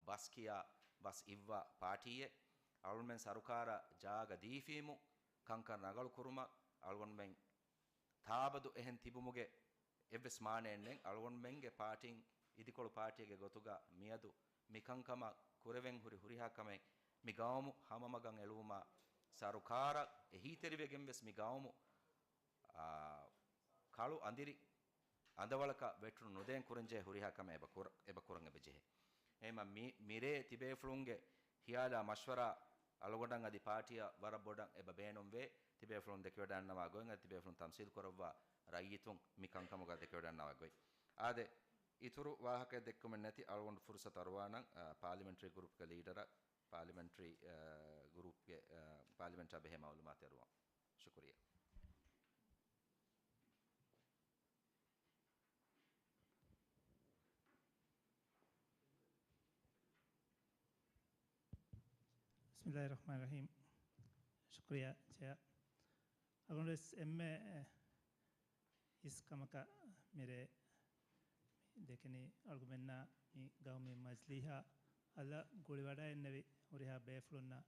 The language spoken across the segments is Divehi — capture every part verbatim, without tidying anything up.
ބަސް ކިޔާ ބަސް އިއްވާ ޕާޓީއެއް. އަޅުގަނޑުމެން ސަރުކާރަށް ޖާގަ ދީފީމު، ކަންކަން ރަނގަޅު ކުރުމަށް އަޅުގަނޑުމެން ތާބަދު އެހެން ތިބުމުގެ އެއްވެސް މާނައެއް ނެތް. އަޅުގަނޑުމެންގެ ޕާޓީން އިދިކޮޅު ޕާޓީއެއްގެ ގޮތުގަ މިއަދު މިކަންކަމަށް ކުރެވެން ހުރި ހުރިހާ ކަމެއް މި ގައުމު ހަމަމަގަށް އެޅުވުމަށް ސަރުކާރަށް އެހީތެރިވެގެން ވެސް މި ގައުމު، އާ، ކަޅު އަނދިރި އަނދަވަޅަކަށް ވެއްޓުނު ނުދޭން ކުރަންޖެހޭ ހުރިހާ ކަމެއް އެބަ ކުރ-، އެބަ ކުރަން އެބަ ޖެހޭ. އެހެންމަ މި-، މިރޭ ތިބޭފުޅުންގެ ހިޔާލާ މަޝްވަރާ އަޅުގަނޑަށް އަދި ޕާޓީއަށް ވަރަށް ބޮޑަށް އެބަ ބޭނުންވޭ. ތިބޭފުޅުން ދެކެވަޑަންނަވާ ގޮތް އަދި ތިބޭފުޅުން ތަމްސީލް ކުރައްވާ ރައްޔިތުން މި ކަންކަމުގަ ދެކެވަޑަންނަވާ ގޮތް. އާދެ، އިތުރު ވާހަކައެއް ދެއްކުމެއް ނެތި އަޅުގަނޑު ފުރުސަތު އަރުވާނަން، އާ، ޕާލިމެންޓްރީ ގްރޫޕްގެ ލީޑަރަށް، ޕާލިމެންޓްރީ، އާ، ގްރޫޕްގެ، އާ، ޕާލިމެންޓާ ބެހޭ މައުލޫމާތު އެރުވަން. ޝުކުރިއްޔާ. ބިސްމިއްލާހި ރަޙްމާނި ރަޙީމް. ޝުކުރިއްޔާ ޗެއާ. އަޅުގަނޑުވެސް އެންމެ އިސް ކަމަކަށް މިރޭ މި ދެކެނީ އަޅުގަނޑުމެންނާ މި ގައުމީ މަޖިލީހާ އަލަށް ގުޅިވަޑައިގެންނެވި ހުރިހާ ބޭފުޅުންނަށް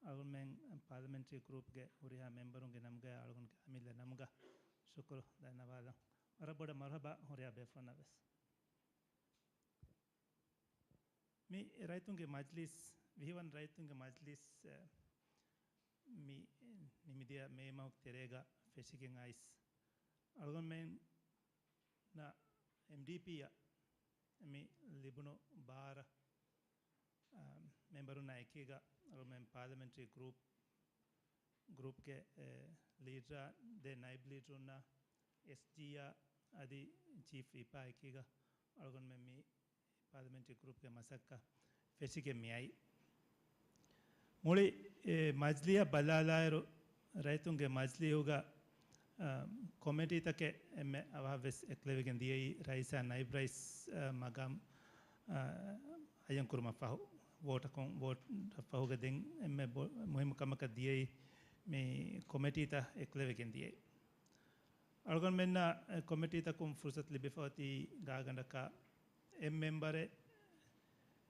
އަޅުގަނޑުމެން ޕާލަމެންޓްރީ ގްރޫޕްގެ ހުރިހާ މެމްބަރުންގެ ނަމުގައި އަޅުގަނޑުގެ އަމިއްލަ ނަމުގަ ޝުކުރު ދަންނަވާލަން. ވަރަށް ބޮޑަށް މަރުޙަބާ ހުރިހާ ބޭފުޅުންނަށް ވެސް. މި ރައްޔިތުންގެ މަޖްލިސް، ވިހިވަނަ ރައްޔިތުންގެ މަޖްލިސް، އެ، މި ނިމިދިޔަ މޭ މަހުގެ ތެރޭގަ ފެށިގެން އައިސް، އަޅުގަނޑުމެންނަށް އެމްޑީޕީއަށް މި ލިބުނު ބާރަށް، އާ، މެމްބަރުންނާ އެކީގަ އަޅުގަނޑުމެން ޕާލަމެންޓްރީ ގްރޫޕް، ގްރޫޕްގެ، އެ، ލީޑަރާ، ދެ ނައިބް ލީޑަރުންނާ، އެސްޖީއާ އަދި ޗީފް ވިޕާ އެކީގަ އަޅުގަނޑުމެން މި ޕާލަމެންޓްރީ ގްރޫޕްގެ މަސައްކަތް ފެށިގެން މިއައީ. މުޅި، އެ، މަޖްލީހަށް ބަލާލާއިރު، ރައްޔިތުންގެ މަޖްލީހުގަ، އަ، ކޮމިޓީތަކެއް އެންމެ އަވަހަށްވެސް އެކުލެވިގެން ދިޔައީ ރައީސާ ނައިބް ރައީސް، އަ، މަގާމް، އަ، އައްޔަން ކުރުމަށް ފަހު، ވޯޓަކުން، ވޯޓަށް ފަހުގަ ދެން އެންމެ ބޮ-، މުހިއްމު ކަމަކަށް ދިޔައީ މި ކޮމިޓީތައް އެކުލެވިގެން ދިޔައީ. އަޅުގަނޑުމެންނަށް ކޮމިޓީތަކުން ފުރުސަތު ލިބިފައޮތީ ގާގަނޑަކަށް އެއް މެމްބަރެއް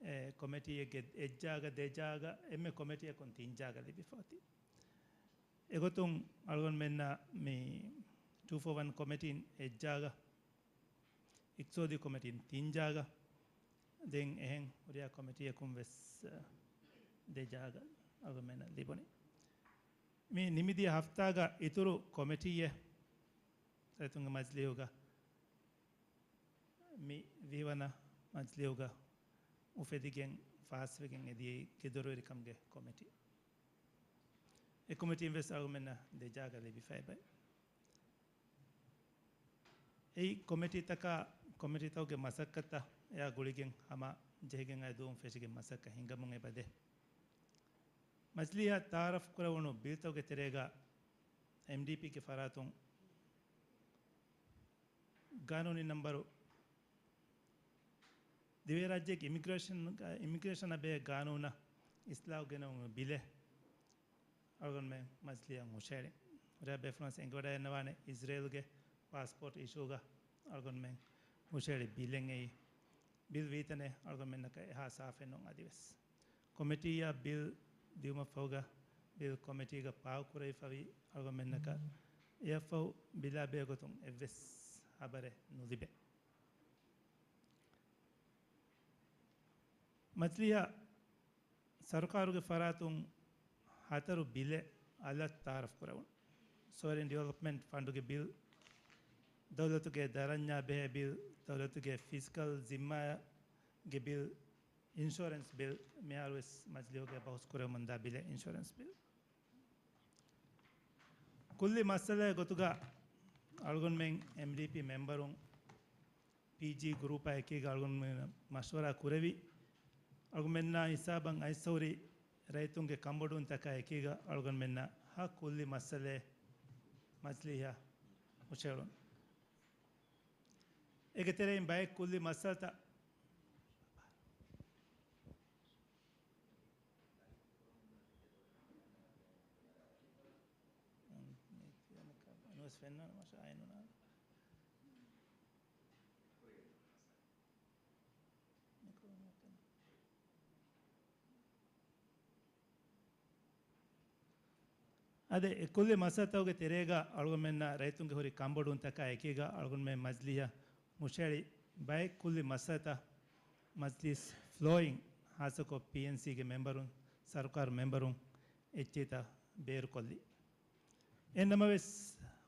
އެ ކޮމިޓީއެއްގެ އެއްޖާގަ ދެޖާގަ، އެންމެ ކޮމިޓީއަކުން ތިންޖާގަ ލިބިފައޮތީ. އެގޮތުން އަޅުގަނޑުމެންނަށް މި ޓޫ ފޯ ވަން ކޮމިޓީން އެއްޖާގަ، އިޤްތިޞާދީ ކޮމިޓީން ތިންޖާގަ، ދެން އެހެން ހުރިހާ ކޮމިޓީއަކުން ވެސް، އަ، ދެޖާގަ އަޅުގަނޑުމެންނަށް ލިބުނީ. މި ނިމިދިޔަ ހަފްތާގަ އިތުރު ކޮމިޓީއެއް ރައްޔިތުންގެ މަޖްލީހުގަ މި ވިހިވަނަ މަޖްލީހުގަ އުފެދިގެން ފާސްވެގެން އެދިޔައީ ގެދޮރުވެރިކަމުގެ ކޮމިޓީ. އެ ކޮމިޓީން ވެސް އަޅުގަނޑުމެންނަށް ދެޖާގަ ލިބިފައިބައި. އެއީ ކޮމިޓީތަކާ، ކޮމިޓީތަކުގެ މަސައްކަތަށް އެއާ ގުޅިގެން ހަމަ ޖެހިގެން އައި ދުވަހުން ފެށިގެން މަސައްކަތް ހިނގަމުން އެބަދޭ. މަޖްލީހަށް ތައާރަފް ކުރެވުނު ބިލްތަކުގެ ތެރޭގަ އެމްޑީޕީގެ ފަރާތުން ގާނޫނީ ނަންބަރު ދިވެހިރާއްޖޭގެ އިމިގްރޭޝަން، އިމިގްރޭޝަނާ ބެހޭ ގާނޫނަށް އިސްލާހު ގެނައުމުގެ ބިލެއް އަޅުގަނޑުމެން މަޖްލީހަށް ހުށަހެޅި. ހުރިހާ ބޭފުޅުން އެނގިވަޑައިގަންނަވާނެ އިޒްރޭލުގެ ޕާސްޕޯޓް އިޝޫގަ އަޅުގަނޑުމެން ހުށަހެޅި ބިލެއް އެއީ. ބިލް ވީތަނެއް އަޅުގަނޑުމެންނަކަށް އެހާ ސާފެއް ނޫން އަދިވެސް. ކޮމިޓީއަށް ބިލް ދިއުމަށްފަހުގަ ބިލް ކޮމިޓީގަ ޕާސް ކުރެވިފައިވީ އަޅުގަނޑުމެންނަކަށް އެއަށްފަހު ބިލާ ބެހޭގޮތުން އެއްވެސް ހަބަރެއް ނުލިބޭ. މަޖްލީހަށް ސަރުކާރުގެ ފަރާތުން ހަތަރު ބިލެއް އަލަށް ތައާރަފް ކުރެވުނު. ސޯވަރިން ޑިވެލޮޕްމަންޓް ފަންޑުގެ ބިލް، ދައުލަތުގެ ދަރަންޏާ ބެހޭ ބިލް، ދައުލަތުގެ ފިސްކަލް ޒިންމާގެ ބިލް، އިންޝުއަރެންސް ބިލް، މިހާރުވެސް މަޖްލީހުގައި ބަހުސް ކުރެވެމުންދާ ބިލެއް އިންޝުއަރެންސް ބިލް. ކުއްލި މައްސަލައެއް ގޮތުގަ އަޅުގަނޑުމެން އެމްޑީޕީ މެމްބަރުން ޕީޖީ ގްރޫޕާ އެކީގަ އަޅުގަނޑުމެން މަޝްވަރާ ކުރެވި، އަޅުގަނޑުމެންނާ ހިސާބަށް އައިސްފަހުރި ރައްޔިތުންގެ ކަންބޮޑުވުންތަކާ އެކީގަ އަޅުގަނޑުމެންނަށް ހަ ކުއްލި މައްސަލައެއް މަޖްލީހަށް ހުށަހެޅުން. އޭގެ ތެރެއިން ބައެއް ކުއްލި މައްސަލަތައް ނުވެސް ފެންނާނެ މަށާ އައިނުނާ. އަދި އެ ކުއްލި މައްސަލަތަކުގެ ތެރޭގަ އަޅުގަނޑުމެންނަށް ރައްޔިތުންގެ ހުރި ކަންބޮޑުވުންތަކާ އެކީގަ އަޅުގަނޑުމެން މަޖިލީހަށް ހުށަހެޅި ބައެއް ކުއްލި މައްސަލަތައް މަޖިލީސް ފްލޯއިން ހާއްސަކޮށް ޕީއެންސީގެ މެމްބަރުން، ސަރުކާރު މެމްބަރުން އެއްޗިހިތައް ބޭރުކޮށްލި. އެހެން ނަމަވެސް،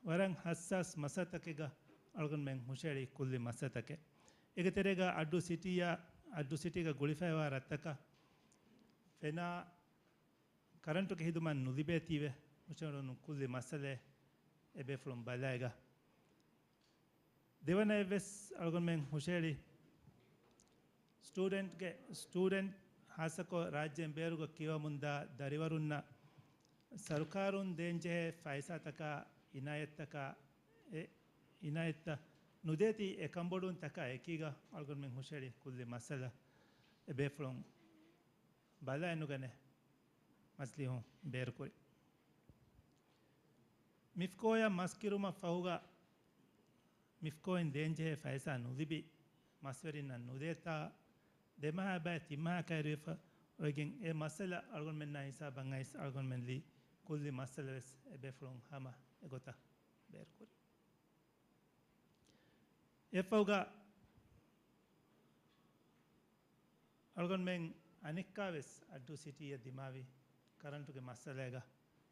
ވަރަށް ހައްސާސް މައްސަލަތަކެއްގަ އަޅުގަނޑުމެން ހުށަހެޅި ކުއްލި މައްސަލަތަކެއް. އޭގެ ތެރޭގަ އައްޑޫ ސިޓީއާ، އައްޑޫ ސިޓީގަ ގުޅިފައިވާ ރަށްތަކަށް ފެނާ ކަރަންޓުގެ ހިދުމަތް ނުލިބޭތީވެ ހުށަހެޅުނު ކުއްލި މައްސަލައެއް އެބޭފުޅުން ބަލާއިގަ. ދެވަނައެއްވެސް އަޅުގަނޑުމެން ހުށަހެޅި ސްޓޫޑެންޓްގެ، ސްޓޫޑެންޓް ހާއްސަކޮށް ރާއްޖޭން ބޭރުގަ ކިޔަވަމުންދާ ދަރިވަރުންނަށް ސަރުކާރުން ދޭންޖެހޭ ފައިސާތަކާ އިނާޔަތްތަކާ އެ އިނާޔަތްތައް ނުދޭތީ އެ ކަންބޮޑުވުންތަކާ އެކީގަ އަޅުގަނޑުމެން ހުށަހެޅި ކުއްލި މައްސަލަ އެބޭފުޅުން ބަލައެއް ނުގަނެ މަޖިލީހުން ބޭރުކުރި. މިފްކޯއަށް މަސް ކިރުމަށް ފަހުގަ މިފްކޯއިން ދޭންޖެހޭ ފައިސާ ނުލިބި މަސްވެރިންނަށް ނުދޭތާ، ދެމަހާ ބައި ތިންމަހާ ކައިރިވެފަ އޮތްގެން އެ މައްސަލަ އަޅުގަނޑުމެންނާ ހިސާބަށް އައިސް އަޅުގަނޑުމެން ލީ ކުއްލި މައްސަލަ ވެސް އެބޭފުޅުން ހަމަ އެގޮތަށް ބޭރުކުރި. އެފަހުގަ އަޅުގަނޑުމެން އަނެއްކާވެސް އައްޑޫ ސިޓީއަށް ދިމާވި ކަރަންޓުގެ މައްސަލައިގަ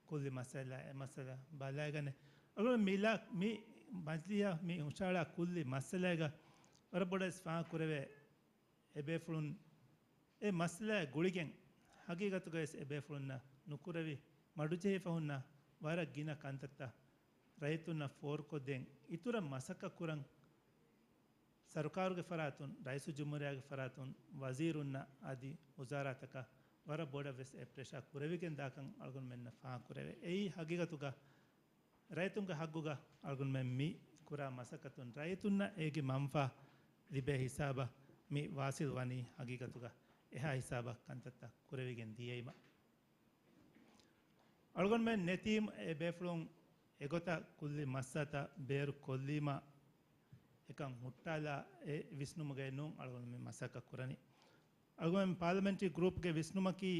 ކުއްލި މައްސަލަ، އެ މައްސަލަ ބަލައިގަނެ. އަޅުގަނޑު މި މި މަޖިލީހަށް މި ހުށަހަޅާ ކުއްލި މައްސަލައިގަ ވަރަށް ބޮޑަށް ފާހަގަ ކުރެވޭ އެބޭފުޅުން އެ މައްސަލައާ ގުޅިގެން ހަގީގަތުގަވެސް އެބޭފުޅުންނަށް ނުކުރެވި މަޑުޖެހިފަ ހުންނަ ވަރަށް ގިނަ ކަންތައްތައް ރައްޔިތުންނަށް ފޯރުކޮށްދޭން އިތުރަށް މަސައްކަތް ކުރަން ސަރުކާރުގެ ފަރާތުން، ރައީސުލްޖުމްހޫރިއްޔާގެ ފަރާތުން، ވަޒީރުންނަށް އަދި ވުޒާރާތަކަށް ވަރަށް ބޮޑަށް ވެސް އެ ޕްރެޝާ ކުރެވިގެން ދާކަން އަޅުގަނޑުމެންނަށް ފާހަގަ ކުރެވޭ. އެއީ ހަގީގަތުގަ ރައްޔިތުންގެ ހައްގުގަ އަޅުގަނޑުމެން މި ކުރާ މަސައްކަތުން ރައްޔިތުންނަށް އޭގެ މަންފާ ލިބޭ ހިސާބަށް މި ވާސިލް ވަނީ ހަގީގަތުގަ އެހާ ހިސާބަށް ކަންތައްތައް ކުރެވިގެން ދިޔައީމަ. އަޅުގަނޑުމެން ނެތީމަ އެ ބޭފުޅުން އެގޮތަށް ކުއްލި މައްސަލަތައް ބޭރު ކޮށްލީމަ އެކަން ހުއްޓާލާ އެ ވިސްނުމުގައެއް ނޫން އަޅުގަނޑުމެން މަސައްކަތް ކުރަނީ. އަޅުގަނޑުމެން ޕާލަމެންޓްރީ ގްރޫޕްގެ ވިސްނުމަކީ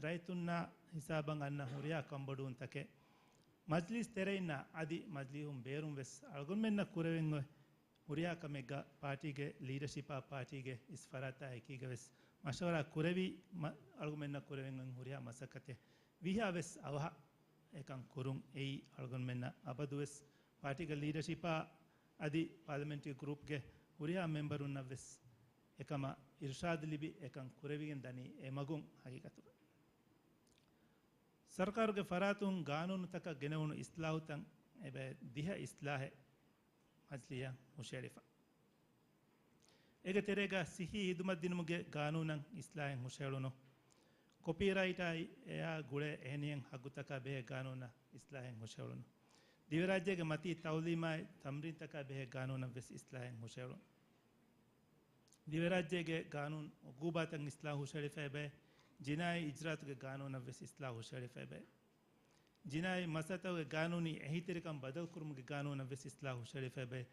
ރައްޔިތުންނާ ހިސާބަށް އަންނަ ހުރިހާ ކަންބޮޑުވުންތަކެއް މަޖްލީސް ތެރެއިންނާ އަދި މަޖްލީހުން ބޭރުން ވެސް އަޅުގަނޑުމެންނަށް ކުރެވެން އޮތް ހުރިހާ ކަމެއްގަ ޕާޓީގެ ލީޑަޝިޕާ ޕާޓީގެ އިސް ފަރާތާ އެކީގަ ވެސް މަޝްވަރާ ކުރެވި މަ-، އަޅުގަނޑުމެންނަށް ކުރެވެން އޮތް ހުރިހާ މަސައްކަތެއް ވީހާ ވެސް އަވަހަށް އެކަން ކުރުން. އެއީ އަޅުގަނޑުމެންނަށް އަބަދުވެސް ޕާޓީގެ ލީޑަޝިޕާ އަދި ޕާލަމެންޓްރީ ގްރޫޕްގެ ހުރިހާ މެމްބަރުންނަށް ވެސް އެކަމަށް އިރުޝާދު ލިބި އެކަން ކުރެވިގެން ދަނީ އެ މަގުން ހަގީގަތުގަ. ސަރުކާރުގެ ފަރާތުން ގާނޫނުތަކަށް ގެނެވުނު އިސްލާހުތައް އެބަ ދިހަ އިސްލާހެއް މަޖްލީހަށް ހުށަހެޅިފަ. އޭގެ ތެރޭގަ ސިއްހީ ހިދުމަތް ދިނުމުގެ ގާނޫނަށް އިސްލާހެއް ހުށަހެޅުނު. ކޮޕީރައިޓާއި އެއާ ގުޅޭ އެހެނިހެން ހައްގުތަކާ ބެހޭ ގާނޫނަށް އިސްލާހެއް ހުށަހެޅުނު. ދިވެހިރާއްޖޭގެ މަތީ ތައުލީމާއި ތަމްރީންތަކާ ބެހޭ ގާނޫނަށް ވެސް އިސްލާހެއް ހުށަހެޅުނު. ދިވެހިރާއްޖޭގެ ގާނޫނު އުގޫބާތައް އިސްލާހު ހުށަހެޅިފައިބައި، ޖިނާއީ އިޖްރާއަތުގެ ގާނޫނަށް ވެސް އިސްލާހު ހުށަހެޅިފައިބައި، ޖިނާއީ މައްސަލަތަކުގެ ގާނޫނީ އެހީތެރިކަން ބަދަލުކުރުމުގެ ގާނޫނަށް ވެސް އިސްލާހު ހުށަހެޅިފައިބައި،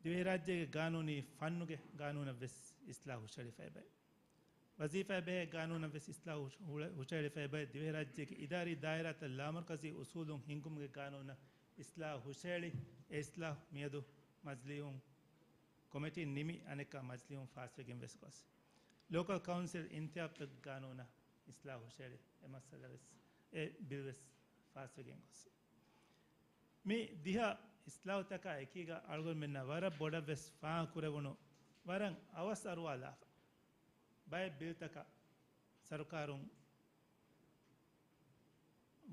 ދިވެހިރާއްޖޭގެ ގާނޫނީ ފަންނުގެ ގާނޫނަށް ވެސް އިސްލާހު ހުށަހެޅިފައިބައި. ވަޒީފާއާ ބެހޭ ގާނޫނަށް ވެސް އިސްލާހު ހުޅެ-، ހުށަހެޅިފައިބައި، ދިވެހިރާއްޖޭގެ އިދާރީ ދާއިރާތައް ލާމަރުކަޒީ އުސޫލުން ހިންގުމުގެ ގާނޫނަށް އިސްލާހު ހުށަހެޅި، އެ އިސްލާހު މިއަދު މަޖްލީހުން ކޮމިޓީން ނިމި އަނެއްކާ މަޖްލީހުން ފާސްވެގެން ވެސް ގޮސް. ލޯކަލް ކައުންސިލް އިންތިހާބްތައް ގާނޫނަށް އިސްލާހު ހުށަހެޅި، އެ މައްސަލަ ވެސް، އެ ބިލް ވެސް ފާސްވެގެން ގޮސް. މި ދިހަ އިސްލާހުތަކާ އެކީގަ އަޅުގަނޑުމެންނަށް ވަރަށް ބޮޑަށް ވެސް ފާހަގަ ކުރެވުނު، ވަރަށް އަވަސް އަރުވާލާފަ. ބައެއް ބިލްތަކަށް ސަރުކާރުން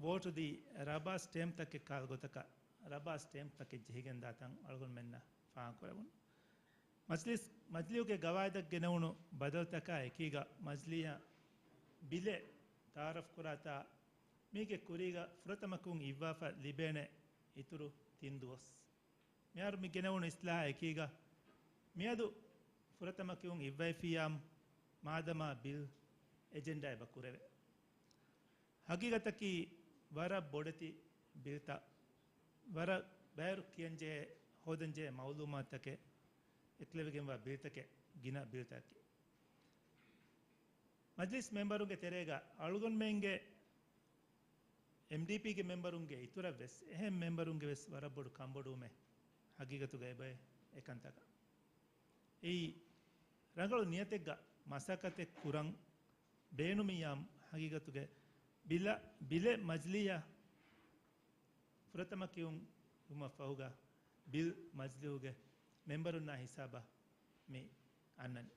ވޯޓު ދީ ރަބާ ސްޓޭމްޕްތަކެއް ކާލް ގޮތަކަށް ރަބާ ސްޓޭމްޕްތަކެއް ޖެހިގެން ދާތަން އަޅުގަނޑުމެންނަށް ފާހަގަ ކުރެވުނު. މަޖްލިސް، މަޖްލިހުގެ ގަވާއިދަށް ގެނެވުނު ބަދަލުތަކާ އެކީގަ މަޖްލީހަށް ބިލެއް ތައާރަފް ކުރާތާ މީގެ ކުރީގަ ފުރަތަމަ ކިޔުން އިއްވާފަ ލިބޭނެ އިތުރު ތިން ދުވަސް. މިހާރު މި ގެނެވުނު އިސްލާހާ އެކީގަ މިއަދު ފުރަތަމަ ކިޔުން އިއްވައިފިއްޔާމު މާދަމާ ބިލް އެޖެންޑާ އެބަ ކުރެވޭ. ހަގީގަތަކީ ވަރަށް ބޮޑެތި ބިލްތައް، ވަރަށް ބައިވަރު ކިޔަންޖެހޭ، ހޯދަންޖެހޭ މައުލޫމާތުތަކެއް އެކުލެވިގެންވާ ބިލްތަކެއް، ގިނަ ބިލްތަކެއް. މަޖްލިސް މެމްބަރުންގެ ތެރޭގަ އަޅުގަނޑުމެންގެ އެމްޑީޕީގެ މެމްބަރުންގެ އިތުރަށް ވެސް އެހެން މެމްބަރުންގެ ވެސް ވަރަށް ބޮޑު ކަންބޮޑުވުމެއް ހަގީގަތުގަ އެބައޭ އެކަންތަކަށް. އެއީ ރަނގަޅު ނިޔަތެއްގަ މަސައްކަތެއް ކުރަން ބޭނުމިއްޔާ ހަގީގަތުގެ ބިލަ-، ބިލެއް މަޖިލީހަށް ފުރަތަމަ ކިޔުން ވުމަށް ފަހުގަ ބިލް މަޖިލީހުގެ މެމްބަރުންނާ ހިސާބަށް މި އަންނަނީ.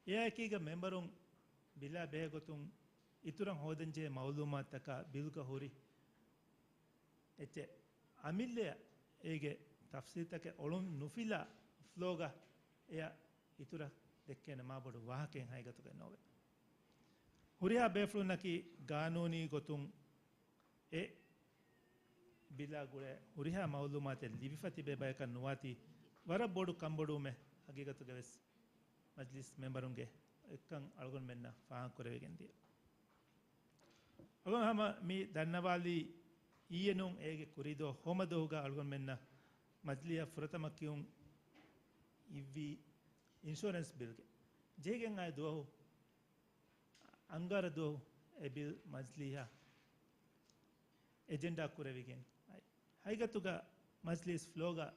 އެއާއެކީގަ މެމްބަރުން ބިލާ ބެހޭ ގޮތުން އިތުރަށް ހޯދަންޖެހޭ މައުލޫމާތުތަކާ ބިލްގަ ހުރި އެއްޗެއް އަމިއްލަޔަށް އޭގެ ތަފްސީލްތަކެއް އޮޅުން ނުފިލާ ފްލޯގަ އެޔަށް އިތުރަށް ދެއްކޭނެ މާބޮޑު ވާހަކައެއް ހަގީގަތުގައި ނޯވޭ. ހުރިހާ ބޭފުޅުންނަކީ ގާނޫނީ ގޮތުން އެ ބިލާ ގުޅޭ ހުރިހާ މައުލޫމާތެއް ލިބިފަ ތިބޭ ބަޔަކަށް ނުވާތީ ވަރަށް ބޮޑު ކަންބޮޑުވުމެއް ހަގީގަތުގަ ވެސް މަޖްލިސް މެމްބަރުންގެ އެއްކަން އަޅުގަނޑުމެންނަށް ފާހަގަކުރެވިގެން ދިޔަ. އަޅުގަނޑު ހަމަ މި ދަންނަވާލީ އިއްޔެ ނޫން އޭގެ ކުރީ ދުވަހު ހޯމަ ދުވަހުގަ އަޅުގަނޑުމެންނަށް މަޖްލީހަށް ފުރަތަމަ ކިޔުން އިއްވީ އިންޝުއަރެންސް ބިލްގެ ޖެހިގެން އައި ދުވަހު އަންގާރަ ދުވަހު އެ ބިލް މަޖްލީހަށް އެޖެންޑާ ކުރެވިގެން އައި. ހަގީގަތުގަ މަޖްލީސް ފްލޯގަ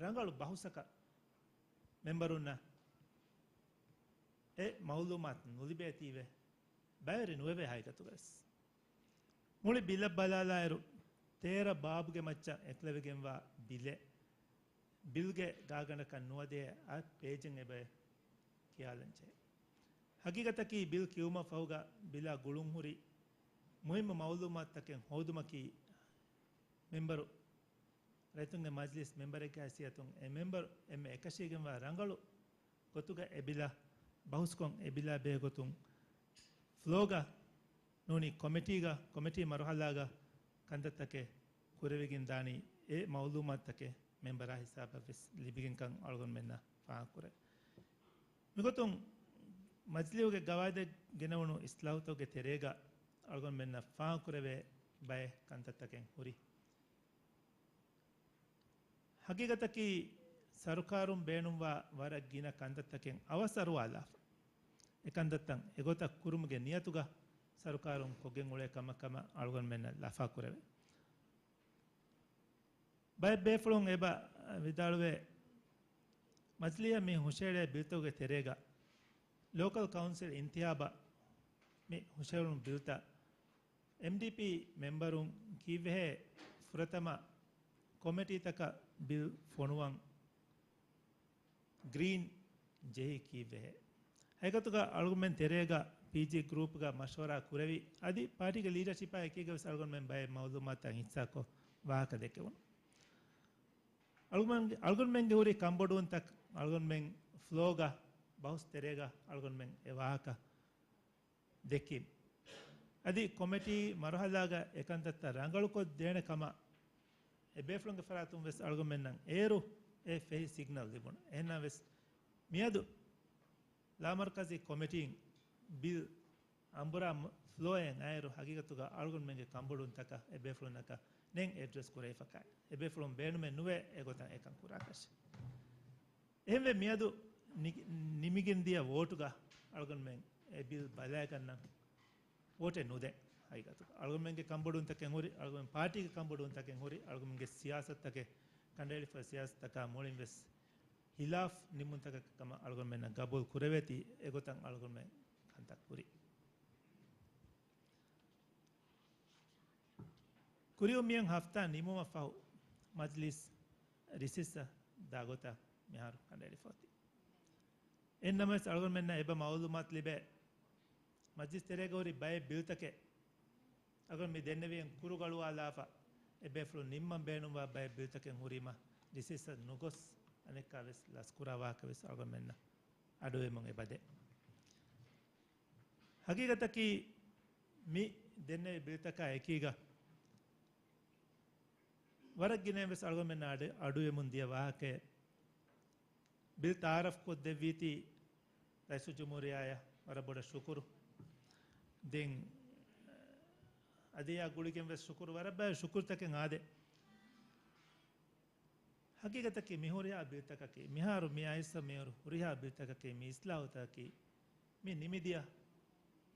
ރަނގަޅު ބަހުސަކަށް މެމްބަރުންނަށް އެ މައުލޫމާތު ނުލިބޭތީވެ ބައިވެރި ނުވެވޭ ހަގީގަތުގަވެސް. މުޅި ބިލަށް ބަލާލާއިރު، ތޭރަ ބާބުގެ މައްޗަށް އެކުލެވިގެންވާ ބިލެއް، ބިލްގެ ގާގަނޑަކަށް ނުވަދޭ އަށް ޕޭޖެއް އެބައި ކިޔާލަންޖެހޭ. ހަގީގަތަކީ ބިލް ކިޔުމަށް ފަހުގަ ބިލާ ގުޅުންހުރި މުހިއްމު މައުލޫމާތުތަކެއް ހޯދުމަކީ މެމްބަރު ރައްޔިތުންގެ މަޖްލިސް މެމްބަރެއްގެ ހައިސިއްޔަތުން އެ މެމްބަރު އެންމެ އެކަށީގެންވާ ރަނގަޅު ގޮތުގަ އެ ބިލަށް ބަހުސްކޮށް އެ ބިލާ ބެހޭގޮތުން ފްލޯގަ ނޫނީ ކޮމިޓީގަ، ކޮމިޓީ މަރުހަލާގަ ކަންތައްތަކެއް ކުރެވިގެން ދާނީ އެ މައުލޫމާތުތަކެއް މެމްބަރާ ހިސާބަށް ވެސް ލިބިގެންކަން އަޅުގަނޑުމެންނަށް ފާހަގަކުރޭ. މިގޮތުން މަޖްލީހުގެ ގަވާއިދަށް ގެނެވުނު އިސްލާހުތަކުގެ ތެރޭގަ އަޅުގަނޑުމެންނަށް ފާހަގަކުރެވޭ ބައެއް ކަންތައްތަކެއް ހުރި. ހަގީގަތަކީ، ސަރުކާރުން ބޭނުންވާ ވަރަށް ގިނަ ކަންތައްތަކެއް އަވަސް އަރުވާލާފަ، އެކަންތައްތައް އެގޮތަށް ކުރުމުގެ ނިޔަތުގަ ސަރުކާރުން ކޮށްގެން އުޅޭ ކަމަށް ކަމަށް އަޅުގަނޑުމެންނަށް ލަފާކުރެވޭ. ބައެއް ބޭފުޅުން އެބަ ވިދާޅުވޭ، މަޖްލީހަށް މި ހުށައެޅޭ ބިލްތަކުގެ ތެރޭގަ ލޯކަލް ކައުންސިލް އިންތިހާބަށް މި ހުށައެޅުނު ބިލްތައް އެމްޑީޕީ މެމްބަރުން ކީއްވެހޭ ފުރަތަމަ ކޮމިޓީތަކަށް ބިލް ފޮނުވަން ގްރީން ޖެހީ ކީއްވެހޭ؟ ހަގީގަތުގަ އަޅުގަނޑުމެން ތެރޭގަ ޕީޖީ ގްރޫޕްގަ މަޝްވަރާ ކުރެވި، އަދި ޕާޓީގެ ލީޑަރޝިޕާ އެކީގަ ވެސް އަޅުގަނޑުމެން ބައެއް މައުލޫމާތުތައް ހިއްސާކޮށް ވާހަކަ ދެއްކެވުނު. އަޅުގަނޑު-، އަޅުގަނޑުމެންގެ ހުރި ކަންބޮޑުވުންތައް އަޅުގަނޑުމެން ފްލޯގަ ބަހުސް ތެރޭގަ އަޅުގަނޑުމެން އެ ވާހަކަ ދެއްކީމު. އަދި ކޮމިޓީ މަރުހަލާގަ އެކަންތައްތައް ރަނގަޅުކޮށް ދޭނެ ކަމަށް އެބޭފުޅުންގެ ފަރާތުން ވެސް އަޅުގަނޑުމެންނަށް އޭރު އެ ފެހި ސިގްނަލް ލިބުނު. އެހެންނަމަވެސް މިއަދު ލާމަރުކަޒީ ކޮމިޓީން ބިލް އަނބުރާ މު-، ފްލޯއިން އައިރު ހަގީގަތުގަ އަޅުގަނޑުމެންގެ ކަންބޮޑުވުންތަކަށް އެބޭފުޅުންނަކަށް ނެތް އެޑްރެސް ކުރެވިފަކާ، އެބޭފުޅުން ބޭނުމެއް ނުވޭ އެގޮތަށް އެކަން ކުރާކަށެއް. އެހެންވެ، މިއަދު ނި-، ނިމިގެންދިޔަ ވޯޓުގަ އަޅުގަނޑުމެން އެ ބިލް ބަލައިގަންނަން ވޯޓެއް ނުދޭ. ހަގީގަތުގަ އަޅުގަނޑުމެންގެ ކަންބޮޑުވުންތަކެއް ހުރި، އަޅުގަނޑުމެން ޕާޓީގެ ކަންބޮޑުވުންތަކެއް ހުރި، އަޅުގަނޑުމެންގެ ސިޔާސަތުތަކެއް، ކަނޑައެޅިފައި ސިޔާސަތުތަކާ މުޅިން ވެސް ހިލާފް ނިމުންތަކެއް ކަމަށް އަޅުގަނޑުމެންނަށް ގަބޫލު ކުރެވޭތީ، އެގޮތަށް އަޅުގަނޑުމެން ކަންތައް ކުރި. ކުރިއު މިއަން ހަފްތާ ނިމުމަށް ފަހު މަޖްލިސް ރިސެސްއަށް ދާ ގޮތަށް މިހާރު ކަނޑައެޅިފަ އޮތީ. އެހެންނަމަވެސް އަޅުގަނޑުމެންނަށް އެބަ މައުލޫމާތު ލިބޭ، މަޖްލިސް ތެރޭގަ ހުރި ބައެއް ބިލްތަކެއް އަޅުގަނޑު މި ދެންނެވިއިން ކުރު ގަޅުވާލާފަ، އެބޭފުޅުން ނިންމަން ބޭނުންވާ ބައެއް ބިލްތަކެއް ހުރީމަ ރިސެސްއަށް ނުގޮސް އަނެއްކާވެސް ލަސްކުރާ ވާހަކަވެސް އަޅުގަނޑުމެންނަށް އަޑުއެހުމުން އެބަދޭ. ހަގީގަތަކީ މި ދެންނެވި ބިލްތަކާ އެކީގަ ވަރަށް ގިނައިން ވެސް އަޅުގަނޑުމެންނަށް އަޑު-، އަޑުއެމުން ދިޔަ ވާހަކައެއް. ބިލް ތައާރަފް ކޮށްދެއްވީތީ ރައީސުލްޖުމްހޫރިއްޔާއަށް ވަރަށް ބޮޑަށް ޝުކުރު. ދެން އަދިއާ ގުޅިގެން ވެސް ޝުކުރު، ވަރަށް ބައެއް ޝުކުރުތަކެއް އާދޭ. ހަގީގަތަކީ މި ހުރިހާ ބިލްތަކަކީ، މިހާރު މި އައިސްފަ މިހުރި ހުރިހާ ބިލްތަކަކީ، މި އިސްލާހުތަކަކީ، މި ނިމިދިޔަ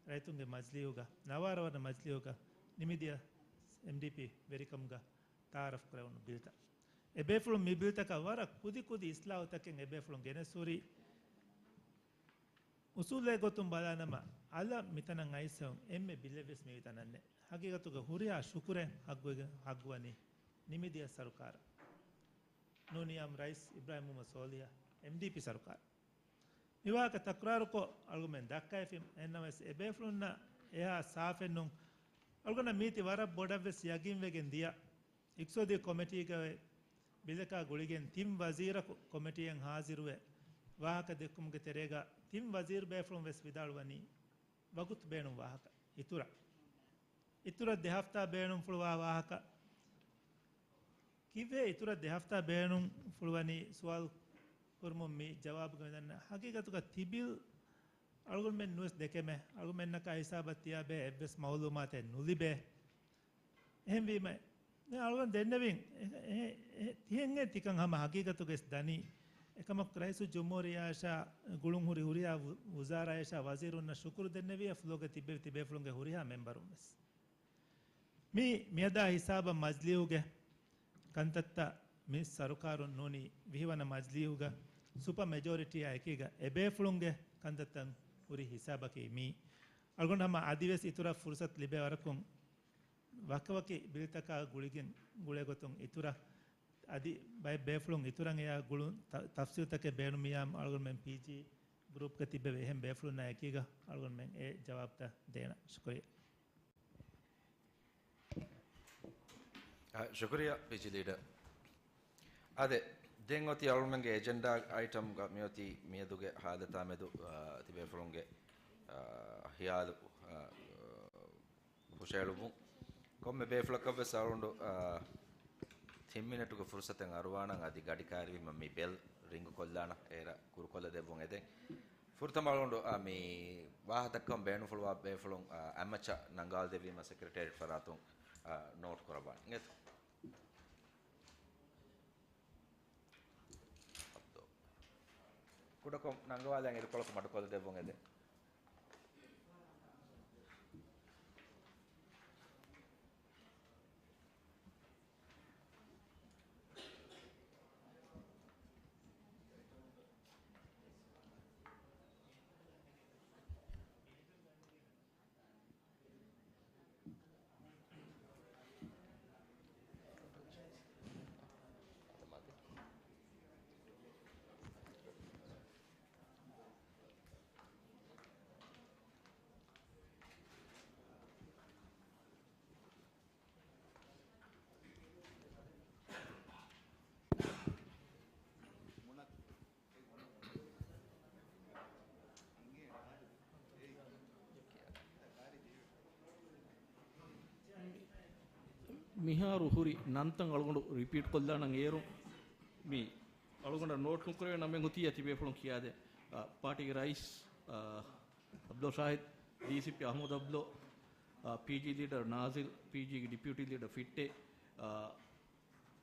ރައްޔިތުންގެ މަޖިލީހުގަ، ނަވާރަ ވަނަ މަޖިލީހުގަ ނިމިދިޔަ އެމްޑީޕީ ވެރިކަމުގަ ތައާރަފް ކުރެވުނު ބިލްތައް. އެބޭފުޅުން މި ބިލްތަކަށް ވަރަށް ކުދި ކުދި އިސްލާހުތަކެއް އެބޭފުޅުން ގެނެސް ހުރީ. އުސޫލޭ ގޮތުން ބަލާނަމަ، އަލަށް މިތަނަށް އައިސްފަ އެންމެ ބިލެއްވެސް މި ތަނަށް ނެތް. ހަގީގަތުގަ ހުރިހާ ޝުކުރެއް ހައްގުވެގެން ހައްގުވަނީ ނިމިދިޔަ ސަރުކާރަށް. ނޫނީ އާއްމު ރައީސް އިބްރާހިމް މުހައްމަދު ސޯލިހަށް، އެމްޑީޕީ ސަރުކާރަށް. މި ވާހަކަ ތަކްރާރުކޮށް އަޅުގަނޑުމެން ދައްކައިފި. އެހެންނަމަވެސް އެބޭފުޅުންނަށް އެހާ ސާފެއް ނޫން. އަޅުގަނޑަށް މީތި ވަރަށް ބޮޑަށްވެސް ޔަގީންވެގެން ދިޔަ. އިޤްތިޞާދީ ކޮމިޓީގައި ބިލަކާ ގުޅިގެން ތިން ވަޒީރަކު ކޮމިޓީއަށް ހާޒިރުވެ، ވާހަކަ ދެއްކުމުގެ ތެރޭގަ ތިން ވަޒީރު ބޭފުޅުން ވެސް ވިދާޅުވަނީ ވަގުތު ބޭނުން ވާހަކަ. އިތުރަށް، އިތުރަށް ދެ ހަފްތާ ބޭނުންފުޅުވާ ވާހަކަ. ކިއްވެ އިތުރަށް ދެ ހަފްތާ ބޭނުންފުޅުވަނީ ސުވާލު ކުރުމުން މި ޖަވާބުގަ މިދަންނަ. ހަގީގަތުގަ ތިބިލް އަޅުގަނޑުމެން ނުވެސް ދެކެމެ، އަޅުގަނޑުމެންނަކާ ހިސާބަށް ތިޔާބެ އެއްވެސް މައުލޫމާތެއް ނުލިބޭ. އެހެންވީމަ، ދެން އަޅުގަނޑު ދެންނެވިން، އެ، އެ، އެ، ތިހެން އެ ތިކަން ހަމަ ހަގީގަތުގައި ދަނީ. އެކަމަކު ރައީސުލްޖުމްހޫރިއްޔާއަށާ ގުޅުން ހުރި ހުރިހާ ވު-، ވުޒާރާއަށާ ވަޒީރުންނަށް ޝުކުރު ދެންނެވިއްޔާ ފްލޯގަ ތިބެ-، ތިބޭފުޅުންގެ ހުރިހާ މެމްބަރުން ވެސް. މި މިއަދާ ހިސާބަށް މަޖިލީހުގެ ކަންތައްތައް މި ސަރުކާރުން ނޫނީ ވިހިވަނަ މަޖިލީހުގަ ސުޕަ މެޖޯރިޓީއާ އެކީގަ އެބޭފުޅުންގެ ކަންތައްތައް ހުރި ހިސާބަކީ މީ. އަޅުގަނޑު ހަމަ އަދިވެސް އިތުރަށް ފުރުސަތު ލިބޭ ވަރަކުން ވަކިވަކި ބިލްތަކާ ގުޅިގެން ގުޅޭގޮތުން އިތުރަށް އަދި ބައެއް ބޭފުޅުން އިތުރަށް އެޔާ ގުޅުން ތަ-، ތަފްސީލުތަކެއް ބޭނުމިއްޔާ އަޅުގަނޑުމެން ޕީޖީ ގްރޫޕްގަ ތިއްބެވި އެހެން ބޭފުޅުންނާ އެކީގަ އަޅުގަނޑުމެން އެ ޖަވާބުތައް ދޭނަން. ޝުކުރިއްޔާ. އަ، ޝުކުރިއްޔާ ޕީޖީ ލީޑަރ. އާދެ، ދެން އޮތީ އަޅުގަނޑުމެންގެ އެޖެންޑާ އައިޓަމްގަ މިއޮތީ މިއަދުގެ ހާލަތާމެދު، އަ، ތިބޭފުޅުންގެ، އަ، ހިޔާލު، އަ، ހުށައެޅުއްވުން. ކޮންމެ ބޭފުޅަކަށްވެސް އަޅުގަނޑު، އަ، ތިން މިނެޓުގެ ފުރުސަތެއް އަރުވާނަން، އަދި ގަޑި ކައިރިވީމަ މި ބެލް ރިންގު ކޮށްލާނަން، އޭރަށް ކުރުކޮށްލަދެއްވުން އެދެން. ފުރަތަމަ އަޅުގަނޑު، އަ، މި ވާހަކަދައްކަމުން ބޭނުންފުޅުވާ ބޭފުޅުން، އަ، އަތްމައްޗަށް ނަންގާލަދެއްވީމަ ސެކްރެޓޭރިއެޓް ފަރާތުން، އަ، ނޯޓް ކުރައްވާނެ. އިނގޭތޯ؟ ކުޑަކޮށް ނަންގަވާލަން އިރުކޮޅަކު މަޑުކޮށްލަދެއްވުން އެދެން. މިހާރު ހުރި ނަންތައް އަޅުގަނޑު ރިޕީޓް ކޮށްލާނަން އޭރު މި އަޅުގަނޑަށް ނޯޓް ނުކުރެވޭ ނަމެއް އޮތީ ތިބޭފުޅުން ކިޔާދޭ. އާ، ޕާޓީގެ ރައީސް، އާ، އަބްދުލް ޝާހިދު، ޑީސީޕީ އަޙްމަދު އަބްލޯ، އާ، ޕީޖީ ލީޑަރ ނާޒިލް، ޕީޖީގެ ޑިޕިއުޓީ ލީޑަރ ފިއްޓޭ، އާ،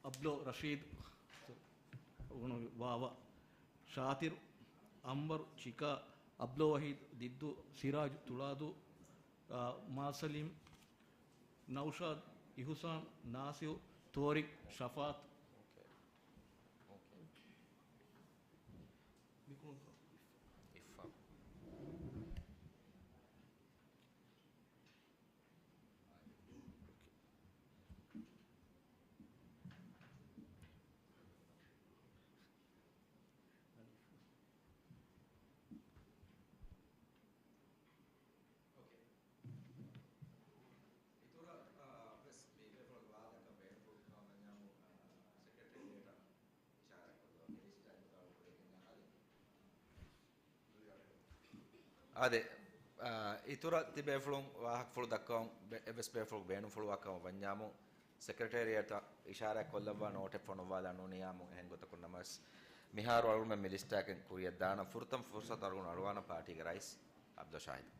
އަބްލޯ ރަޝީދު، ވާވަ، ޝާތިރު، އަންވަރު، ޗިކާ، އަބްލޯ ވަހީދު، ދިއްދޫ، ސިރާޖު، ތުޅާދޫ، އާ، މާސަލީމް، ނައުޝާދު، އިހުސާން، ނާސިހު، ތޯރިކް، ޝަފާތު. މިކުޅުން އިއްފާ. އިތުރަށް، އާ، ވެސް މި ބޭފުޅުން ވާހަކަ ބޭނުންފުޅު ކަމަށް ވަންޏާމު، އާ، ސެކްރެޓޭރިއޭޓަށް އިޝާރާތްކޮށްލަވާ މި ލިސްޓާ މުތާލު ކުރެވިގެން އަދި. އާދެ، އާ، އިތުރަށް ތިބޭފުޅުން ވާހަކަފުޅު ދައްކަވަން ބެ-، އެއްވެސް ބޭފުޅަކު ބޭނުންފުޅުވާ ކަމަށް ވަންޏާމު، ސެކްރެޓޭރިއޭޓަށް އިޝާރާތް ކޮށްލައްވާ ނޯޓެއް ފޮނުއްވާލާ ނޫނިއްޔާމު އެހެން ގޮތަކުން ނަމަވެސް، މިހާރު އަޅުގަނޑުމެން މި ލިސްޓާއެއް ކުރިއަށް ދާނަން. ފުރަތަމަ ފުރުސަތު އަޅުގަނޑު އަޅުވާނަން ޕާޓީގެ ރައީސް އަބްދުލް ޝާހިދު.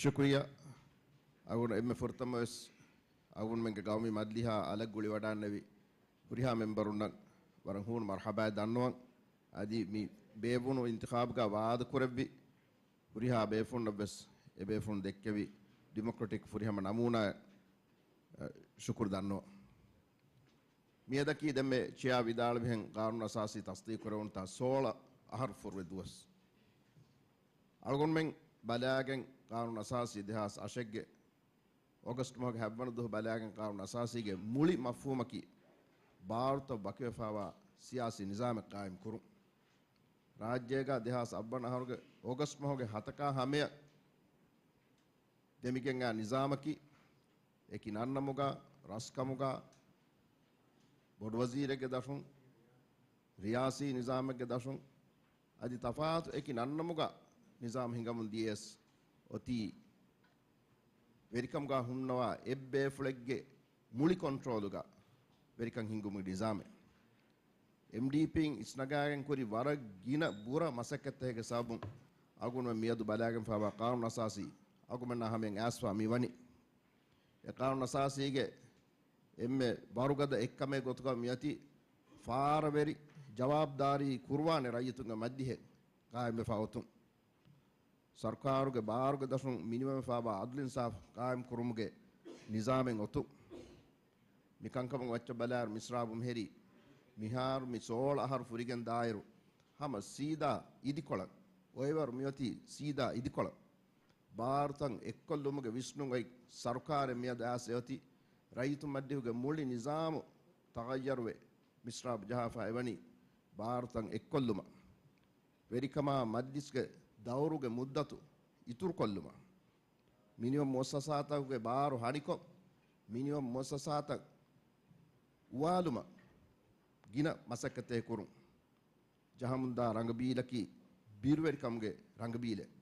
ޝުކުރިއްޔާ. އަޅުގަނޑު އެންމެ ފުރަތަމަވެސް އަޅުގަނޑުމެންގެ ގައުމީ މަޖިލީހާ އަލަށް ގުޅިވަޑައިގެންނެވި ހުރިހާ މެމްބަރުންނަށް ވަރަށް ހޫނު މަރުޙަބާއެއް ދަންނަވަން. އަދި މި ބޭއްވުނު އިންތިޚާބުގަ ވާދަކުރެއްވި ހުރިހާ ބޭފުޅުންނަށްވެސް އެބޭފުޅުން ދެއްކެވި ޑިމޮކްރެޓިކް ފުރިހަމަ ނަމޫނާއެއް ޝުކުރު ދަންނަވަން. މިއަދަކީ ދެންމެ ޗެއާ ވިދާޅުވިހެން ޤާނޫނު އަސާސީ ތަސްދީޤުކުރެވުނުތާ ސޯޅަ އަހަރު ފުރިވެ ދުވަސް. އަޅުގަނޑުމެން ބަލާގެން ޤާނޫނު އަސާސީ ދެހާސް އަށެއްގެ އޮގަސްޓް މަހުގެ ހަތްވަނަ ދުވަހު ބަލާގެން ޤާނޫނު އަސާސީގެ މުޅި މަފްހޫމަކީ ބާރުތައް ވަކިވެފާވާ ސިޔާސީ ނިޒާމެއް ޤާއިމް ކުރުން. ރާއްޖޭގަ ދެހާސް އަށްވަނަ އަހަރުގެ އޮގަސްޓް މަހުގެ ހަތަކާ ހަމަޔަށް ދެމިގެން އާ ނިޒާމަކީ، އެކި ނަންނަމުގަ، ރަސްކަމުގަ، ބޮޑުވަޒީރެއްގެ ދަށުން، ރިޔާސީ ނިޒާމެއްގެ ދަށުން، އަދި ތަފާތު އެކި ނަންނަމުގަ ނިޒާމް ހިނގަމުން ދިޔަސް، އޮތީ ވެރިކަމުގަ ހުންނަވާ އެއްބޭފުޅެއްގެ މުޅި ކޮންޓްރޯލުގަ ވެރިކަން ހިންގުމުގެ ނިޒާމެއް. އެމްޑީޕީން އިސްނަގާގެން ކުރި ވަރަށް ގިނަ ބުރަ މަސައްކަތްތަކެއްގެ ސަބަބުން އަޅުގަނޑުމެން މިއަދު ބަލާގެންފާވާ ޤާނޫނު އަސާސީ އަޅުގަނޑުމެންނާ ހަމަޔަށް އައިސްފާ މިވަނީ. އެ ޤާނޫނު އަސާސީގެ އެންމެ ވަރުގަދަ އެއްކަމެއް ގޮތުގަ މިއޮތީ ފާރަވެރި ޖަވާބުދާރީ ކުރުވާނެ ރައްޔިތުންގެ މަޖިލިހެއް ޤާއިމްވެފާ އޮތުން. ސަރުކާރުގެ ބާރުގެ ދަށުން މިނިވަންވެފާވާ ޢަދުލު އިންސާފު ޤާއިމް ކުރުމުގެ ނިޒާމެއް އޮތުން. މި ކަންކަމުގެ މައްޗަށް ބަލާއިރު މިސްރާބު މިހެރީ، މިހާރު މި ސޯޅަ އަހަރު ފުރިގެން ދާއިރު، ހަމަ ސީދާ އިދިކޮޅަށް، އޮއެވަރު މިއޮތީ ސީދާ އިދިކޮޅަށް. ބާރުތައް އެއްކޮށްލުމުގެ ވިސްނުން އޮތް ސަރުކާރެއް މިއަދު އައިސް އެއޮތީ، ރައްޔިތު މަޖިލިހުގެ މުޅި ނިޒާމު ތަޣައްޔަރުވެ، މިސްރާބު ޖަހާފާ އެވަނީ ބާރުތައް އެއްކޮށްލުމަށް. ވެރިކަމާ މަޖްލިސްގެ ދައުރުގެ މުއްދަތު އިތުރުކޮށްލުމަށް، މިނިވަން މުއައްސަސާތަކުގެ ބާރު ހަނިކޮށް، މިނިވަން މުއައްސަސާތައް އުވާލުމަށް ގިނަ މަސައްކަތެއް ކުރުން. ޖަހަމުންދާ ރަނގަބީލަކީ ބިރުވެރިކަމުގެ ރަނގަބީލެއް.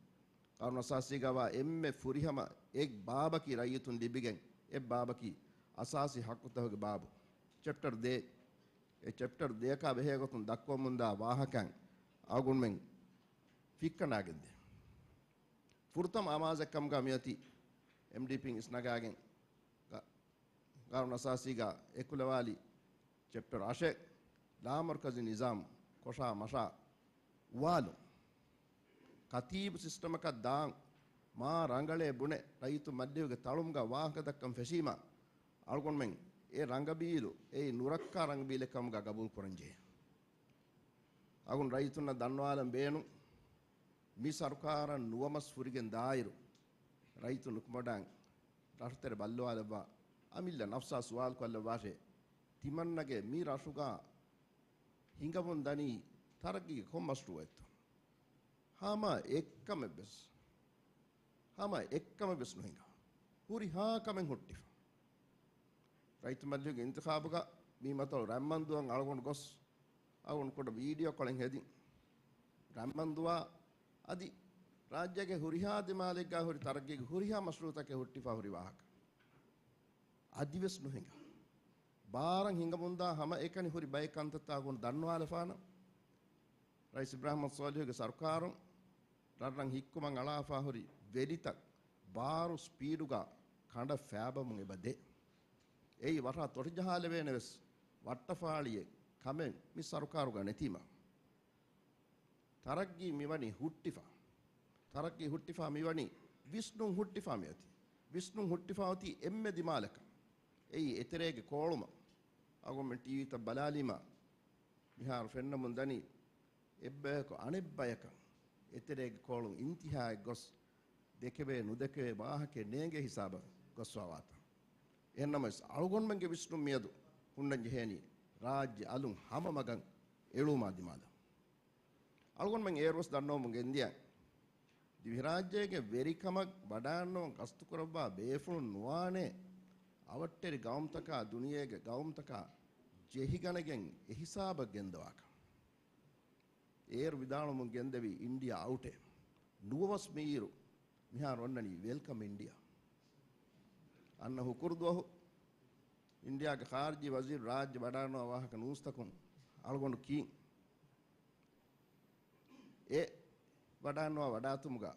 ޤާނޫނު އަސާސީގަވާ އެންމެ ފުރިހަމަ އެއް ބާބަކީ ރައްޔިތުން ލިބިގެން އެއް ބާބަކީ އަސާސީ ޙައްޤުތަކުގެ ބާބު. ޗެޕްޓަރ ދޭއް. އެ ޗެޕްޓަރ ދޭއަކާ ބެހޭގޮތުން ދައްކަވަމުންދާ ވާހަކައިން އަޅުގަނޑުމެން ފިއްކަނޑާގެންދޭ. ފުރަތަމަ އަމާޒެއްކަމުގަ މިއޮތީ އެމްޑީޕީން އިސްނަގާގެން ގ-، ގާނޫނު އަސާސީގަ އެކުލަވާލި ޗެޕްޓަރ އަށެއް، ލާމަރުކަޒީ ނިޒާމް ކޮށާ މަށާ އުވާލުން. ކަތީބު ސިސްޓަމަކަށް ދާން މާ ރަނގަޅޭ ބުނެ ރައްޔިތު މަޖިލީހުގެ ތަޅުމުގަ ވާހަކަ ދައްކަން ފެށީމަ، އަޅުގަނޑުމެން އެ ރަނގަބީލު އެއީ ނުރައްކާ ރަނގަބީލެއް ކަމުގަ ގަބޫލު ކުރަން ޖެހޭ. އަޅުގަނޑު ރައްޔިތުންނަށް ދަންނަވާލަން ބޭނުން، މި ސަރުކާރަށް ނުވަ މަސް ފުރިގެން ދާއިރު، ރައްޔިތުން ނުކުމެވަޑައި ރަށުތެރެ ބައްލަވާލައްވާ، އަމިއްލަ ނަފްސާ ސުވާލު ކޮށްލައްވާށޭ، ތިމަންނަގެ މި ރަށުގަ ހިނގަމުން ދަނީ ތަރައްގީގެ ކޮން މަޝްރޫއެއްތޯ؟ ހަމަ އެއްކަމެއްވެސް، ހަމަ އެއްކަމެއްވެސް ނުހިނގާ. ހުރިހާ ކަމެއް ހުއްޓިފަ. ރައްޔިތު މަޖިލީހުގެ އިންތިޚާބުގަ މި މަތޮޅު ރަތްމަންދުއަށް އަޅުގަނޑު ގޮސް، އަޅުގަނޑު ކުޑަ ވީޑިއޯ ކޮޅެއް ހެދިން. ރަތްމަންދުއާ އަދި ރާއްޖޭގެ ހުރިހާ ދިމާލެއްގަ ހުރި ތަރައްގީގެ ހުރިހާ މަޝްރޫއުތަކެއް ހުއްޓިފަ ހުރި ވާހަކަ. އަދިވެސް ނުހިނގާ. ބާރަށް ހިނގަމުންދާ ހަމައެކަނި ހުރި ބައެއް ކަންތައްތައް އަޅުގަނޑު ދަންނަވާލަފާނަން. ރައީސް އިބްރާހިމް ސޯލިހުގެ ސަރުކާރުން ރަށްރަށް ހިއްކުމަށް އަޅާފާ ހުރި ވެލިތައް ބާރު ސްޕީޑުގަ ކަނޑަށް ފައިބަމުން އެބަ ދޭ. އެއީ ވަށާ ތޮށިޖަހާލެވޭނެ ވެސް ވައްޓަފާޅިއެއް ކަމެއް މި ސަރުކާރުގަ ނެތީމަ. ތަރައްގީ މިވަނީ ހުއްޓިފަ. ތަރައްގީ ހުއްޓިފަ މިވަނީ ވިސްނުން ހުއްޓިފަ މިއޮތީ. ވިސްނުން ހުއްޓިފަ އޮތީ އެންމެ ދިމާލަކަށް. އެއީ އެތެރޭގެ ކޯޅުމަށް. އަޅުގަނޑުމެން ޓީވީތައް ބަލާލީމަ މިހާރު ފެންނަމުން ދަނީ އެއްބަޔަކު އަނެއްބަޔަކަށް އެތެރޭގެ ކޯޅުން އިންތިހާއެއް ގޮސް ދެކެވޭ ނުދެކެވޭ ވާހަކައެއް ނޭނގޭ ހިސާބަށް ގޮސްފާވާތަން. އެހެންނަމަވެސް އަޅުގަނޑުމެންގެ ވިސްނުން މިއަދު ހުންނަން ޖެހޭނީ ރާއްޖެ އަލުން ހަމަ މަގަށް އެޅުވުމާ ދިމާލަށް. އަޅުގަނޑުމެން އޭރުވެސް ދަންނަވަމުން ގެންދިޔަ ދިވެހިރާއްޖޭގެ ވެރިކަމަށް ވަޑާންނަވަން ގަސްތުކުރައްވާ ބޭފުޅުން ނުވާނެ އަވަށްޓެރި ގައުމުތަކާ ދުނިޔޭގެ ގައުމުތަކާ ޖެހިގަނެގެން އެހިސާބަށް ގެންދަވާކަން. އޭރު ވިދާޅުވަމުން ގެންދެވީ އިންޑިއާ އައުޓޭ. ނުވަވަސް މިއިރު މިހާރު އޮންނަނީ ވެލްކަމް އިންޑިއާ. އަންނަ ހުކުރު ދުވަހު އިންޑިއާގެ ޚާރިޖީ ވަޒީރު ރާއްޖެ ވަޑާންނަވާ ވާހަކަ ނޫސްތަކުން އަޅުގަނޑު ކީން. އެ ވަޑާންނަވާ ވަޑާތުމުގަ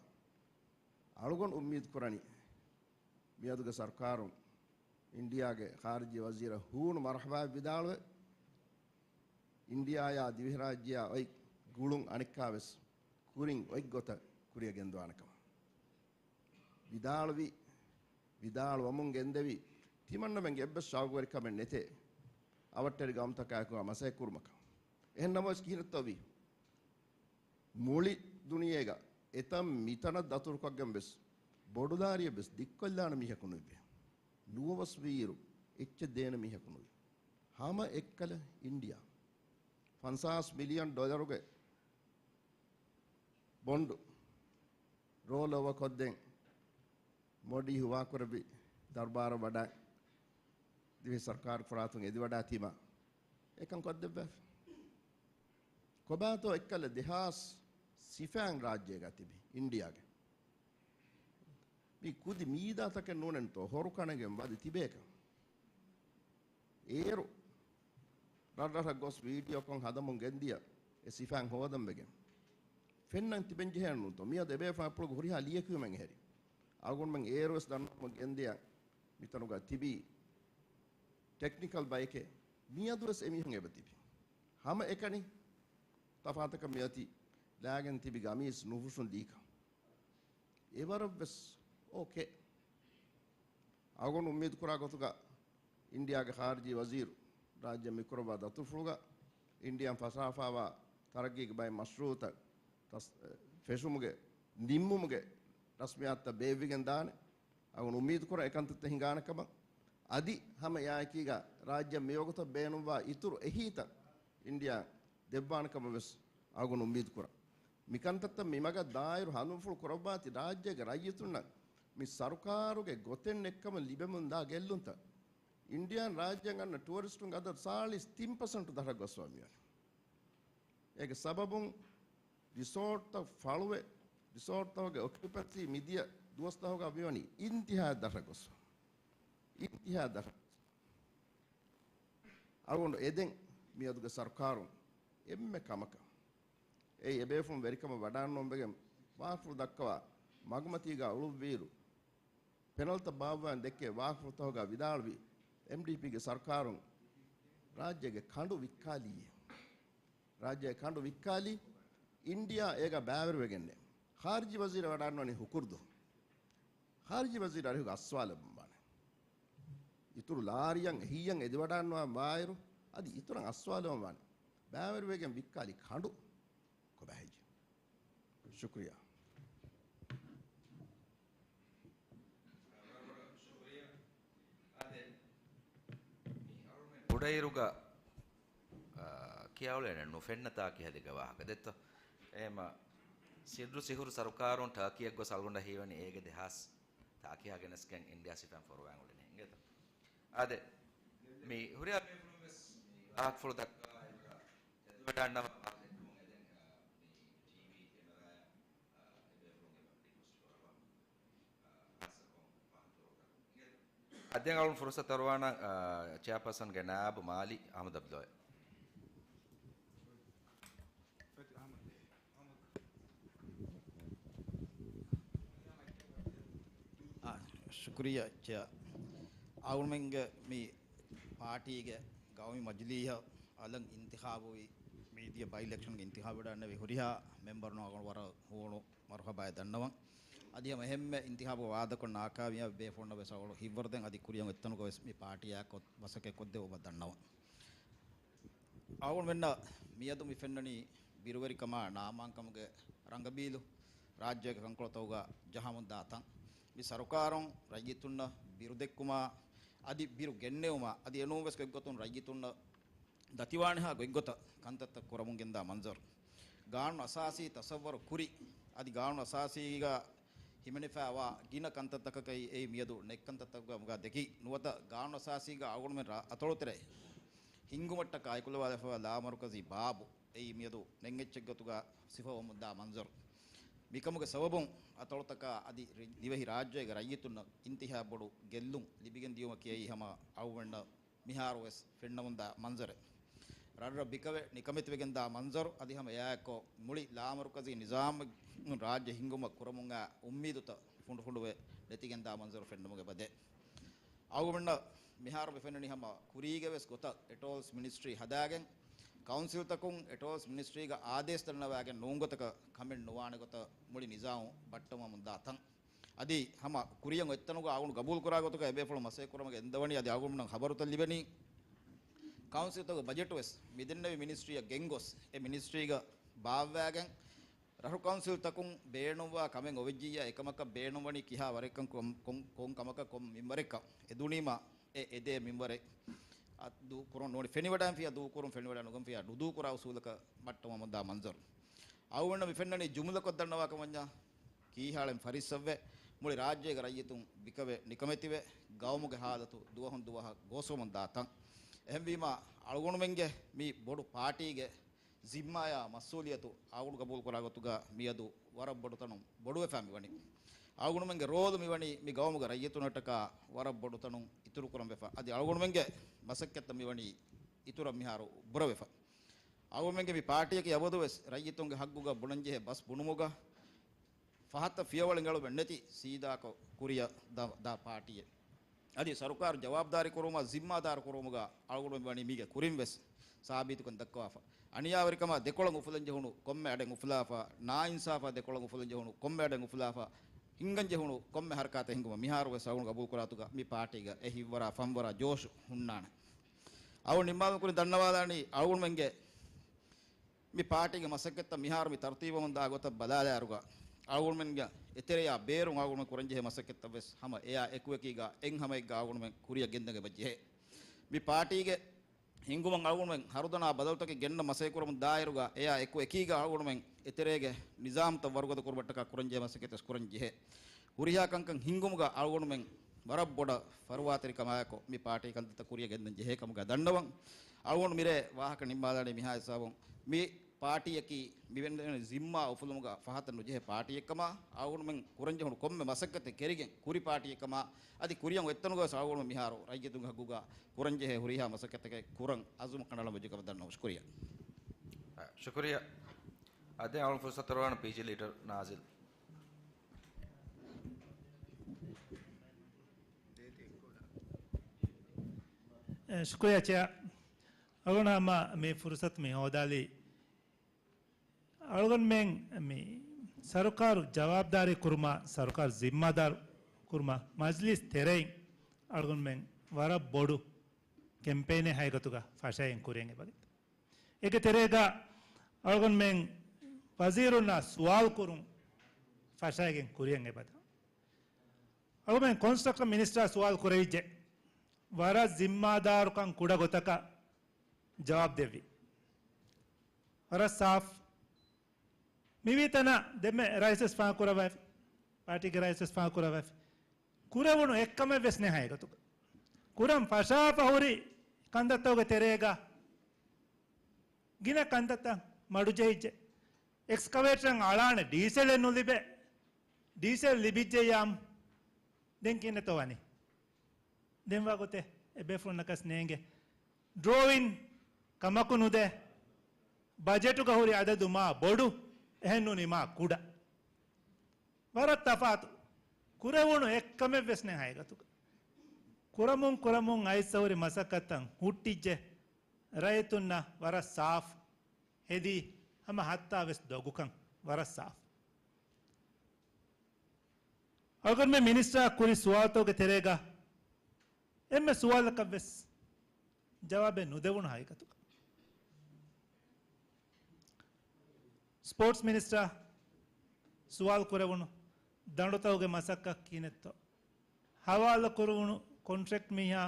އަޅުގަނޑު އުއްމީދު ކުރަނީ މިއަދުގެ ސަރުކާރުން އިންޑިއާގެ ޚާރިޖީ ވަޒީރަށް ހޫނު މަރުޙަބާއެއް ވިދާޅުވެ، އިންޑިއާޔާ ދިވެހިރާއްޖެއާ އޮތް ގުޅުން އަނެއްކާވެސް ކުރިން އޮތް ގޮތަށް ކުރިއަށް ގެންދަވާނެ ކަމަށް ވިދާޅުވި، ވިދާޅުވަމުން ގެންދެވި ތިމަންނަމެންގެ އެއްވެސް ޝައުގުވެރިކަމެއް ނެތޭ އަވަށްޓެރި ގައުމުތަކާއެކު މަސައްކަތް ކުރުމަކަށް. އެހެން ނަމަވެސް ކިހިނެއްތޯ ވީ؟ މުޅި ދުނިޔޭގަ އެތަން މިތަނަށް ދަތުރުކޮށްގެން ވެސް ބޮޑުލާރިއެއް ވެސް ދިއްކޮށްލާނެ މީހަކު ނުއިވޭ. ނުވަވަސް ވީއިރު އެއްޗެއް ދޭނެ މީހަކު ނުވި. ހަމަ އެއްކަލަ އިންޑިއާ. ފަންސާސް މިލިއަން ޑޮލަރުގެ ބޮންޑު ރޯލް އޯވާ ކޮށްދޭން މޯޑީ ހުވާކުރެއްވި ދަރުބާރަށް ވަޑައި ދިވެހި ސަރުކާރު ފަރާތުން އެދިވަޑާތީމަ އެކަން ކޮށްދެއްވާފި. ކޮބާތޯ އެއްކަލަ ދެހާސް ސިފައިން ރާއްޖޭގަ ތިބި އިންޑިއާގެ މި ކުދި މީދާތަކެއް ނޫނެންތޯ ހޮރުކަނެގެން ވަދެ ތިބޭކަން. އޭރު ރަށްރަށަށް ގޮސް ވީޑިއޯކޮށް ހަދަމުން ގެންދިޔަ އެ ސިފައިން ހޯދަން ވެގެން ފެންނަން ތިބެން ޖެހޭނުންތޯ؟ މިއަދު އެބޭފުޅުން އަތްޕުޅުގެ ހުރިހާ ލިޔެކިޔުމެއް އެހެރި. އަޅުގަނޑުމެން އޭރުވެސް ދަންނަވަމުން ގެންދިޔަ މިތަނުގަ ތިބީ ޓެކްނިކަލް ބަޔެކޭ. މިއަދުވެސް އެމީހުން އެބަތިބި. ހަމަ އެކަނި ތަފާތަކަށް މިއޮތީ ލާގެން ތިބި ގަމީސް ނުފުށުން ދީކަން. އެވަރަށްވެސް އޯކޭ. އަޅުގަނޑު އުއްމީދުކުރާ ގޮތުގަ އިންޑިއާގެ ޚާރިޖީ ވަޒީރު ރާއްޖެ މިކުރައްވާ ދަތުރުފުޅުގަ އިންޑިއާން ފަށާފާވާ ތަރައްގީގެ ބައެއް މަޝްރޫއުތައް ތަސް-، ފެށުމުގެ ނިންމުމުގެ ރަސްމިއްޔާތުތައް ބޭއްވިގެން ދާނެ. އަޅުގަނޑު އުއްމީދުކުރަން އެކަންތައްތައް ހިނގާނެ ކަމަށް. އަދި ހަމަ އެއާއެކީގަ ރާއްޖެ މިވަގުތަށް ބޭނުންވާ އިތުރު އެހީތައް އިންޑިއާ ދެއްވާނެ ކަމަށް ވެސް އަޅުގަނޑު އުއްމީދު ކުރަން. މިކަންތައްތައް މިމަގަށް ދާއިރު ހަނދުމަފުޅު ކުރައްވާތި ރާއްޖޭގެ ރައްޔިތުންނަށް މި ސަރުކާރުގެ ގޮތެއް ނެއްކަމަށް ލިބެމުންދާ ގެއްލުންތައް. އިންޑިއާން ރާއްޖޭން އަންނަ ޓުއަރިސްޓުންގެ އަދަދު ސާޅީސް ތިން ޕަސެންޓު ދަށަށް ގޮސްފާ މިވަނީ. އޭގެ ސަބަބުން ރިސޯޓްތައް ފަޅުވެ، ރިސޯޓްތަކުގެ އޮކިއުޕެންސީ މިދިޔަ ދުވަސްތަކުގަ މިވަނީ އިންތިހާއަށް ދަށަށް ގޮސްފާ. އިންތިހާއަށް ދަށަށް ގޮސްފާ. އަޅުގަނޑު އެދެން މިއަދުގެ ސަރުކާރުން އެންމެ ކަމަކަށް އެއީ އެބޭފުޅުން ވެރިކަމަށް ވަޑާންނަވަން ވެގެން ވާހަކަފުޅު ދައްކަވާ މަގުމަތީގަ އުޅުއްވިއިރު، ޕެނަލްތައް ބާއްވައި ދެއްކޭ ވާހަކަފުޅުތަކުގަ ވިދާޅުވި، އެމްޑީޕީގެ ސަރުކާރުން ރާއްޖޭގެ ކަނޑު ވިއްކާލީއޭ. ރާއްޖޭގެ ކަނޑު ވިއްކާލީ އިންޑިއާ އޭގަ ބައިވެރިވެގެންނޭ. ޚާރިޖީ ވަޒީރަށް ވަޑާންވަނީ ހުކުރުދު. ޚާރިޖީ ވަޒީރު އަރިހުގަ އައްސުވާލައްވަންވާނެ. އިތުރު ލާރިއަށް އެހީއަށް އެދިވަޑާންވާ ވާއިރު، އަދި އިތުރަށް އައްސުވާލައްވަންވާނެ. ބައިވެރިވެގެން ވިއްކާލި ކަނޑު ކޮބާ ހެއްޔެވެ؟ ޝުކުރިއްޔާ. ކުޑައިރުގަ، އާ، ކިޔާއުޅޭނެ ނުފެންނަ ތާކިހަލެއްގެ ވާހަކަ ދެއްތޯ؟ އެހެމަ ސިއްރު ސިހުރު ސަރުކާރުން ޓާކީއަށް ގޮސް އަޅުގަނޑަށް ހީވަނީ އޭގެ ދެހާސް ތާކިހާ ގެނެސްގެން އިންޑިއާ ސިފައިން ފޮރުވާން އުޅެނީ އިނގޭތޯ؟ އާދެ، މި ހުރިހާ ބޭފުޅުން ވެސް މި ވާހަކަފުޅު ދައްކާ އެދުވަޑާންނަވާ ދެއްކުމުން އެދެން، އާ، މި ޓީވީ ކެމެރާއަށް، އާ، އެބޭފުޅުން އެބަ ރިކުއެސްޓް ކުރައްވާ. އަދި އަޅުން ފުރުސަތު އަރުވާނަން، އާ، ޗެއާޕާސަންގެ ނާއިބު މާލީ އަހްމަދު އަބްދުﷲ. އާ، ޝުކުރިއްޔާ ޗެއާ. އަޅުގަނޑުމެންގެ މި ޕާޓީގެ ގައުމީ މަޖިލީހަށް އަލަށް އިންތިޚާބުވި މިދިޔަ ބައި އިލެކްޝަންގެ އިންތިޚާބު ވެޑަންނެވި ހުރިހާ މެމްބަރުން އަޅުގަނޑު ވަރަށް ހޫނު މަރުހަބާއެއް ދަންނަވަން. އަދި ހަމަ އެހެންމެ އިންތިޚާބު ވާދަކޮށް ނާކާމިޔާބު ބޭފުޅުންނަށް ވެސް އަޅުގަނޑު ހިތްވަރުދެން އަދި ކުރިއަށް އޮތްތަނުގަ ވެސް މި ޕާޓީއާ ކޮށް މަސައްކަތް ކޮށްދެވުމަށް ދަންނަވަން. އަޅުގަނޑުމެންނަށް މިއަދު މި ފެންނަނީ ބިރުވެރިކަމާ ނާމާންކަމުގެ ރަނގަބީލު ރާއްޖޭގެ ކަންކޮޅުތަކުގަ ޖަހާމުންދާ ތަން. މި ސަރުކާރުން ރައްޔިތުންނަށް ބިރުދެއްކުމާ އަދި ބިރު ގެންނެވުމާ އަދި އެނޫންވެސް ގޮތްގޮތުން ރައްޔިތުންނަށް ދަތިވާނެހާ ގޮތްގޮތަށް ކަންތައްތައް ކުރަމުން ގެންދާ މަންޒަރު. ގާނޫނު އަސާސީ ތަސައްވަރު ކުރި، އަދި ގާނޫނު އަސާސީގަ ހިމެނިފައިވާ ގިނަ ކަންތައްތަކަކައި އެއީ މިއަދު ނެތް ކަންތައްތަކުގަ ދެކި ނުވަތަ ގާނޫނު އަސާސީގަ އަޅުގަނޑުމެން ރާ-، އަތޮޅުތެރޭ ހިންގުމަށްޓަކާ އެކުލަވާލަފައިވާ ލާމަރުކަޒީ ބާބު އެއީ މިއަދު ނެތް އެއްޗެއްގެ ގޮތުގަ ސިފަވަމުންދާ މަންޒަރު. މިކަމުގެ ސަބަބުން އަތޮޅުތަކާ އަދި ރި-، ދިވެހި ރާއްޖޭގެ ރައްޔިތުންނަށް އިންތިހާ ބޮޑު ގެއްލުން ލިބިގެން ދިޔުމަކީ އެއީ ހަމަ އަޅުގަނޑަށް މިހާރު ވެސް ފެންނަމުންދާ މަންޒަރެއް. ރަށްރަށް ބިކަވެ ނިކަމެތިވެގެންދާ މަންޒަރު އަދި ހަމަ އެއާއެއްކޮށް މުޅި ލާމަރުކަޒީ ނިޒާމުން ރާއްޖެ ހިންގުމަށް ކުރަމުންއާ އުއްމީދުތައް ފުނޑުފުނޑުވެ ނެތިގެންދާ މަންޒަރު ފެންނަމުގެ ބަދޭ. އަޅުގަނޑަށް މިހާރު މި ފެންނަނީ ހަމަ ކުރީގެ ވެސް ގޮތަށް އެޓޯލްސް މިނިސްޓްރީ ހަދާގެން، ކައުންސިލްތަކުން އެޓޯލްސް މިނިސްޓްރީގަ އާދޭސް ދަންނަވާގެން ނޫން ގޮތަކަށް ކަމެއް ނުވާނެ ގޮތަށް މުޅި ނިޒާމު ބައްޓަވަމުންދާ ތަން. އަދި ހަމަ ކުރިޔަށް އޮތްތަނުގަ އަޅުގަނޑު ގަބޫލުކުރާ ގޮތުގަ އެބޭފުޅުން މަސައްކަތް ކުރަމުގެ އެންދަވަނީ. އަދި އަޅުގަނޑުމެންނަށް ޚަބަރުތައް ލިބެނީ، ކައުންސިލްތަކުގެ ބަޖެޓު ވެސް މިދެންނެވި މިނިސްޓްރީއަށް ގެންގޮސް، އެ މިނިސްޓްރީގަ ބާއްވާގެން، ރަށު ކައުންސިލްތަކުން ބޭނުންވާ ކަމެއް އޮވެއްޖިއްޔާ، އެކަމަކަށް ބޭނުންވަނީ ކިހާ ވަރެއްކަން، ކޮން، ކޮން، ކޮން ކަމަކަށް ކޮން މިންވަރެއްކަން އެ ދުނީމާ، އެ އެދޭ މިންވަރެއް އަ، ދޫކުރުން ނޫނީ، ފެނިވަޑައިން ފިޔާ ދޫކުރުން، ފެނިވަޑައި ނުގަން ފިޔާ ނުދޫކުރާ އުސޫލަކަށް މައްޓަމަށް ވަމުންދާ މަންޒަރު. އަޅުގަނޑަށް މި ފެންނަނީ ޖުމްލަކޮށް ދަންނަވާކަމަށްޏާ، ކީހާޅެން ފަރިއްސަވެ، މުޅި ރާއްޖޭގެ ރައްޔިތުން ބިކަވެ ނިކަމެތިވެ، ގައުމުގެ ހާލަތު ދުވަހުން ދުވަހަށް ގޯސްވަމުން ދާތަން. އެހެންވީމާ، އަޅުގަނޑުމެންގެ މި ބޮޑު ޕާޓީގެ ޒިންމާޔާ މަސްއޫލިއްޔަތު އަޅުގަނޑު ގަބޫލުކުރާ ގޮތުގަ މިއަދު ވަރަށް ބޮޑު ތަނުން ބޮޑުވެފާ މިވަނީ. އަޅުގަނޑުމެންގެ ރޯލު މިވަނީ މި ގައުމުގެ ރައްޔިތުންނަށްޓަކާ ވަރަށް ބޮޑު ތަނުން އިތުރުކުރަން ވެފަ. އަދި އަޅުގަނޑުމެންގެ މަސައްކަތްތައް މިވަނީ އިތުރަށް މިހާރު ބުރަވެފަ. އަޅުގަނޑުމެންގެ މި ޕާޓީއަކީ އަބަދުވެސް ރައްޔިތުންގެ ހައްގުގަ ބުނަންޖެހޭ ބަސް ބުނުމުގަ ފަހަތަށް ފިޔަވަޅެއް އެޅުމެއް ނެތި ސީދާކޮށް ކުރިއަށް ދާ، ދާ ޕާޓީއެއް. އަދި ސަރުކާރު ޖަވާބުދާރީ ކުރުމާ ޒިންމާދާރު ކުރުމުގަ އަޅުގަނޑުމެން ވަނީ މީގެ ކުރިން ވެސް ސާބީތުކަން ދައްކަވާފަ. އަނިޔާވެރިކަމާ ދެކޮޅަށް އުފުލަން ޖެހުނު ކޮންމެ އަޑެއް އުފުލާފަ، ނާއިންސާފާ ދެކޮޅަށް އުފުލަން ޖެހުނު ކޮންމެ އަޑެއް އުފުލާފަ، ހިންގަން ޖެހުނު ކޮންމެ ހަރަކާތެއް ހިންގުމަށް މިހާރު ވެސް އަޅުގަނޑު ގަބޫލުކުރާތުގަ މި ޕާޓީގަ އެ ހިތްވަރާ ފަންވަރާ ޖޯޝު ހުންނާނެ. އަޅުގަނޑު ނިންމާލުމުގެ ކުރިން ދަންނަވާލާނީ އަޅުގަނޑުމެންގެ މި ޕާޓީގެ މަސައްކަތްތައް މިހާރު މި ތަރުތީބުވަމުން ދާ ގޮތަށް ބަލާލާއިރުގަ، އަޅުގަނޑުމެންގެ އެތެރެޔާ ބޭރުން އަޅުގަނޑުމެން ކުރަންޖެހޭ މަސައްކަތްތައް ވެސް ހަމަ އެއާ އެކުއެކީގަ އެއްހަމައެއްގަ އަޅުގަނޑުމެން ކުރިއަށް ގެންދަން އެބަ ޖެހޭ. މި ޕާޓީގެ ހިންގުމަށް އަޅުގަނޑުމެން ހަރުދަނާ ބަދަލުތަކެއް ގެންނަ މަސައްކަތް ކުރަމުން ދާއިރުގަ އެއާ އެކު އެކީގަ އަޅުގަނޑުމެން އެތެރޭގެ ނިޒާމްތައް ވަރުގަދަ ކުރުމަށްޓަކާ ކުރަންޖެހޭ މަސައްކަތް ވެސް ކުރަން ޖެހޭ. ހުރިހާ ކަންކަން ހިންގުމުގަ އަޅުގަނޑުމެން ވަރަށް ބޮޑަށް ފަރުވާތެރިކަމާއެކު މި ޕާޓީ ކަންތައްތައް ކުރިއަށް ގެންދަން ޖެހޭ ކަމުގަ ދަންނަވަން. އަޅުގަނޑު މިރޭ ވާހަކަ ނިންމާލާނީ މިހާ ހިސާބުން. މި ޕާޓީއަކީ މި ވެންދެން ޒިންމާ އުފުލުމުގަ ފަހަތަށް ނުޖެހޭ ޕާޓީއެއްކަމާ، އަޅުގަނޑުމެން ކުރަންޖެހުނު ކޮންމެ މަސައްކަތެއް ކެރިގެން ކުރި ޕާޓީއެއްކަމާ، އަދި ކުރިއަށް އޮތްތަނުގަ ވެސް އަޅުގަނޑު މިހާރު ރައްޔިތުންގެ ހައްގުގަ ކުރަންޖެހޭ ހުރިހާ މަސައްކަތެއް ކުރަން އަޒުމު ކަނޑައަޅަން ވެއްޖެ ކަމަށް ދަންނަވަން. ޝުކުރިއްޔާ. ޝުކުރިއްޔާ. އަދި އަޅުން ފުރުސަތު ރަވާން ޕީޖީ ލީޑަރ ނާޒިލް. އެ، ޝުކުރިއްޔާ ޗެއާ. އަޅުގަނޑަށް ހަމަ މި ފުރުސަތު މި ހޯދާލީ އަޅުގަނޑުމެން މި ސަރުކާރު ޖަވާބުދާރީ ކުރުމާ، ސަރުކާރު ޒިންމާދާރު ކުރުމާ، މަޖްލިސް ތެރެއިން އަޅުގަނޑުމެން ވަރަށް ބޮޑު ކެމްޕޭނެއް ހައިގަތުގަ ފަށައިގެން ކުރިއަށް އެބަދޭ. އޭގެ ތެރޭގަ އަޅުގަނޑުމެން ވަޒީރުންނާ ސުވާލު ކުރުން ފަށައިގެން ކުރިއަށް އެބަދާ. އަޅުގަނޑުމެން ކޮންސްޓްރަކްޝަން މިނިސްޓަރ ސުވާލު ކުރެވިއްޖެ. ވަރަށް ޒިންމާދާރުކަން ކުޑަ ގޮތަކަށް ޖަވާބު ދެއްވި. ވަރަށް ސާފް. މިވީ ތަނަށް ދެންމެ ރައީސް ވެސް ފާހަގަ ކުރައްވައިފި. ޕާޓީގެ ރައީސް ވެސް ފާހަގަ ކުރައްވައިފި. ކުރެވުނު އެއްކަމެއް ވެސް ނެހާ އެގޮތުގަ. ކުރަން ފަށާފަ ހުރި ކަންތައްތަކުގެ ތެރޭގަ ގިނަ ކަންތައްތައް މަޑުޖެހިއްޖެ. އެކްސްކަވޭޓަރަށް އަޅާނެ ޑީސެލެއް ނުލިބޭ. ޑީސެލް ލިބިއްޖެއްޔާމު ދެން ކިހިނެއްތޯ ވަނީ؟ ދެންވާ ގޮތެއް އެބޭފުޅުންނަކަސް ނޭނގެ. ޑްރޯއިން ކަމަކު ނުދޭ. ބަޖެޓުގަ ހުރި އަދަދު މާ ބޮޑު، އެހެން ނޫނީ މާ ކުޑަ. ވަރަށް ތަފާތު. ކުރެވުނު އެއްކަމެއް ވެސް ނެހާ އެގޮތުގަ. ކުރަމުން ކުރަމުން އައިސް ހުރި މަސައްކަތްތައް ހުއްޓިއްޖެ. ރައްޔިތުންނަށް ވަރަށް ސާފު ހެދީ ހަމަ ހައްތާ ވެސް ދޮގުކަން ވަރަށް ސާފު. އަޅުގަނޑުމެން މިނިސްޓަރ ކުރި ސުވާލުތަކުގެ ތެރޭގަ އެންމެ ސުވާލަކަށް ވެސް ޖަވާބެއް ނުދެވުނު ހަގީގަތުގަ. ސްޕޯޓްސް މިނިސްޓަރ ސުވާލު ކުރެވުނު ދަނޑުތަކުގެ މަސައްކަތް ކިހިނެއްތޯ؟ ހަވާލު ކުރުވުނު ކޮންޓްރެކްޓް މީހާ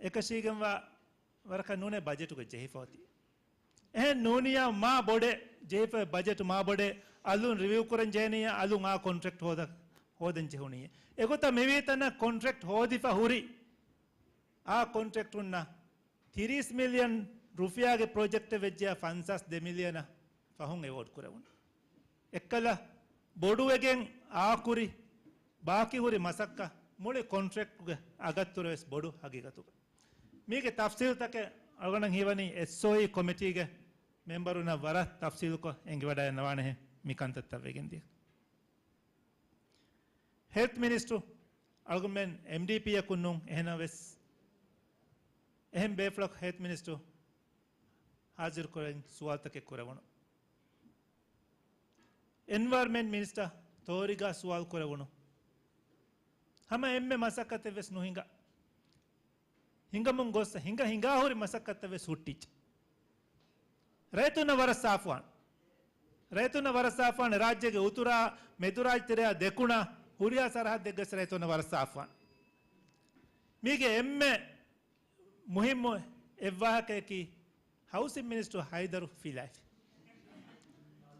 އެކަށީގެންވާ ވަރަކަށް ނޫނޭ ބަޖެޓުގަ ޖެހިފަ އޮތީ. އެހެން ނޫނިއްޔާ މާ ބޮޑެއް ޖެހިފަ ބަޖެޓު މާ ބޮޑެއް އަލުން ރިވިއު ކުރަން ޖެހެނިއްޔާ އަލުން އާ ކޮންޓްރެކްޓް ހޯދަ، ހޯދަން ޖެހުނިއްޔޭ. އެގޮތަށް މިވީތަނަށް ކޮންޓްރެކްޓް ހޯދިފަ ހުރި އާ ކޮންޓްރެކްޓުންނަށް ތިރީސް މިލިއަން ރުފިޔާގެ ޕްރޮޖެކްޓެއް ވެއްޖެޔާ ފަންސާސް ދެ މިލިއަނަށް ފަހުން އެވޯޑް ކުރެވުނު. އެއްކަލަ ބޮޑުވެގެން އާކުރި ބާކީ ހުރި މަސައްކަތް މުޅި ކޮންޓްރެކްޓްގެ އަގަށްތުރަށް ވެސް ބޮޑު ހަގީގަތުގަ. މީގެ ތަފްސީލްތަކެއް އަޅުގަނޑަށް ހީވަނީ އެސްއޯއީ ކޮމިޓީގެ މެމްބަރުންނަށް ވަރަށް ތަފްސީލުކޮށް އެނގިވަޑައިގަންނަވާނެހެން މި ކަންތައްތައް ވެގެންދިޔަ. ހެލްތް މިނިސްޓު އަޅުގަނޑުމެން އެމްޑީޕީއަކުން ނޫން އެހެނަސް ވެސް އެހެން ބޭފުޅަކު ހެލްތް މިނިސްޓު ހާޒިރުކުރެވިން ސުވާލުތަކެއް ކުރެވުނު. އެންވަޔަރަންމަންޓް މިނިސްޓަރ ސްޓޯރީގަ ސުވާލު ކުރެވުނު. ހަމަ އެންމެ މަސައްކަތެއް ވެސް ނުހިނގާ. ހިނގަމުން ގޮއްސަ ހިނގަ ހިނގާ ހުރި މަސައްކަތްތައް ވެސް ހުއްޓިއްޖެ. ރައްޔިތުންނަށް ވަރަށް ސާފުވާން. ރައްޔިތުންނަށް ވަރަށް ސާފުވާން. ރާއްޖޭގެ އުތުރާ، މެދުރާއްޖެ ތެރެއާ، ދެކުނާ، ހުރިހާ ސަރަހައްދެއްގަސް ރައްޔިތުންނަށް ވަރަށް ސާފުވާން. މީގެ އެންމެ މުހިއްމު އެއްވާހަކަޔަކީ، ހައުސިން މިނިސްޓަރު ހައިދަރު ފިލާފި.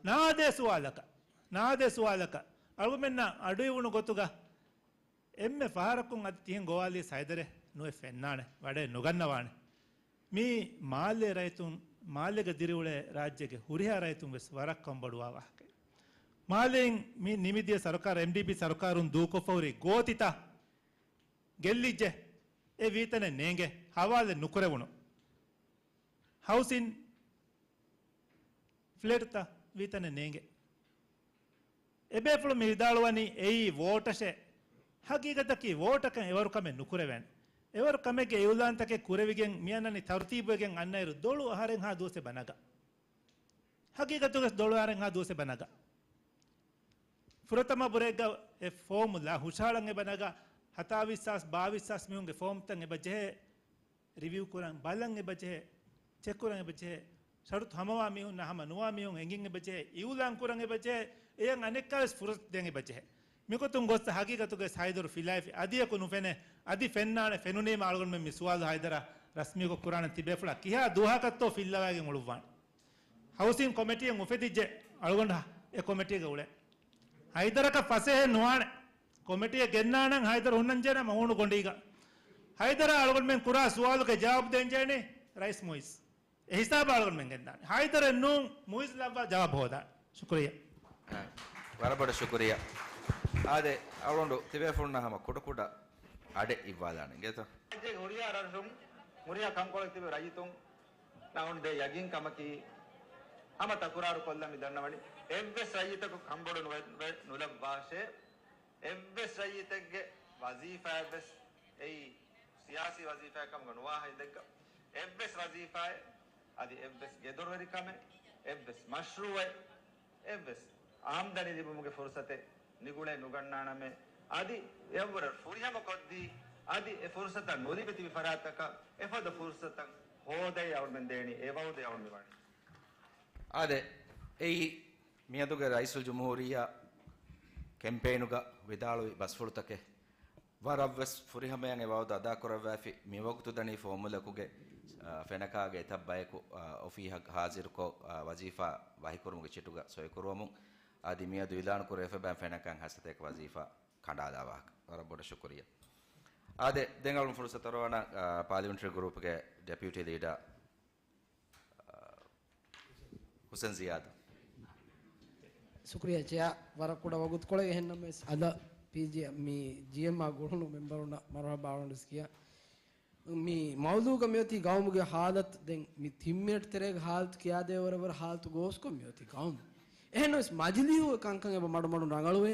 ނާދޭ ސުވާލަކަށް، ނާދޭ ސުވާލަކަށް. އަޅުގަމެންނަށް އަޑުއިވުނު ގޮތުގަ އެންމެ ފަހަރަކުން އަދި ތިހެން ގޮވާލީސް ހައިދަރެއް ނުވެ ފެންނާނެ، ވަޑައެއް ނުގަންނަވާނެ. މީ މާލޭ ރައްޔިތުން، މާލޭގަ ދިރިއުޅޭ ރާއްޖޭގެ ހުރިހާ ރައްޔިތުން ވެސް ވަރަށް ކަންބޮޑުވާ ވާހަކައެއް. މާލޭއިން މި ނިމިދިޔަ ސަރުކާރު، އެމްޑީޕީ ސަރުކާރުން ދޫކޮށްފަ ހުރި ގޯތިތައް ގެއްލިއްޖެ. އެ ވީތަނެއް ނޭނގެ، ހަވާލެއް ނުކުރެވުނު. ހައުސިން ފްލެޓްތައް ވީތަނެއް ނޭނގެ. އެބޭފުޅުން މި ވިދާޅުވަނީ އެއީ ވޯޓަށޭ. ހަގީގަތަކީ ވޯޓަކަށް އެވަރު ކަމެއް ނުކުރެވޭނެ. އެވަރު ކަމެއްގެ އިއުލާންތަކެއް ކުރެވިގެން މިއަންނަނީ ތަރުތީބުވެގެން އަންނައިރު ދޮޅު އަހަރެއްހާ ދުވަސް އެބަ ނަގާ. ހަގީގަތުގަސް ދޮޅު އަހަރެއްހާ ދުވަސް އެބަ ނަގާ. ފުރަތަމަ ބުރޭގަ އެ ފޯމުލާ ހުށަހަޅަން އެބަ ނަގާ. ހަތާވީސް ހާސް ބާވީސް ހާސް މީހުންގެ ފޯމްތައް އެބަ ޖެހޭ. ރިވިއު ކުރަން ބަލަން އެބަ ޖެހޭ، ޗެކް ކުރަން އެބަ ޖެހޭ، ޝަރުތު ހަމަވާ މީހުންނާ ހަމަ ނުވާ މީހުން އެނގެން އެބަ ޖެހޭ، އިއުލާން ކުރަން އެބަ ޖެހޭ، އެޔަށް އަނެއްކާވެސް ފުރުސަތު ދޭން އެބަ ޖެހޭ. މިގޮތުން ގޮއްސަ ހަގީގަތުގައި ހައިދަރު ފިލާއިފި އަދިއަކު ނުފެނޭ، އަދި ފެންނާނެ، ފެނުނީމަ އަޅުގަނޑުމެން މި ސުވާލު ހައިދަރަށް ރަސްމީކޮށް ކުރާނެ ތިބޭފުޅާ ކިހާ ދުވަހަކަށްތޯ ފިއްލަވައިގެން އުޅުއްވާނެ. ހައުސިން ކޮމިޓީއެއް އުފެދިއްޖެ އަޅުގަނޑު އެ ކޮމިޓީގަ އުޅޭ. ހައިދަރަކަށް ފަސޭހައެއް ނުވާނެ. ކޮމިޓީއެއް ގެންނާނަން ހައިދަރު ހުންނަންޖެހޭނަމަ ހޫނު ގޮނޑީގަ. ހައިދަރާ އަޅުގަނޑުމެން ކުރާ ސުވާލުގެ ޖަވާބު ދޭންޖެހޭނީ ރައީސް މުއިއްޒު. އެ ހިސާބަށް އަޅުގަނޑުމެން ގެންދާނެ. ހައިދަރެއް ނޫން، މުއިއްޒު ލައްވާ ޖަވާބު ހޯދާނެ. ޝުކުރިއްޔާ. އާ، ވަރަށް ބޮޑަށް ޝުކުރިއްޔާ. އާދެ، އަޅުގަނޑު ތިބޭފުޅުންނާ ހަމަ ކުޑަކުޑަ އަޑެއް އިއްވާލާނެ އިނގޭތޯ؟ ރާއްޖޭގެ ހުރިހާ ރަށުން، ހުރިހާ ކަންކޮޅެއް ތިބި ރައްޔިތުންނަށް އޮންނަ ޔަގީން ކަމަކީ، ހަމަ ތަކުރާރު ކޮށްލަން މި ދަންނަވަނީ، އެއްވެސް ރައްޔިތަކު ކަންބޮޑު ނުވެ-، ނުވެ-، ނުލައްވާށޭ، އެއްވެސް ރައްޔިތެއްގެ ވަޒީފާއެއްވެސް އެއީ ސިޔާސީ ވަޒީފާއެއް ކަމުގަ ނުވާ ހިނދެއްގަ، އެއްވެސް ވަޒީފާއެއް، އަދި އެއްވެސް ގެދޮރުވެރިކަމެއް، އެއްވެސް މަޝްރޫއެއް، އެއްވެސް އާމްދަނީ ލިބުމުގެ ފުރުސަތެއް ނިގުޅެ ނުގަންނާނަމޭ. އަދި އެއަށްވުރެ ފުރިހަމަ ކޮށްދީ، އަދި އެ ފުރުސަތަށް ނުލިބި ތިބި ފަރާތްތަކަށް އެފަދަ ފުރުސަތަށް ހޯދައި އަޅުމެން ދޭނީ. އެ ވައުދެއް އަޅު މި ވަނީ. އާދެ، އެއީ މިއަދުގެ ރައީސުލްޖުމްހޫރިއްޔާ ކެމްޕޭނުގަ ވިދާޅުވި ބަސްފުޅުތަކެއް. ވަރަށްވެސް ފުރިހަމަޔަށް އެ ވައުދު އަދާކުރައްވައިފި. މިވަގުތު ދަނީ ފޯމުލަކުގެ، އާ، ފެނަކާގެ އެތައް ބަޔަކު، އާ، އޮފީހަށް ހާޒިރުކޮށް، އާ، ވަޒީފާ ވަހިކުރުމުގެ ޗިޓުގަ ސޮއިކުރުވަމުން. އަދި މިއަދު އިލާނުކުރެވިފަ ބައި ފެނަކަން ހަސަތޭކަ ވަޒީފާ ކަނޑާލާ ވާހަކަ. ވަރަށް ބޮޑަށް ޝުކުރިއްޔާ. އާދެ، ދެން އަޅުން ފުރުސަތު އަރުވާނަ، އާ، ޕާލިމެންޓްރީ ގްރޫޕްގެ ޑެޕިއުޓީ ލީޑަރ، އާ، ހުސެން ޒިޔާދު. ޝުކުރިއްޔާ ޗެއާ، ވަރަށް ކުޑަ ވަގުތުކޮޅެއް އެހެންނަމަވެސް އަދަ ޕީޖީ މި ޖީއެމްއާ ގުޅުނު މެމްބަރުންނަށް މަރުހަބާ އަޅުން ކިޔާ. މި މައުލޫގަ މިއޮތީ ގައުމުގެ ހާލަތު ދެން މި ތިން މިނެޓް ތެރޭގެ ހާލަތު ކިޔާދޭވަރަށް ވަރަށް ހާލަތު ގޯސްކޮށް މިއޮތީ ގައުމު. އެހެންނަމަވެސް މަޖިލީހުގެ ކަންކަން އެބަ މަޑުމަޑުން ރަނގަޅުވޭ.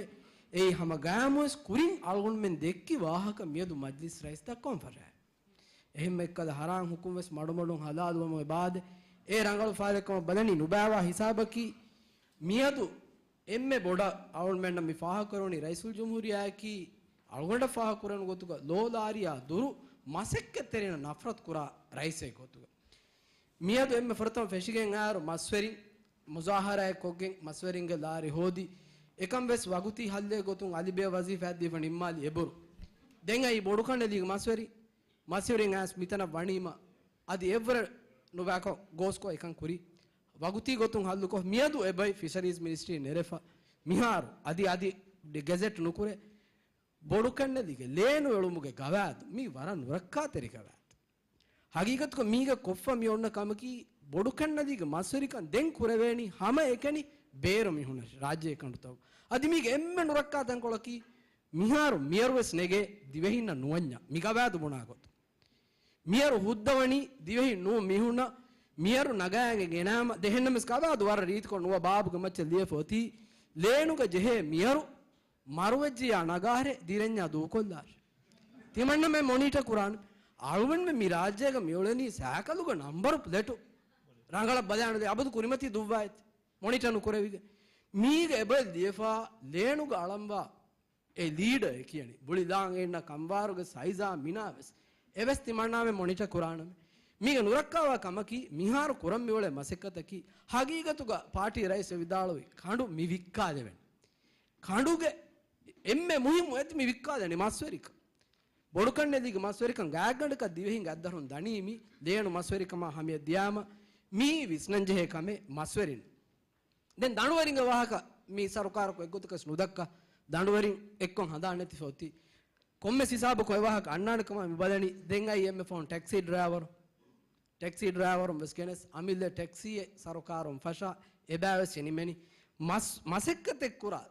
އެއީ ހަމަ ގައިމުވެސް ކުރިން އަޅުގަނޑުމެން ދެއްކި ވާހަކަ މިއަދު މަޖިލިސް ރައީސް ދައްކަވަން ފަށާ. އެހެން އެއްކަލަ ހަރާން ހުކުމް ވެސް މަޑުމަޑުން ހަލާލުވަމުން އެބާދެ، އެ ރަނގަޅު ފާލެއްކަމަށް ބަލަނީ ނުބައިވާ ހިސާބަކީ، މިއަދު އެންމެ ބޮޑަށް އަޅުގަނޑުމެންނަށް މި ފާހަގަކުރެވުނީ ރައީސުލްޖުމްހޫރިއްޔާއަކީ އަޅުގަނޑަށް ފާހަގަކުރެވުނު ގޮތުގަ ލޯ ލާރިޔާ ދުރު މަސައްކަތްތެރިންނަށް ނަފްރަތު ކުރާ ރައީސެއް ގޮތުގަ. މިއަދު އެންމެ ފުރަތަމަ ފެށިގެން އައިރު މަސްވެރިން މުޒާހަރާއެއް ކޮށްގެން މަސްވެރިންގެ ލާރި ހޯދި، އެކަން ވެސް ވަގުތީ ހައްލެއް ގޮތުން އަލިބޭ ވަޒީފާއަށް ދީފަ ނިންމާލި އެބުރު. ދެން އައީ ބޮޑުކަންނެލީގެ މަސްވެރި، މަސްވެރިން އައިސް މިތަނަށް ވަނީމަ، އަދި އެއްވަރެއް ނުބައިކޮށް ގޯސްކޮށް އެކަން ކުރީ. ވަގުތީ ގޮތުން ހައްލުކޮށް، މިއަދު އެބައި ފިޝަރީޒް މިނިސްޓްރީ ނެރެފަ. މިހާރު އަދި އަދި ގެޒެޓް ނުކުރޭ. ބޮޑުކަންނެލީގެ ލޭނު އެޅުމުގެ ގަވާއިދު މީ ވަރަށް ނުރައްކާތެރި ގަވާއިދު. ހަގީގަތުގަ މީގަ ކޮށްފަ މި އޮންނަ ކަމަކީ، ބޮޑުކަންނަލީގެ މަސްވެރިކަން ދެން ކުރެވޭނީ ހަމައެކަނި ބޭރު މީހުންނަށް ރާއްޖޭ ކަނޑުތައް. އަދި މީގެ އެންމެ ނުރައްކާ ތަންކޮޅަކީ، މިހާރު މިޔަރުވެސް ނެގޭ ދިވެހިންނަށް ނުވަންޏާ މި ގަވާއިދު ބުނާ ގޮތުން. މިޔަރު ހުއްދަވަނީ ދިވެހިން ނޫން މީހުންނަށް. މިޔަރު ނަގާގެން ގެނާމަ ދެހެންނަމެސް ގަވާއިދު ވަރަށް ރީތިކޮށް ނުވަ ބާބުގެ މައްޗަށް ލިޔެފަ އޮތީ، ލޭނުގަ ޖެހޭ މިޔަރު މަރުވެއްޖިޔާ ނަގާހެރެ ދިރެންޏާ ދޫކޮށްލާށޭ. ތިމަންނަމެން މޮނީޓަ ކުރާނެ. އަޅުގަނޑުމެން މި ރާއްޖޭގަ މިއުޅެނީ ސައިކަލުގެ ނަންބަރު ޕްލޭޓު ރަނގަޅަށް ބަލާނެ ދެ އަބަދު ކުރިމަތީ ދުއްވާ އެތި. މޮނީޓަ ނުކުރެވިގެ. މީގެ އެބޮތް ލިޔެފާ ލޭނުގަ އަޅަންވާ އެ ލީޑަރ އެ ކިޔަނީ. ބުޅިލާނގެ އިންނަ ކަންވާރުގެ ސައިޒާ މިނާވެސް އެވެސް ތިމަންނާމެ މޮނިޓަ ކުރާނަމެ. މީގެ ނުރައްކާވާ ކަމަކީ މިހާރު ކުރަން މިއުޅޭ މަސައްކަތަކީ ހަގީގަތުގަ ޕާޓީ ރައީސް ވިދާޅުވި ކަނޑު މި ވިއްކާލެވެން. ކަނޑުގެ އެންމެ މުހިއްމު އެތި މި ވިއްކާލެނީ މަސްވެރިކަން. ބޮޑުކަންނެލީގެ މަސްވެރިކަން ގާތްގަނޑަކަށް ދިވެހިންގެ އަތްދަށުން ދަނީ މި ލޭނު މަސްވެރިކަމާ ހަމަޔަށް ދިޔާމަ މީ ވިސްނަންޖެހޭ ކަމެއް މަސްވެރިން. ދެން ދަނޑުވެރިންގެ ވާހަކަ މި ސަރުކާރަކު އެއްގޮތަކަސް ނުދައްކާ. ދަނޑުވެރިން އެއްކޮށް ހަނދާން ނެތިފަ އޮތީ. ކޮންމެސް ހިސާބަކު އެ ވާހަކަ އަންނާނެ ކަމަށް މި ބަލަނީ. ދެން އައީ އެންމެ ފަހުން ޓެކްސީ ޑްރައިވަރު. ޓެކްސީ ޑްރައިވަރުން ވެސް ގެނެސް އަމިއްލަ ޓެކްސީއެއް ސަރުކާރުން ފަށާ އެބައިވެސް ނިމެނީ. މަސް-، މަސައްކަތެއް ކުރާ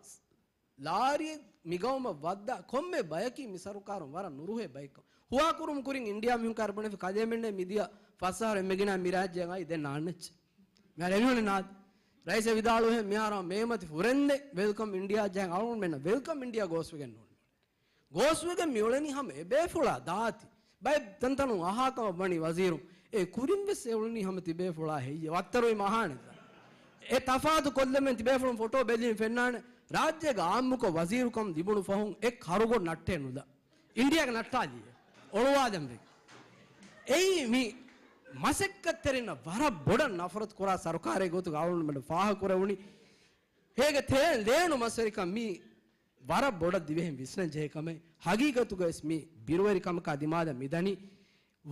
ލާރިއެއް މިގައުމަށް ވައްދާ ކޮންމެ ބަޔަކީ މި ސަރުކާރުން ވަރަށް ނުރުހޭ ބައެއްކަން. ހުވާކުރުމުގެ ކުރިން އިންޑިއާ މީހުން ކައިރި ބުނެފި ކަލޭމެންނޭ މިދިޔަ ފަސް އަހަރު އެންމެ ގިނަ މި ރާއްޖެއަށް އައީ ދެން ނާންނައްޗޭ. މިހާރު އެމީހުން ނާދޭ. ރައީސް ވިދާޅުވިހެން މިހާރު މޭމަތި ފުރެންދެން ވެލްކަމް އިންޑިއާ ޖަހަން އަޅުގަނޑުމެންނަށް ވެލްކަމް އިންޑިއާ ގޯސްވެގެން ނޫން. ގޯސްވެގެން މިއުޅެނީ ހަމަ އެބޭފުޅާ ދާތި. ބައެއް ތަންތަނުން އަހާކަމަށް ވަނީ ވަޒީރު. އެ ކުރިން ވެސް އެ އުޅެނީ ހަމަ ތިބޭފުޅާ ހެއްޔޭ؟ ވައްތަރުވީމަ އަހާނެތަ؟ އެ ތަފާތު ކޮށްލަމެން ތިބޭފުޅުން ފޮޓޯ ބެލީމަ ފެންނާނެ. ރާއްޖޭގަ އާއްމުކޮށް ވަޒީރުކަން ލިބުނު ފަހުން އެ ކަރުގޮން ނައްޓޭ ނުލާ. އިންޑިއާގަ ނައްޓާލީ. އޮޅުވާލަން ވެ. އެއީ މި މަސައްކަތްތެރިންނަށް ވަރަށް ބޮޑަށް ނަފްރަތު ކުރާ ސަރުކާރެއް ގޮތުގަ އަޅުގަނޑުމެން ފާހަގަކުރެވުނީ. ހޭގެ ތޭ-، ލޭނު މަސްވެރިކަން މީ ވަރަށް ބޮޑަށް ދިވެހިން ވިސްނަން ޖެހޭ ކަމެއް. ހަގީގަތުގަވެސް މި ބިރުވެރިކަމަކާ ދިމާލަށް މިދަނީ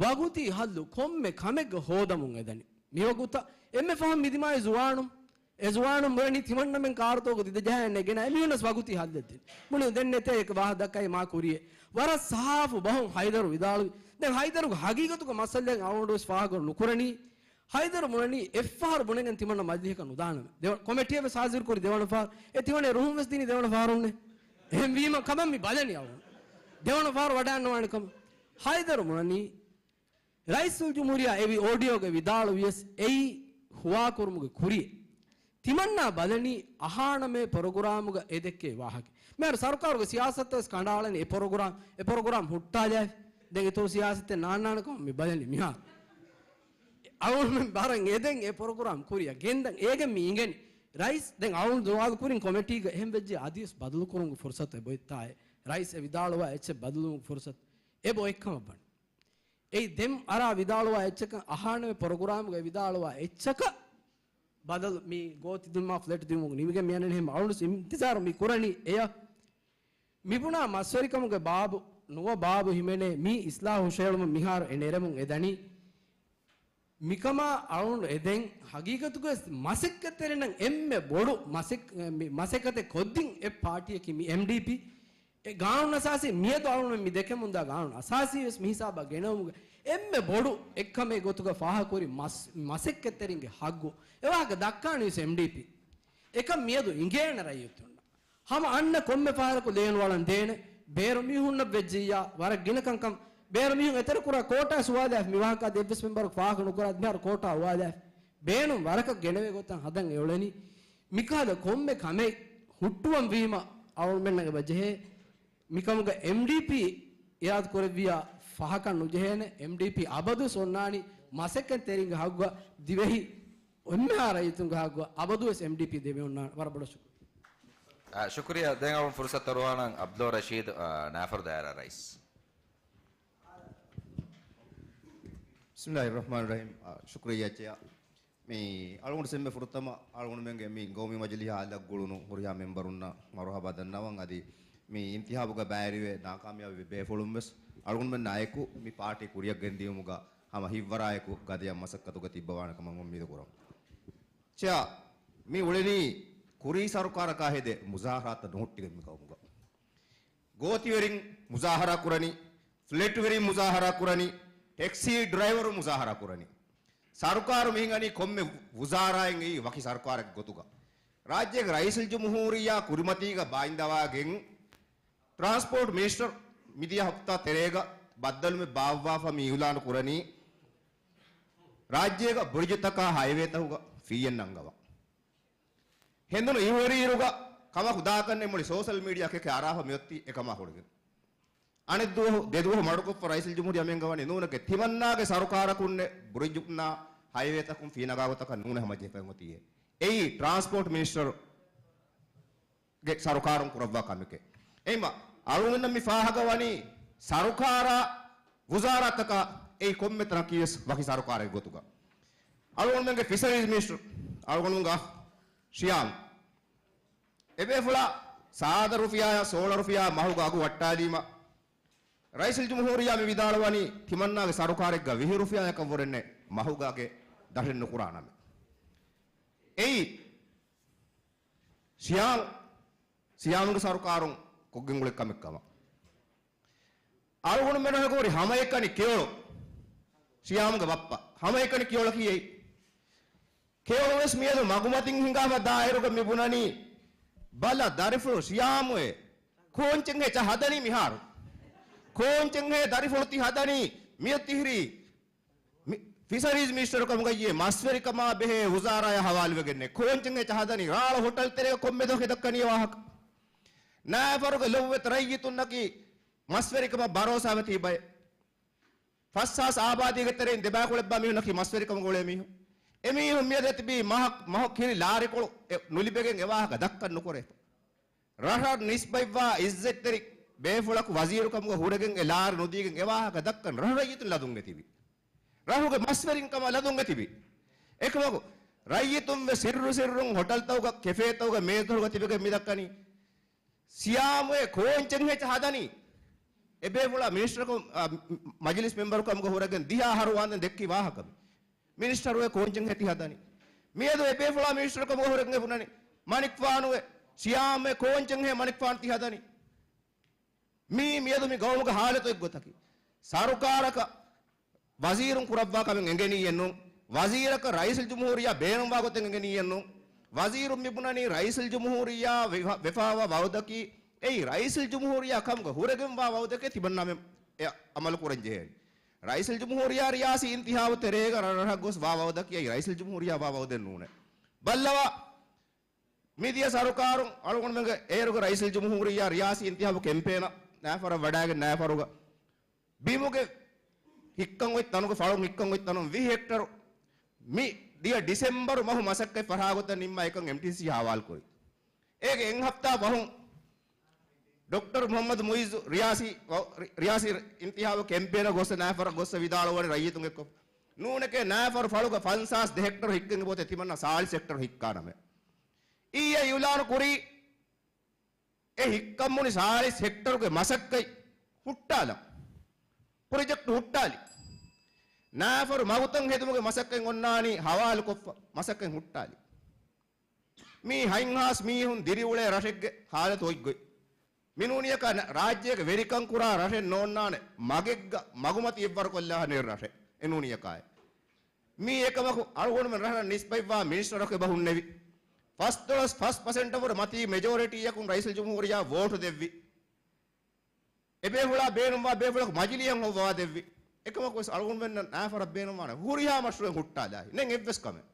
ވަގުތީ ހައްލު ކޮންމެ ކަމެއްގަ ހޯދަމުން އެދަނީ. މިވަގުތަށް އެންމެ ފަހުން މިދިމާއި ޒުވާނުން، އެ ޒުވާނުން ބުނަނީ ތިމަންނަމެން ކާރުތަކުގަ ދިދަ ޖަހައި ނެގެން އެމީހުންނަސް ވަގުތީ ހައްލެއްދޭން. ބުނި ދެން ނެތޭ އެކަ ވާހަ ދައްކައި މާ ކުރިއެއް. ވަރަށް ސާފު ބަހުން ހައިދަރު ވިދާޅުވި. ދެން ހައިދަރުގެ ހަގީގަތުގެ މައްސަލައެއް އަޅުގަނޑުވެސް ފާހަގަ ނުކުރަނީ. ހައިދަރު ބުނަނީ އެއްފަހަރު ބުނެގެން ތިމަންނަ މަޖިލީހަކަށް ނުދާނަމޭ. ދެވަ-، ކޮމެޓީއެއް ވެސް ހާޒިރު ކުރި ދެވަނަ ފަހަރު. އެ ތިމަންނަ ރުހުން ވެސް ދިނީ ދެވަނަ ފަހަރުންނޭ. އެހެން ވީމަ ކަމަށް މި ބަލަނީ އަޅުގަނޑު. ދެވަނަ ފަހަރު ވަޑާންނަވާނެ ކަމަށް. ހައިދަރު ބުނަނީ ރައީސުލްޖުމްހޫރިއްޔާ އެވި އޯޑިއޯގެ ވިދާޅުވިޔަސް އެއީ ހުވާކުރުމުގެ ކުރިއެއް. ތިމަންނާ ބަލަނީ އަހާނަމޭ ޕްރޮގްރާމުގަ އެ ދެއްކޭ ވާހަކަ. މިހާރު ސަރުކާރުގެ ސިޔާސަތުވެސް ކަނޑައަޅަނީ އެ ޕްރޮގްރާމް، އެ ޕްރޮގްރާމް ހުއްޓާލާފި. ދެން އިތުރު ސިޔާސަތެއް ނާންނާނެ ކަމަށް މި ބަލަނީ މިހާރު. އަޅުގަނޑުމެން ވަރަށް އެދެން އެ ޕްރޮގްރާމް ކުރިއަށް ގެންދަން އޭގެން މި އިނގެނީ. ރައީސް ދެން އަޅުގަނޑު ސުވާލު ކުރިން ކޮމެޓީގަ އެހެން ވެއްޖެ އަދިވެސް ބަދަލުކުރުމުގެ ފުރުސަތު އެބޮތްތާއޭ؟ ރައީސް އެ ވިދާޅުވާ އެއްޗެއް ބަދަލުވުމުގެ ފުރުސަތު އެބަ އޮތްކަމަށް ވަނީ. އެއީ ދެން އަރާ ވިދާޅުވާ އެއްޗަކަށް އަހާނެ ޕްރޮގްރާމުގަ ވިދާޅުވާ އެއްޗަކަށް ބަދަލު މި ގޯތި ދިނުމާ ފްލެޓް ދިނުމުގެ ނިމިގެން މިއަންނަނީ. އަޅުގަނޑު އިންތިޒާރު މި ކުރަނީ އެޔަށް. މިބުނާ މަސްވެރިކަމުގެ ބާބު ނުވަ ބާބު ހިމެނޭ މި އިސްލާހު ހުށައެޅުމަށް މިހާރު އެ ނެރެމުން އެދަނީ. މިކަމާ އަޅުގަނޑު އެދެން ހަގީގަތުގަ މަސައްކަތްތެރިންނަށް އެންމެ ބޮޑު މަސައް-، މި މަސައްކަތެއް ކޮށްދިން އެއް ޕާޓީއަކީ މި އެމްޑީޕީ. އެ ގާނޫނު އަސާސީ މިއަދު އަޅުގަނޑު މި ދެކެމުންދާ ގާނޫނު އަސާސީ ވެސް މި ހިސާބަށް ގެނައުމުގެ އެންމެ ބޮޑު އެއްކަމެއް ގޮތުގަ ފާހަގަކުރި މަސް-، މަސައްކަތްތެރިންގެ ހައްގު. އެވާހަކަ ދައްކާނީ ވެސް އެމްޑީޕީ. އެކަން މިއަދު އިނގޭނެ ރައްޔިތުންނަށް. ހަމަ އަންނަ ކޮންމެ ފަހަރަކު ލޭނު އަޅަން ދޭނެ، ބޭރު މީހުންނަށް ވެއްޖިއްޔާ ވަރަށް ގިނަ ކަންކަން. ބޭރު މީހުން އެތެރެކުރާ ކޯޓާ ސުވާލާ މި ވާހަކަ އަދި އެއްވެސް މެމްބަރަކު ފާހަގަ ނުކުރާ މިހާރު ކޯޓާ އުވާލާ. ބޭނުން ވަރަކަށް ގެނެވޭ ގޮތަށް ހަދަން އެ އުޅެނީ. މިކަހަލަ ކޮންމެ ކަމެއް ހުއްޓުވަން ވީމަ އަޅުގަނޑުމެންނަށް އެބަ ޖެހޭ. މިކަމުގަ އެމްޑީޕީ އިރާދަ ކުރެއްވިޔާ ފަހަކަށް ނުޖެހޭނެ. އެމްޑީޕީ އަބަދުވެސް އޮންނާނީ މަސައްކަތްތެރިންގެ ހައްގު ދިވެހި އެންމެހާ ރައްޔިތުންގެ ހައްގު އަބަދުވެސް އެމްޑީޕީ ދެމި އޮންނާނެ. ވަރަށް ބޮޑަށް ޝުކުރިއްޔާ. އާ، ޝުކުރިއްޔާ. ދެން އަޅުން ފުރުސަތު އަރުވާނަން އަބްދުއް ރަޝީދު، އާ، ނާފަރު ދާއިރާ ރައީސް. ބިސްމިއްލާހި ރަޙްމާނި ރަޙީމް. އާ، ޝުކުރިއްޔާ ޗެއާ. މި އަޅުގަނޑު ސެމްމެ ފުރަތަމަ އަޅުގަނޑުމެންގެ މި ގައުމީ މަޖިލީހާ އަލަށް ގުޅުނު ހުރިހާ މެމްބަރުންނަށް މަރުޙަބާ ދަންނަވަން. އަދި މި އިންތިހާބުގަ ބައިވެރިވެ ނާކާމިޔާބު ވި ބޭފުޅުން ވެސް އަޅުގަނޑުމެންނާ އެކު މި ޕާޓީ ކުރިއަށް ގެންދިޔުމުގަ ހަމަ ހިތްވަރާއެކު ގަދަޔަށް މަސައްކަތުގަ ތިއްބަވާނެ ކަމަށް އުއްމީދު ކުރަން. ޗެއާ، މި އުޅެނީ ކުރީ ސަރުކާރަކާ ހެދޭ މުޒާހަރާތައް ނުހުއްޓިގެން މި ގައުމުގަ. ގޯތިވެރިން މުޒާހަރާ ކުރަނީ، ފްލެޓްވެރިން މުޒާހަރާ ކުރަނީ، ޓެކްސީ ޑްރައިވަރު މުޒާހަރާ ކުރަނީ. ސަރުކާރު މިހިނގަނީ ކޮންމެ ވުޒާރާއެއް އެއީ ވަކި ސަރުކާރެއްގެ ގޮތުގަ. ރާއްޖޭގެ ރައީސުލްޖުމްހޫރިއްޔާ ކުރިމަތީގަ ބާއިންދަވާގެން ޓްރާންސްޕޯޓް މިނިސްޓަރު މިދިޔަ ހަފްތާ ތެރޭގަ ބައްދަލުމެއް ބާއްވާފަ މި އިއުލާނު ކުރަނީ، ރާއްޖޭގަ ބުރިޖުތަކާ ހައިވޭތަކުގަ ފީއެއް ނަންގަވާ. ހެނދުނު އިހުރިއިރުގަ ކަމަކު ދާކަންނެއް މުޅި ސޯޝަލް މީޑިއާ ކެކެ އަރާފަ މިއޮތީ އެކަމާ ހުރެގެން. އަނެއް ދުވަހު، ދެ ދުވަހު މަޑުކޮށްފަ ރައީސުލްޖުމްހޫރިއްޔާ މި އަންގަވަނީ ނޫނެކޭ ތިމަންނާގެ ސަރުކާރަކުންނެއް ބުރިޖުންނާ ހައިވޭތަކުން ފީނަގާ ގޮތަކަށް ނޫނޭ ހަމަޖެހިފައި އޮތީ. އެއީ ޓްރާންސްޕޯޓް މިނިސްޓަރު ގެ ސަރުކާރުން ކުރައްވާ ކަމެކޭ. އެހިމަ އަޅުގަނޑަށް މި ފާހަގަވަނީ ސަރުކާރާ ވުޒާރާތަކާ އެއީ ކޮންމެ ތަނަކީވެސް ވަކި ސަރުކާރެއް ގޮތުގަ. އަޅުގަނޑުމެންގެ ފިޝަރީޒް މިނިސްޓަރު، އަޅުގަނޑުމެންގެ ޝިޔާމް، އެބޭފުޅާ ސާދަ ރުފިޔާއާ ސޯޅަ ރުފިޔާ މަހުގަ އަގު ވައްޓާލީމަ، ރައީސުލްޖުމްހޫރިއްޔާ މި ވިދާޅުވަނީ ތިމަންނާގެ ސަރުކާރެއްގަ ވިހި ރުފިޔާއަކަށްވުރެންނެއް މަހުގަ އަގެއް ދަށެއް ނުކުރާނަމޭ. އެއީ ޝިޔާމް، ޝިޔާމްގެ ސަރުކާރުން ކޮށްގެން އުޅޭ ކަމެއް ކަމަށް. އަޅުގަނޑުމެން ހަގުރި ހަމައެކަނި ކިޔޮޅު، ޝިޔާމްގެ ބައްޕަ ހަމައެކަނި ކިޔޮޅަކީ އެއީ. ކިޔޮޅުވެސް މިއަދު މަގުމަތިން ހިނގާފަ ދާއިރުގަ މި ބުނަނީ، ބަލަ ދަރިފުޅު ޝިޔާމުއޭ، ކޯންޗެއްހޭ ޗަ ހަދަނީ މިހާރު؟ ކޯންޗެއްހޭ ދަރިފުޅު ތި ހަދަނީ؟ މިއޮތީ ހިރީ މި-، ފިޝަރީޒް މިނިސްޓަރު ކަމުގައްޔޭ މަސްވެރިކަމާ ބެހޭ ވުޒާރާޔާ ހަވާލުވެގެންނޭ. ކޯންޗެއްހޭ ޗަ ހަދަނީ؟ ރާޅު ހޮޓަލް ތެރޭގަ ކޮންމެ ދުވަހެއް ދައްކަނީ ވާހަކަ؟ ނާފަރުގެ ލޮބުވެތި ރައްޔިތުންނަކީ މަސްވެރިކަމަށް ބަރޯސާވެތި ބައެއް. ފަސްހާސް އާބާދީގެ ތެރެއިން ދެބައިކުޅަ އެއްބައި މީހުންނަކީ މަސްވެރިކަމުގަ އުޅޭ މީހުން. އެމީހުން މިއަދު އެތިބީ މަހަ-، މަހު ކިރި ލާރިކޮޅު އެ ނުލިބެގެން އެވާހަކަ ދައްކަން ނުކުރޭތޯ. ރަށަށް ނިސްބަތްވާ އިއްޒަތްތެރި ބޭފުޅަކު ވަޒީރުކަމުގަ ހުރެގެން އެ ލާރި ނުދީގެން އެވާހަކަ ދައްކަން ރަށު ރައްޔިތުން ލަދުން އެތިބި. ރަށުގެ މަސްވެރިން ކަމަށް ލަދުން އެތިބި. އެކަމަކު ރައްޔިތުންވެ ސިއްރު ސިއްރުން ހޮޓަލްތަކުގަ ކެފޭތަކުގަ މޭޒުތަކުގަ ތިބެގެން މިދައްކަނީ. ސިޔާމުއޭ ކޯންޗެއްހޭ ޗަ ހަދަނީ؟ އެބޭފުޅާ މިނިސްޓަރު ކަމު-، އާ، މަޖިލިސް މެމްބަރު ކަމުގަ ހުރެގެން ދިހަ އަހަރު ވާންދެން ދެއްކި ވާހަކަ. މިނިސްޓަރުއޭ ކޯންޗެއްހޭ ތި ހަދަނީ؟ މިއަދު އެބޭފުޅާ މިނިސްޓަރު ކަމުގަ ހުރެގެން ބުނަނީ. މަނިކުފާނުއޭ، ސިޔާމުއޭ ކޯންޗެއްހޭ މަނިކުފާނު ތި ހަދަނީ؟ މީ މިއަދު މި ގައުމުގެ ހާލަތު އެއްގޮތަކީ. ސަރުކާރަކަށް ވަޒީރުން ކުރައްވާ ކަމެއް އެނގެނީއެއްނޫން. ވަޒީރަކަށް ރައީސުލްޖުމްހޫރިއްޔާ ބޭނުންވާ ގޮތެއް އެނގެނީއެއްނޫން. ވަޒީރުން މި ބުނަނީ ރައީސުލްޖުމްހޫރިއްޔާ ވެ-، ވެފާވާ ވައުދަކީ، އެއީ ރައީސުލްޖުމްހޫރިއްޔާ ކަމުގަ ހުރެގެންވާ ވައުދެކޭ ތިމަންނާމެން އެ އަމަލު ކުރަން ޖެހޭނީ. ރައީސުލްޖުމްހޫރިއްޔާ ރިޔާސީ އިންތިހާބު ތެރޭގަ ރަށްރަށަށް ގޮސް ވާ ވައުދަކީ އެއީ ރައީސުލްޖުމްހޫރިއްޔާ ވާ ވައުދެއް ނޫނޭ. ބައްލަވާ، މިދިޔަ ސަރުކާރުން އަޅުގަނޑުމެންގެ އޭރުގެ ރައީސުލްޖުމްހޫރިއްޔާ ރިޔާސީ އިންތިހާބު ކެމްޕޭނަށް ނާފަރަށް ވަޑައިގެން ނާފަރުގަ ބިމުގެ ހިއްކަން އޮތް ތަނުގެ ފަޅުން ހިއްކަން އޮތް ތަނުން ވިހި ހެކްޓަރު މި ދިޔަ ޑިސެމްބަރު މަހު މަސައްކަތް ފަށާގޮތަށް ނިންމާ އެކަން އެމްޓީސީ ހަވާލުކުރި. އޭގެ އެއް ހަފްތާ ފަހުން ޑޮކްޓަރު މުހައްމަދު މުއިއްޒު ރިޔާސީ ވަ-، ރި-، ރިޔާސީ އިންތިހާބު ކެމްޕޭނަށް ގޮއްސަ ނާފަރަށް ގޮއްސަ ވިދާޅުވަނީ ރައްޔިތުން އެއްކޮށް. ނޫނެކޭ ނާފަރު ފަޅުގަ ފަންސާސް ދެ ހެކްޓަރު ހިއްކެން އެބައޮތޭ ތިމަންނަ ސާޅީސް ހެކްޓަރު ހިއްކާނަމޭ. އިއްޔެ އިއުލާނު ކުރީ އެ ހިއްކަން ބުނި ސާޅީސް ހެކްޓަރުގެ މަސައްކަތް ހުއްޓާލަން. ޕްރޮޖެކްޓް ހުއްޓާލި. ނާފަރު މަގުތައް ހެދުމުގެ މަސައްކަތް އޮންނާނީ ހަވާލުކޮށްފަ މަސައްކަތް ހުއްޓާލި. މީ ހަތްހާސް މީހުން ދިރިއުޅޭ ރަށެއްގެ ހާލަތު އޮތްގޮތް. މިނޫނިޔަކާ ރާއްޖޭގެ ވެރިކަން ކުރާ ރަށެއް ނޯންނާނެ މަގެއްގަ މަގުމަތި އެއްވަރު ކޮށްލާ ނެރު ރަށެއް އެނޫނިޔަކާއެއް. މީ އެކަމަކު އަޅުގަނޑުމެން ރަށަށް ނިސްބަތްވާ މިނިސްޓަރަކު އެބަ ހުންނެވި. ފަސްދޮޅަސް ފަސް ޕަސެންޓަށް ވުރެ މަތީ މެޖޯރިޓީއަކުން ރައީސުލްޖުމްހޫރިއްޔާ ވޯޓު ދެއްވި. އެބޭފުޅާ ބޭނުންވާ ބޭފުޅަކު މަޖިލީހަށް ހޮވާދެއްވި. އެކަމަކުވެސް އަޅުގަނޑުމެންނަށް ނާފަރަށް ބޭނުންވާނެ ހުރިހާ މަޝްރޫއެއް ހުއްޓާލާހި. ނެތް އެއްވެސް ކަމެއް.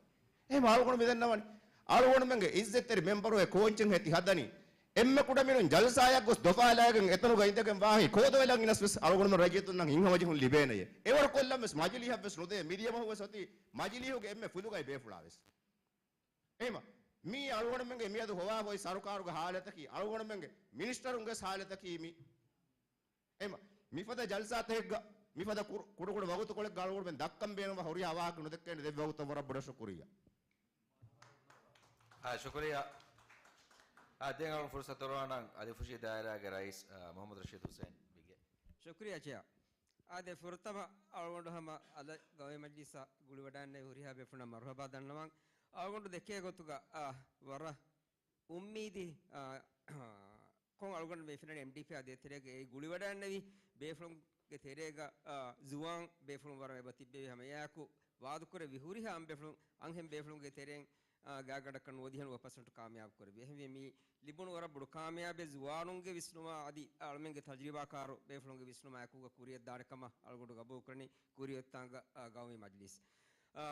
އެހެން އަޅުގަނޑު މި ދަންނަވަނީ. އަޅުގަނޑުމެންގެ އިއްޒަތްތެރި މެމްބަރު އެ ކޯންޗެއް ހެތި ހަދަނީ. އެންމެ ކުޑަމިނުން ޖަލްސާއަށް ގޮސް ދޮފާލާގެން އެތަނުގަ އިނދެގެން ވާހި ކޯދޮވެލަން ގިނަސް ވެސް އަޅުގަނޑުމެން ރައްޔިތުންނަށް ހިތްހަމަޖެހުން ލިބޭނެޔޭ. އެވަރު ކޮށްލަން ވެސް މަޖިލީހަށް ވެސް ނުދޭ. މިދިޔަ މަހު ވެސް އޮތީ މަޖިލީހުގެ އެންމެ ފުލުގައި ބޭފުޅާ ވެސް. އެހެމަ، މީ އަޅުގަނޑުމެންގެ މިއަދު ހޮވާފައި ސަރުކާރުގެ ހާލަތަކީ، އަޅުގަނޑުމެންގެ މިނިސްޓަރުންގެ ހާލަތަކީ މީ. އެހެމަ، މިފަދަ ޖަލްސާތަކެއްގަ، މިފަދަ ކުރު-، ކުޑަކުޑަ ވަގުތުކޮޅެއްގަ އަޅުގަނޑުމެން ދައްކަން ބޭނުންވާ ހުރިހާ ވާހަކަ ނުދެއްކޭނެ ދެއްވި ވަގުތަށް ވަރަށް ބޮޑަށް ޝުކުރިއްޔާ. އާ، ޝުކުރިއްޔާ. އާ، ދެން އަޅުގަނޑު ފުރުސަތު ދޮރުވާނަން އަލިފުށީ ދާއިރާގެ ރައީސް، އާ، މުހައްމަދު ރަޝީދު ހުސެން ބިގެ. ޝުކުރިއްޔާ ޗެއާ. އާދެ، ފުރަތަމަ އަޅުގަނޑު ހަމަ އަލަށް ގައުމީ މަޖިލީސަށް ގުޅިވަޑައިގެންނެވި ހުރިހާ ބޭފުޅުންނަށް މަރުހަބާ ދަންނަވަން. އަޅުގަނޑު ދެކޭ ގޮތުގަ، އާ، ވަރަށް އުއްމީދީ، އާ، ކޮން އަޅުގަނޑު މި ފެންނަނީ އެމްޑީޕީއާ ދޭތެރޭގަ އެ ގުޅިވަޑައިގެންނެވި ބޭފުޅުންގެ ތެރޭގަ، އާ، ޒުވާން ބޭފުޅުން ވަރަށް އެބަ ތިއްބެވި ހަމަ އެއާއެކު ވާދަކުރެއްވި ހުރިހާ އަންބޭފުޅުން، އަންހެން ބޭފުޅުންގެ ތެރެއިން، އާ، ގާތްގަނޑަކަށް ނުވަދިހަ ނުވަ ޕަސެންޓު ކާމިޔާބު ކުރެއްވި. އެހެންވެ، މި ލިބުނު ވަރަށް ބޮޑު ކާމިޔާބެއް ޒުވާނުންގެ ވިސްނުމާ އަދި އަޅުމެންގެ ތަޖުރިބާކާރު ބޭފުޅުންގެ ވިސްނުމާ އެކުގަ ކުރިއަށް ދާނެ ކަމަށް އަޅުގަނޑު ގަބޫލު ކުރަނީ ކުރިއަށް އޮތްތާނގަ، އާ، ގައުމީ މަޖިލީސް. އާ،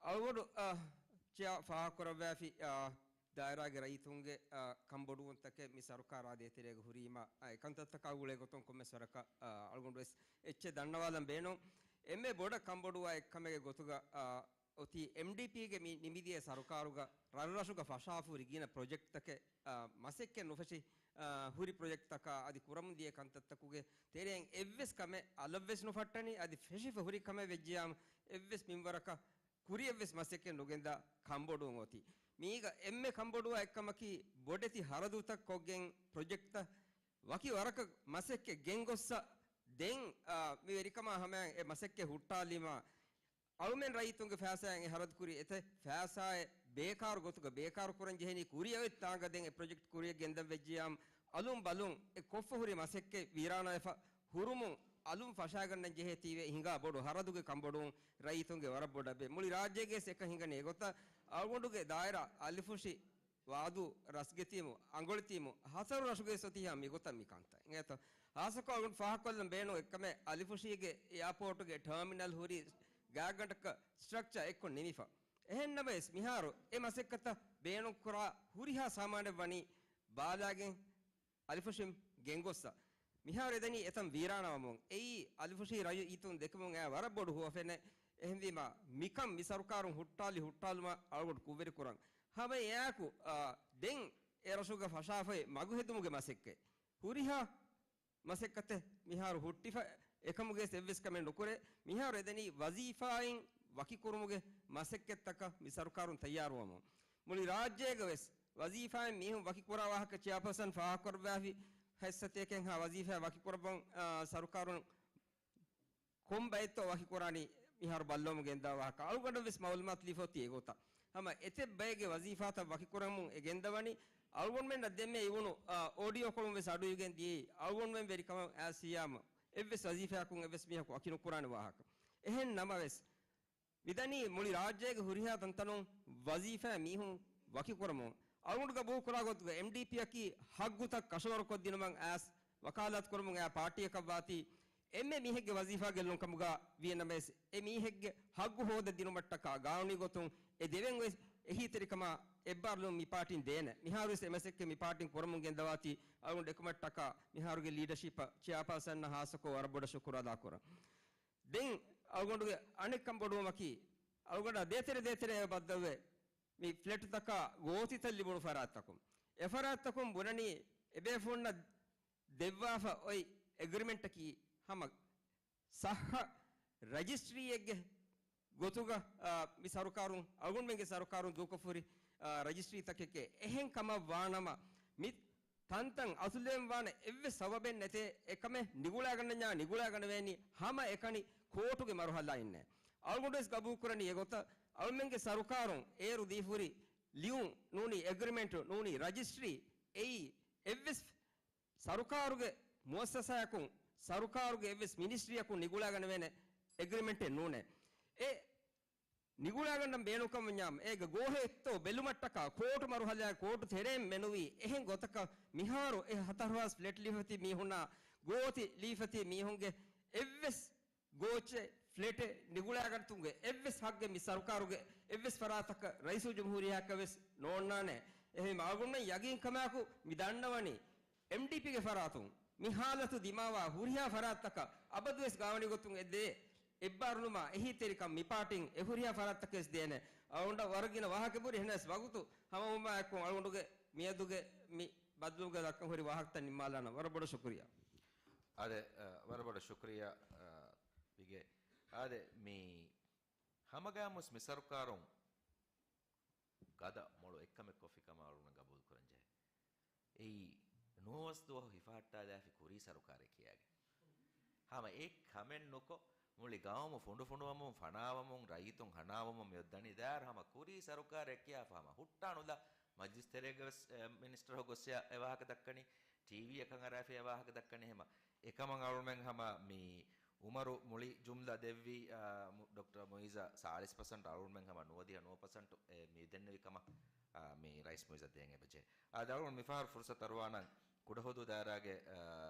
އަޅުގަނޑު، އާ، ޗެއާ ފާހަގަކުރައްވާފި، އާ، ދާއިރާގެ ރައްޔިތުންގެ، އާ، ކަންބޮޑުވުންތަކެއް މި ސަރުކާރާ ދޭތެރޭގަ ހުރީމަ، އާ، އެކަންތައްތަކާ ގުޅޭ ގޮތުން ކޮންމެސް ވަރަކަށް، އާ، އަޅުގަނޑު ވެސް އެއްޗެއް ދަންނަވާލަން ބޭނުން. އެންމެ ބޮޑަށް ކަންބޮޑުވާ އެއްކަމެއްގެ ގޮތުގަ، އާ، އޮތީ އެމްޑީޕީގެ މި ނިމިދިޔަ ސަރުކާރުގަ ރަށްރަށުގަ ފަށާފުރި ގިނަ ޕްރޮޖެކްޓްތަކެއް، އާ، މަސައްކަތް ނުފެށި، އާ، ހުރި ޕްރޮޖެކްޓްތަކާ އަދި ކުރަމުންދިޔަ ކަންތައްތަކުގެ ތެރެއިން އެއްވެސް ކަމެއް އަލަށްވެސް ނުފައްޓަނީ، އަދި ފެށިފަ ހުރި ކަމެއް ވެއްޖިޔާމު އެއްވެސް މިންވަރަކަށް ކުރިއަށްވެސް މަސައްކަތް ނުގެންދާ ކަންބޮޑުވުން އޮތީ. މީގަ އެންމެ ކަންބޮޑުވާ އެއްކަމަކީ ބޮޑެތި ހަރަދުތައް ކޮށްގެން ޕްރޮޖެކްޓްތައް ވަކި ވަރަކަށް މަސައްކަތް ގެންގޮއްސަ ދެން، އާ، މި ވެރިކަމާ ހަމަޔަށް އެ މަސައްކަތް ހުއްޓާލީމާ، އަޅުމެން ރައްޔިތުންގެ ފައިސާއިން އެ ހަރަދު ކުރި އެތައް ފައިސާއެއް ބޭކާރު ގޮތުގަ ބޭކާރު ކުރަން ޖެހެނީ ކުރިއަށް އޮތް ތާނގަ ދެން އެ ޕްރޮޖެކްޓް ކުރިއަށް ގެންދަން ވެއްޖިޔާމު އަލުން ބަލުން އެ ކޮށްފަ ހުރި މަސައްކަތް ވީރާނާވެފަ ހުރުމުން އަލުން ފަށާގަންނަން ޖެހޭތީވެ ހިނގާ ބޮޑު ހަރަދުގެ ކަންބޮޑުވުން ރައްޔިތުންގެ ވަރަށް ބޮޑަށް ބޭ. މުޅި ރާއްޖޭގެ އެކަން ހިނގަނީ އެގޮތަށް އަޅުގަނޑުގެ ދާއިރާ އަލިފުށި ވާދޫ ރަސްގެތީމު، އަނގޮޅިތީމު، ހަތަރު ރަށުގެ ސޮތިހާ މިގޮތަށް މި ކަންތައް. އެނގޭތޯ؟ ހާއްސަކޮށް އަޅުގަނޑު ފާހަގަކޮށްލަން ބޭނުން އެއްކަމެއް އަލިފުށީގެ އެއާޕޯޓުގެ ޓާމިނަލް ހުރީ ގާތްގަނޑަކަށް ސްޓްރަކްޗާ އެއްކޮށް ނިމިފަ. އެހެން ނަމަވެސް މިހާރު އެ މަސައްކަތަށް ބޭނުންކުރާ ހުރިހާ ސާމާނެއް ވަނީ ބާލާގެން އަލިފުށިން ގެންގޮއްސަ. މިހާރު އެދަނީ އެތަން ވީރާނާވަމުން. އެއީ އަލިފުށީ ރައްޔިތުން ދެކެމުން އެ ވަރަށް ބޮޑު ހުވަފެނެއް. އެހެންވީމާ މިކަން މި ސަރުކާރުން ހުއްޓާލި ހުއްޓާލުމަށް އަޅުގަނޑު ކުށްވެރިކުރަން. ހަމަ އެއާއެކު، އާ، ދެން އެ ރަށުގަ ފަށާފައި މަގު ހެދުމުގެ މަސައްކަތް. ހުރިހާ މަސައްކަތެއް މިހާރު ހުއްޓިފަ އެކަމުގެ އެއްވެސް ކަމެއް ނުކުރޭ. މިހާރު އެދަނީ ވަޒީފާއިން ވަކިކުރުމުގެ މަސައްކަތްތަކަށް މި ސަރުކާރުން ތައްޔާރުވަމުން. މުޅި ރާއްޖޭގަ ވެސް ވަޒީފާއިން މީހުން ވަކިކުރާ ވާހަކަ ޗެއާޕާސަން ފާހަގަކުރައްވާފި. ހަތް ސަތޭކައެއްހާ ވަޒީފާ ވަކިކުރައްވަން، އާ، ސަރުކާރުން ކޮން ބައެއްތޯ ވަކިކުރާނީ މިހާރު ބައްލަވަމުން ގެންދާ ވާހަކަ. އަޅުގަނޑަށް ވެސް މައުލޫމާތު ލިފޮތީ އެގޮތަށް. ހަމަ އެތައް ބައެއްގެ ވަޒީފާތައް ވަކިކުރަމުން އެ ގެންދަވަނީ. އަޅުގަނޑުމެންނަށް ދެންމެ އިވުނު، އާ، އޯޑިއޯކޮޅުން ވެސް އަޑުއިވިގެން ދިޔައީ އަޅުގަނޑުމެން ވެރިކަމަށް އައިސް ވިއްޔާމު އެއްވެސް ވަޒީފާއަކުން އެއްވެސް މީހަކު ވަކި ނުކުރާނެ ވާހަކަ. އެހެން ނަމަވެސް، މިދަނީ މުޅި ރާއްޖޭގެ ހުރިހާ ތަންތަނުން ވަޒީފާ މީހުން ވަކިކުރަމުން. އަޅުގަނޑު ގަބޫލުކުރާ ގޮތުގަ އެމްޑީޕީއަކީ ހައްގުތައް ކަށަވަރުކޮށްދިނުމަށް އައިސް ވަކާލާތުކުރަމުން އައި ޕާޓީއަކަށްވާތީ، އެންމެ މީހެއްގެ ވަޒީފާ ގެއްލުން ކަމުގަ ވިޔަ ނަމަވެސް، އެ މީހެއްގެ ހައްގު ހޯދަދިނުމަށްޓަކާ ގާނޫނީ ގޮތުން އެ ދެވެން އޮތް އެހީތެރިކަމާ އެއްބާރުލުން މި ޕާޓީން ދޭނެ. މިހާރުވެސް އެ މަސައްކަތް މި ޕާޓީން ކުރަމުން ގެންދަވާތީ، އަޅުގަނޑު އެކަމަށްޓަކާ މިހާރުގެ ލީޑަޝިޕަށް ޗެއާޕާސަންއަށް ހާއްސަކޮށް ވަރަށް ބޮޑަށް ޝުކުރު އަދާކުރަން. ދެން އަޅުގަނޑުގެ އަނެއްކަން ބޮޑުވުމަކީ، އަޅުގަނޑަށް ދޭތެރެ ދޭތެރެ ބައްދަލުވެ، މި ފްލެޓްތަކާ ގޯތިތައް ލިބުނު ފަރާތްތަކުން. އެ ފަރާތްތަކުން ބުނަނީ، އެބޭފުޅުންނަށް ދެއްވާފަ އޮތް އެގްރިމެންޓަކީ ހަމަ ސައްހަ ރަޖިސްޓްރީއެއްގެ ގޮތުގަ، އާ، މި ސަރުކާރުން، އަޅުގަނޑުމެންގެ ސަރުކާރުން ދޫކޮށްފަހުރި، އާ، ރަޖިސްޓްރީތަކެކޭ. އެހެން ކަމަށް ވާނަމަ، މި ތަންތަން އަތުލެވެން ވާނެ އެއްވެސް ސަބަބެއް ނެތޭ. އެކަމެއް ނިގުޅާގަންނަންޏާ ނިގުޅާގަނެވޭނީ ހަމަ އެކަނި ކޯޓުގެ މަރުހަލާ އިންނޭ. އަޅުގަނޑުވެސް ގަބޫލުކުރަނީ އެގޮތަށް. އަޅުމެންގެ ސަރުކާރުން އޭރު ދީފަހުރި ލިޔުން ނޫނީ، އެގްރިމެންޓު ނޫނީ، ރަޖިސްޓްރީ އެއީ އެއްވެސް ސަރުކާރުގެ މުއައްސަސާއަކުން، ސަރުކާރުގެ އެއްވެސް މިނިސްޓްރީއަކުން ނިގުޅާގަނެވޭނެ އެގްރިމެންޓެއް ނޫނޭ. އެ ނިގުޅާގަންނަން ބޭނުންކަމަށްވަންޏާ، އޭގެ ގޯހެއްތޯ ބެލުމަށްޓަކާ ކޯޓު މަރުހަލާ ކޯޓު ތެރެއިން މެނުވީ އެހެން ގޮތަކަށް މިހާރު އެ ހަތަރު ހާސް ފްލެޓް ލިބިފަތި މީހުންނާ ގޯތި ލިބިފަތި މީހުންގެ އެއްވެސް ގޯއްޗެއް ފްލެޓެއް ނިގުޅާގަންތުންގެ އެއްވެސް ހައްގެއް މި ސަރުކާރުގެ އެއްވެސް ފަރާތަކަށް ރައީސުލްޖުމްހޫރިއްޔާއަކަށް ވެސް ނޯންނާނެ. އެހެން އަޅުގަނޑުމެން ޔަގީންކަމާއެކު މި ދަންނަވަނީ، އެމްޑީޕީގެ ފަރާތުން މި ހާލަތު ދިމާވާ ހުރިހާ ފަރާތްތަކަށް އަބަދުވެސް ގާނޫނީ ގޮތުން އެ ދޭ އެއްބާރުލުމާ އެހީތެރިކަން މި ޕާޓީން އެ ހުރިހާ ފަރާތްތަކަށް ވެސް ދޭނެ. އަޅުގަނޑަށް ވަރަށް ގިނަ ވާހަކަ ބުރި، އެހެނަސް ވަގުތު ހަމަވުމާއެކު އަޅުގަނޑުގެ މިއަދުގެ މި ބައްދަލުގަ ދައްކަން ހުރި ވާހަކަތައް ނިންމާލާނަން. ވަރަށް ބޮޑަށް ޝުކުރިއްޔާ. އާދެ، އަ، ވަރަށް ބޮޑަށް ޝުކުރިއްޔާ، އަ، ވިގެ. އާދެ، މި ހަމަގައިމުވެސް މި ސަރުކާރުން ގަދަ މޮޅު އެއްކަމެއް ކޮށްފި ކަމަށް އަޅުގަނޑު ގަބޫލު ކުރަން ޖެހޭ. އެއީ، ނުވަސް ދުވަހު ހިފަހައްޓާލާފި ކުރީ ސަރުކާރެއް ކިޔާގެން. ހަމަ އެ ކަމެއް ނުކޮށް، މުޅި ގައުމު ފުނޑުފުނޑުވަމުން، ފަނާވަމުން، ރައްޔިތުން ހަނާވަމުން މިއޮއްދަނީ. ދާއިރު ހަމަ ކުރީ ސަރުކާރެއް ކިޔާފަ ހަމަ ހުއްޓާނުލާ، މަޖިލިސް ތެރޭގަ ވެސް، އެ، މިނިސްޓަރު ގޮއްސިޔާ އެ ވާހަކަ ދައްކަނީ، ޓީވީއަކަށް އަރާފި އެ ވާހަކަ ދައްކަނީ. ހަމަ އެކަމަށް އަޅުމެން ހަމަ މި އުމަރު މުޅި ޖުމްލަ ދެއްވި، އާ، މު-، ޑޮކްޓަރ މުއިޒަށް ސާޅީސް ޕަސެންޓް އަޅުމެން ހަމަ ނުވަދިހަ ނުވަ ޕަސެންޓް އެ މި ދެންނެވި ކަމަށް، އާ، މި ރައީސް މުއިޒަށް ދޭން އެބަޖެހޭ. އާދެ، އަޅުގަނޑު މިފަހަރު ފުރުސަތު އަރުވާނަން ކުޑަހުދޫ ދާއިރާގެ، އާ،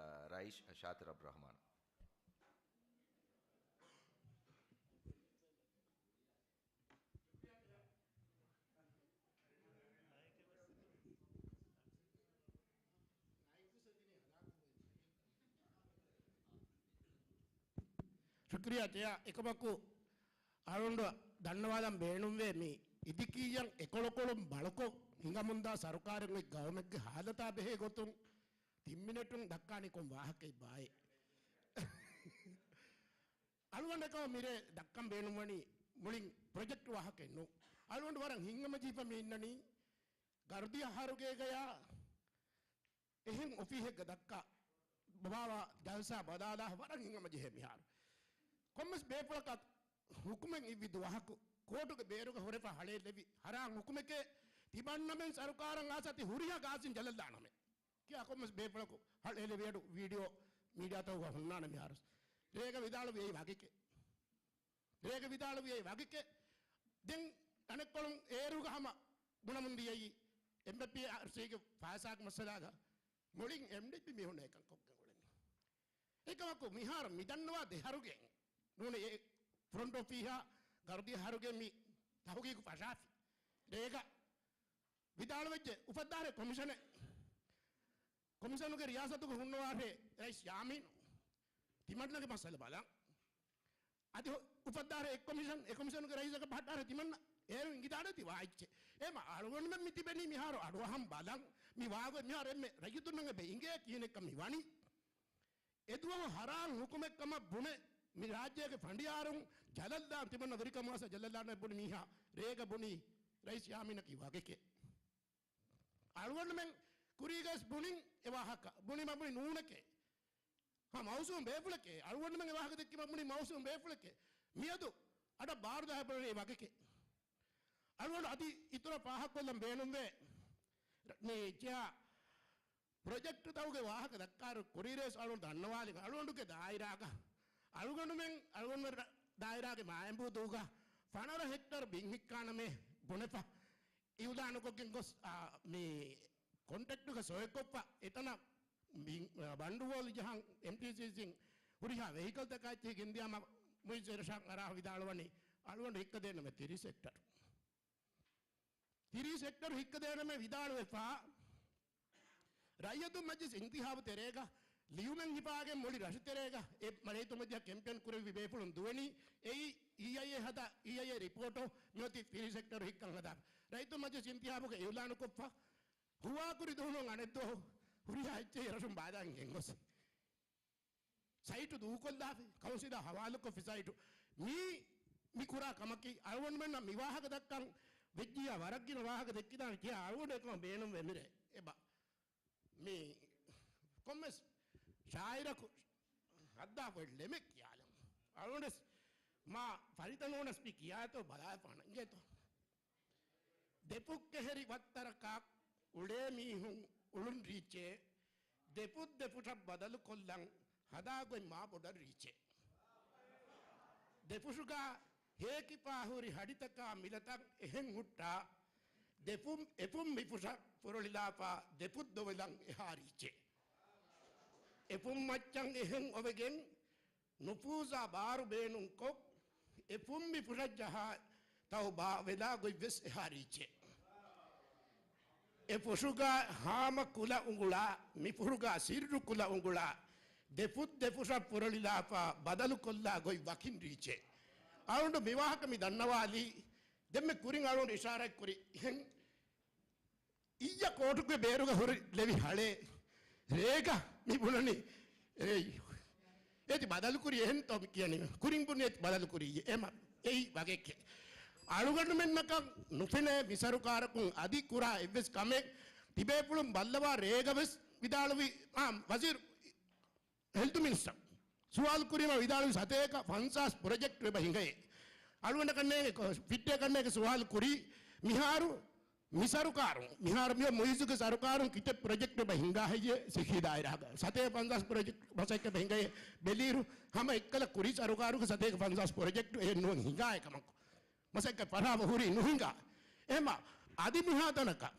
ރައީސް ޝާތިރު އަބްދުރަހްމާނަށް. ޝުކްރިޔާ ޗެއާ. އެކަމަކު އަޅުގަނޑު ދަންނަވާލަން ބޭނުންވޭ މި އިދިކީއްޔަށް އެކޮޅުކޮޅުން ބަޅުކޮށް ހިނގަމުންދާ ސަރުކާރެއް އޮތް ގައުމެއްގެ ހާލަތާ ބެހޭ ގޮތުން ތިން މިނެޓުން ދައްކާނީ ކޮން ވާހަކައެއްބާއޭ؟ އަޅުގަނޑަކަށް މިރޭ ދައްކަން ބޭނުންވަނީ މުޅިން ޕްރޮޖެކްޓް ވާހަކައެއް ނޫން. އަޅުގަނޑު ވަރަށް ހިތްހަމަޖެހިފަ މި އިންނަނީ ގަރުދިޔަ އަހަރުގޭގަޔާ އެހެން އޮފީހެއްގަ ދައްކާ ބާވާ ޖަލްސާ ބަލާލާ ވަރަށް ހިތްހަމަޖެހޭ މިހާރު. ކޮންމެސް ބޭފުޅަކަށް ހުކުމެއް އިއްވި ދުވަހަކު ކޯޓުގެ ބޭރުގަ ހުރެފަ ހަޅޭލެވި ހަރާން ހުކުމެކޭ ތިމަންނަމެން ސަރުކާރަށް އާސާ ތި ހުރިހާ ގާސިން ޖަލަށް ދާނަމޭ. ކިޔާ ކޮންމެސް ބޭފުޅަކު ހަޅޭލެވިއަޑު ވީޑިއޯ މީޑިއާތަކުގަ ހުންނާނެ މިހާރު. ރޭގަ ވިދާޅުވި އެއީ ވަގެކޭ. ރޭގަ ވިދާޅުވި އެއީ ވަގެކޭ. ދެން އަނެއްކޮޅުން އޭރުގަ ހަމަ ބުނަމުން ދިޔައީ އެމްއެފްޕީއާރްސީގެ ފައިސާގެ މައްސަލާގަ މުޅިން އެމްޑީޕީ މީހުން އެކަން ކޮށްގެން އުޅެނީ. އެކަމަކު މިހާރު މި ދަންނަވާ ދެ އަހަރުގެ ނޫނޭ އެ ފްރޮންޓް އޮފީހާ ގަރުދިޔަ އަހަރުގެ މި ތަހުގީގު ފަށާފި. ރޭގަ ވިދާޅުވެއްޖެ އުފައްދާހަރެ ކޮމިޝަނެއް، ކޮމިޝަނުގެ ރިޔާސަތުގަ ހުންނަވާށޭ ރައީސް ޔާމީނު. ތިމަންނަގެ މައްސަލަ ބަލަން. އަދި ހޮ-، އުފައްދާހަރެ އެއް ކޮމިޝަން، އެ ކޮމިޝަނުގެ ރައީސަކަށް ބަހައްޓާހަރެ ތިމަންނަ އޭރު އިނގިދާނެތި ވާއެއްޗެއް. އެމަ އަޅުގަނޑުމެން މި ތިބެނީ މިހާރު އަޑުއަހަން ބަލަން. މި ވާގޮތް މިހާރު އެންމެ ރައްޔިތުންނަށް އެބަ އިނގޭ ކިހިނެއްކަން މި ވަނީ. އެދުވަހު ހަރާން ހުކުމެއްކަމަށް ބުނެ، މި ރާއްޖޭގެ ފަނޑިޔާރުން ޖަލަށްދާން ތިމަންނަ ވެރިކަމުވާސް ޖަލަށްދާން ބުނި މީހާ ރޭގަ ބުނީ ރައީސް ޔާމީނަކީ ވަގެކޭ. އަޅުގަނޑުމެން ކުރީގަސް ބުނިން އެ ވާހަކަ. ބުނީމަ ބުނި ނޫނެކޭ. ހަ، މައުސޫމް ބޭފުޅެކޭ. އަޅުގަނޑުމެން ވާހަކަ ދެއްކީމަ ބުނީ މައުސޫމް ބޭފުޅެކޭ. މިއަދު އަޑަށް ބާރުދާ ބުނީ ވަގެކޭ. އަޅުގަނޑު އަދި އިތުރަށް ފާހަގަކޮށްލަން ބޭނުންވޭ. މި ޖެހާ ޕްރޮޖެކްޓުތަކުގެ ވާހަކަ ދައްކާއިރު ކުރީރޭސް އަޅުގަނޑު ދަންނަވާލި އަޅުގަނޑުގެ ދާއިރާގަ، އަޅުގަނޑުމެން އަޅުގަނޑުމެން ރަ-، ދާއިރާގެ މާއެނބޫދޫގަ ފަނަރަ ހެކްޓަރު ބިން ހިއްކާނަމޭ ބުނެފަ. އިއުލާނުކޮށްގެން ގޮސް، އާ، މި ކޮންޓްރެކްޓުގަ ސޮއެކޮށްފަ އެތަނަށް ބިން، އާ، ބަނޑުވޯލު ޖަހަން އެމްޓީސީސީން ހުރިހާ ވެހިކަލްތަކާ އެއްޗެހި ގެންދިޔާމަ މުއިއްޒު އެރަށާން އަރާ ވިދާޅުވަނީ އަޅުގަނޑު ހިއްކަދޭނަމޭ ތިރީސް ހެކްޓަރު. ތިރީސް ހެކްޓަރު ހިއްކަދޭނަމޭ ވިދާޅުވެފަ. ރައްޔިތުން މަޖިލިސް އިންތިހާބު ތެރޭގަ ލިޔުމެއް ހިފާގެން މުޅި ރަށު ތެރޭގަ އެ ރައްޔިތުން މަޖިލިސް ކެމްޕޭން ކުރެއްވި ބޭފުޅުން ދުވެނީ. އެއީ އީއައިއޭ ހަދާ، އީއައިއޭ ރިޕޯޓު މިއޮތީ ތިރީސް ހެކްޓަރު ހިއްކަން ހަދާ. ރައްޔިތުން މަޖިލިސް އިންތިހާބުގެ އިއުލާނުކޮށްފަ ހުވާކުރި ދުވަހުން އަނެއްދުވަހު ހުރިހާ އެއްޗެހި ރަށުން ބާދާން ގެންގޮސް. ސައިޓު ދޫކޮށްލާފި، ކައުންސިލާ ހަވާލުކޮށްފި ސައިޓު. މީ، މި ކުރާ ކަމަކީ، އަޅުގަނޑުމެންނަށް މި ވާހަކަ ދައްކަން ވެއްޖިއްޔާ ވަރަށް ގިނަ ވާހަކަ ދެއްކިދާނެ ކިޔާ އަޅުގަނޑު އެކަމަށް ބޭނުންވޭ މިރޭ. އެބަ. މި ކޮންމެސް ޝާއިރަކު ހައްދާފައި ޅެމެއް ކިޔާލަމު. އަޅުގަނޑުވެސް މާ ފަރިތަ ނޫނަސް މި ކިޔާތޯ ބަލާފާނަ އިނގޭތޯ. ދެފުށް ކެހެރި ވައްތަރަކާ އުޅޭ މީހުން އުޅުން ރީއްޗޭ، ދެފުށް ދެފުށަށް ބަދަލުކޮށްލަން ހަދާ ގޮތް މާ ބޮޑަށް ރީއްޗޭ. ދެފުށުގަ ހޭކިފާ ހުރި ހަޑިތަކާ މިލަތައް އެހެން ހުއްޓާ، ދެފުން، އެފުން މިފުށަށް ފުރޮޅިލާފާ ދެފުށް ދޮވެލަން އެހާ ރީއްޗޭ. އެފުން މައްޗަށް އެހެން އޮވެގެން ނުފޫޒާ ބާރު ބޭނުންކޮށް، އެ ފުން މި ފުށަށް ޖަހާ ތައުބާ ވެލާ ގޮތްވެސް އެހާ ރީއްޗެއް. އެ ފުށުގަ ހާމަ ކުލަ އުނގުޅާ، މި ފުށުގަ ސިއްރު ކުލަ އުނގުޅާ، ދެ ފުށް ދެ ފުށަށް ފުރޮޅިލާފާ ބަދަލު ކޮށްލާ ގޮތް ވަކިން ރީއްޗެއް. އަޅުގަނޑު މި ވާހަކަ މި ދަންނަވާލީ، ދެންމެ ކުރިން އަޅުގަނޑު އިޝާރާތް ކުރި އެހެން އިއްޔަ ކޯޓުގެ ބޭރުގަ ހުރި ލެވި ހަޅޭ ރޭގަ މި ބުނަނީ، އޭ، އޭތި ބަދަލުކުރީ އެހެންތޯ މި ކިޔަނީ؟ ކުރިން ބުނީ އޭތި ބަދަލުކުރީ އެމަ އެއީ ވަގެކެ. އަޅުގަނޑުމެންނަކަށް ނުފެނޭ މި ސަރުކާރަކުން އަދި ކުރާ އެއްވެސް ކަމެއް. ތިބޭފުޅުން ބައްލަވާ ރޭގަވެސް ވިދާޅުވި، އާ، ވަޒީރު ހެލްތު މިނިސްޓަރ ސުވާލު ކުރީމަ ވިދާޅުވި ސަތޭކަ ފަންސާސް ޕްރޮޖެކްޓް އެބަ ހިނގައޭ. އަޅުގަނޑަކަށް ނޭނގެ ކޮ-، ފިއްޓޭކަށް ނޭނގެ ސުވާލު ކުރީ މިހާރު މި ސަރުކާރުން، މިހާރު މިއޮ މުއިއްޒުގެ ސަރުކާރުން ކިތައް ޕްރޮޖެކްޓް އެބަ ހިނގާ ހެއްޔޭ ސިއްހީ ދާއިރާގަ؟ ސަތޭކަ ފަންސާސް ޕްރޮޖެކްޓް މަސައްކަތް އެބަ ހިނގައޭ ބެލިއިރު، ހަމަ އެއްކަލަ ކުރީ ސަރުކާރުގެ ސަތޭކަ ފަންސާސް ޕްރޮޖެކްޓް އެއް ނުވަން ހިނގާ އެކަމަކު. މަސައްކަތް ފަށާފަ ހުރީ ނުހިނގާ. އެހެމަ އަދި މިހާ ތަނަކަށް،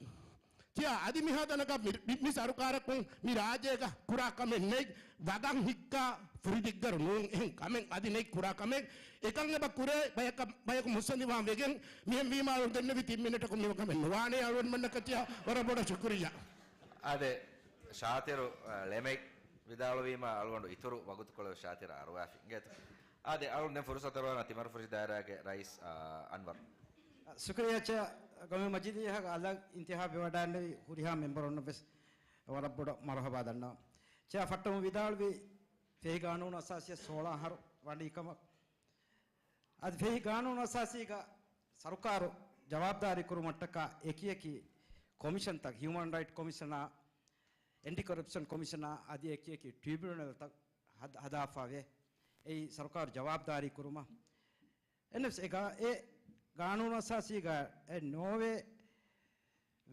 ތިޔަ އަދި މިހާ ތަނަކަށް މި، މި، މި ސަރުކާރަކުން މި ރާއްޖޭގަ ކުރާ ކަމެއް ނެތް. ވަގަށް ހިއްކާ ފުރިދިއްގަރު ނޫން އެހެން ކަމެއް އަދި ނެތް ކުރާ ކަމެއް. އެކަން އެބަ ކުރޭ ބަޔަކަށް، ބަޔަކު މުއްސަނދިވާން ވެގެން މިހެން ވީމާ އަޅުން ދެންނެވި ތިން މިނެޓަކު މި ކަމެއް ނުވާނެ. އަޅުންމެންނަކަށް ތިޔަ ވަރަށް ބޮޑަށް ޝުކުރިއްޔާ. އާދެ، ޝާތިރު، އަ، ޅެމެއް ވިދާޅުވީމަ އަޅުގަނޑު އިތުރު ވަގުތުކޮޅެއް ޝާތިރަށް އަރުވާފި އިނގޭތަ؟ އާދެ، އަޅުން ދެން ފުރުސަތު ދެއްވާނަން ތިމަރުފުށި ދާއިރާގެ ރައީސް، އާ، އަންވަރު. ޝުކުރިއްޔާ އެޗްއޭ ގައުމީ މަޖިލީހަށް އަލަށް އިންތިހާބް ވެވަޑައިގެންނެވި ހުރިހާ މެމްބަރުންނަށް ވެސް ވަރަށް ބޮޑަށް މަރުޙަބާ ދަންނަވަން. އެޗްއޭ ފައްޓަމުން ވިދާޅުވި ފެހި ގާނޫނު އަސާސީ ސޯޅަ އަހަރު ވަނީ ކަމަށް. އަދި ފެހި ގާނޫނު އަސާސީގަ ސަރުކާރު ޖަވާބުދާރީ ކުރުމަށްޓަކާ އެކިއެކި ކޮމިޝަންތައް، ހިއުމަން ރައިޓް ކޮމިޝަނާ، އެންޓި ކޮރަޕްޝަން ކޮމިޝަނާ އަދި އެކިއެކި ޓްރިބިއުނަލްތައް ހަދ-، ހަދާފަވޭ. އެއީ ސަރުކާރު ޖަވާބުދާރީ ކުރުމަށް. އެންއެފްސީ އެ ގާ-، އެ ގާނޫނު އަސާސީގަ އެ ނޯވޭ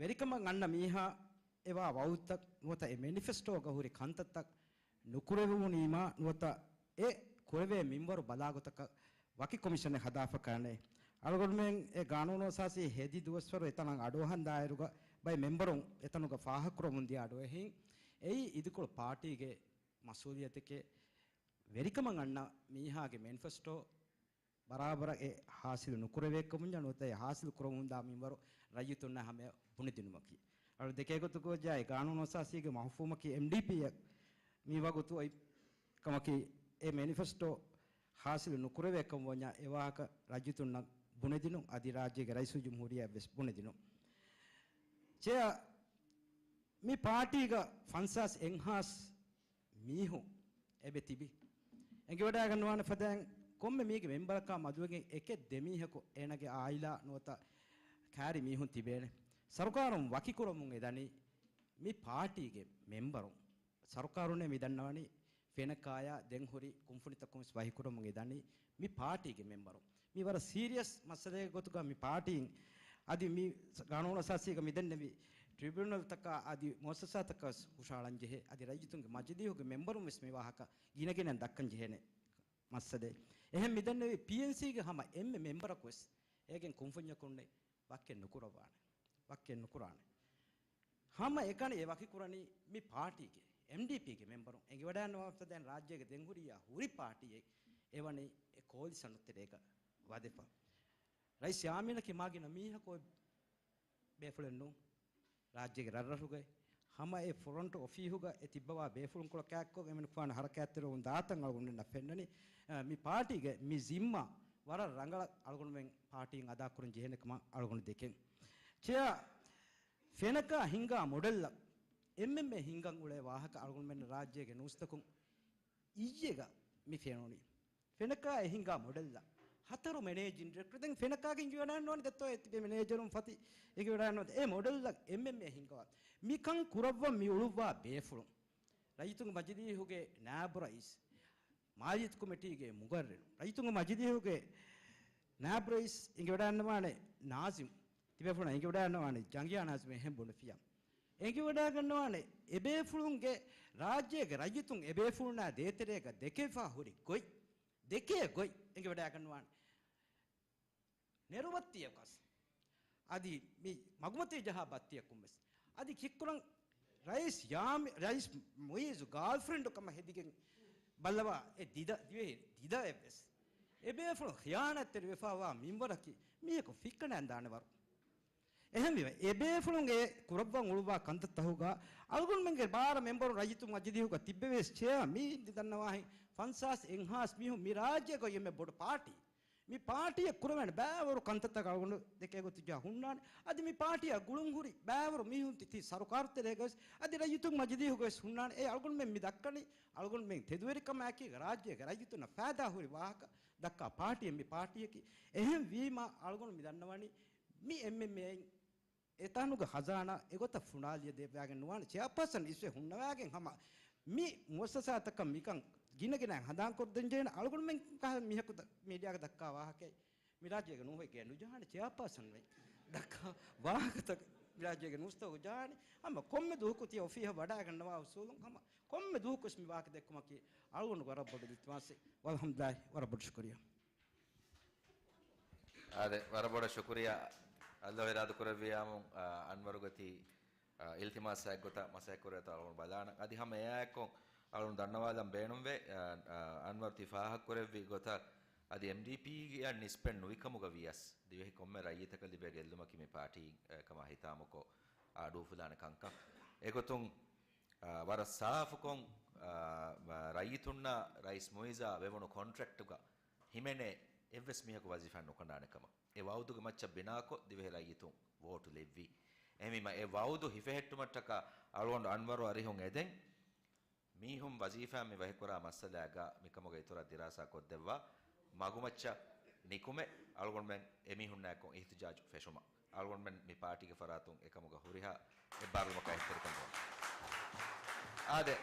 ވެރިކަމަށް އަންނަ މީހާ އެވާ ވައުދުތައް ނުވަތަ އެ މެނިފެސްޓޯގަ ހުރި ކަންތައްތައް ނުކުރެވުނީމާ ނުވަތަ އެ ކުރެވޭ މިންވަރު ބަލާގޮތަކަށް ވަކި ކޮމިޝަނެއް ހަދާފަ ކަންނޭ. އަޅުގަނޑުމެން އެ ގާނޫނު އަސާސީ ހެދި ދުވަސްވަރު އެތަނަށް އަޑުއަހަން ދާއިރުގަ ބައެއް މެމްބަރުން އެތަނުގަ ފާހަގަކުރަމުން ދިޔަ އަޑުއެހީން އެއީ އިދިކޮޅު ޕާޓީގެ މަސްއޫލިއްޔަތެކޭ. ވެރިކަމަށް އަންނަ މީހާގެ މެނިފެސްޓޯ ބަރާބަރަށް އެ ހާސިލު ނުކުރެވޭކަމުންޏާ ނުވަތަ އެ ހާސިލު ކުރަމުންދާ މިންވަރު ރައްޔިތުންނާ ހަމަޔަށް ބުނެދިނުމަކީ. އަޅު ދެކޭގޮތުގަ އެ ގާނޫނު އަސާސީގެ މަފްހޫމަކީ އެމްޑީޕީއަށް މި ވަގުތު އޮތް ކަމަކީ އެ މެނިފެސްޓޯ ހާސިލު ނުކުރެވޭކަމުންޏާ އެ ވާހަކަ ރައްޔިތުންނަށް ބުނެދިނުން އަދި ރާއްޖޭގެ ރައީސުލްޖުމްހޫރިއްޔާއަށް ވެސް ބުނެދިނުން. ޗެއާ، މި ޕާޓީގަ ފަންސާސް އެއްހާސް މީހުން އެބަ ތިބި. އެނގިވަޑައިގަންނަވާނެ ފަދައިން ކޮންމެ މީގެ މެމްބަރަކާ މަދުވެގެން އެކެއް ދެމީހަކު އޭނަގެ އާއިލާ ނުވަތަ ކާރި މީހުން ތިބޭނެ. ސަރުކާރުން ވަކިކުރަމުން އެ ދަނީ މި ޕާޓީގެ މެމްބަރުން. ސަރުކާރުންނޭ މި ދަންނަވަނީ ފެނަކާޔާ ދެން ހުރި ކުންފުނިތަކުން ވެސް ވަކިކުރަމުން އެ ދަނީ މި ޕާޓީގެ މެމްބަރުން. މި ވަރަށް ސީރިއަސް މައްސަލައެއް ގޮތުގަ މި ޕާޓީން އަދި މި ގާނޫނު އަސާސީގަ މިދެންނެވި ޓްރިބިއުނަލްތަކާ އަދި މުއައްސަސާތަކަށް ހުށަހަޅަން ޖެހޭ. އަދި ރައްޔިތުންގެ މަޖިލީހުގެ މެމްބަރުން ވެސް މި ވާހަކަ ގިނަގިނައިން ދައްކަން ޖެހޭނެ މައްސަލައެއް. އެހެން މިދެންނެވި ޕީއެންސީގެ ހަމަ އެންމެ މެމްބަރަކު ވެސް އޭގެން ކުންފުންޏަކުންނެއް ވަކި ނުކުރައްވާނެ. ވަކި ނުކުރާނެ. ހަމަ އެކަނި އެ ވަކިކުރަނީ މި ޕާޓީގެ، އެމްޑީޕީގެ މެމްބަރުން. އެނގިވަޑައިގަންނަވާފަ ދެން ރާއްޖޭގެ ދެން ހުރިޔާ ހުރި ޕާޓީއެއް އެވަނީ އެ ކޯލިޝަނު ތެރޭގަ ވަދެފަ. ރައީސް ޔާމީނަކީ މާ ގިނަ މީހަކު ބޭފުޅެއް ނޫން. ރާއްޖޭގެ ރަށްރަށުގައި ހަމަ އެ ފްރޮންޓް އޮފީހުގަ އެ ތިއްބަވާ ބޭފުޅުންކޮޅަށް ކާއެއްކޮށް އެމަނިކުފާނު ހަރަކާތްތެރިވުން ދާތަން އަޅުގަނޑުމެންނަށް ފެންނަނީ. އަ، މި ޕާޓީގެ މި ޒިންމާ ވަރަށް ރަނގަޅަށް އަޅުގަނޑުމެން ޕާޓީން އަދާކުރަން ޖެހޭނެ ކަމަށް އަޅުގަނޑު ދެކެން. ޗެއާ، ފެނަކާ ހިންގާ މޮޑެލްއަށް އެމްއެމްއޭ ހިންގަން އުޅޭ ވާހަކަ އަޅުގަނޑުމެން ރާއްޖޭގެ ނޫސްތަކުން އިއްޔެގަ މި ފެނުނީ. ފެނަކާ އެ ހިންގާ މޮޑެލްއަށް ހަތަރު މެނޭޖިން ޑިރެކްޓަރު. ދެން ފެނަކާގެ އިނގިވަޑައިގަންނަވާނެ ދެއްތޯ އެ ތިބޭ މެނޭޖަރުން ފަތި އިނގިވަޑައިގަންނަވާނެ އެ މޮޑެލްއަށް އެމްއެމްއޭ ހިންގަވާ. މިކަން ކުރައްވަން މި އުޅުއްވާ ބޭފުޅުން. ރައްޔިތުންގެ މަޖިލީހުގެ ނާއިބު ރައީސް، މާލިޔަތު ކޮމިޓީގެ މުގައްރިރު، ރައްޔިތުންގެ މަޖިލީހުގެ ނާއިބު ރައީސް އިނގިވަޑައިގަންނަވާނެ ނާޒިމް، ތިބޭފުޅުން އިނގިވަޑައިގަންނަވާނެ ޖަނގިޔާ ނާޒިމް އެހެން ބުނެފިޔާ. އެނގިވަޑައިގަންނަވާނެ އެބޭފުޅުންގެ ރާއްޖޭގެ ރައްޔިތުން އެބޭފުޅުންނާ ދޭތެރޭގަ ދެކެފާ ހުރި ގޮތް، ދެކޭ ގޮތް އެނގިވަޑައިގަންނަވާނެ. ނެރު ބައްތިއަކަސް. އަދި މި މަގުމަތީ ޖަހާ ބައްތިއަކުން ވެސް. އަދި ކިއްކުރަން ރައީސް ޔާމި-، ރައީސް މުއިއްޒު ގާލްފްރެންޑު ކަމަށް ހެދިގެން ބައްލަވާ އެ ދިދަ-، ދިވެހި ދިދައެއް ވެސް. އެބޭފުޅުން ޚިޔާނާތްތެރި ވެފާވާ މިންވަރަކީ މީހަކު ފިއްކަނޑައިން ދާނެ ވަރު. އެހެންވީމަ، އެބޭފުޅުން އެ ކުރައްވަން އުޅުއްވާ ކަންތައްތަހުގަ އަޅުގަނޑުމެންގެ ބާރަ މެމްބަރު ރައްޔިތު މަޖިލީހުގަ ތިއްބެވިޔަސް ޗެއާ މި ދަންނަވާހި ފަންސާސް އެއްހާސް މީހުން މި ރާއްޖޭގަ އޮތް އެންމެ ބޮޑު ޕާޓީ. މި ޕާޓީއަށް ކުރެވޭނެ ބައިވަރު ކަންތައްތަކަށް އަޅުގަނޑު ދެކޭ ގޮތުޖާ ހުންނާނެ. އަދި މި ޕާޓީއަށް ގުޅުން ހުރި ބައިވަރު މީހުން ތި، ތި ސަރުކާރު ތެރޭގަވެސް އަދި ރައްޔިތުން މަޖިލީހުގަވެސް ހުންނާނެ. އެ އަޅުގަނޑުމެން މި ދައްކަނީ އަޅުގަނޑުމެން ތެދުވެރިކަމާއެކީ ރާއްޖޭގެ ރައްޔިތުންނަށް ފައިދާ ހުރި ވާހަކަ ދައްކާ ޕާޓީއެއް މި ޕާޓީއަކީ. އެހެން ވީމާ އަޅުގަނޑު މި ދަންނަވަނީ މި އެމްއެމްއޭއިން އެތަނުގެ ޚަޒާނާ އެގޮތަށް ފުނޑާލިޔަ ދެއްވާގެން ނުވާނެ. ޗެއާޕާސަން އިސްވެ ހުންނަވާގެން ހަމަ މި މުއައްސަސާތަކަށް މިކަން ގިނަގިނައިން ހަނދާންކޮށްދޭން ޖެހޭނެ. އަޅުގަނޑުމެން ކަހަލަ މީހަކު ދަ-، މީޑިއާގަ ދައްކާ ވާހަކައެއް މި ރާއްޖޭގަ ނޫހެއްގެ ނުޖަހާނެ. ޗެއާޕާސަން ވެ ދައްކާ ވާހަކަތައް މި ރާއްޖޭގެ ނޫސްތަކު ޖަހާނެ. ހަމަ ކޮންމެ ދުވަހަކު ތި އޮފީހަށް ވަޑައިގަންނަވާ އުސޫލުން ހަމަ ކޮންމެ ދުވަހަކުވެސް މި ވާހަކަ ދެއްކުމަކީ އަޅުގަނޑު ވަރަށް ބޮޑު އިލްތިމާސެއް. ވަލްޙަމްދުލިއްލާހި، ވަރަށް ބޮޑު ޝުކުރިއްޔާ. އާދެ، ވަރަށް ބޮޑަށް ޝުކުރިއްޔާ. އައްލާހު އިރާދަ ކުރެއްވިޔާމު، އާ، އަންވަރުގެ ތި، އާ، އިލްތިމާސް އެއްގޮތަށް މަސައްކަތް ކުރޭތޯ އަޅުގަނޑު ބަލާނަން. އަދި ހަމަ އެއާއެކު އަޅުގަނޑު ދަންނަވާލަން ބޭނުންވޭ، އާ، އާ، އަންވަރު ތި ފާހަގަކުރެއްވި ގޮތަށް އަދި އެމްޑީޕީއަށް ނިސްބަތް ނުވިކަމުގަ ވިޔަސް، ދިވެހި ކޮންމެ ރައްޔިތަކަށް ލިބޭ ގެއްލުމަކީ މި ޕާޓީ، އާ، ކަމާ ހިތާމަކޮށް، އާ، އަޑުއުފުލާނެ ކަންކަން. އެގޮތުން، އާ، ވަރަށް ސާފުކޮށް، އާ، މަ-، ރައްޔިތުންނާ ރައީސް މުއިއްޒާ ވެވުނު ކޮންޓްރެކްޓުގަ ހިމެނޭ އެއްވެސް މީހަކު ވަޒީފާއެއް ނުކަނޑާނެ ކަމަށް. އެ ވައުދުގެ މައްޗަށް ބިނާކޮށް ދިވެހި ރައްޔިތުން ވޯޓު ލެއްވި. އެހެންވީމަ އެ ވައުދު ހިފެހެއްޓުމަށްޓަކާ އަޅުގަނޑު އަންވަރު އަރިހުން އެދެން. މީހުން ވަޒީފާ މި ވަހިކުރާ މައްސަލާގަ މިކަމުގެ އިތުރަށް ދިރާސާ ކޮށްދެއްވާ މަގުމައްޗަށް ނިކުމެ، އަޅުގަނޑުމެން އެމީހުންނާއެކު އިހްތިޖާޖު ފެށުމަށް. އަޅުގަނޑުމެން މި ޕާޓީގެ ފަރާތުން އެކަމުގަ ހުރިހާ އެއްބާރުލުމަކާ އެހްތެރިކަން ދެވަން. އާދެ،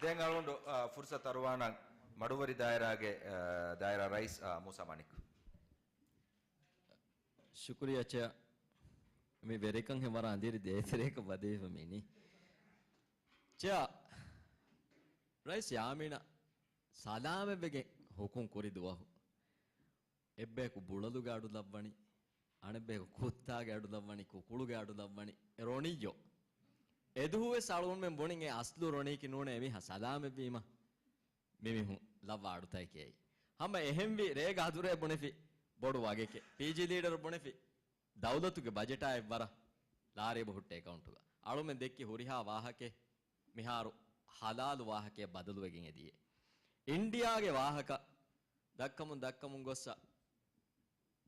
ދެން އަޅުގަނޑު، އާ، ފުރުސަތު އަރުވާނަން މަޑުއްވަރި ދާއިރާގެ، އާ، ދާއިރާ ރައީސް، އާ، މޫސާ މާނިކް. ޝުކުރިއްޔާ ޗެއާ. މި ވެރިކަން ހެން ވަރަށް އަނދިރި ދޭތެރޭކަށް ވަދެވިފަ މިނީ. ޗެއާ، ރައީސް ޔާމީނަށް ސަލާމަތްވެގެން ހުކުން ކުރި ދުވަހު. އެއްބަޔަކު ބުޅަލުގެ އަޑު ލައްވަނީ، އަނެއްބަޔަކު ކުއްތާގެ އަޑު ލައްވަނީ، ކުކުޅުގެ އަޑު ލައްވަނީ، އެ ރޮނިއްޔޯ. އެދުވަހުވެސް އަޅުގަނޑުމެން ބުނިން އެ އަސްލު ރޮނީކީ ނޫނޭ އެމީހާ ސަލާމަތްވީމަ މިމީހުން ލައްވާ އަޑުތަކެކޭ. ހަމަ އެހެންވީ ރޭގަ ހަދުރޭ ބުނެފި ބޮޑު ވަގެކޭ. ޕީޖީ ލީޑަރު ބުނެފި ދައުލަތުގެ ބަޖެޓާ އެއްވަރަށް ލާރިއެބަ ހުއްޓޭ އެކައުންޓުގަ. އަޅުމެން ދެއްކި ހުރިހާ ވާހަކައެއް މިހާރު ހަލާލު ވާހަކައެއް ބަދަލުވެގެން އެދިޔޭ. އިންޑިއާގެ ވާހަކަ ދައްކަމުން ދައްކަމުން ގޮއްސަ،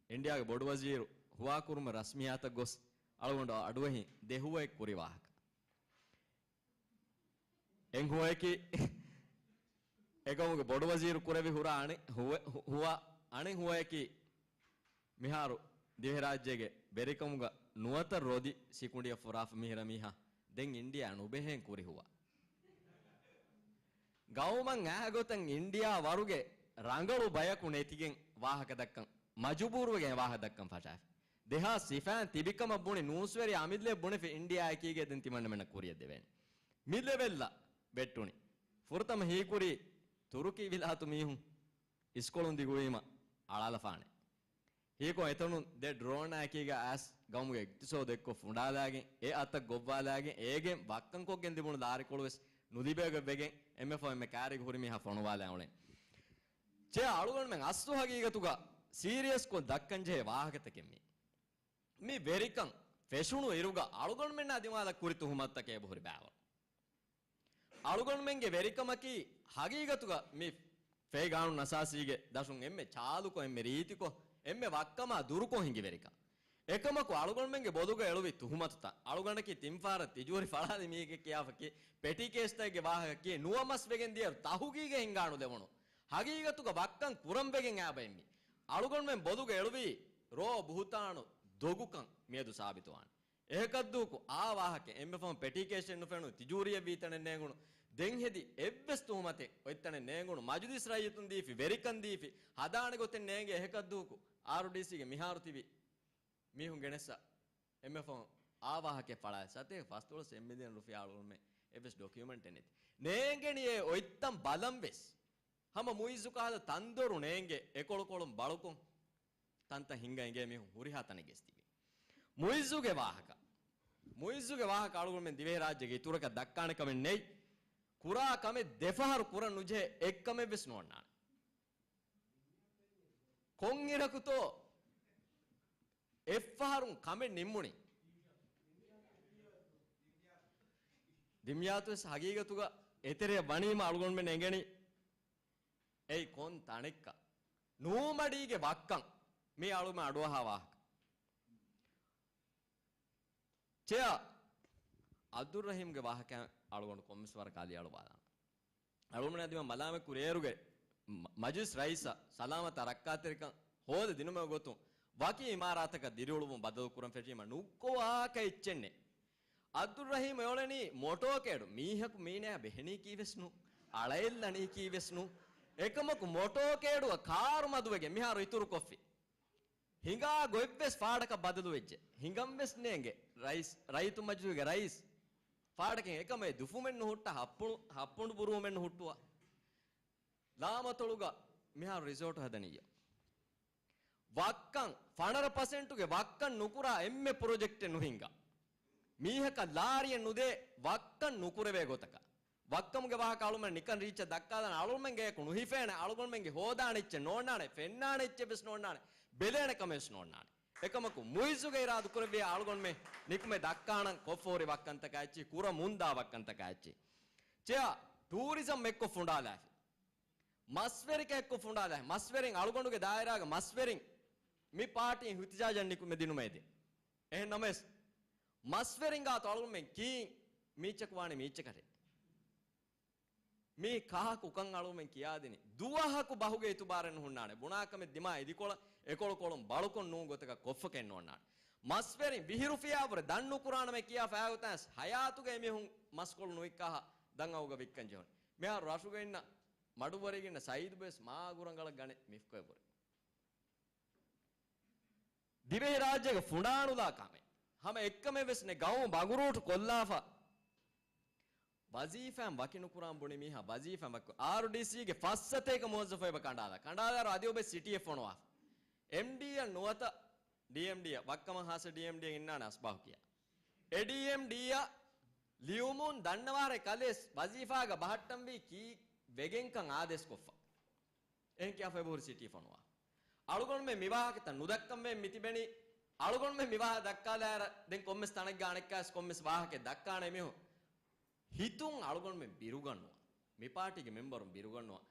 އިންޑިއާގެ ބޮޑުވަޒީރު ހުވާކުރުމަށް ރަސްމިއްޔާތަށް ގޮސް އަޅުގަނޑު އަޑުއެހިން ދެ ހުވައެއް ކުރި ވާހަކަ. އެއް ހުވައަކީ އެގައުމުގެ ބޮޑުވަޒީރު ކުރެވި ހުރާ އަނެއް ހުވަ-، ހު-، ހުވާ، އަނެއް ހުވައަކީ މިހާރު ދިވެހިރާއްޖޭގެ ވެރިކަމުގަ ނުވަތަ ރޮދި ސިކުނޑިއަށް ފުރާފަ މިހިރަ މީހާ ދެން އިންޑިއާ ނުބެހޭން ކުރި ހުވަ. ގައުމަށް އާ ގޮތަށް އިންޑިއާ ވަރުގެ ރަނގަޅު ބަޔަކު ނެތިގެން ވާހަކަ ދައްކަން، މަޖުބޫރުވެގެން ވާހަކަ ދައްކަން ފަށާފި. ދެހާސް ސިފައިން ތިބިކަމަށް ބުނި ނޫސްވެރި އަމިއްލައަށް ބުނެފި އިންޑިއާއަކީގެ ދެން ތިމަންނަމެންނަށް ކުރިއަށް ދެވޭނެ. މި ލެވެލްއަށް ވެއްޓުނީ. ފުރަތަމަ ހީކުރީ ތުރުކީ ވިލާތު މީހުން އިސްކޮޅުން ދިގުވީމަ އަޅާލަފާނެ. ހީކޮށް އެތަނުން ދެ ޑްރޯނާއެކީގަ އައިސް ގައުމުގެ އިގްތިސޯދު އެއްކޮށް ފުނޑާލާގެން، އެ އަތަށް ގޮއްވާލާގެން، އޭގެން ވައްކަންކޮށްގެން ލިބުނު ލާރިކޮޅުވެސް ނުލިބޭގޮތް ވެގެން، އެންމެ ފަހު އެންމެ ކާރީގަ ހުރި މީހާ ފޮނުވާލާ އުޅެން. ޗެއާ އަޅުގަނޑުމެން އަސްލު ހަގީގަތުގަ ސީރިއަސްކޮށް ދައްކަންޖެހޭ ވާހަކަތަކެއް މީ. މި ވެރިކަން ފެށުނު އިރުގަ އަޅުގަނޑުމެންނާ ދިމާލަށް ކުރި ތުހުމަތުތަކެއް އެބަހުރި ބައިވަރު. އަޅުގަނޑުމެންގެ ވެރިކަމަކީ ހަގީގަތުގަ މި ފޭގާނޫނު އަސާސީގެ ދަށުން އެންމެ ޗާލުކޮށް، އެންމެ ރީތިކޮށް، އެންމެ ވައްކަމާ ދުރުކޮށް ހިނގި ވެރިކަން. އެކަމަކު އަޅުގަނޑުމެންގެ ބޮލުގަ އެޅުވި ތުހުމަތުތައް، އަޅުގަނޑަކީ ތިން ފަހަރަށް ތިޖޫރި ފަޅާލި މީހެކޭ ކިޔާފަ ކި-، ޕެޓީ ކޭސްތަކެއްގެ ވާހަކަ ކިޔެ ނުވަމަސް ވެގެން ދިޔައިރު ތަހުގީގެއް ހިނގާނުލެވުނު. ހަގީގަތުގަ ވައްކަން ކުރަން ވެގެން އާބައެއްމި. އަޅުގަނޑުމެން ބޮލުގަ އެޅުވީ ރޯ ބުހުތާނު ދޮގުކަން މިއަދު ސާބިތުވާނެ. އެހެކަށްދޫކު އާ ވާހަކަ އެންމެ ފަހުން ޕެޓީ ކޭސްއެއް ނުފެނުނު، ތިޖޫރީއެއް ވީތަނެއް ނޭނގުނު، ދެން ހެދި އެއްވެސް ތުހުމަތެއް އޮތްތަނެއް ނޭނގުނު، މަޖުލިސް ރައްޔިތުން ދީފި، ވެރިކަން ދީފި، ހަދާނެ ގޮތެއް ނޭނގެ. އެހެކަށްދޫކު އާރުޑީސީގެ މިހާރު ތިބި މީހުން ގެނެއްސަ އެންމެ ފަހުން އާ ވާހަކަ ފަޅާ ސަތޭކަ ފަސްދޮޅަސް އެއް މިލިއަން ރުފިޔާ އަޅުގަނޑުމެން އެއްވެސް ޑޮކިއުމެންޓެއް ނެތި. ނޭނގެނީ އެ އޮތްތަން ބަލަން ވެސް. ހަމަ މުއިއްޒު ކަހަލަ ތަންދޮރު ނޭނގެ އެކޮޅުކޮޅުން ބަޅުކޮށް ތަންތަން ހިނގަ އިނގޭ މީހުން ހުރިހާ ތަނެއް ގެސްދިވި. މުއިއްޒުގެ ވާހަކަ، މުއިއްޒުގެ ވާހަކަ އަޅުގަނޑުމެން ދިވެހިރާއްޖޭގެ އިތުރަކަށް ދައްކާނެ ކަމެއް ނެތް. ކުރާ ކަމެއް ދެފަހަރު ކުރަން ނުޖެހޭ އެއްކަމެއްވެސް ނޯންނާނެ. ކޮންއިރަކުތޯ އެއްފަހަރުން ކަމެއް ނިންމުނީ؟ ދިމްޔާތުވެސް ހަގީގަތުގަ އެތެރެއަށް ވަނީމަ އަޅުގަނޑުމެން އެނގެނީ އެއީ ކޮން ތަނެއްކަ؟ ނޫމަޑީގެ ވައްކަން. މީ އަޅުމެ އަޑުއަހާ ވާހަކަ. ޗެއާ، އަބްދުއްރަހީމްގެ ވާހަކަ އަޅުގަނޑު ކޮންމެސް ވަރަކަށް އަލިއަޅުވާލާނަން. އަޅުގަނޑުމެން އަދި މަ-، މަލާމަތް ކުރި އޭރުގެ މަ-، މަޖިލިސް ރައީސަށް ސަލާމަތާ ރައްކާތެރިކަން ހޯދަ ދިނުމެ ގޮތުން ވަކި އިމާރާތަކަށް ދިރިއުޅުމުން ބަދަލު ކުރަން ފެށީމަ ނުއްކޮވާކަށް އެއްޗެއްނެއް. އަބްދުއްރަހީމް އެއޮޅެނީ މޮޓޯކޭޑު މީހަކު މީނަޔާ ބެހެނީކީވެސް ނޫ، އަޅައެއްލަނީކީވެސް ނޫ. އެކަމަކު މޮޓޯކޭޑުއަށް ކާރު މަދުވެގެން މިހާރު އިތުރުކޮށްފި. ހިނގާ ގޮތްވެސް ފާޑަކަށް ބަދަލުވެއްޖެ. ހިނގަންވެސް ނޭނގެ ރައީސް، ރައްޔިތުން މަޖިލީހުގެ ރައީސް. ފާޑަކިން އެކަމެއް ދުފުމެއް ނުހުއްޓާ ހައްޕުނު، ހައްޕުނޑު ބުރޫމެއް ނުހުއްޓުވާ. ލާމަތޮޅުގަ މިހާރު ރިސޯޓު ހަދަނިއްޔާ. ވައްކަން، ފަނަރަ ޕަސެންޓުގެ ވައްކަން ނުކުރާ އެންމެ ޕްރޮޖެކްޓެއް ނުހިނގާ. މީހަކަށް ލާރިއެއް ނުދޭ ވައްކަން ނުކުރެވޭ ގޮތަކަށް. ވައްކަމުގެ ވާހަކަ އަޅުމެން ނިކަން ރީއްޗަށް ދައްކާލާނެ، އަޅުމެންގެ އެކު ނުހިފޭނެ، އަޅުގަނޑުމެންގެ ހޯދާނެ އެއްޗެއް ނޯންނާނެ، ފެންނާނެ އެއްޗެއް ވެސް ނޯންނާނެ، ބެލޭނެ ކަމެއް ވެސް ނޯންނާނެ. އެކަމަކު މުއިއްޒުގެ އިރާދު ކުރެއްވި އަޅުގަނޑުމެން ނިކުމެ ދައްކާނަން ކޮށްފަހުރި ވައްކަންތަކާ އެއްޗި، ކުރަމުންދާ ވައްކަންތަކާ އެއްޗި. ޗެއާ، ޓޫރިޒަމް އެއްކޮށް ފުނޑާލާފި. މަސްވެރިކަން އެއްކޮށް ފުނޑާލާ، މަސްވެރިން އަޅުގަނޑުގެ ދާއިރާގެ މަސްވެރިން މި ޕާޓީން އިހްތިޖާޖަށް ނިކުމެ ދިނުމޭ ދިން. އެހެން ނަމަވެސް، މަސްވެރިން ގާތު އަޅުގަނޑުމެން ކީން މީއްޗަކު ވާނެ މީއްޗަކަށޭ. މީ ކަހަކު ކަން އަޅުމެން ކިޔާދިނީ. ދުވަހަކު ބަހުގެ އިތުބާރެއް ނުހުންނާނެ. ބުނާކަމެއް ދިމާ އިދިކޮޅަށް އެކޮޅުކޮޅުން ބަޅުކޮށް ނޫން ގޮތަކަށް ކޮށްފަކައެއް ނޯންނާނެ. މަސްވެރިން ވިހިރުފިޔާވުރެ ދަން ނުކުރާނަމޭ ކިޔާ ފައިގޮތާސް ހަޔާތުގަ އެމީހުން މަސްކޮޅު ނުވިއްކާހާ ދަން އައުގަ ވިއްކަން ޖެހުނު. މިހާރު ރަށުގަ އިންނަ މަޑުއްވަރީގަ އިންނަ ސައީދުބޭސް މާ އަގުރަނގަޅަށް ގަނެ މިފްކޮއެއްވުރެ. ދިވެހިރާއްޖޭގެ ފުނޑާނުލާ ކަމެއް. ހަމަ އެއްކަމެއް ވެސް ނެ ގައުމު ބަނގުރޫޓު ކޮށްލާފަ. ވަޒީފާއިން ވަކި ނުކުރާން ބުނި މީހާ ވަޒީފާއިން ވަކި. އާރުޑީސީގެ ފައްސަތޭކަ މުވައްޒަފު އެބަ ކަނޑާލާ. ކަނޑާލާއިރު އަދި އޮބެ ސިޓީއެއް ފޮނުވާފަ. އެމްޑީއަށް ނުވަތަ ޑީއެމްޑީއަށް ވައްކަމަށް ހާސް ޑީއެމްޑީއަށް އިންނާނެ އަސްބާހު ކިޔާ. އެ ޑީއެމްޑީއަށް ލިޔުމުން ދަންނަވާރޭ ކަލޭސް ވަޒީފާގަ ބަހައްޓަންވީ ކީއް ވެގެންކަން އާދޭސް ކޮށްފަ. އެހެން ކިޔާފަ އެބަހުރި ސިޓީ ފޮނުވާ. އަޅުގަނޑުމެން މިވާހަކަތައް ނުދައްކަންވެ މިތިބެނީ. އަޅުގަނޑުމެން މިވާހަކަ ދައްކާލާއިރަށް ދެން ކޮންމެސް ތަނެއްގަ އަނެއްކާވެސް ކޮންމެސް ވާހަކައެއް ދައްކާނެ މީހުން. ހިތުން އަޅުގަނޑުމެން ބިރުގަންނުވާ. މި ޕާޓީގެ މެމްބަރުން ބިރުގަންނުވާ.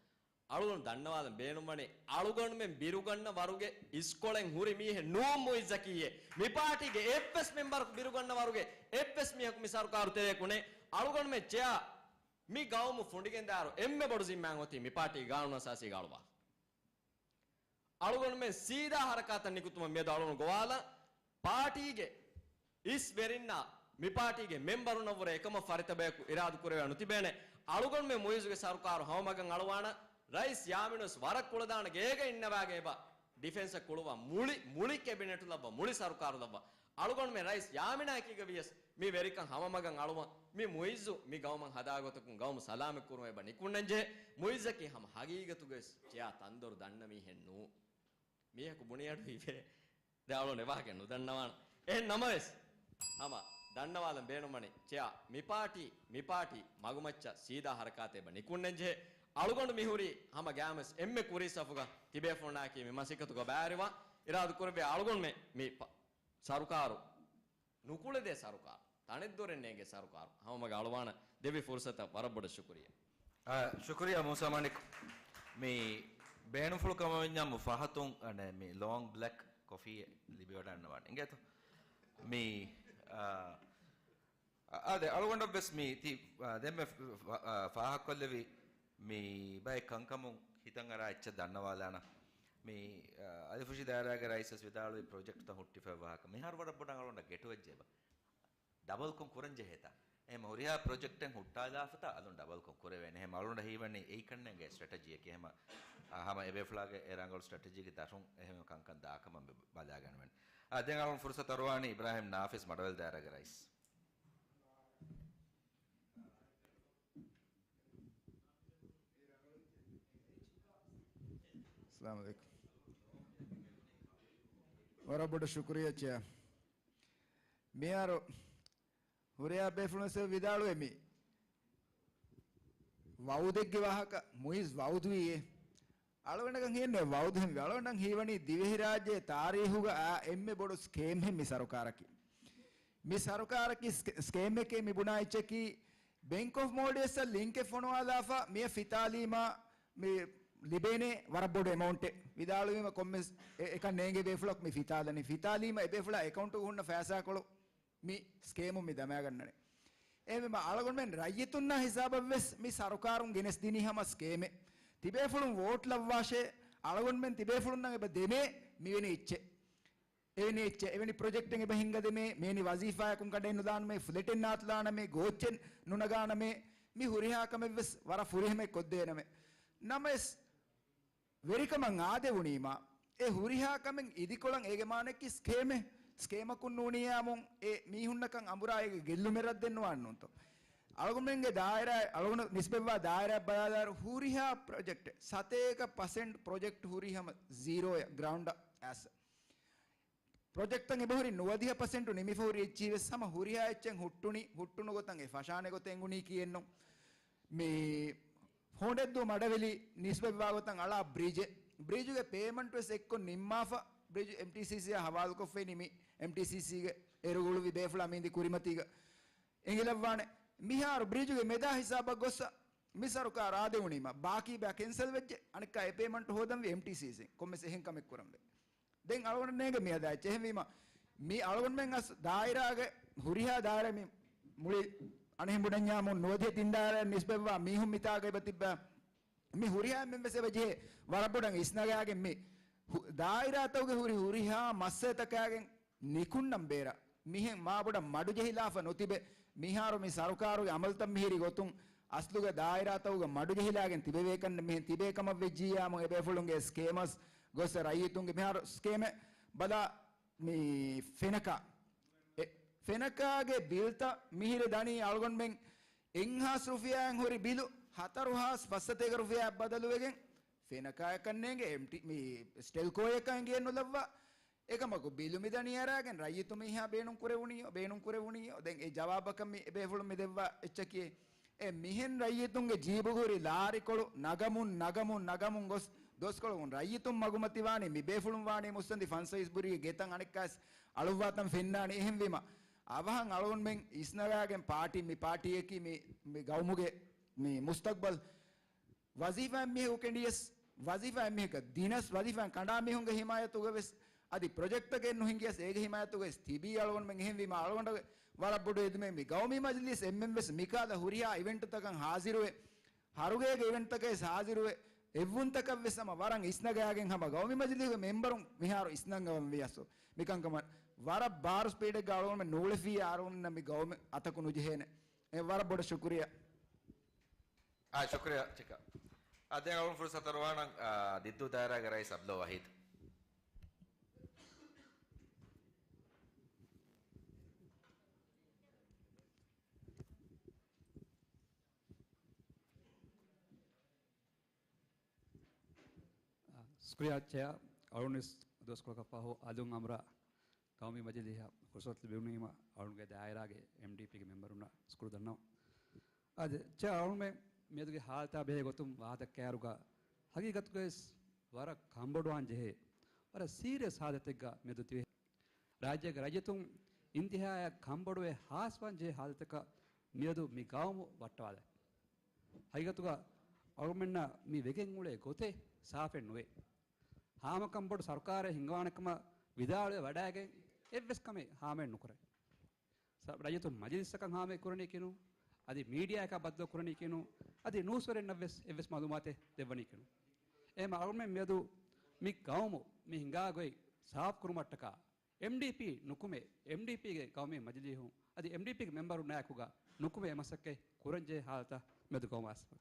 އަޅުގަނޑު ދަންނަވާލަން ބޭނުންވަނީ، އަޅުގަނޑުމެން ބިރުގަންނަ ވަރުގެ އިސްކޮޅެއް ހުރި މީހެއް ނޫން މުއިއްޒަކީއޭ. މި ޕާޓީގެ އެއްވެސް މެމްބަރަކު ބިރުގަންނަ ވަރުގެ އެއްވެސް މީހަކު މި ސަރުކާރު ތެރެއަކު ނެތް. އަޅުގަނޑުމެން ޗެއާ މި ގައުމު ފުނޑިގެންދާއިރު އެންމެ ބޮޑު ޒިންމާއެއް އޮތީ މި ޕާޓީ ގާނޫނު އަސާސީގަ އަޅުވާފަ. އަޅުގަނޑުމެން ސީދާ ހަރަކާތަށް ނިކުތުމަށް މިއަދު އަޅުގަނޑު ގޮވާލަން. ޕާޓީގެ އިސް ވެރިންނާ މި ޕާޓީގެ މެމްބަރުންނަށްވުރެ އެކަމަށް ފަރިތަބަޔަކު އިރާދަ ކުރެވޭ ނުތިބޭނެ. އަޅުގަނޑުމެން މުއިއްޒުގެ ސަރުކާރު ހަމަމަގަށް އަޅުވާނަ. ރައީސް ޔާމީނުވެސް ވަރަށް ކުޅަދާނަ ގޭގަ އިންނަވާގެ އެބަ ޑިފެންސަށް ކުޅުވާ މުޅި، މުޅި ކެބިނެޓު ލައްވާ، މުޅި ސަރުކާރު ލައްވާ. އަޅުގަނޑުމެން ރައީސް ޔާމީނާ އެކީގަ ވިޔަސް މި ވެރިކަން ހަމަމަގަށް އަޅުވަން. މި މުއިއްޒު މި ގައުމަށް ހަދާގޮތަކުން ގައުމު ސަލާމަތް ކުރުމަށް އެބަ ނިކުންނަންޖެހޭ. މުއިއްޒަކީ ހަމަ ހަގީގަތުގަވެސް ޗެއާ ތަންދޮރު ދަންނަ މީހެއް ނޫން. މީހަކު ބުނި އަޑު ހިފޭ. ދެ އަޅުން އެވާހަކަ ނުދަންނަވާނަ. އެހެން ނަމަވެސް، ހަމަ ދަންނަވާލަން ބޭނުންވަނީ ޗެއާ މި ޕާޓީ، މި ޕާޓީ މަގުމައްޗަށް ސީދާ ހަރަކާތެއް އެބަ ނިކުންނަންޖެހޭ. އަޅުގަނޑު މިހުރީ ހަމަ ގާމަސް އެންމެ ކުރީ ސަފުގަ ތިބޭފުޅުންނާއެކީ މި މަސައްކަތުގަ ބައިވެރިވާ. އިރާދަ ކުރެއްވި އަޅުގަނޑުމެން މި ޕ-، ސަރުކާރު ނުކުޅެދޭ ސަރުކާރު، ތަނެއްދޮރެއް ނޭނގޭ ސަރުކާރު ހަމަމަގަށް އަޅުވާނަ. ދެއްވި ފުރުސަތަށް ވަރަށް ބޮޑަށް ޝުކުރިއްޔާ. އާ، ޝުކުރިއްޔާ މޫސާ މާނިކް. މި ބޭނުންފުޅު ކަމަށް ވިންޏާ މު ފަހަތުން އަނެ މި ލޯންގް ބްލެކް ކޮފީ ލިބިވަޑަންނަވާނެ. އިނގޭތޯ؟ މި، އާ، އާދެ، އަޅުގަނޑަށްވެސް މި ތި، އާ، ދެންމެ ފ-، ފ-، އާ، ފާހަގަކޮށްލެވި މި ބައެއް ކަންކަމުން ހިތަށް އަރާ އެއްޗެއް ދަންނަވާލާނަ. މި، އާ، އަލިފުށި ދާއިރާގެ ރައީސްވެސް ވިދާޅުވި ޕްރޮޖެކްޓްތައް ހުއްޓިފައި ވާހަކަ. މިހާރު ވަރަށް ބޮޑަށް އަޅުގަނޑަށް ގެޓުވެއްޖެ އެބަ. ޑަބަލްކޮށް ކުރަން ޖެހޭތާ. އެހެމަ ހުރިހާ ޕްރޮޖެކްޓެއް ހުއްޓާލާފަތާ އަލުން ޑަބަލްކޮށް ކުރެވޭނެ. އެހެމަ އަޅުގަނޑަށް ހީވަނީ އެއީ ކަންނޭނގެ ސްޓްރެޓެޖީއެކޭ. އެހެމަ، އާ، ހަމަ އެބޭފުޅާގެ އެ ރަނގަޅު ސްޓްރެޓެޖީގެ ދަށުން އެހެމަ ކަންކަން ދާކަމަށް ބަ-، ބަލާގަންނަވަން. އާ، ދެން އަޅުން ފުރުސަތު އަރުވާނީ އިބްރާހިމް ނާފިޒް މަޑުއެލް ދާއިރާގެ ރައީސް. އައްސަލާމު ޢަލައިކުމް. ވަރަށް ބޮޑަށް ޝުކުރިއްޔާ ޗެއާ. މިހާރު ހުރިހާ ބޭފުޅުން ވެސް ވިދާޅުވޭ މި ވައުދެއްގެ ވާހަކަ މުއިޒް ވައުދުވީ އޭ. އަޅުގަނޑަކަށް ހީވަނީ ވައުދުހެން ވި. އަޅުގަނޑަށް ހީވަނީ ދިވެހިރާއްޖޭ ތާރީހުގަ އާ އެންމެ ބޮޑު ސްކޭމްހެއް މި ސަރުކާރަކީ. މި ސަރުކާރަކީ ސްކޭ-، ސްކޭމެކޭ މި ބުނާ އެއްޗަކީ، ބެންކް އޮފް މޯލްޑިވްސްއަށް ލިންކެއް ފޮނުވާލާފަ މިއަށް ފިތާލީމާ މި ލިބޭނޭ ވަރަށް ބޮޑު އެމައުންޓެއް. ވިދާޅުވީމަ ކޮންމެސް އެ-، އެކަން ނޭނގޭ ބޭފުޅަކު މި ފިތާލަނީ. ފިތާލީމަ އެބޭފުޅާ އެކައުންޓުގަ ހުންނަ ފައިސާކޮޅު މި ސްކޭމުން މި ދަމާގަންނަނީ. އެހެންވީމަ އަޅުގަނޑުމެން ރައްޔިތުންނާ ހިސާބަށްވެސް މި ސަރުކާރުން ގެނެސްދިނީ ހަމަ ސްކޭމެއް. ތިބޭފުޅުން ވޯޓް ލައްވާށޭ، އަޅުގަނޑުމެން ތިބޭފުޅުންނަށް އެބަ ދެމޭ މިވެނި އެއްޗެއް. އެވެނި އެއްޗެއް، އެވެނި ޕްރޮޖެކްޓެއް އެބަ ހިންގަދެމޭ، މިވެނި ވަޒީފާއަކުން ކަނޑައެއް ނުލާނަމޭ، ފްލެޓެއް ނާތުލާނަމޭ، ގޯއްޗެއް ނުނަގާނަމޭ، މި ހުރިހާ ކަމެއްވެސް ވަރަށް ފުރިހަމައެއް ކޮށްދޭނަމޭ. ނަމަވެސް، ވެރިކަމަށް އާދެވުނީމާ، އެ ހުރިހާ ކަމެއް އިދިކޮޅަށް އޭގެ މާނައަކީ ސްކޭމެއް. ސްކޭމަކުން ނޫނިއްޔާމުން އެ މީހުންނަކަށް އަނބުރާ އޭގެ ގެއްލުމެއް ރައްދެއް ނުވާން ނޫންތޯ؟ އަޅުގަނޑުމެންގެ ދާއިރާ، އަޅުގަނޑު ނިސްބަތްވާ ދާއިރާއަށް ބަލާލާއިރު ހުރިހާ ޕްރޮޖެކްޓެއް، ސަތޭކަ ޕަސެންޓް ޕްރޮޖެކްޓް ހުރީ ހަމަ ޒީރޯއަށް ގްރައުންޑަށް އައިސް. ޕްރޮޖެކްޓްތައް އެބަހުރި ނުވަދިހަ ޕަސެންޓު ނިމިފަ ހުރި އެއްޗިހި ވެސް ހަމަ ހުރިހާ އެއްޗެއް ހުއްޓުނީ، ހުއްޓުނު ގޮތަށް އެ ފަށާނެ ގޮތެއް އެނގުނީކީއެއްނު. މި ހޮނޑެއްދޫ މަޑަވެލި ނިސްބަތްވާ ގޮތަށް އަޅާ ބްރިޖެއް، ބްރިޖުގެ ޕޭމަންޓް ވެސް އެއްކޮށް ނިންމާފަ، ބްރިޖު އެމްޓީސީސީއާ ހަވާލުކޮށްފައި ނިމި، އެމްޓީސީސީގެ އޭރު ގުޅުއްވި ބޭފުޅާ މީނދި ކުރިމަތީގަ އެނގިލައްވާނެ. މިހާރު ބްރިޖުގެ މެދާ ހިސާބަށް ގޮއްސަ މި ސަރުކާރާ ދެވުނީމަ، ބާކީ ބަޔަށް ކެންސަލް ވެއްޖެ، އަނެއްކާ އެ ޕޭމަންޓް ހޯދަންވީ އެމްޓީސީސީން. ކޮންމެސް އެހެން ކަމެއް ކުރަންވޭ. ދެން އަޅުގަނޑަށް ނޭނގެ މިއަދާ އެއްޗެއް. އެހެންވީމަ، މި އަޅުގަނޑުމެން އަސް ދާއިރާގެ ހުރިހާ ދާއިރާ މި މުޅި އަނެހެން ބުޑަންޏާމު ނުވަދިހަ ތިން ދާއިރާ ނިސްބަތްވާ މީހުން މިތާގަ އެބަ ތިއްބާ، މި ހުރިހާ އެންމެން ވެސް އެބަ ޖެހޭ ވަރަށް ބޮޑަށް އިސްނަގާގެން މި ހު-، ދާއިރާތަކުގެ ހުރި ހުރިހާ މައްސަލަތަކާގެން ނިކުންނަން ބޭރަށް މިހެން މާ ބޮޑަށް މަޑުޖެހިލާފަ ނުތިބެ، މިހާރު މި ސަރުކާރުގެ އަމަލުތައް މިހިރި ގޮތުން އަސްލުގެ ދާއިރާތަކުގަ މަޑުޖެހިލާގެން ތިބެވޭކަން މިހެން ތިބޭ ކަމަށް ވެއްޖިއްޔާމު އެބޭފުޅުންގެ ސްކޭމަސް ގޮސް ރައްޔިތުންގެ މިހާރު ސްކޭމެއް ބަލާ މި ފެނަކާ، އެ، ފެނަކާގެ ބިލްތައް މިހިރި ދަނީ އަޅުގަނޑުމެން އެއްހާސް ރުފިޔާއިން ހުރި ބިލު ހަތަރުހާސް ފައްސަތޭކަ ރުފިޔާއަށް ބަދަލުވެގެން ފެނަކާއަކަށް ނޭނގެ އެމްޓީ، މި ސްޓެލްކޯއަކަށް އެނގޭ ނުލައްވާ. އެކަމަކު ބިލު މި ދަނީ އަރާގެން ރައްޔިތު މީހާ ބޭނުން ކުރެވުނީޔޯ، ބޭނުން ކުރެވުނީޔޯ. ދެން އެ ޖަވާބަކަށް މި އެބޭފުޅުން މި ދެއްވާ އެއްޗަކީ އެ މިހެން ރައްޔިތުންގެ ޖީބުގަ ހުރި ލާރިކޮޅު ނަގަމުން، ނަގަމުން، ނަގަމުން ގޮސް ދުވަސްކޮޅު ރައްޔިތުން މަގުމަތިވާނީ، މި ބޭފުޅުން ވާނީ މުއްސަނދި ފަންސައިސް ބުރީގެ ގެތައް އަނެއްކާސް އަޅުއްވާތަން ފެންނާނީ. އެހެންވީމަ، އަވަހަށް އަޅުގަނޑުމެން އިސްނަގާގެން ޕާޓީ، މި ޕާޓީއަކީ މި، މި ގައުމުގެ މި މުސްތަގްބަލް ވަޒީފާއެއް މީހަކު ކެނޑިޔަސް، ވަޒީފާއެއް މީހަކަށް ދިނަސް، ވަޒީފާއިން ކަނޑާ މީހުންގެ ހިމާޔަތުގަ ވެސް އަދި ޕްރޮޖެކްޓްތަކެއް ނުހިނގިޔަސް އޭގެ ހިމާޔަތުގަ ވެސް ތިބީ އަޅުގަނޑުމެން. އެހެންވީމަ އަޅުގަނޑަށް ވަރަށް ބޮޑު އެދުމެއް މި ގައުމީ މަޖިލީސް އެންމެން ވެސް މިކަހަލަ ހުރިހާ އިވެންޓްތަކަށް ހާޒިރުވެ، ހަރުގޭގެ އިވެންޓްތަކަށް ވެސް ހާޒިރުވެ، އެއްވުންތަކަށް ވެސް ހަމަ ވަރަށް އިސްނަގާގެން ހަމަ ގައުމީ މަޖިލީހުގެ މެމްބަރުން މިހާރު އިސްނަން އަވަންވީ އަސް މިކަންކަމަށް ވަރަށް ބާރު ސްޕީޑެއްގަ އަޅުގަނޑުމެން ނޫޅެފިއްޔާ އަރުވަންނަށް މި ގައުމެއް އަތަކު ނުޖެހޭނެ. އެ ވަރަށް ބޮޑަށް ޝުކުރިއްޔާ. އާ، ޝުކުރިއްޔާ ޗިކާ. އާ، ދެން އަޅުން ފުރުސަތު އަރުވާނަން، އާ، ދިއްދޫ ދާއިރާގެ ރައީސް އަބްދުﷲ ވަހީދު. އާ، ޝުކުރިއްޔާ ޗެއާ. އަޅުން ވެސް ދުވަސްކޮޅަކަށް ފަހު އަލުން އަނބުރާ ގައުމީ މަޖިލީހަށް ފުރުސަތު ލިބުނީމަ އަޅުންގެ ދާއިރާގެ އެމްޑީޕީގެ މެމްބަރުންނަށް ޝުކުރު ދަންނަވަން. އާދެ، ޗެއާ އަޅުމެން މިއަދުގެ ހާލަތާ ބެހޭ ގޮތުން ވާހަކަ ދައްކާއިރުގަ ހަގީގަތުގަވެސް ވަރަށް ކަންބޮޑުވާން ޖެހޭ ވަރަށް ސީރިއަސް ހާލަތެއްގަ މިއަދު ތިބޭ. ރާއްޖޭގެ ރައްޔިތުން އިންތިހާއަށް ކަންބޮޑުވެ ހާސްވާން ޖެހޭ ހާލަތަކަށް މިއަދު މި ގައުމު ވައްޓަވާލައި. ހަގީގަތުގަ އަޅުމެންނަށް މި ވެގެން އުޅޭ ގޮތެއް ސާފެއް ނުވޭ. ހާމަކަންބޮޑު ސަރުކާރެއް ހިންގަވާނެ ކަމަށް ވިދާޅުވެ ވަޑައިގެން އެއްވެސް ކަމެއް ހާމައެއް ނުކުރޭ. ސަ-، ރައްޔިތުން މަޖިލިސްއަކަށް ހާމައެއް ކުރަނީކީނު، އަދި މީޑިއާއަކާ ބައްދަލު ކުރަނީކީނު، އަދި ނޫސްވެރިންނަށްވެސް އެއްވެސް މައުލޫމާތެއް ދެއްވަނީކީނު. އެހެންމަ އަޅުމެން މިއަދު މި ގައުމު މި ހިނގާ ގޮތް ސާފު ކުރުމަށްޓަކާ އެމްޑީޕީ ނުކުމެ، އެމްޑީޕީގެ ގައުމީ މަޖިލީހުން އަދި އެމްޑީޕީގެ މެމްބަރުންނާއެކުގަ ނުކުމެ މަސައްކަތް ކުރަންޖެހޭ ހާލަތަށް މިއަދު ގައުމު އައިސްފަ.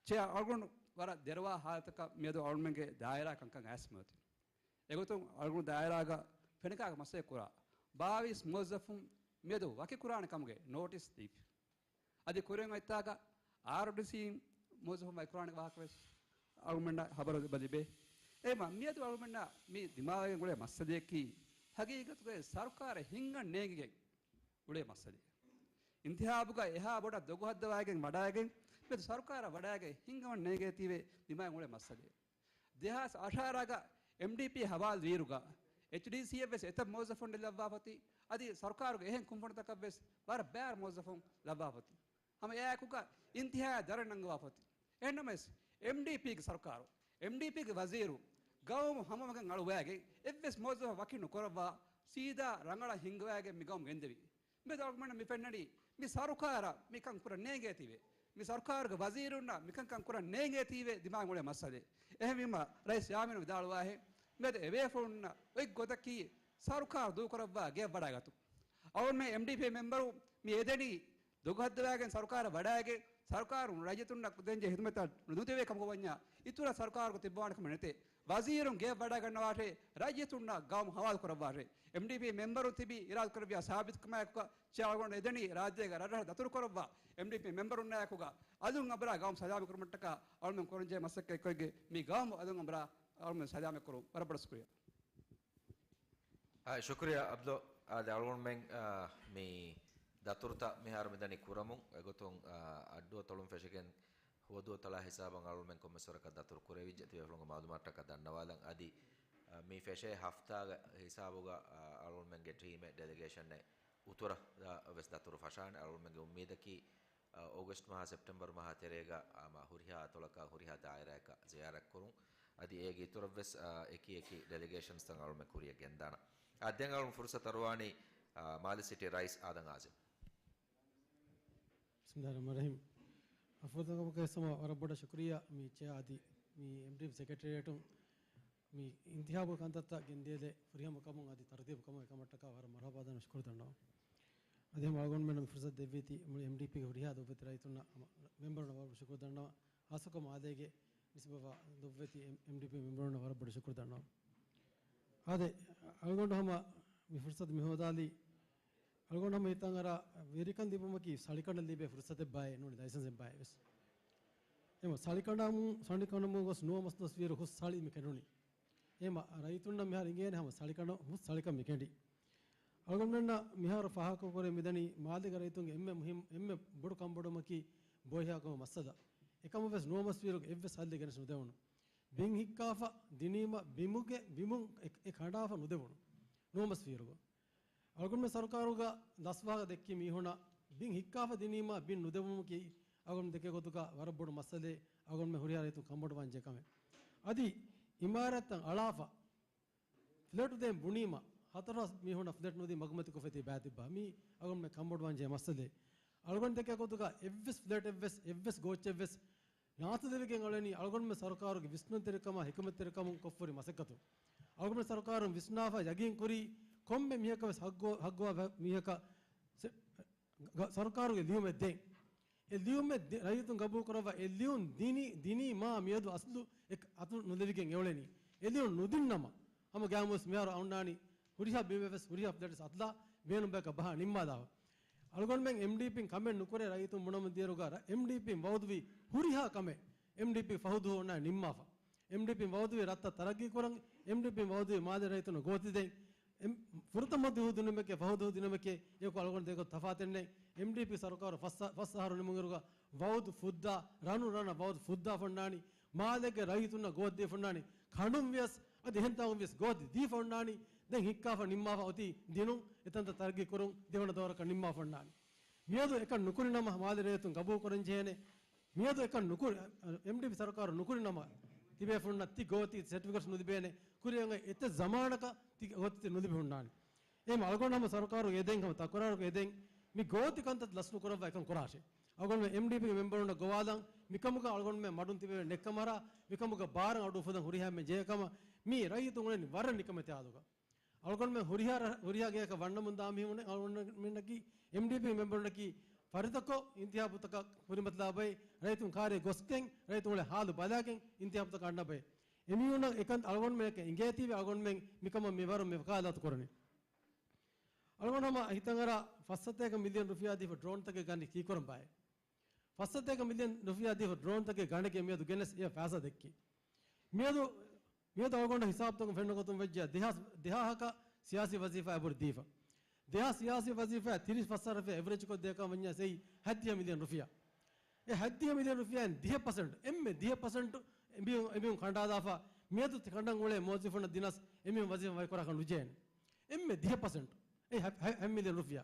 ޗެއާ އަޅުގަނޑު ވަރަށް ދެރަވާ ހާލަތަކަށް މިއަދު އަޅުމެންގެ ދާއިރާ ކަންކަން އައިސްމެވަތި. އެގޮތުން އަޅުގަނޑު ދާއިރާގަ ފެނަކާގެ މަސައްކަތް ކުރާ ބާވީސް މުވައްޒަފުން މިއަދު ވަކިކުރާނެ ކަމުގެ ނޯޓިސް ދީފި. އަދި ކުރިން އޮތްތާގަ އާރްޑީސީ މުވައްޒަފުން ވަކިކުރާނެ ވާހަކަ ވެސް އަޅުގަނޑަށް ހަބަރު ލިބޭ. އެހެންމަ މިއަދު އަޅުގަނޑަށް މި ދިމާވެގެން އުޅޭ މައްސަލަޔަކީ ހަގީގަތުގައި ސަރުކާރެއް ހިންގަން ނޭނގިގެން އުޅޭ މައްސަލައެއް. އިންތިހާބުގަ އެހާ ބޮޑަށް ދޮގު ހައްދަވައިގެން ވަޑައިގެން މިއަދު ސަރުކާރަށް ވަޑައިގެން ހިންގަވަން ނޭނގޭތީވެ ދިމާވެގެން އުޅޭ މައްސަލައެއް. ދެހާސް އަށާރަގަ އެމްޑީޕީ ހަވާލު ވީއިރުގަ އެޗްޑީސީއަށް ވެސް އެތައް މުވައްޒަފުން ލައްވާފަތި، އަދި ސަރުކާރުގެ އެހެން ކުންފުނިތަކަށް ވެސް ވަރަށް ބައިވަރު މުވައްޒަފުން ލައްވާފަތި. ހަމަ އެއާއެކުގަ އިންތިހާއަށް ދަރަނި ނަންގަވާފަތި. އެހެންނަމަވެސް، އެމްޑީޕީގެ ސަރުކާރު، އެމްޑީޕީގެ ވަޒީރު، ގައުމު ހަމަވެގެން އަޅުވައިގެން އެއްވެސް މުވައްޒަފަށް ވަކި ނުކުރައްވާ، ސީދާ ރަނގަޅަށް ހިންގަވައިގެން މި ގައުމު ގެންދެވި. މިއަދު އަޅުގަނޑަށް މި ފެންނަނީ، މި ސަރުކާރަށް މިކަން ކުރަން ނޭނގޭތީވެ، މި ސަރުކާރުގެ ވަޒީރުންނަށް މިކަންކަން ކުރަން ނޭނގޭތީވެ ދިމާވެގެން އުޅޭ މައްސަލައެއް. އެހެންވީމަ، ރައީސް ޔާމީނު ވިދާޅުވާހެން، މިއަދު އެބޭފުޅުންނަށް އޮތް ގޮތަކީ، ސަރުކާރު ދޫކުރައްވާ ގެއަށް ވަޑައިގަތުން. އަޅުގަނޑުމެން އެމްޑީޕީ މެމްބަރު މި އެދެނީ، ދޮގު ހައްދަވައިގެން ސަރުކާރަށް ވަޑައިގެން، ސަރުކާރުން ރައްޔިތުންނަށް ދޭންޖެހޭ ހިދުމަތްތައް ނުދެވޭ ކަމަކަށް ވަންޏާ، އިތުރަށް ސަރުކާރުގަ ތިއްބަވާނެ ކަމެއް ނެތޭ. ވަޒީރުން ގެއަށް ވަޑައިގަންނަވާށޭ، ރައްޔިތުންނަށް ގައުމު ހަވާލު ކުރައްވާށޭ. އެމްޑީޕީ މެމްބަރުން ތިބީ އިރާދަކުރެއްވިޔާ ސާބިތުކަމާއެކުގަ ޗެއާ އަޅުގަނޑު އެދެނީ ރާއްޖޭގަ ރަށްރަށް ދަތުރުކުރައްވާ، އެމްޑީޕީ މެމްބަރުންނާއެކުގަ އަލުން އަނބުރާ ގައުމު ސަލާމަތް ކުރުމަށްޓަކާ އަޅުމެން ކުރަންޖެހޭ މަސައްކަތް އެއްކޮށްގެން މި ގައުމު އަލުން އަނބުރާ އަޅުމެން ސަލާމަތް ކުރުން. ވަރަށް ބޮޑަށް ޝުކުރިއްޔާ. އާ، ޝުކުރިއްޔާ އަބްދު. އާދެ، އަޅުގަނޑުމެން، އާ، މި ދަތުރުތައް މިހާރު މިދަނީ ކުރަމުން. އެގޮތުން، އާ، އައްޑުއަތޮޅުން ފެށިގެން ހުވަދުއަތޮޅާ ހިސާބަށް އަޅުގަނޑުމެން ކޮންމެސް ވަރަކަށް ދަތުރު ކުރެވިއްޖެ. ތިބޭފުޅުންގެ މައުލޫމާތަކަށް ދަންނަވާލަން. އަދި، އާ، މި ފެށޭ ހަފްތާގެ ހިސާބުގަ، އާ، އަޅުގަނޑުމެންގެ ޓީމެއް ޑެލެގޭޝަނެއް އުތުރަށް ވެސް ދަތުރު ފަށާނެ. އަޅުގަނޑުމެންގެ އުއްމީދަކީ، އ، އޯގަސްޓް މަހާ، ސެޕްޓެމްބަރު މަހާ ތެރޭގަ، އ، މާ ހުރިހާ އަތޮޅަކާ، ހުރިހާ ދާއިރާއަކަށް ޒިޔާރަތްކުރުން. އަދި އޭގެ އިތުރަށްވެސް، އ، އެކި އެކި ޑެލިގޭޝަންސްތައް އަޅުމެ ކުރިއަށް ގެންދާނަ. އ، ދެން އަޅުން ފުރުސަތު އަރުވާނީ، އ، މާލެ ސިޓީ ރައީސް އާދަމް އާޒިމް. ބިސްމިއްލާހި ރަޙްމާނި ރަޙީމް. އަފުވާތު ކަމަކަށް ހަމަ ވަރަށް ބޮޑަށް ޝުކުރިއްޔާ މި ޗެއާ އަދި މި އެމްޑީޕީ ސެކްރެޓޭރިއޭޓުން މި އިންތިހާބު ކަންތައްތައް ގެންދިޔަލެ ފުރިހަމަ ކަމުން އަދި ތަރުތީބު ކަމުން އެކަމަށްޓަކާ ވަރަށް މަރުޙަބާ ދަން ޝުކުރު ދަންނަވަން. އަދި ހަމަ އަޅުގަނޑުމެންނަށް މި ފުރުސަތު ދެއްވީތީ މުޅި އެމްޑީޕީގެ ހުރިހާ ދޮށްވެތި ރައްޔިތުންނަށް ހަމަ މެމްބަރުންނަށް ވަރަށް ޝުކުރު ދަންނަވަން. ހާއްސަކޮށް މާލޭގެ ނިސްބަތްވާ ދޮށްވެތި އެމް-، އެމްޑީޕީ މެމްބަރުންނަށް ވަރަށް ބޮޑަށް ޝުކުރު ދަންނަވަން. އާދެ، އަޅުގަނޑު ހަމަ މި ފުރުސަތު މި ހޯދާލީ، އަޅުގަނޑު ހަމަ ހިތަށް އަރާ، ވެރިކަން ލިބުމަކީ ސަޅިކަނޑަށް ލިބޭ ފުރުސަތެއް ބާއޭ ނޫނީ ލައިސަންސެއް ބާއޭ ވެސް. އެމަ ސަޅިކަނޑަމު، ސަޅިކަނޑަމު ގޮސް ނުވަ މަސް ދުވަސް ވީއިރު ހުސް ސަޅި މި ކެނޑުނީ. އެމަ ރައްޔިތުންނަށް މިހާރު އިނގޭނެ ހަމަ ސަޅިކަނޑަށް ހުސް ސަޅިކަން މި ކެނޑި. އަޅުގަނޑުމެންނަށް މިހާރު ފާހަގަކުރެވި މިދަނީ މާލޭގެ ރައްޔިތުންގެ އެންމެ މުހިން، އެންމެ ބޮޑު ކަންބޮޑުވުމަކީ ބޯހިޔާކަމުގެ މައްސަލަ. އެކަމަށް ވެސް ނުވަ މަސް ވީއިރު އެއްވެސް ހައްލެއް ގެނެސް ނުދެވުނު. ބިން ހިއްކާފަ ދިނީމަ ބިމުގެ، ބިމުން އެ، އެ ކަނޑާފަ ނުދެވުނު. ނުވަ މަސް ވީއިރު. އަޅުގަނޑުމެން ސަރުކާރުގަ ލަސްވާގަ ދެއްކި މީހުންނަށް ބިން ހިއްކާފަ ދިނީމަ ބިން ނުދެވުމަކީ އަޅުގަނޑު ދެކޭ ގޮތުގަ ވަރަށް ބޮޑު މައްސަލައެއް، އަޅުގަނޑުމެން ހުރިހާ ރައްޔިތުން ކަންބޮޑުވާން ޖެހޭ ކަމެއް. އަދި އިމާރާތްތައް އަޅާފަ ފްލެޓު ދޭން ބުނީމަ، ހަތަރު ހާސް މީހުންނަށް ފްލެޓް ނުދީ މަގުމަތިކޮށްފަ ތިބާ ތިއްބާ. މީ އަޅުގަނޑުމެން ކަންބޮޑުވާން ޖެހޭ މައްސަލައެއް. އަޅުގަނޑު ދެކޭ ގޮތުގަ އެއްވެސް ފްލެޓެއްވެސް، އެއްވެސް ގޯއްޗެއްވެސް ނާތުދެވިގެން އަޅަނީ އަޅުގަނޑުމެން ސަރުކާރުގެ ވިސްނުންތެރިކަމާ ހިކުމަތްތެރިކަމުން ކޮށްފަހުރި މަސައްކަތު. އަޅުގަނޑު ސަރުކާރުން ވިސްނާފަ ޔަގީން ކުރީ ކޮންމެ މީހަކަށް ވެސް ހައްގު، ހައްގުވާ މީހަކަށް ސެ-، ގަ-، ސަރުކާރުގެ ލިޔުމެއް ދޭން. އެ ލިޔުމެއް ދެ-، ރައްޔިތުން ގަބޫލު ކުރައްވާ އެ ލިޔުން ދިނީ، ދިނީ މާ މިއަދު އަސްލު އެ އަތު ނުލެވިގެން އެއުޅެނީ. އެ ލިޔުން ނުދިންނަމަ، ހަމަ ގާމުސް މިހާރު އަންނާނީ ހުރިހާ ބިމެއް ވެސް، ހުރިހާ ފްލެޓް ވެސް އަތުލާ ބޭނުން ބަޔަކަށް ބަހާ ނިންމާލާފަ. އަޅުގަނޑުމެން އެމްޑީޕީން ކަމެއް ނުކުރޭ ރައްޔިތުން ބުނަމުން ދިޔައިރުގަ ރަ-، އެމްޑީޕީން ވައުދުވި ހުރިހާ ކަމެއް އެމްޑީޕީ ފަހު ދުވަހު އޮންނާ ނިންމާފަ. އެމްޑީޕީން ވައުދުވި ރަށްތައް ތަރައްގީ ކުރަން، އެމްޑީޕީން ވައުދުވި މާލެ ރައްޔިތުންނަށް ގޯތި ދޭން. އެމް-، ފުރަތަމަ ދުވަހު ދިނުމެކޭ، ފަހު ދުވަހު ދިނުމެކޭ، އެކު އަޅުގަނޑު ދޭ ގޮތް ތަފާތެއް ނެތް. އެމްޑީޕީ ސަރުކާރު ފަސް، ފަސް އަހަރު ނިމުނުއިރުގަ ވައުދު ފުއްދާ، ރަނު ރަނަށް ވައުދު ފުއްދާފަ އޮންނާނީ. މާލޭގެ ރައްޔިތުންނަށް ގޯތި ދީފަ އޮންނާނީ. ކަނޑުން ވިޔަސް އަދި އެހެން ތާކުން ވިޔަސް ގޯތި ދީފަ އޮންނާނީ. ދެން ހިއްކާފަ ނިންމާފަ އޮތީ ދިނުން އެތަންތައް ތަރައްގީ ކުރުން ދެވަނަ ދައުރަކަށް ނިންމާފަ އޮންނާނީ. މިއަދު އެކަން ނުކުރި ނަމަ މާލެ ރައްޔިތުން ގަބޫލު ކުރަން ޖެހޭނެ. މިއަދު އެކަން ނުކުރި، އެމްޑީޕީ ސަރުކާރު ނުކުރި ނަމަ، ތިބޭފުންނަށް ތި ގޯތި ސެޓްފިކެޓްސް ނުލިބޭނެ. ކުރިއަށް އޮތް އެތައް ޒަމާނަކަށް ތި ގޯތި ތި ނުލިބި ހުންނާނެ. އެހެން އަޅުގަނޑު ހަމަ ސަރުކާރުގެ އެދެން، ހަމަ ތަކުރާރުގެ އެދެން، މި ގޯތި ކަންތައް ލަސް ނުކުރައްވާ އެކަން ކުރާށޭ. އަޅުގަނޑުމެން އެމްޑީޕީގެ މެމްބަރުންނަށް ގޮވާލަން، މިކަމުގަ އަޅުގަނޑުމެން މަޑުން ތިބެވޭ ނެއްކަމަރާ، މިކަމުގަ ބާރަށް އަޑު އުފުލަން ހުރިހާ އެންމެ ޖެހޭ ކަމަށް މީ ރައްޔިތުން އުޅެނީ ވަރަށް ނިކަމެތި ހާލުގަ. އަޅުގަނޑުމެން ހުރިހާ ރަ-، ހުރިހާ ގެއަކަށް ވަންނަމުން ދާ މީހުން އަޅުގަނޑުމެންނަކީ، އެމްޑީޕީ މެމްބަރުންނަކީ ފަރިތަކޮށް އިންތިހާބުތަކަށް ކުރިމަތިލާ ބައެއް، ރައްޔިތުން ކާރި ގޮސްގެން، ރައްޔިތުން އުޅޭ ހާލު ބަލާގެން އިންތިހާބުތަކަށް އަންނަ ބައެއް. އެމީހުންނަށް އެކަން އަޅުގަނޑުމެން އެކަން އިނގޭތީވެ އަޅުގަނޑުމެން މިކަމަށް މިވަރު މި ވަކާލާތު ކުރަނީ. އަޅުގަނޑު ހަމަ ހިތަށް އަރާ ފަސް ސަތޭކަ މިލިއަން ރުފިޔާ ދީފަ ޑްރޯންތަކެއް ގަނެ ކީކުރަން ބާއޭ. ފަސް ސަތޭކަ މިލިއަން ރުފިޔާ ދީފަ ޑްރޯންތަކެއް ގަނެގެން މިއަދު ގެނެސް އެއަށް ފައިސާ ދެއްކި. މިއަދު، މިއަދު އަޅުގަނޑަށް ހިސާބުތަކުން ފެންނަ ގޮތުން ވެއްޖެ ދެހާސް، ދެހާހަކަށް ސިޔާސީ ވަޒީފާ އެބަހުރި ދީފަ. ދެހާސް ސިޔާސީ ވަޒީފާ ތިރީސް ފަސް އަހަރަށް އެވްރެޖް ކޮށް ދޭކަށް ވަންޏާ ސެއި ހަތްދިހަ މިލިއަން ރުފިޔާ. އެ ހަތްދިހަ މިލިއަން ރުފިޔާއިން ދިހަ ޕަސެންޓް، އެންމެ ދިހަ ޕަސެންޓް އެމީހުން، އެމީހުން ކަނޑާލާފަ، މިއަދު ތި ކަނޑަން އުޅޭ މުވައްޒަފުންނަށް ދިނަސް އެމީހުން ވަޒީފާ ވަކިކުރާކަށް ނުޖެހޭނެ. އެންމެ ދިހަ ޕަސެންޓް. އެ ހަ-، ހަ-، ހަ މިލިއަން ރުފިޔާ.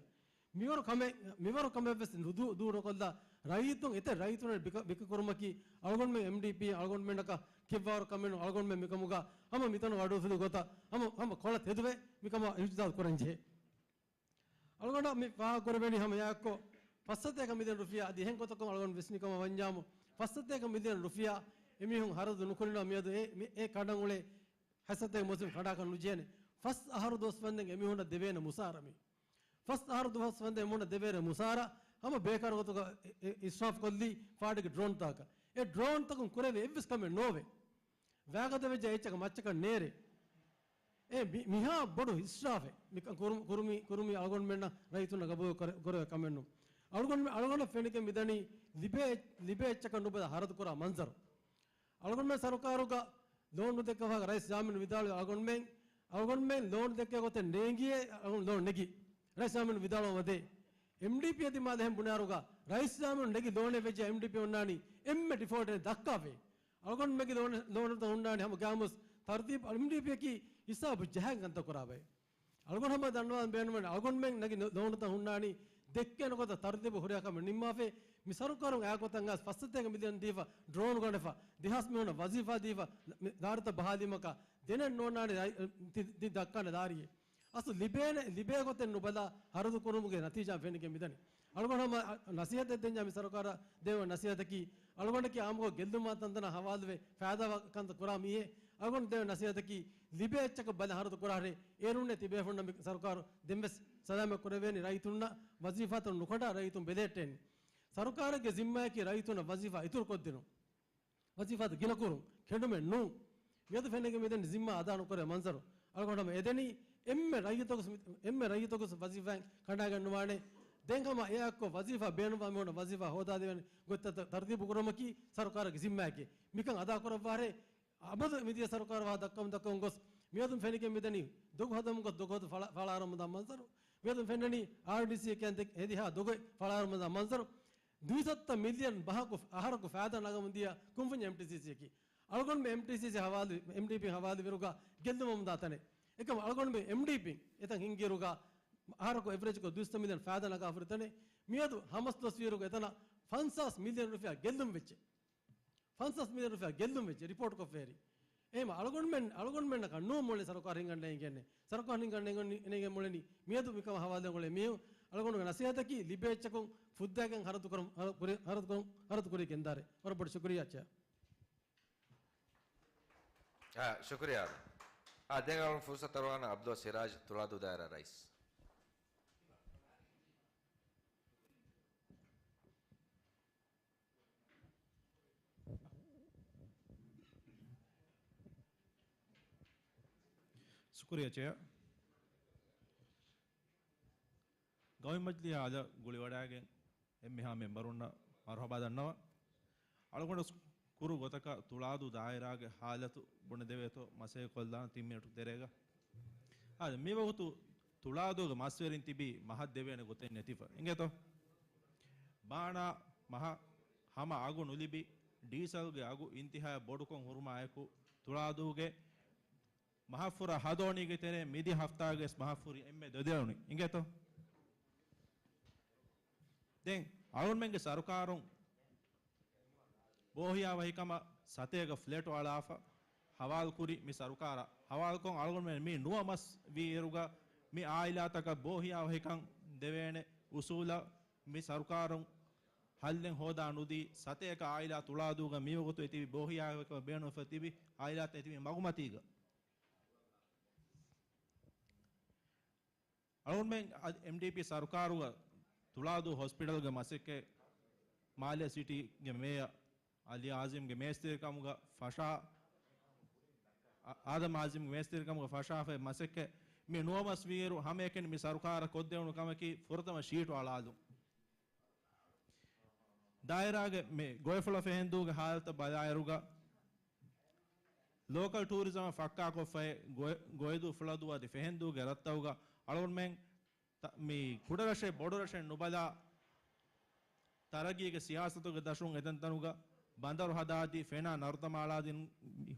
މިވަރު ކަމެއް، މިވަރު ކަމެއް ވެސް ދޫ، ދޫ ނުކޮށްލާ، ރައްޔިތުން އެތައް ރައްޔިތުން ބިކަ، ބިކަ ކުރުމަކީ، އަޅުގަނޑުމެން އެމްޑީޕީ، އަޅުގަނޑުމެންނަކަށް ކިއްވާވަރު ކަމެއް ނޫން. އަޅުގަނޑުމެން މިކަމުގަ ހަމަ މިތަނުގަ އަޑުއުފުލި ގޮތަށް ހަމަ، ހަމަ ކޮޅަށް ތެދުވެ މިކަމަށް އިހްތިޖާޖު ކުރަން ޖެހޭ. އަޅުގަނޑަށް މި ފާހަގަކުރެވެނީ ހަމަ އެއާއެއްކޮށް، ފަސް ސަތޭކަ މިލިއަން ރުފިޔާ އަދި އެހެން ގޮތަކުން އަޅުގަނޑު ވިސްނި ކަމަށް ވަންޏާމު، ފަސް ސަތޭކަ މިލިއަން ރުފިޔާ އެމީހުން ހަރަދު ނުކުރިނަމަ މިއަދު އެ، މި، އެ ކަނޑަން އުޅޭ ހަތް ސަތޭކަ މުވައްޒަފުން ކަނޑާކަށް ނުޖެހޭނެ. ފަސް އަހަރު ދުވަސް ވަންދެން އެމީހުންނަށް ދެވޭނެ މުސާރަ މީ. ފަސް އަހަރު ދުވަސް ވަންދެން އެމީހުންނަށް ދެވޭނެ މުސާރަ ހަމަ ބޭކާރު ގޮތުގަ އެ، އެ، އިސްރާފް ކޮށްލީ ފާޑެއްގެ ޑްރޯންތަކަކަށް. އެ ޑްރޯންތަކުން ކުރެވޭ އެއްވެސް ކަމެއް ނޯވޭ. ވައިގަދަ ވެއްޖެ އެއްޗަކަށް މައްޗަކަށް ނޭރޭ. އެ މި، މިހާ ބޮޑު އިސްރާފެއް މި ކަ، ކުރު، ކުރުމި، ކުރުމީ އަޅުގަނޑުމެންނަށް ރައްޔިތުންނަށް ގަބޫލު ކުރެ، ކުރެވޭ ކަމެއް ނޫން. އަޅުގަނޑު، އަޅުގަނޑަށް ފެނިގެން މިދަނީ ލިބޭ، ލިބޭ އެއްޗަކަށް ނުބަލާ ހަރަދު ކުރާ މަންޒަރު. އަޅުގަނޑުމެން ސަރުކާރުގަ ލޯން ނުދެއްކެވި ވާހަކަ ރައީސް ޔާމީން ވިދާޅުވި އަޅުގަނޑުމެން، އަޅުގަނޑުމެން ލޯން ދެއްކޭ ގޮތެއް ނޭނގިއޭ، އަޅުގަނޑު ލޯން ނެގި. ރައީސް ޔާމީން ވިދާޅުވަން ވަދޭ. އެމްޑީޕީ އަދި މާލެ އެހެން ބުނާއިރުގަ ރައީސް ޔާމީން ނެގި ލޯނެއް ވެއްޖެ އެމްޑީޕީ އޮންނާނީ އެންމެ ޑިފޯލްޓެއް ދައްކާފައި. އަޅުގަނޑުމެންގެ ލޯން، ލޯނުތައް ހުންނާނީ ހަމަ ގާމުސް ތަރުތީބު އެމްޑީޕީއަކީ ހިސާބު ޖަހަން ކަންތައް ކުރާ ބައެއް. އަޅުގަނޑު ހަމަ ދަންނަވާން ބޭނުމެއް ނޫން. އަޅުގަނޑުމެން ނެގި ލޯނުތައް ހުންނާނީ ދެއްކޭނެ ގޮތަށް ތަރުތީބު ހުރިހާ ކަމެއް ނިންމާފައި. މި ސަރުކާރުން އާ ގޮތަށް އަސް ފަސް ސަތޭކަ މިލިއަން ދީފަ ޑްރޯން ގަނެފަ، ދެހާސް މީހުނަށް ވަޒީފާ ދީފަ، މި ދާރިތައް ބަހާލީމަކާ ދެނެއް ނޯންނާނެ ރައި-، ތި-، ތި ދައްކާނެ ދާރިއެއް. އަސްލު ލިބޭނެ، ލިބޭ ގޮތެއް ނުބަލާ ހަރަދު ކުރުމުގެ ނަތީޖާ ފެނިގެން މިދަނީ. އަޅުގަނޑު ހަމަ ނަސޭހަތެއް ދެންޏާ މި ސަރުކާރަށް ދެވޭ ނަސޭހަތަކީ، އަޅުގަނޑަކީ އާއްމުކޮށް ގެއްލުމާ ތަންތަނަށް ހަވާލުވެ ފައިދާވާ ކަންތައް ކުރާ މީހެއް. އަޅުގަނޑު ދެވޭ ނަސޭހަތަކީ، ލިބޭ އެއްޗަކަށް ބަލަ ހަރަދު ކުރާށޭ. އޭރުންނޭ ތިބޭފުންނަށް މި ސަރުކާރު ދެންވެސް ސަލާމަތް ކުރެވޭނީ. ރައްޔިތުންނަށް ވަޒީފާތައް ނުކަނޑާ ރައްޔިތުން ބެލެހެއްޓޭނީ. ސަރުކާރެއްގެ ޒިންމާއަކީ ރައްޔިތުންނަށް ވަޒީފާ އިތުރު ކޮށްދިނުން. ވަޒީފާތައް ގިނަކުރުން، ކެނޑުމެއް ނޫން. މިއަދު ފެނިގެން މިދަނީ ޒިންމާ އަދާ ނުކުރޭ މަންޒަރު. އަޅުގަނޑު ހަމަ އެދެނީ އެންމެ ރައްޔިތަކު، އެންމެ ރައްޔިތަކު ވަޒީފާއިން ކަނޑާގެން ނުވާނެ. ދެން ހަމަ އެއާއެއްކޮށް ވަޒީފާ ބޭނުންވާ މީހުނަށް ވަޒީފާ ހޯދާދެވޭނެ ގޮތްތައް ތަ-، ތަރުތީބު ކުރުމަކީ ސަރުކާރުގެ ޒިންމާއެކޭ. މިކަން އަދާ ކުރައްވާށޭ. އަބަދު މިދިޔަ ސަރުކާރު ވާހަކަ ދައްކަމުން ދައްކަމުން ގޮސް މިއަދުން ފެނިގެން މިދަނީ ދޮގު ހަދަމުން ގޮސް ދޮގު ހަދަ ފަޅާ-، ފަޅާއަރަމުންދާ މަންޒަރު. މިއަދުން ފެންނަނީ އާރްޑީސީއެކޭ އެންތެ ހެދިހާ ދޮގެއް ފަޅާއަރަމުންދާ މަންޒަރު. ދުއިސައްތަ މިލިއަން ބަހަކު އަހަރަކު ފައިދާ ނަގަމުން ދިޔަ ކުންފުންޏެއް އެމްޓީސީސީއަކީ. އަޅުގަނޑުމެން އެމްޓީސީސީ ހަވާލު، އެމްޑީޕީ ހަވާލުވިރުގަ ގެއްލުމަށް ދާ ތަނެއް. އެކަމަ އަޅުގަނޑުމެން އެމްޑީޕީ އެތަން ހިންގިއިރުގަ އަހަރަކު އެވްރޭޖްކޮށް ދުއިސައްތަ މިލިއަން ފައިދާ ނަގާފަ ހުރި ތަނެއް. މިއަދު ހަމަސް ދުވަސް ވީއިރުގަ އެތަނަށް ފަންސާސް މިލިއަން ރުފިޔާ ގެއްލުން ވެއްޖެ. ފަންސާސް މިލިއަން ރުފިޔާ ގެއްލުން ވެއްޖެ ރިޕޯޓް ކޮށްފައިރި. އެހެން އަޅުގަނޑުމެން، އަޅުގަނޑުމެންނަކަށް ނޫން މުޅި ސަރުކާރު ހިންގަންނަ އިނގެންނެ. ސަރުކާރު ހިންގަންނަ އިނގެން، އިނގެން މުޅެނީ. މިއަދު މިކަމަށް ހަވާލުވެ މުޅެ މީހުން އަޅުގަނޑުގެ ނަސޭހަތަކީ ލިބޭ އެއްޗަކުން ފުއްދާގެން ހަރަދު ކުރަން، ހަރަ-، ކުރި-، ހަރަދު ކުރަން، ހަރަދު ކުރި ގެންދާރޭ. ވަރަށް ބޮޑަށް ޝުކުރިއްޔާ ޗެއާ. އާ، ޝުކުރިއްޔާ. އާ، ދެން އަޅުން ފުރުސަތު ދަރުވާނަ އަބްދުﷲ ސިރާޖް ތުޅާދޫ ދާއިރާ ރައީސް. ޝުކުރިއްޔާ ޗެއާ. ގައުމީ މަޖިލީހާ އަލަށް ގުޅިވަޑައިގެން އެންމެހާ މެމްބަރުންނަށް މަރުޙަބާ ދަންނަވަން. އަޅުގަނޑު ކުރު ގޮތަކަށް ތުޅާދޫ ދާއިރާގެ ހާލަތު ބުނެދެވޭތޯ މަސައްކަތް ކޮށްލާން ތިން މިނެޓު ތެރޭގަ. އާދެ، މިވަގުތު ތުޅާދޫގެ މަސްވެރިން ތިބީ މަހަށް ދެވޭނެ ގޮތެއް ނެތިފަ. އިނގޭތޯ؟ ބާނާ މަހަށް ހަމަ އަގު ނުލިބި، ޑީސަލްގެ އަގު އިންތިހާއަށް ބޮޑުކޮށް ހުރުމާއެކު، ތުޅާދޫގެ މަހަށްފުރާ ހަދޯނީގެ ތެރޭ މިދި ހަފްތާގެ ވެސް މަހަށްފުރި އެންމެ ދެދެވުނީ. އިނގޭތޯ؟ ދެން އަޅުގަނޑުމެންގެ ސަރުކާރުން ބޯހިޔާވަހިކަމަށް ސަތޭކަ ފްލެޓު އަޅާފަ ހަވާލުކުރި މި ސަރުކާރަށް ހަވާލުކޮށް އަޅުގަނޑުމެން މި ނުވަ މަސް ވީއިރުގަ މި އާއިލާތަކަށް ބޯހިޔާވަހިކަން ދެވޭނެ އުސޫލަށް މި ސަރުކާރުން ހައްލެއް ހޯދާ ނުދީ، ސަތޭކަ އާއިލާ ތުޅާދޫގަ މިވަގުތު އެތިބި ބޯހިޔާވަހިކަމަށް ބޭނުންފަ ތިބި އާއިލާތައް އެތިބި މަގުމަތީގަ. އަޅުގަނޑުމެން އަދި އެމްޑީޕީ ސަރުކާރުގަ ތުޅާދޫ ހޮސްޕިޓަލްގެ މަސައްކަތް މާލެ ސިޓީގެ މޭޔަރ އަލީ އާޒިމްގެ މޭސްތިރިކަމުގަ ފަށާ، އާ-، އާދަމް އާޒިމްގެ މޭސްތިރިކަމުގަ ފަށާފައި މަސައްކަތް މި ނުވަ މަސް ވީއިރު ހަމައެކަނި މި ސަރުކާރަށް ކޮށްދެވުނު ކަމަކީ ފުރަތަމަ ޝީޓު އަޅާލުން. ދާއިރާގެ މި ގޮއިފުޅަ ފެހެންދޫގެ ހާލަތަށް ބަލާއިރުގަ، ލޯކަލް ޓޫރިޒަމަށް ފައްކާކޮށްފައި ގޮއި-، ގޮއިދޫ ފުޅަދޫ އަދި ފެހެންދޫގެ ރަށްތަކުގަ އަޅުގަނޑުމެން ތަ-، މި ކުޑަރަށެއް ބޮޑުރަށެއް ނުބަލާ، ތަރައްގީގެ ސިޔާސަތުގެ ދަށުން އެތަންތަނުގަ ބަނދަރު ހަދާދީ، ފެނާ ނަރުތަމާ އަޅާދިން،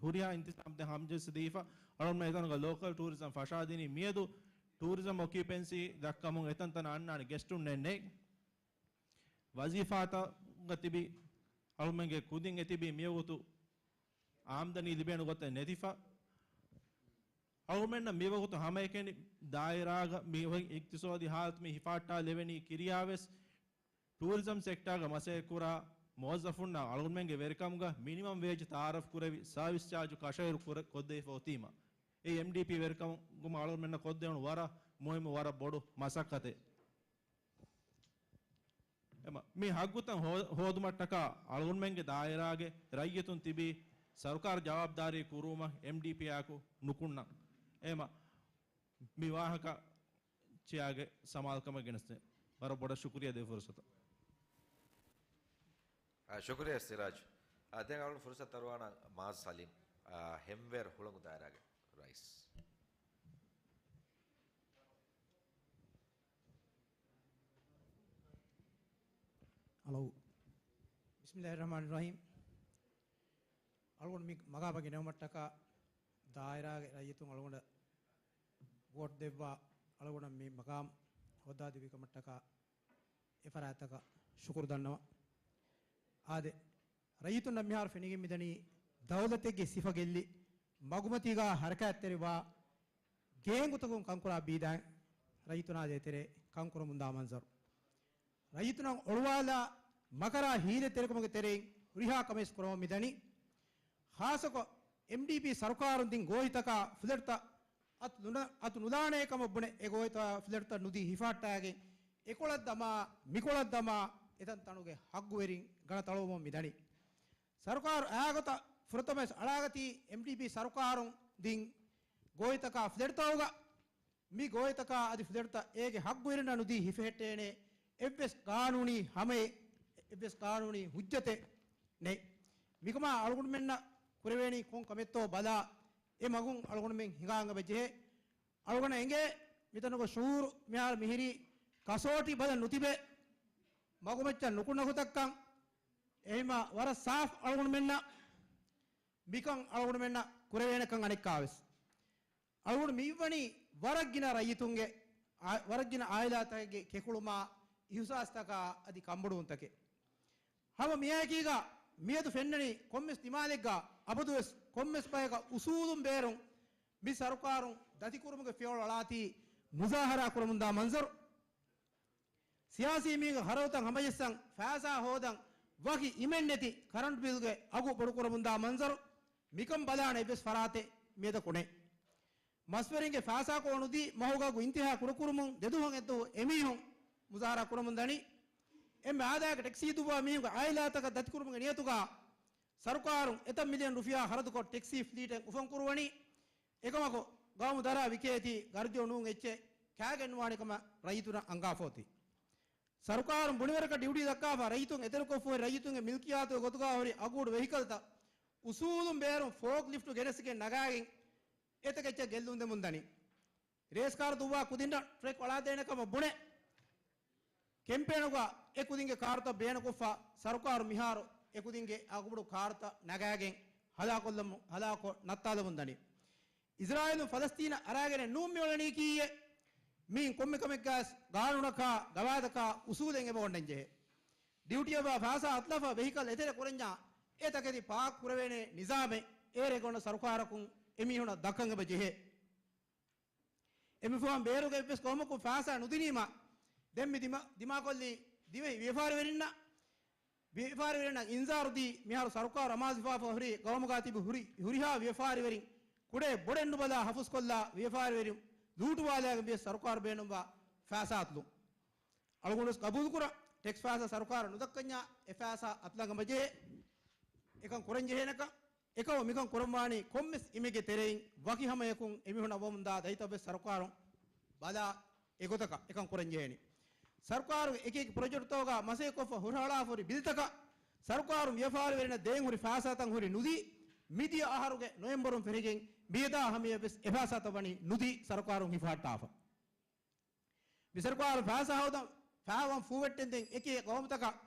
ހުރިހާ އިންތިޒާމްތައް ހަމަޖެއްސަދީފަ، އަޅުގަނޑުމެން އެތަނުގަ ލޯކަލް ޓޫރިޒަމް ފަށާދިނީ. މިއަދު ޓޫރިޒަމް އޮކިއުޕެންސީ ދައްކަމުން އެތަންތަނަށް އަންނާނެ ގެސްޓުންނެއް ނެތް. ވަޒީފާތަކުގަ ތިބި އަޅުމެންގެ ކުދިން އެތިބީ މިވަގުތު އާމްދަނީ ލިބޭނެ ގޮތެއް ނެތިފަ. އަޅުމެންނަށް މިވަގުތު ހަމައެކަނި ދާއިރާގަ މި އިޤްތިޞާދީ ހާލަތު މި ހިފާއްޓާލެވެނީ ކިރިޔާވެސް ޓޫރިޒަމް ސެކްޓާގަ މަސައްކަތްކުރާ މުވައްޒަފުންނާ އަޅުގަނޑުމެންގެ ވެރިކަމުގަ މިނިމަމް ވޭޖް ތައާރަފް ކުރެވި ސާވިސް ޗާޖު ކަށައިރު ކުރެ-، ކޮށްދެވިފަ އޮތީމަ، އެ އެމްޑީޕީ ވެރިކަމުގަ އަޅުގަނޑުމެންނަށް ކޮށްދެވުނު ވަރަށް މުހިއްމު، ވަރަށް ބޮޑު މަސައްކަތެއް. އެމަ، މި ހައްގުތައް ހޯ-، ހޯދުމަށްޓަކާ އަޅުގަނޑުމެންގެ ދާއިރާގެ ރައްޔިތުން ތިބީ ސަރުކާރު ޖަވާބުދާރީ ކުރުވުމަށް އެމްޑީޕީއާއެކު ނުކުންނަން. އެމަ، މި ވާހަކަ ޗެއާގެ ސަމާލުކަމަށް ގެނެސްދޭ. ވަރަށް ބޮޑަށް ޝުކުރިއްޔާ ދޭ ފުރުސަތަށް. އާ، ޝުކުރިއްޔާ ސިރާޖް. އާ، ދެން އަޅުން ފުރުސަތު ދަރުވާނަން މާޒް ސަލީމް، އާ، ހެންވޭރު ހުޅަނގު ދާއިރާގެ ރައީސް. އަލައު. ބިސްމިއްލާހި ރަޙްމާނި ރަޙީމް. އަޅުގަނޑު މި މަގާމަށް ގެނެވުމަށްޓަކާ ދާއިރާގެ ރައްޔިތުން އަޅުގަނޑަށް ވޯޓް ދެއްވާ އަޅުގަނޑަށް މި މަގާމް ހޯދާދެއްވި ކަމަށްޓަކާ އެ ފަރާތްތަކަށް ޝުކުރު ދަންނަވަން. އާދެ، ރައްޔިތުންނަށް މިހާރު ފެނިގެން މިދަނީ ދައުލަތެއްގެ ސިފަ ގެއްލި، މަގުމަތީގާ ހަރަކާތްތެރިވާ ގޭންގުތަކުން ކަންކުރާ ބީދާން ރައްޔިތުނާ ދޭތެރޭ ކަންކުރަމުންދާ މަންޒަރު. ރައްޔިތުންނަށް އޮޅުވާލާ މަކަރާ ހީލަތްތެރިކަމުގެ ތެރެއިން ހުރިހާ ކަމެއް ކުރަމުން މިދަނީ. ޚާއްޞަކޮށް، އެމްޑީޕީ ސަރުކާރުން ދިން ގޯހިތަކާ ފްލެޓްތައް އަތު ނުލަ-، އަތު ނުލާނޭ ކަމަށް ބުނެ، އެ ގޯހިތައް ފްލެޓްތައް ނުދީ ހިފަހައްޓާގެން، އެކޮޅަށް ދަމާ، މިކޮޅަށް ދަމާ، އެތަން ތަނުގެ ހައްގުވެރިން ގަނަ ތަޅުވަމުން މިދަނީ. ސަރުކާރު އާގޮތަށް ފުރަތަމަވެސް އަޅާގަތީ އެމްޑީޕީ ސަރުކާރުން ދިން ގޯހިތަކާ ފްލެޓްތަކުގަ މި ގޯހިތަކާ އަދި ފްލެޓްތައް އޭގެ ހައްގުވެރިންނަށް ނުދީ ހިފެހެއްޓޭނެ އެއްވެސް ގާނޫނީ ހަމައެއް، އެއްވެސް ގާނޫނީ ހުއްޖަތެއް ނެތް. މިކަމާ އަޅުގަނޑުމެންނަށް ކުރެވޭނީ ކޮން ކަމެއްތޯ ބަލާ، އެ މަގުން އަޅުގަނޑުމެން ހިނގާން އެބަ ޖެހޭ. އަޅުގަނޑަށް އެނގޭ މިތަނުގަ ޝުޢޫރު މިހާރު މިހިރީ ކަސޯޓި ބަލަން ނުތިބެ، މަގުމައްޗަށް ނުކުންނަ ގޮތަށްކަން. އެހެންމަ ވަރަށް ސާފް އަޅުގަނޑުމެންނަށް މިކަން އަޅުގަނޑުމެންނަށް ކުރެވޭނެކަން އަނެއްކާވެސް. އަޅުގަނޑު މިއިވްވަނީ ވަރަށް ގިނަ ރައްޔިތުންގެ، އާ، ވަރަށް ގިނަ އާއިލާތަކެއްގެ ކެކުޅުމާ، އިހުސާސްތަކާ އަދި ކަންބޮޑުވުންތަކެއް. ހަމަ މިއާއެކީގަ މިއަދު ފެންނަނީ ކޮންމެސް ދިމާލެއްގަ އަބަދުވެސް ކޮންމެސް ބަޔަކަށް އުސޫލުން ބޭރުން މި ސަރުކާރުން ދަތިކުރުމުގެ ފިޔަވަޅު އަޅާތީ މުޒާހަރާ ކުރަމުންދާ މަންޒަރު. ސިޔާސީ މީހުންގެ ޚަރަދުތައް ހަމަޖައްސަން، ފައިސާ ހޯދަން، ވަކި އިމެއްނެތި ކަރަންޓް ބިލްގެ އަގު ބޮޑުކުރަމުންދާ މަންޒަރު، މިކަން ބަލާނެ އެއްވެސް ފަރާތެއް މިއަދަކު ނެތް. މަސްވެރިންގެ ފައިސާކޮޅު ނުދީ، މަހުގެ އަގު އިންތިހާ ކުޑަކުރުމުން ދެދުވަހު އެއްދުވަހު އެމީހުން މުޒާހަރާ ކުރަމުން ދަނީ. އެންމެ އާދައިގެ ޓެކްސީ ދުއްވާ މީހުންގެ އާއިލާތަކަށް ދަތިކުރުމުގެ ނިޔަތުގަ ސަރުކާރުން އެތައް މިލިއަން ރުފިޔާ ޚަރަދުކޮށް ޓެކްސީ ފްލީޓެއް އުފަންކުރުވަނީ. އެކަމަކު، ގައުމު ދަރާ ވިކޭތީ ގަރަޖު ނޫން އެއްޗެއް ކާގެން ނުވާނެ ކަމަށް ރައްޔިތުންނަށް އަންގާފަ އޮތީ. ސަރުކާރުން ބުނެވަރަކަށް ޑިއުޓީ ދައްކާފަ، ރައްޔިތުން އެތެރެކޮށްފަ ހުރި ރައްޔިތުންގެ މިލްކިއްޔާތުގެ ގޮތުގަ ހުރި އަގުބޮޑު ވެހިކަލްތައް އުސޫލުން ބޭރުން ފޯކްލިފްޓު ގެނެސްގެން ނަގާގެން އެތަކެއްޗަށް ގެއްލުން ދެމުން ދަނީ. ރޭސް ކާރު ދުއްވާ ކުދިންނަށް ޓްރެކް އަޅާދޭނެ ކަމަށް ބުނެ، ކެމްޕޭނުގަ އެ ކުދިންގެ ކާރުތައް ބޭނުކޮށްފަ، ސަރުކާރު މިހާރު އެ ކުދިންގެ އަގުބޮޑު ކާރުތައް ނަގާގެން ހަލާކޮށްލަމު-، ހަލާކޮށް ނައްތާލަމުން ދަނީ. އިޒްރާއީލުން ފަލަސްތީނަށް އަރާގެނެއް ނޫން މިއުޅެނީކީއެއް. މީން ކޮންމެ ކަމެއްގަސް ގާނޫނަކާ، ގަވާއިދަކާ، އުސޫލެއް އެބަ އޮންނަން ޖެހޭ. ޑިއުޓީއަށްވާ ފައިސާ އަތުލާފަ ވެހިކަލް އެތެރެ ކުރަންޏާ، އެ ތަކެތި ޕާކް ކުރެވޭނެ ނިޒާމެއް އޭރު އެނގޭ އޮންނަ ސަރުކާރަކުން އެމީހުނަށް ދައްކަން އެބަ ޖެހޭ. އެމިފަހުން ބޭރުގެ އެއްވެސް ގައުމަކުން ފައިސާ ނުދިނީމަ، ދެން މި ދިމާ-، ދިމާކޮށްލީ ދިވެހި ވިޔަފާރިވެރިންނަށް، ވިޔަފާރިވެރިންނަށް އިންޒާރު ދީ، މިހާރު ސަރުކާރު އަމާޒުވެފަ ހުރި ގައުމުގަ ތިބި ހުރި، ހުރިހާ ވިޔަފާރިވެރިން ކުޑައެއް ބޮޑެއް ނުބަލާ ހަފުސްކޮށްލާ، ވިޔަފާރިވެރިން ލޫޓުވާލާގެން ވިޔަސް ސަރުކާރު ބޭނުންވާ ފައިސާ އަތުލުން. އަޅުގަނޑުވެސް ގަބޫލުކުރަން، ޓެކްސް ފައިސާ ސަރުކާރަށް ނުދައްކަންޏާ، އެ ފައިސާ އަތުލަން އެބަޖެހޭ. އެކަން ކުރަން ޖެހޭނެކަން. އެކަމަކު މިކަން ކުރަންވާނީ ކޮންމެސް އިމެއްގެ ތެރެއިން ވަކި ހަމަޔަކުން އެމީހުންނަށް އޮވަމުންދާ ދަތިތައްވެސް ސަރުކާރުން ބަލާ އެގޮތަކަށް އެކަން ކުރަންޖެހޭނީ. ސަރުކާރުގެ އެކި އެކި ޕްރޮޖެކްޓްތަކުގަ މަސައްކަތްކޮށްފަ ހުށަހަޅާފަ ހުރި ބިލްތަކަށް ސަރުކާރުން ވިޔަފާރިވެރިންނަށް ދޭން ހުރި ފައިސާތައް ހުރި ނުދީ، މިދިޔަ އަހަރުގެ ނޮވެމްބަރުން ފެށިގެން މިއަދާ ހަމަޔަށްވެސް އެފައިސާތައް ވަނީ ނުދީ ސަރުކާރުން ހިފަހައްޓާފަ. މި ސަރުކާރު ފައިސާ ހޯދަން ފައިވަން ފޫވެއްޓެންދެން އެކި ގައުމުތަކަށް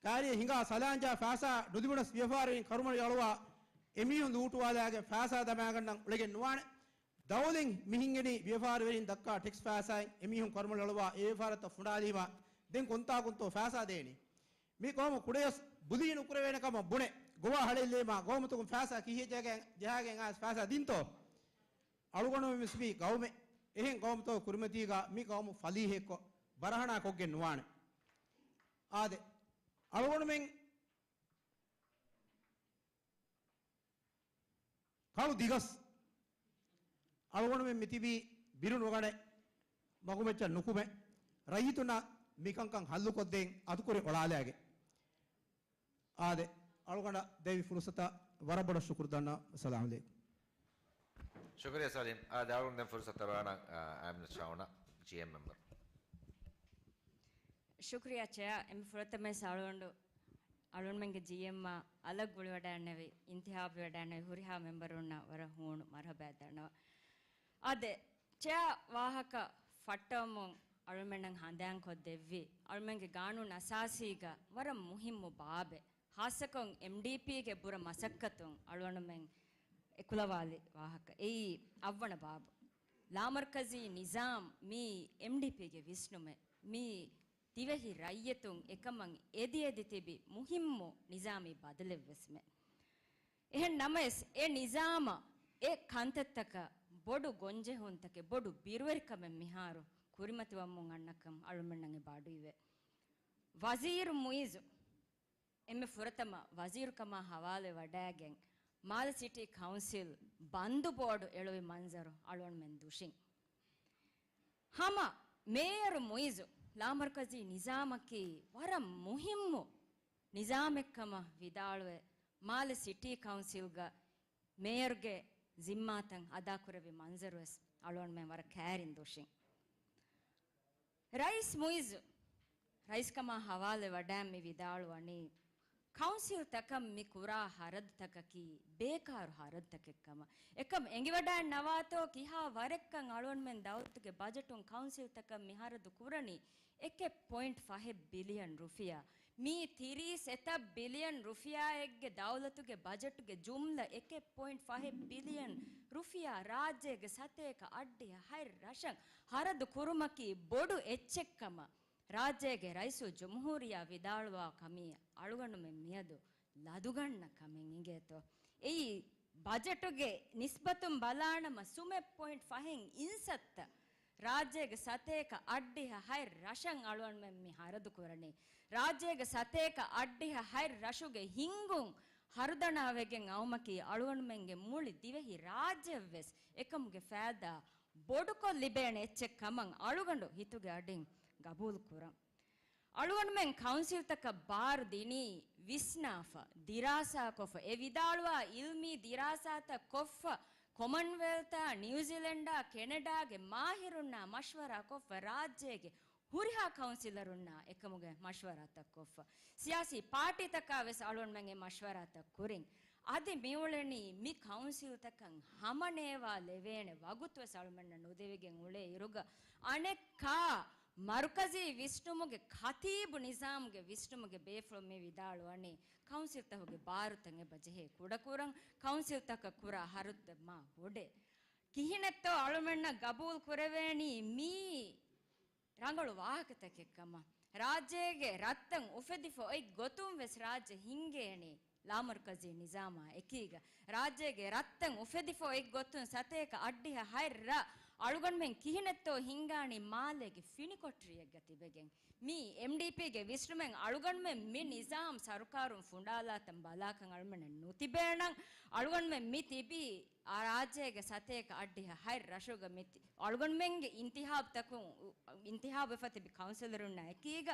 ކާރިޔަށް ހިނގާ ސަލާންޖާ ފައިސާ ނުދިބުނަސް ވިޔަފާރިވެރިން ކަރުމަޅި އަޅުވާ އެމީހުން ލޫޓުވާލާގެން ފައިސާ ދަމާގަންނަން އުޅެގެން ނުވާނެ. ދައުލަތް މިހިނގެނީ ވިޔަފާރިވެރިން ދައްކާ ޓެކްސް ފައިސާއިން އެމީހުން ކަރުމަޅި އަޅުވާ އެ ވިޔަފާރިތައް ފުނޑާލީމަ ދެން ކޮންތާކުންތޯ ފައިސާ ދޭނީ؟ މި ގައުމު ކުޑަޔަސް ބުލީ ނުކުރެވޭނެ ކަމަށް ބުނެ، ގޮވާ ހަޅޭއްލީމާ ގައުމުތަކުން ފައިސާ ކިހިއެއް ޖަހާގެން އައިސް ފައިސާ ދިންތޯ؟ އަޅުގަނޑުމެން ވެސް މީ ގައުމެއް. އެހެން ގައުމުތަކުގެ ކުރިމަތީގަ މި ގައުމު ފަލީހެއްކޮށް ބަރަހަނާ ކޮށްގެން ނުވާނެ. އާދެ، އަޅުގަނޑުމެން ކަޅު ދިގަސް އަޅުގަނޑުމެން މިތިބީ ބިރު ނުގަނެ، މަގުމައްޗަށް ނުކުމެ، ރައްޔިތުންނަށް މިކަންކަން ހައްލުކޮށްދޭން އަތުކުރި އޮޅާލާގެ. އާދެ، އަޅުގަނޑަށް ދެވި ފުރުސަތަށް ވަރަށް ބޮޑަށް ޝުކުރު ދަންނަ. އައްސަލާމު ޢަލައިކުމް. ޝުކުރިއްޔާ ސަލީމް. އާދެ، އަޅުގަނޑު ދެން ފުރުސަތު ދެއްވާނަން، އާ، އާމިނަތު ޝާހުނަށް، ޖީއެމް މެމްބަރު. ޝުކުރިއްޔާ ޗެއާ. އެންމެ ފުރަތަމަވެސް އަޅުގަނޑު އަޅުގަނޑުމެންގެ ޖީއެމްއާ އަލަށް ގުޅިވަޑައިގެންނެވި، އިންތިހާބުވެވަޑައިގެންނެވި ހުރިހާ މެމްބަރުންނަށް ވަރަށް ހޫނު މަރުޙަބާ ދަންނަވަން. އާދެ، ޗެއާ ވާހަކަ ފައްޓަވަމުން އަޅުމެންނަށް ހަނދާންކޮށްދެއްވި، އަޅުމެންގެ ގާނޫނު އަސާސީގަ ވަރަށް މުހިއްމު ބާބެއް، ޚާއްޞަކޮށް އެމްޑީޕީގެ ބުރަ މަސައްކަތުން އަޅުގަނޑުމެން އެކުލަވާލި ވާހަކަ. އެއީ އަށްވަނަ ބާބު. ލާމަރްކަޒީ ނިޒާމް މީ އެމްޑީޕީގެ ވިސްނުމެއް. މީ ދިވެހި ރައްޔިތުން އެކަމަށް އެދި އެދި ތިބި މުހިއްމު ނިޒާމީ ބަދަލެއްވެސްމެ. އެހެން ނަމަވެސް، އެ ނިޒާމަށް އެ ކަންތައްތަކަށް ބޮޑު ގޮންޖެހުންތަކެއް، ބޮޑު ބިރުވެރިކަމެއް މިހާރު ކުރިމަތިވަމުން އަންނަކަން އަޅުމެންނަށް އެބަ އަޑުއިވޭ. ވަޒީރު މުއިޒު އެންމެ ފުރަތަމަ ވަޒީރުކަމާ ހަވާލުވެވަޑައިގެން، މާލެ ސިޓީ ކައުންސިލް ބަންދު ބޯޑު އެޅުވި މަންޒަރު އަޅުގަނޑުމެން ދުށިން. ހަމަ މޭޔަރު މުއިޒު ލާމަރުކަޒީ ނިޒާމަކީ ވަރަށް މުހިއްމު ނިޒާމެއްކަމަށް ވިދާޅުވެ، މާލެ ސިޓީ ކައުންސިލްގަ މޭޔަރުގެ ޒިންމާތައް އަދާކުރެއްވި މަންޒަރުވެސް އަޅުގަނޑުމެން ވަރަށް ކައިރިން ދުށިން. ރައީސް މުއިޒު ރައީސްކަމާ ހަވާލުވެވަޑައިގެން މި ވިދާޅުވަނީ، ކައުންސިލްތަކަށް މި ކުރާ ހަރަދުތަކަކީ ބޭކާރު ހަރަދުތަކެއްކަމަށް. އެކަމަށް އެނގިވަޑައިގަންނަވާތޯ ކިހާ ވަރެއްކަން އަޅުގަނޑުމެން ދައުލަތުގެ ބަޖެޓުން ކައުންސިލްތަކަށް މި ހަރަދު ކުރަނީ؟ އެކެއް ޕޮއިންޓް ފަހެއް ބިލިއަން ރުފިޔާ. މީ ތިރީސް އެތައް ބިލިއަން ރުފިޔާއެއްގެ ދައުލަތުގެ ބަޖެޓުގެ ޖުމްލަ އެކެއް ޕޮއިންޓް ފަހެއް ބިލިއަން ރުފިޔާ ރާއްޖޭގެ ސަތޭކަ އަށްޑިހަ ހަތް ރަށަށް ހަރަދު ކުރުމަކީ ބޮޑު އެއްޗެއްކަމަށް ރާއްޖޭގެ ރައީސުލްޖުމްހޫރިއްޔާ ވިދާޅުވާ ކަމީ އަޅުގަނޑުމެން މިއަދު ލަދުގަންނަ ކަމެއް އިނގޭތޯ. އެއީ ބަޖެޓުގެ ނިސްބަތުން ބަލާނަމަ ސުމެއް ޕޮއިންޓް ފަހެއް އިންސައްތަ ރާއްޖޭގެ ސަތޭކަ އަށްޑިހަ ހަތް ރަށަށް އަޅުގަނޑުމެން މި ހަރަދު ކުރަނީ. ރާއްޖޭގެ ސަތޭކަ އަށްޑިހަ ހަތް ރަށުގެ ހިންގުން ހަރުދަނާވެގެން އައުމަކީ އަޅުގަނޑުމެންގެ މުޅި ދިވެހި ރާއްޖެއަށްވެސް އެކަމުގެ ފައިދާ ބޮޑުކޮށް ލިބޭނެ އެއްޗެއް ކަމަށް އަޅުގަނޑު ހިތުގެ އަޑިން ގަބޫލު ކުރަން. އަޅުގަނޑުމެން ކައުންސިލްތަކަށް ބާރު ދިނީ، ވިސްނާފަ، ދިރާސާކޮށްފަ، އެ ވިދާޅުވާ އިލްމީ ދިރާސާތައް ކޮށްފަ، ކޮމަންވެލްތާ، ނިއުޒިލެންޑާ، ކެނެޑާގެ މާހިރުންނާ މަޝްވަރާ ކޮށްފަ، ރާއްޖޭގެ ހުރިހާ ކައުންސިލަރުންނާ އެކަމުގެ މަޝްވަރާތައް ކޮށްފަ، ސިޔާސީ ޕާޓީތަކާ ވެސް އަޅުގަނޑުމެން އެ މަޝްވަރާތައް ކުރިން. އަދި މިއުޅެނީ މި ކައުންސިލްތަކަށް ހަމަނޭވާލެވޭނެ ވަގުތުވެސް އަޅުމެންނަށް ނުދެވިގެން އުޅޭ އިރުގަ، އަނެއްކާ މަރުކަޒީ ވިސްނުމުގެ، ކަތީބު ނިޒާމުގެ ވިސްނުމުގެ ބޭފުޅުން މި ވިދާޅުވަނީ، ކައުންސިލްތަކުގެ ބާރުތައް އެބަ ޖެހޭ ކުޑަކުރަން، ކައުންސިލްތަކަށް ކުރާ ހަރަދުތައް މާ ބޮޑޭ. ކިހިނެއްތޯ އަޅުމެންނަށް ގަބޫލު ކުރެވޭނީ މީ ރަނގަޅު ވާހަކަތަކެއްކަމަށް. ރާއްޖޭގެ ރަށްތައް އުފެދިފަ އޮތް ގޮތުން ވެސް ރާއްޖެ ހިންގޭނީ ލާމަރުކަޒީ ނިޒާމާ އެކީގަ. ރާއްޖޭގެ ރަށްތައް އުފެދިފަ އޮތް ގޮތުން ސަތޭކަ އަށްޑިހަ ހަތް ރަށް އަޅުގަނޑުމެން ކިހިނެއްތޯ ހިންގާނީ މާލޭގެ ފިނިކޮޓަރިއެއްގަ ތިބެގެން. މީ އެމްޑީޕީގެ ވިސްނުމެއް. އަޅުގަނޑުމެން މި ނިޒާމް ސަރުކާރުން ފުނޑާލާތަން ބަލާކަން އަޅުމެންނަށް ނުތިބޭނަން. އަޅުގަނޑުމެން މި ތިބީ އާ ރާއްޖޭގެ ސަތޭކަ އަށްޑިހަ ހަތް ރަށުގަ މި ތި-، އަޅުގަނޑުމެންގެ އިންތިހާބުތަކުން، އިންތިހާބުވެފަ ތިބި ކައުންސިލަރުންނާ އެކީގަ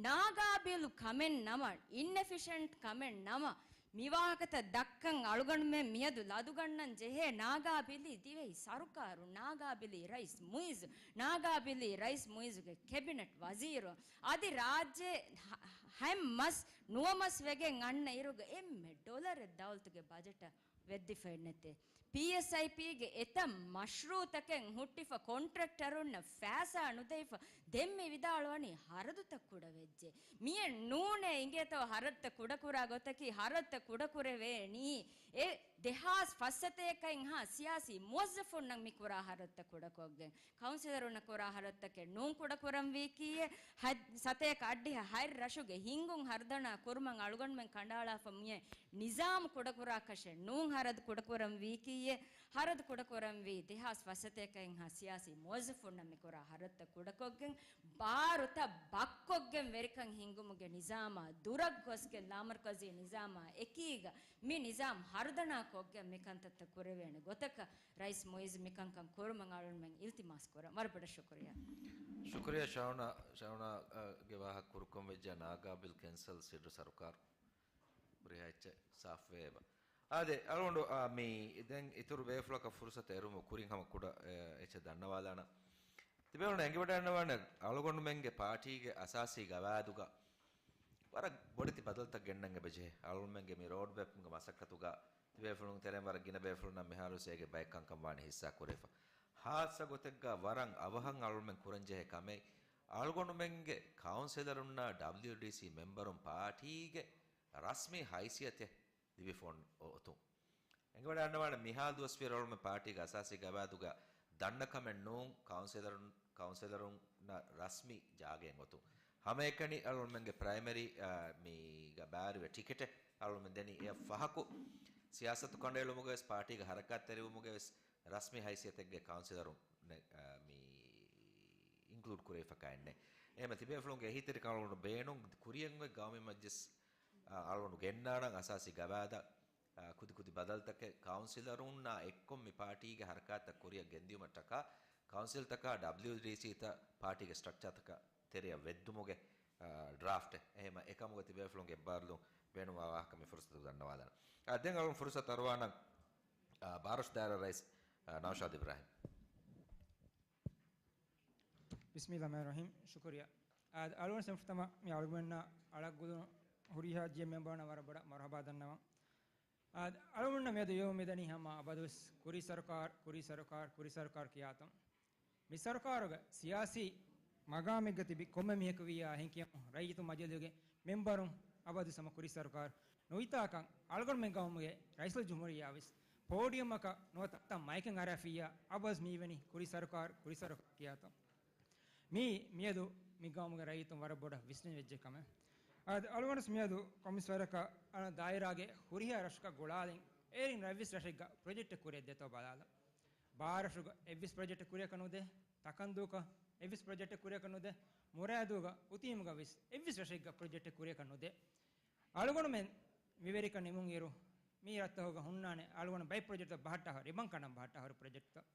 ނާގާބިލު ކަމެއް ނަމަ، އިންއެފިޝަންޓް ކަމެއް ނަމަ، މި ވާހަކަތައް ދައްކަން އަޅުގަނޑުމެން މިއަދު ލަދުގަންނަން ޖެހޭ. ނާގާބިލި ދިވެހި ސަރުކާރު، ނާގާބިލި ރައީސް މުއިޒު، ނާގާބިލި ރައީސް މުއިޒުގެ ކެބިނެޓް ވަޒީރު، އަދި ރާއްޖެ ހަ-، ހަތް މަސް ނުވަ މަސް ވެގެން އަންނަ އިރުގަ އެންމެ ޑޮލަރެއް ދައުލަތުގެ ބަޖެޓަށް ވެއްދިފައެއް ނެތޭ. ޕީއެސްއައިޕީގެ އެތައް މަޝްރޫއުތަކެއް ހުއްޓިފަ، ކޮންޓްރެކްޓަރުންނަށް ފައިސާ ނުދެވިފަ، ދެން މި ވިދާޅުވަނީ ހަރަދުތައް ކުޑަވެއްޖެ. މިއެއް ނޫނޭ އިނގޭތޯ ހަރަދުތައް ކުޑަކުރާ ގޮތަކީ. ހަރަދުތައް ކުޑަކުރެވޭނީ އެ ދެހާސް ފަސްސަތޭކައިންހާ ސިޔާސީ މުވައްޒަފުންނަށް މި ކުރާ ހަރަދުތައް ކުޑަކޮށްގެން. ކައުންސިލަރުންނަށް ކުރާ ހަރަދުތަކެއް ނޫން ކުޑަކުރަންވީކީއެއް، ހަތް، ސަތޭކަ އަށްޑިހަ ހަތް ރަށުގެ ހިންގުން ހަރުދަނާ ކުރުމަށް އަޅުގަނޑުމެން ކަނޑައަޅާފަ މިއެ ނިޒާމު ކުޑަކުރާކަށެއް ނޫން. ހަރަދު ކުޑަކުރަންވީކީއެއް، ހަރަދު ކުޑަކުރަންވީ ދެހާސް ފަސްސަތޭކައިންހާ ސިޔާސީ މުވައްޒަފުންނަށް މިކުރާ ހަރަދުތައް ކުޑަކޮށްގެން، ބާރުތައް ބައްކޮށްގެން ވެރިކަން ހިންގުމުގެ ނިޒާމާ ދުރަށް ގޮސްގެން ލާމަރުކަޒީ ނިޒާމާ އެކީގަ މި ނިޒާމް ހަރުދަނާ ކޮށްގެން މިކަންތައްތައް ކުރެވޭނެ ގޮތަކަށް ރައީސް މުއިޒް މިކަންކަން ކުރުމަށް އަޅުގަނޑުމެން އިލްތިމާސް ކުރަން. ވަރަށް ބޮޑަށް ޝުކުރިއްޔާ. ޝުކުރިއްޔާ ޝައުނާ، ޝައުނާގެ ވާހަކަ ކުރުކޮށް ވެއްޖެ ނާގާބިލް ކެންސަލް ސިއްރު ސަރުކާރު. ހުރިހާ އެއްޗެއް ސާފުވޭ އެބަ. އާދެ، އަޅުގަނޑު، އާ، މި ދެން އިތުރު ބޭފުޅަކަށް ފުރުސަތު އެރުމު ކުރިން ހަމަ ކުޑަ، އެ، އެއްޗެއް ދަންނަވާލާނަ. ތިބޭފުޅުން އެނގިވަޑައިގަންނަވާނެ، އަޅުގަނޑުމެންގެ ޕާޓީގެ އަސާސީ ގަވާއިދުގަ ވަރަށް ބޮޑެތި ބަދަލުތައް ގެންނަން އެބަޖެހޭ. އަޅުގަނޑުމެންގެ މި ރޯޑްމެޕްގެ މަސައްކަތުގަ ތިބޭފުޅުން ތެރެއިން ވަރަށް ގިނަ ބޭފުޅުންނަށް މިހާރުވެސް އޭގެ ބައެއް ކަންކަން ވާނީ ހިއްސާ ކުރެވިފަ. ހާއްސަ ގޮތެއްގަ ވަރަށް އަވަހަށް އަޅުގަނޑުމެން ކުރަންޖެހޭ ކަމެއް، އަޅުގަނޑުމެންގެ ކައުންސިލަރުންނާ ޑަބްލިއުޑީސީ މެމްބަރުން ޕާޓީގެ ރަސްމީ ހައިސިއްޔަތެއް ލިބިފަ އޮތުން. އެނގިވަޑައިގަންނަވާނެ މިހާ ދުވަސްވީރަ އަޅުގަނޑުމެން ޕާޓީގެ އަސާސީ ގަވާއިދުގަ ދަންނަ ކަމެއް ނޫން، ކައުންސިލަރުން، ކައުންސިލަރުންނަށް ރަސްމީ ޖާގައެއް އޮތުން. ހަމައެކަނި އަޅުގަނޑުމެންގެ ޕްރައިމަރީ، އާ، މީގަ ބާރުވެ ޓިކެޓެއް އަޅުގަނޑުމެން ދެނީ އެއަށް ފަހަކު ސިޔާސަތު ކަނޑައެޅުމުގަވެސް ޕާޓީގެ ހަރަކާތްތެރިވުމުގަވެސް ރަސްމީ ހައިސިއްޔަތެއްގެ ކައުންސިލަރުން ނެ-، އާ، މި އިންކްލޫޑް ކުރެވިފަކާ އެއްނެ. އެހެމަ ތިބޭފުޅުންގެ އެހީތެރިކަން އަޅުގަނޑު ބޭނުން ކުރިއަށް އޮތް ގައުމީ މަޖްލިސް، އާ، އަޅުގަނޑު ގެންނާނަން އަސާސީ ގަވާއިދަށް، އާ، ކުދިކުދި ބަދަލުތަކެއް ކައުންސިލަރުންނާ އެއްކޮށް މި ޕާޓީގެ ހަރަކާތްތައް ކުރިއަށް ގެންދިޔުމަށްޓަކާ ކައުންސިލްތަކާ ޑަބްލިއުޑީސީތައް ޕާޓީގެ ސްޓްރަކްޗާތަކަށް ތެރެއަށް ވެއްދުމުގެ، އާ، ޑްރާފްޓެއް. އެހެމަ އެކަމުގަ ތިބޭފުޅުންގެ އެއްބާރުލުން ބޭނުންވާ ވާހަކަ މި ފުރުސަތު ދަންނަވާލަން. އާ، ދެން އަޅުން ފުރުސަތު އަރުވާނަން، އާ، ބާރަށު ދާއިރާ ރައީސް، އާ، ނައުޝާދު އިބްރާހިމް. ބިސްމިއްލާހި ރަޙްމާނި ރަޙީމް. ޝުކުރިއްޔާ. އާދެ، އަޅުގަނޑު ސެމްފުތަމަ މި އަޅުގަނޑުމެންނަށް އަޅަށް ގުޅުނު ހުރިހާ ޖީއެމް މެމްބަރުންނަށް ވަރަށް ބޮޑަށް މަރުޙަބާ ދަންނަވަން. އާދެ، އަޅުގަނޑުމެންނަށް މިއަދު ޔޮމް މިދަނީ ހަމަ އަބަދުވެސް ކުރީ ސަރުކާރު، ކުރީ ސަރުކާރު، ކުރީ ސަރުކާރު ކިޔާތަން. މި ސަރުކާރުގަ ސިޔާސީ މަގާމެއްގަ ތިބި ކޮންމެ މީހަކު ވިއްޔާ އެހެން ކިޔަމުން ރައްޔިތު މަޖިލީހުގެ މެމްބަރުން އަބަދު ހަމަ ކުރީ ސަރުކާރު ނުވިތާކަން އަޅުގަނޑުމެން ގައުމުގެ ރައީސުލްޖުމްހޫރިއްޔާވެސް ޕޯޑިއަމަކަށް ނުވަތަ ތައްތައް މައިކެއް އަރާފިއްޔާ އަބަދު މީވެނީ ކުރީ ސަރުކާރު، ކުރީ ސަރުކާރު ކިޔާތަން. މީ މިއަދު މި ގައުމުގެ ރައްޔިތުން ވަރަށް ބޮޑަށް ވިސްނަން ވެއްޖެ ކަމެއް. އަދި އަޅުގަނޑު މިއަދު ކޮންމެސް ވަރަކަށް އަންނަ ދާއިރާގެ ހުރިހާ ރަށަކަށް ގުޅާލިން އޭރިން ރަށްވިސް ރަށެއްގަ ޕްރޮޖެކްޓެއް ކުރިއަށް ދޭތޯ ބަލާލަން. ބާރަށުގަ އެއްވެސް ޕްރޮޖެކްޓެއް ކުރިއަކަށް ނުދޭ، ތަކަންދޫގަ އެއްވެސް ޕްރޮޖެކްޓެއް ކުރިއަކަށް ނުދޭ، މުރާދުގަ އުތީމުގަ ވެސް އެއްވެސް ރަށެއްގަ ޕްރޮޖެކްޓެއް ކުރިއަކަށް ނުދޭ. އަޅުގަނޑުމެން މިވެރިކަން ނިމުނުއިރު މި ރަށްތަކުގަ ހުންނާނެ އަޅުގަނޑު ބައެއް ޕްރޮޖެކްޓްތައް ބަހައްޓާ ހުރި، ރިބަން ކަނޑަން ބަހައްޓާ ހުރި ޕްރޮޖެކްޓްތައް.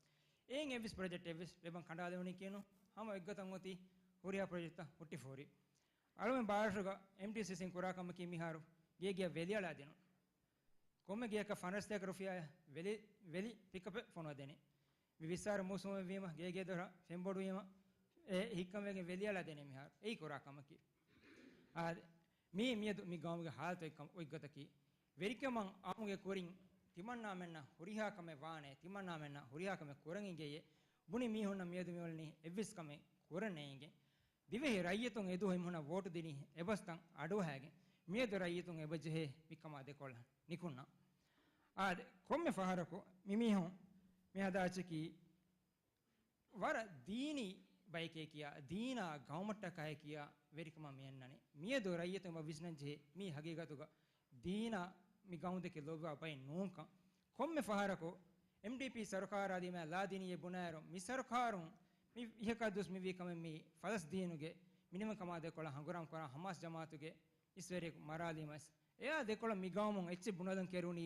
އެއިން އެއްވެސް ޕްރޮޖެކްޓެއް އެއްވެސް ރިބަން ކަނޑާލެވުނީކީ ނޫން. ހަމަ އެއްގޮތަށް އޮތީ ހުރިހާ ޕްރޮޖެކްޓްތައް ހުއްޓިފަ ހުރި. އަޅުގަނޑު ބާރަށުގަ އެމްޓީސީސީން ކުރާ ކަމަކީ މިހާރު ގޭގެއަށް ވެލިއަޅާ ދިނުން. ކޮންމެ ގެއަކަށް ފަނަރަސް ދޭކަ ރުފިޔާއަށް ވެލި، ވެލި ޕިކަޕެއް ފޮނުވަދެނީ. މި ވިއްސާރަ މޫސުމެއް ވީމަ ގޭގެ ދޮރަށް ފެންބޮޑުވީމަ އެ ހިއްކަންވެގެން ވެލިއަޅާ ދެނީ މިހާރު. އެއީ ކުރާ ކަމަކީ. އާދެ، މީ މިއަދު މި ގައުމުގެ ހާލަތު އޮތްކަމަށް އޮތްގޮތަކީ، ވެރިކަމަށް އާމުގެ ކުރިން ތިމަންނާމެންނަށް ހުރިހާ ކަމެއް ވާނެ، ތިމަންނާމެންނަށް ހުރިހާ ކަމެއް ކުރަން އިނގޭ. ބުނި މީހުންނަށް މިއަދު މިއުޅެނީ އެއްވެސް ކަމެއް ކުރަން ނޭނގެ. ދިވެހި ރައްޔިތުން އެދުވަހު އެމީހުންނަށް ވޯޓު ދިނީ އެބަސްތައް އަޑުއަހައިގެން. މިއަދު ރައްޔިތުން އެބަޖެހޭ މިކަމާ ދެކޮޅަށް ނިކުންނަ. އާދެ، ކޮންމެ ފަހަރަކު މިމީހުން މި ހަދާ އެއްޗަކީ ވަރަށް ދީނީ ބަޔެކޭ ކިޔާ، ދީނާ ގައުމަށްޓަކައި ކިޔާ ވެރިކަމަށް މި އަންނަނީ. މިއަދު ރައްޔިތުން އެބަ ވިސްނަން ޖެހޭ މީ ހަގީގަތުގަ ދީނާ މި ގައުމުދެކެ ލޯބިވާ ބައެއް ނޫންކަން. ކޮންމެ ފަހަރަކު އެމްޑީޕީ ސަރުކާރާ ދިމާ ލާދީނީއެއް ބުނާއިރު، މި ސަރުކާރުން މި އިހަކާ ދުވަސް މިވީ ކަމެއް މީ ފަލަސްދީނުގެ މިނިވަންކަމާ ދެކޮޅަށް ހަނގުރާމަ ކުރާ ހަމާސް ޖަމާއަތުގެ އިސްވެރިޔަކު މަރާލީމަސް، އެއާ ދެކޮޅަށް މި ގައުމުން އެއްޗެއް ބުނެލަން ކެރުނީ،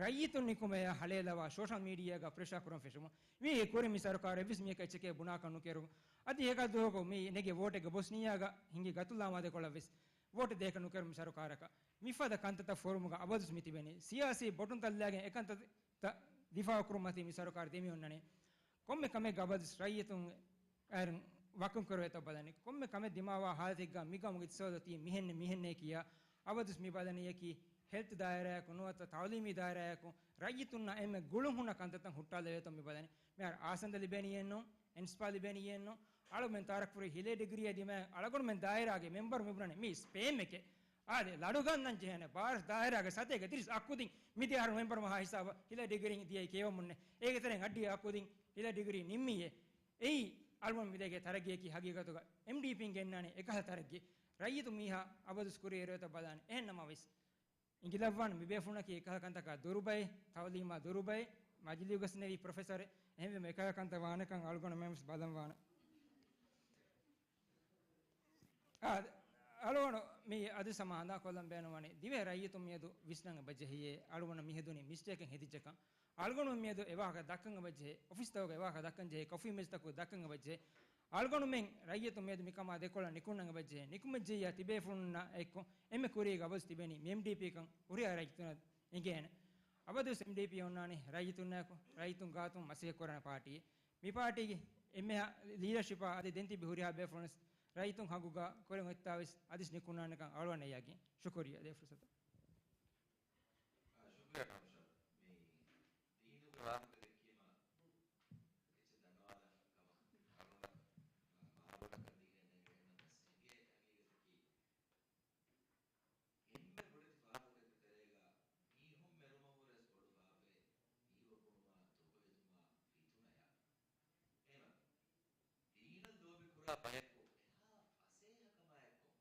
ރައްޔިތުން ނިކުމެޔާ ހަޅޭލަވާ ސޯޝަލް މީޑިއާގަ ޕްރެޝާ ކުރަން ފެށުމުން. މީ ކުރިން މި ސަރުކާރު އެއްވެސް މީހަކަށް އެއްޗެކޭ ބުނާކަށް ނުކެރު. އަދި އެކަ ދުވަހަކު މި ނެގި ވޯޓެއްގެ ބޮސްނިއާގަ ހިނގި ގަތުލާމާ ދެކޮޅަށް ވެސް ވޯޓެއް ދޭކަށް ނުކެރު މި ސަރުކާރަކަށް. މިފަދަ ކަންތައްތައް ފޯރުމުގަ އަބަދުސް މި ތިބެނީ. ސިޔާސީ ބޮޓުން ތައްލައިގެން އެކަންތައް ތައް ދިފާއު ކުރުމަތީ މި ސަރުކާރު ދެމި އޮންނަނީ. ކޮންމެ ކަމެއްގަ އަބަދުސް ރައްޔިތުން އައިރުން ވަކިން ކުރެވޭތޯ ބަލަނީ. ކޮންމެ ކަމެއް ދިމާވާ ހާލަތެއްގަ މި ގައުމުގެ އިޤްތިޞާދު ތީ މިހެންނެ މިހެންނޭ ކިޔާ އަބަދުސް މި ބަލަނީއަކީ ހެލްތު ދާއިރާއަކުން ނުވަތަ ތައުލީމީ ދާއިރާއަކުން ރައްޔިތުންނަށް އެންމެ ގުޅުން ހުންނަ ކަންތައްތައް ހުއްޓާލެވޭތޯ މި ބަލަނީ. މިހާރު އާސަންދަ ލިބެނީއެއްނު، އެންސްޕާ ލިބެނީއެއްނު، އަޅުގަނޑުމެން ތައާރަފް ކުރި ހިލޭ ޑިގްރީއާ ދިމާއަށް އަޅުގަނޑުމެން ދާއިރާގެ މެމްބަރު މި ބުނަނީ މީ ސްޕޭމެކޭ. އާދެ، ލަޑުގަންނަން ޖެހޭނެ ބާރަށް ދާއިރާގެ ސަތޭކަ ތިރީސް އަ ކުދިން މިދިޔަ އަހަރު މެމްބަރު މަހާ ހިސާބަށް ހިލޭ ޑިގްރީން ދިޔައީ ކިޔަވަމުންނެ. އޭގެ ތެރެއިން އައްޑިހަ އަ ކުދިން ހިލޭ ޑިގްރީ ނިންމީއޭ. އެއީ އަޅުގަނޑު މިދޭގެ ތަރައްގީއަކީ ހަގީގަތުގަ އެމްޑީޕީން ގެންނާނެ އެކަހަލަ ތަރައްގީ. ރައްޔިތު މީހާ އަބަދުސް ކުރިއެރުވޭތޯ ބަލާނެ. އެހެން ނަމަވެސް، އިނގިލައްވާން މިބޭފުޅުންނަކީ އެކަހަލަ ކަންތަކާ ދުރުބައެއް، ތައުލީމާ ދުރުބައެއް، މަޖިލީހުގަސް ނެވި ޕްރޮފެސަރެއް، އެހެންވީމަ އެކަހަލަ ކަންތައް ވާނެކަން އަޅުގަނޑުމެން ވެސް ބަލަން ވާނެ. އާ، އަޅުގަނޑު މި އަދި ސަމާ ހަނދާންކޮށްލަން ބޭނުންވަނީ، ދިވެހި ރައްޔިތުން މިއަދު ވިސްނަން އެބަޖެހިޔޭ، އަޅުގަނޑު މިހެދުނީ މިސްޓޭކެއް ހެދިއްޖެކަން. އަޅުގަނޑު މިއަދު އެވާހަކަ ދައްކަން އެބަޖެހޭ، އޮފީސްތަކުގަ އެވާހަކަ ދައްކަން ޖެހޭ، ކޮފީ މެޖުތަކުގަ ދައްކަން އެބަޖެހޭ. އަޅުގަނޑުމެން ރައްޔިތުން މިއަދު މިކަމާ ދެކޮޅަށް ނިކުންނަން އެބަޖެހޭ. ނިކުމެއްޖެއްޔާ ތިބޭފުޅުންނާ އެއްކޮށް އެންމެ ކުރީގަ އަބަދުސް ތިބެނީ މި އެމްޑީޕީކަން ހުރިހާ ރައްޔިތުންނަށް އެނގޭނެ. އަބަދުވެސް އެމްޑީޕީ އޮންނާނީ ރައްޔިތުންނާއެކު، ރައްޔިތުން ގާތުން މަސައްކަތް ކުރާނެ ޕާޓީއެއް. މި ޕާޓީގެ އެންމެހާ ލީޑަޝިޕާ އަދި ދެން ތިބި ހުރިހާ ބޭފުޅުންވެސް ރައްޔިތުން ހަގުގަ ކުރިން އޮތްތާވެސް އަދިސް ނިކުންނާނެކަން އަޅުގަނޑަށް ޔަގީން. ޝުކުރިއްޔާ ދޭ ފުރުސަތަށް. އާ، ޝުކުރިއްޔާ ނައުޝާދު. މި ދީނުގެ ވާހަކަ ދެއްކީމަ އެއްޗެއް ދަންނަވާލާ ކަމަށް އަޅުގަނޑަށް މާބޮޑަކަށް ދީގެން ނޭނގެ އެހެންނަމަވެސް އެނގޭ ހަގީގަތަކީ އެންމެ ބޮޑެތި ފާހަގަތަކުގެ ތެރޭގަ މީހުން މެރުމަށްވުރެސް ބޮޑު ފާފައެއް ހީވަކުނުމާ، ތޮބަވެތުމާ، ފިތުނަޔާ. އެހެމަ ދީނަށް ލޯބިކުރާ ބަޔަކު އެހާ ފަސޭހަކަމާއެކު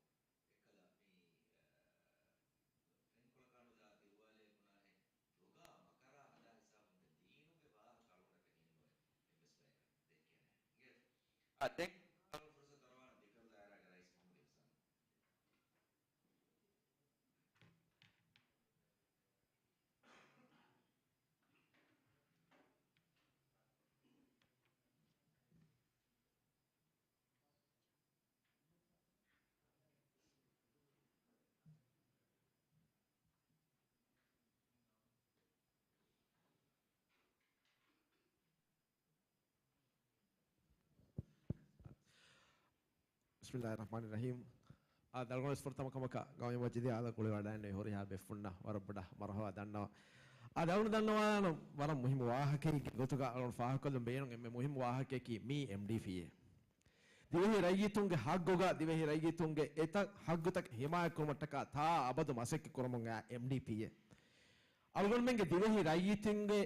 އާ، ދެން ފުރުސަތު ދޮރުވާނަން ދިކުރު ދާއިރާގެ ރައީސް މުހައްމަދު އިޙްސާން. ބިސްމިއްލާހި ރަޙްމާނި ރަޙީމް. އާދެ، އަޅުގަނޑު ފުރަތަމަ ކަމަކަށް ގައުމީ މަޖިލީހަށް އާދަ ކުޅިވަޑައިގެންނެވި ހުރިހާ ބޭފުޅުންނަށް ވަރަށް ބޮޑަށް މަރުޙަބާ ދަންނަވަން. އާދެ، އަޅުގަނޑު ދަންނަވާލަން ވަރަށް މުހިއްމު ވާހަކައެއްގެ ގޮތުގަ އަޅުގަނޑު ފާހަގަކޮށްލަން ބޭނުން އެންމެ މުހިއްމު ވާހަކައަކީ މީ އެމްޑީޕީއޭ. ދިވެހި ރައްޔިތުންގެ ހައްގުގަ ދިވެހި ރައްޔިތުންގެ އެތައް ހައްގުތަކެއް ހިމާޔަތްކުރުމަށްޓަކާ ތާ އަބަދު މަސައްކަތް ކުރަމުން އައި އެމްޑީޕީއޭ. އަޅުގަނޑުމެންގެ ދިވެހި ރައްޔިތުންގެ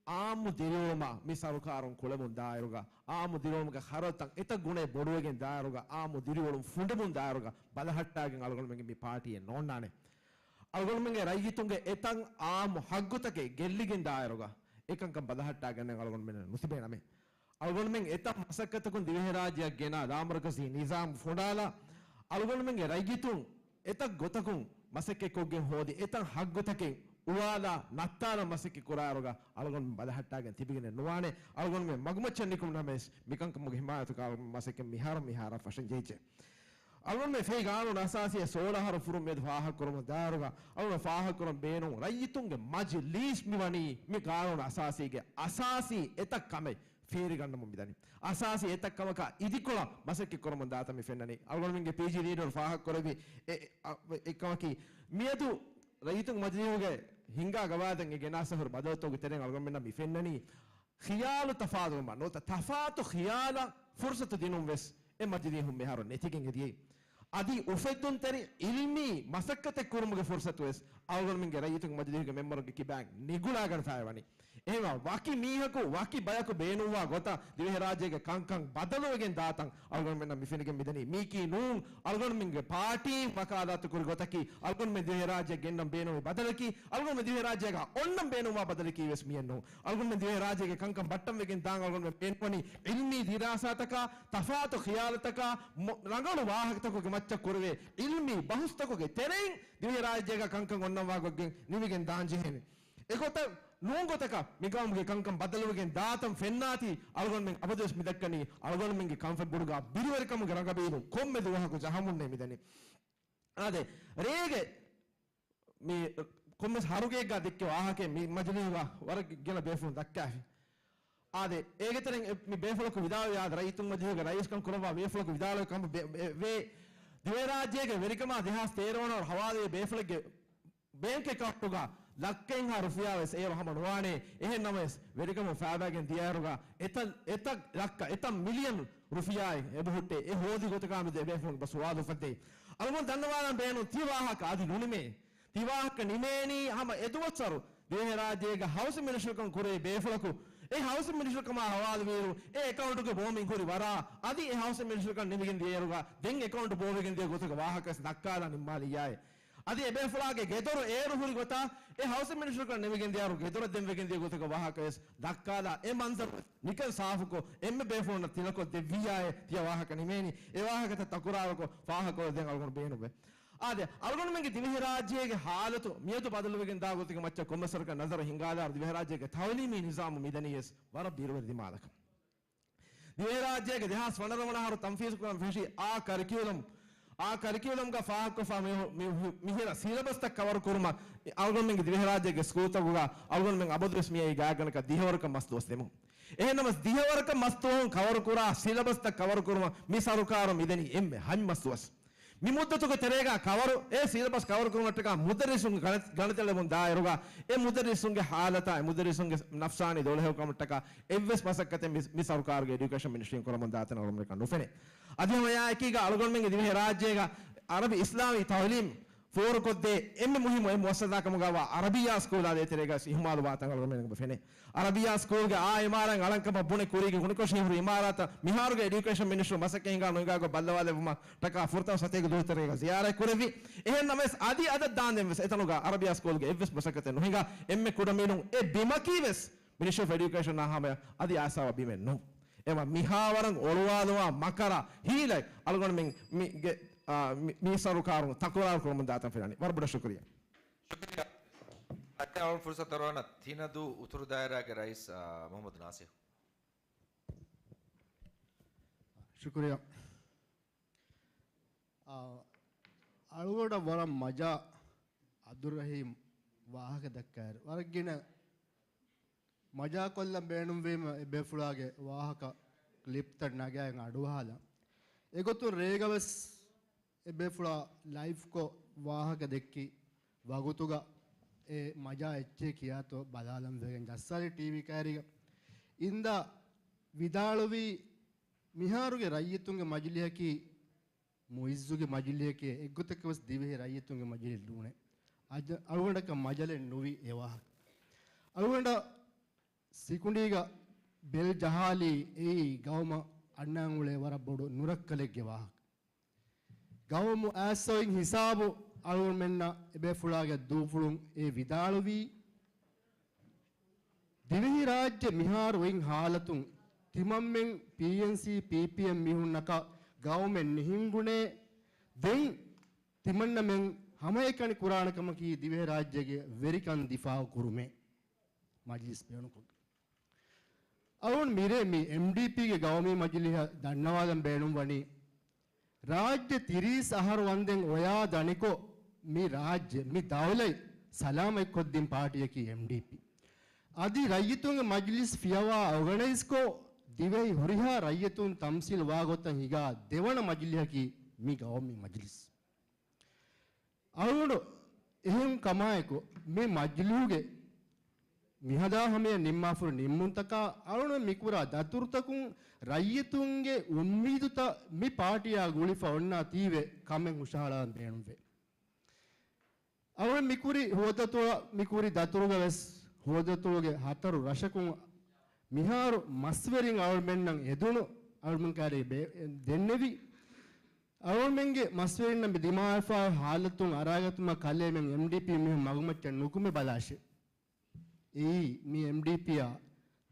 އާއްމު ދިރިއުޅުމަށް މި ސަރުކާރުން ކުޅެމުން ދާއިރުގަ، އާއްމު ދިރިއުޅުމުގެ ޚަރަދުތައް އެތައް ގުނައެއް ބޮޑުވެގެން ދާއިރުގަ، އާއްމު ދިރިއުޅުން ފުނޑެމުން ދާއިރުގަ ބަލަހައްޓާގެން އަޅުގަނޑުމެންގެ މި ޕާޓީއެއް ނޯންނާނެ. އަޅުގަނޑުމެންގެ ރައްޔިތުންގެ އެތައް އާއްމު ހައްގުތަކެއް ގެއްލިގެން ދާއިރުގަ އެކަންކަން ބަލަހައްޓާގެން އަޅުގަނޑުމެން ނުތިބޭނަމޭ. އަޅުގަނޑުމެން އެތައް މަސައްކަތަކުން ދިވެހިރާއްޖެއަށް ގެނާ ލާމަރުކަޒީ ނިޒާމް ފުނޑާލާ، އަޅުގަނޑުމެންގެ ރައްޔިތުން އެތައް ގޮތަކުން މަސައްކަތްކޮށްގެން ހޯދި އެތައް ހައްގުތަކެއް އުވާލާ ނައްތާލަން މަސައްކަތް ކުރާއިރުގަ އަޅުގަނޑުމެން ބަލަހައްޓާގެން ތިބިގެނެއް ނުވާނެ. އަޅުގަނޑުމެން މަގުމައްޗަށް ނިކުމެން ނަމަވެސް މިކަންކަމުގެ ހިމާޔަތުގަ އަޅުގަނޑު މަސައްކަތް މިހާރު މިހާރަށް ފަށަން ޖެހިއްޖެ. އަޅުގަނޑުމެން ފެހި ގާނޫނު އަސާސީއަށް ސޯޅަ އަހަރު ފުރުން މިއަދު ފާހަގަކުރަމުން ދާއިރުގަ އަޅުގަނޑު ފާހަގަކުރަން ބޭނުން ރައްޔިތުންގެ މަޖިލީސް މިވަނީ މި ގާނޫނު އަސާސީގެ އަސާސީ އެތައް ކަމެއް ފޭރިގަންނަމުން މިދަނީ. އަސާސީ އެތައް ކަމަކާ އިދިކޮޅަށް މަސައްކަތް ކުރަމުން ދާތަން މި ފެންނަނީ. އަޅުގަނޑުމެންގެ ޕީޖީ ލީޑަރު ފާހަގަކުރެއްވި އެ، އެ، އަ، އެއްކަމަކީ މިއަދު ރައްޔިތުން މަޖިލީހުގެ ހިންގާ ގަވާއިދަށް ގެނާ ސަހުރު ބަދަލުތަކުގެ ތެރެއިން އަޅުގަނޑުމެންނަށް މި ފެންނަނީ ޚިޔާލު ތަފާތުވުމަށް ނުވަތަ ތަފާތު ޚިޔާލަށް ފުރުސަތު ދިނުން ވެސް އެ މަޖިލީހުން މިހާރު ނެތިގެން އެދިޔައީ. އަދި އުފެއްދުންތެރި ޢިލްމީ މަސައްކަތެއް ކުރުމުގެ ފުރުސަތު ވެސް އަޅުގަނޑުމެންގެ ރައްޔިތުންގެ މަޖިލީހުގެ މެމްބަރުންގެ ކިބައިން ނިގުޅާގަނެފައި ވަނީ. އެހެންވެ، ވަކި މީހަކު ވަކި ބަޔަކު ބޭނުންވާ ގޮތަށް ދިވެހިރާއްޖޭގެ ކަންކަން ބަދަލުވެގެން ދާތަން އަޅުގަނޑުމެންނަށް މި ފެނިގެން މިދަނީ. މީކީ ނޫން އަޅުގަނޑުމެންގެ ޕާޓީން ވަކާލާތު ކުރި ގޮތަކީ، އަޅުގަނޑުމެން ދިވެހިރާއްޖެ ގެންނަން ބޭނުންވި ބަދަލަކީ، އަޅުގަނޑުމެން ދިވެހިރާއްޖޭގަ އޮންނަން ބޭނުންވާ ބަދަލަކީ ވެސް މިއެއް ނޫން. އަޅުގަނޑުމެން ދިވެހިރާއްޖޭގެ ކަންކަން ބައްޓަން ވެގެން ދާން އަޅުގަނޑުމެން ބޭނުންވަނީ ޢިލްމީ ދިރާސާތަކާ، ތަފާތު ޚިޔާލުތަކާ، މޮ-، ރަނގަޅު ވާހަކަތަކުގެ މައްޗަށް ކުރެވޭ ޢިލްމީ ބަހުސްތަކުގެ ތެރެއިން ދިވެހިރާއްޖޭގަ ކަންކަން އޮންނަންވާ ގޮތްގެން ނިމިގެން ދާން ޖެހޭނެ. އެގޮތަށް ނޫން ގޮތަކަށް މިގައުމުގެ ކަންކަން ބަދަލުވެގެން ދާތަން ފެންނާތީ، އަޅުގަނޑުމެން އަބަދުވެސް މިދައްކަނީ އަޅުގަނޑުމެންގެ ކަންފަތްބުރުގަ ބިރުވެރިކަމުގެ ރަނގަބީލުން ކޮންމެ ދުވަހަކު ޖަހަމުންނޭ މިދަނީ. އާދެ، ރޭގެ މި ކޮންމެސް ހަރުގެއެއްގަ ދެއްކެ ވާހަކައެއް މި މަޖިލީހުގަ ވަރަށް ގިނަ ބޭފުޅުން ދައްކާފި. އާދެ، އޭގެ ތެރެއިން އެ، މި ބޭފުޅަކު ވިދާޅުވި އާދެ، ރައްޔިތުން މަޖިލީހުގެ ރައީސްކަން ކުރައްވާ ބޭފުޅަކު ވިދާޅުވި ކަމަށް ބެ-، އެ، ވޭ. ދިވެހިރާއްޖޭގެ ވެރިކަމާ ދެހާސް ތޭރަ ވަނަ ވަރު ހަވާލުވި ބޭފުޅެއްގެ ބޭންކް އެކައުންޓުގަ ލައްކައެއްހާ ރުފިޔާ ވެސް އޭރު ހަމަ ނުވާނެ. އެހެން ނަމަވެސް، ވެރިކަމުން ފައިބައިގެން ދިޔައިރުގަ އެތައް، އެތައް ލައްކަ، އެތައް މިލިއަން ރުފިޔާއެއް އެބަހުއްޓޭ. އެ ހޯދި ގޮތަކާ މެދު އެބޭފުޅުން އެބަ ސުވާލު އުފައްދައި. އަޅުގަނޑު ދަންނަވާލަން ބޭނުން ތި ވާހަކަ އަދި ނުނިމޭ. ތި ވާހަކަ ނިމޭނީ ހަމަ އެދުވަސްވަރު ދިވެހިރާއްޖޭގެ ހައުސިން މިނިސްޓަރކަން ކުރެވި ބޭފުޅަކު އެ ހައުސިން މިނިސްޓަރކަމާ ހަވާލުވިއިރު، އެ އެކައުންޓުގެ ބޯމިން ހުރި ވަރާ، އަދި އެ ހައުސިން މިނިސްޓަރކަން ނިމިގެން ދިޔައިރުގަ ދެން އެކައުންޓު ބޯވެގެން ދިޔަ ގޮތުގެ ވާހަކަ ވެސް ދައްކާލާ ނިންމާލިއްޔާއެ. އަދި އެބޭފުޅާގެ ގެދޮރު އޭރު ހުރި ގޮތާ، އެ ހައުސިން މިނިސްޓަރކަން ނިމިގެން ދިޔައިރު ގެދޮރަށް ދެންވެގެން ދިޔަ ގޮތުގެ ވާހަކަ ވެސް ދައްކާލާ އެ މަންޒަރު ނިކަން ސާފުކޮށް، އެންމެ ބޭފުޅުންނަށް ތިލަކޮށް ދެއްވިއްޔާއެ ތިޔަ ވާހަކަ ނިމޭނީ. އެ ވާހަކަތައް ތަކުރާރުކޮށް ފާހަގަކޮށްދޭން އަޅުގަނޑު ބޭނުންވޭ. އާދެ، އަޅުގަނޑުމެންގެ ދިވެހިރާއްޖޭގެ ހާލަތު މިއަދު ބަދަލުވެގެން ދާ ގޮތުގެ މައްޗަށް ކޮންމެސް ވަރަކަށް ނަޒަރު ހިންގާލާއިރު، ދިވެހިރާއްޖޭގެ ތައުލީމީ ނިޒާމު މިދަނީ ވެސް ވަރަށް ބިރުވެރި ދިމާލަކަށް. ދިވެހިރާއްޖޭގެ ދެހާސް ވަނަ ވަނަ އަހަރު ތަންފީޒު ކުރަން ފެށި އާ ކަރިކިއުލަމް، އާ ކަރިކިއުލަމްގަ ފާހަގަކޮށްފަ މި-، މި-، މި-، މިހިރަ ސިލަބަސްތައް ކަވަރު ކުރުމަށް އަޅުގަނޑުމެންގެ ދިވެހިރާއްޖޭގެ ސްކޫލްތަކުގަ އަޅުގަނޑުމެން އަބަދުވެސް މިއައީ ގާތްގަނޑަކަށް ދިހަވަރަކަށް މަސް ދުވަސް ދެމުން. އެހެންނަމަވެސް ދިހަވަރަކަށް މަސް ދުވަހުން ކަވަރު ކުރާ ސިލަބަސްތައް ކަވަރު ކުރުމަށް މި ސަރުކާރު މިދެނީ އެންމެ ހަތް މަސް ދުވަސް. މި މުއްދަތުގެ ތެރޭގަ ކަވަރު، އެ ސިލަބަސް ކަވަރު ކުރުމަށްޓަކާ މުދައްރިސުންގެ ގަނެ-، ގަނެތެޅެމުން ދާއިރުގަ، އެ މުދައްރިސުންގެ ހާލަތާ، އެ މުދައްރިސުންގެ ނަފްސާނީ ދޮޅަހެޔޮކަމަށްޓަކާ އެއްވެސް މަސައްކަތެއް މި، މި ސަރުކާރުގެ އެޑިއުކޭޝަން މިނިސްޓްރީން ކުރަމުން ދާތަން އަޅުގަނޑުމެންނަކަށް ނުފެނޭ. އަދި ހަމަ އެއާއެކީގަ އަޅުގަނޑުމެންގެ ދިވެހިރާއްޖޭގަ އަރަބި އިސްލާމީ ތައުލީމް ފޯރުކޮށްދޭ އެންމެ މުހިއްމު އެއް މުއައްސަސާ ކަމުގަވާ އަރަބިއްޔާ ސްކޫލާ ދޭތެރޭގަ ވެސް އިހުމާލުވާތަން އަޅުގަނޑުމެންނަށް ފެނޭ. އަރަބިއްޔާ ސްކޫލްގެ އާ އިމާރާތް އަޅަންކަމަށް ބުނެ ކުރީގެ ގުނިކޮށި ހުރި އިމާރާތަށް މިހާރުގެ އެޑިއުކޭޝަން މިނިސްޓަރު މަސައްކަތް ހިނގާ ނުހިނގާ ގޮތް ބައްލަވާލެއްވުމަށްޓަކާ ފުރަތަމަ ސަތޭކަ ދުވަހު ތެރޭގަ ޒިޔާރަތް ކުރެއްވި. އެހެން ނަމަވެސް އަދި އަދަށް ދާންދެން ވެސް އެތަނުގަ އަރަބިއްޔާ ސްކޫލްގެ އެއްވެސް މަސައްކަތެއް ނުހިނގާ އެންމެ ކުޑަމިނުން އެ ބިމަކީ ވެސް މިނިސްޓްރީ އޮފް އެޑިއުކޭޝަނާ ހަމަޔަށް އަދި އާސާވާ ބިމެއް ނޫން. އެމަ މިހާވަރަށް އޮޅުވާލުމާ މަކަރާ ހީލަތް އަޅުގަނޑުމެން މި، ގެ، އާ، މި، މި ސަރުކާރުން ތަކުރާރު ކުރަމުން ދާތަން ފެންނަނީ. ވަރަށް ބޮޑަށް ޝުކުރިއްޔާ. ޝުކުރިއްޔާ. އަދި އަޅުގަނޑު ފުރުސަތު ދަރުވަން ތިނަދޫ އުތުރު ދާއިރާގެ ރައީސް، އާ، މުހައްމަދު ނާސިރު. ޝުކުރިއްޔާ. އާ، އަޅުގަނޑަށް ވަރަށް މަޖާ އަބްދުއްރަހީމް ވާހަކަ ދައްކާއިރު. ވަރަށް ގިނަ މަޖާކޮށްލަން ބޭނުންވީމަ އެބޭފުޅާގެ ވާހަކަ ކްލިޕްތައް ނަގާގެން އަޑުއަހާލަން. އެގޮތުން ރޭގަވެސް އެބޭފުޅާ ލައިވްކޮށް ވާހަކަ ދެއްކި ވަގުތުގަ އެ މަޖާ އެއްޗެއް ކިޔާތޯ ބަލާލަން ވެގެން ޖައްސާލި ޓީވީ ކައިރީގަ އިންދާ ވިދާޅުވީ، މިހާރުގެ ރައްޔިތުންގެ މަޖިލިހަކީ މުއިއްޒުގެ މަޖިލިހަކޭ، އެއްގޮތަކަށް ވެސް ދިވެހި ރައްޔިތުންގެ މަޖިލިހެއް ނޫނޭ. އަޖަ-، އަޅުގަނޑަކަށް މަޖަލެއް ނުވި އެ ވާހަކަ. އަޅުގަނޑަށް ސިކުނޑީގަ ބެލް ޖަހާލީ އެއީ ގައުމަށް އަންނާން އުޅޭ ވަރަށް ބޮޑު ނުރައްކަލެއްގެ ވާހަކަ. ގައުމު އައިސް އޮތް ހިސާބު އަޅުގަނޑުމެންނަށް އެބޭފުޅާގެ ދޫފުޅުން އެ ވިދާޅުވީ، ދިވެހިރާއްޖެ މިހާރު އޮތް ހާލަތުން ތިމަންމެން ޕީއެންސީ، ޕީޕީއެމް މީހުންނަކަށް ގައުމެއް ނިހިންގުނޭ. ދެން ތިމަންނަމެން ހަމައެކަނި ކުރާނެ ކަމަކީ ދިވެހިރާއްޖޭގެ ވެރިކަން ދިފާއު ކުރުމޭ. މަޖިލިސް ބޭނުންކޮށްގެން. އަޅުގަނޑު މިރޭ މި އެމްޑީޕީގެ ގައުމީ މަޖިލިހަށް ދަންނަވާލަން ބޭނުންވަނީ، ރާއްޖެ ތިރީސް އަހަރު ވަންދެން އޮޔާ ދަނިކޮށް، މި ރާއްޖެ، މި ދައުލަތް ސަލާމަތްކޮށްދިން ޕާޓީއަކީ އެމްޑީޕީ. އަދި ރައްޔިތުންގެ މަޖިލިސް ފިޔަވާ އޯގަނައިޒްކޮށް، ދިވެހި ހުރިހާ ރައްޔިތުން ތަމްސީލް ވާގޮތަށް ހިނގާ ދެވަނަ މަޖިލިހަކީ މި ގައުމީ މަޖިލިސް. އަޅުގަނޑު އެހެން ކަމާއެކު، މި މަޖިލިހުގެ މިހަދާ ހަމަޔަށް ނިންމާފަހުރި ނިންމުންތަކާ އަޅުގަނޑު މިކުރާ ދަތުރުތަކުން ރައްޔިތުންގެ އުއްމީދުތައް މި ޕާޓީއާ ގުޅިފަ އޮންނާތީވެ ކަމެއް ހުށަހަޅާން ބޭނުންވޭ. އަޅުގަނޑު މިކުރި ހުވަދަތުރަށް މިކުރި ދަތުރުގަވެސް ހުވަދަތުރުގެ ހަތަރު ރަށަކުން މިހާރު މަސްވެރިން އަޅުގަނޑުމެންނަށް އެދުނު އަޅުގަނޑުމެން ކައިރީ ބޭ-، ދެންނެވި. އަޅުގަނޑުމެންގެ މަސްވެރިންނަށް މި ދިމާވެފާ ހާލަތުން އަރާގަތުމަށް ކަލޭމެން އެމްޑީޕީ މީހުން މަގުމައްޗަށް ނުކުމެ ބަލާށޭ. އެއީ މި އެމްޑީޕީއާ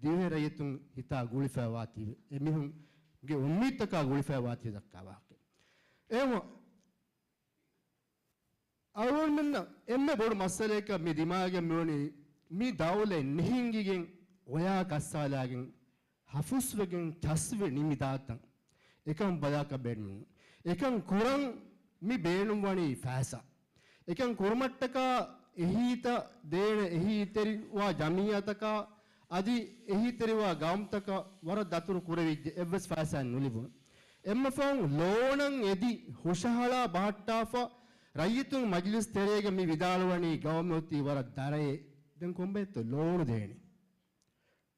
ދިވެހި ރައްޔިތުން ހިތާ ގުޅިފައިވާތީވެ، އެމީހުންގެ އުއްމީދުތަކާ ގުޅިފައިވާތީ ދައްކާ ވާހަކަ. އެހެންވެ، އަޅުގަނޑުމެންނަށް އެންމެ ބޮޑު މައްސަލައަކަށް މި ދިމާވެގެން މިވަނީ، މި ދައުލަތް ނިހިންގިގެން އޮޔާ ކައްސާލާގެން ހަފުސްވެގެން ޗަސްވެ ނިމިދާތަން. އެކަން ބަލާކަށް ބޭނުމެއް. އެކަން ކުރަން މި ބޭނުންވަނީ ފައިސާ. އެކަން ކުރުމަށްޓަކާ އެހީތައް ދޭނެ އެހީތެރިވާ ޖަމިއްޔާތަކާ އަދި އެހީތެރިވާ ގައުމުތަކަށް ވަރަށް ދަތުރު ކުރެވިއްޖެ، އެއްވެސް ފައިސާއެއް ނުލިބުނު. އެންމެފަހުން ލޯނަށް އެދި ހުށަހަޅާ ބަހައްޓާފަ ރައްޔިތުން މަޖިލިސް ތެރޭގަ މި ވިދާޅުވަނީ ގައުމެއް އޮތީ ވަރަށް ދަރައޭ. ދެން ކޮންބައެއްތޯ ލޯނު ދޭނީ؟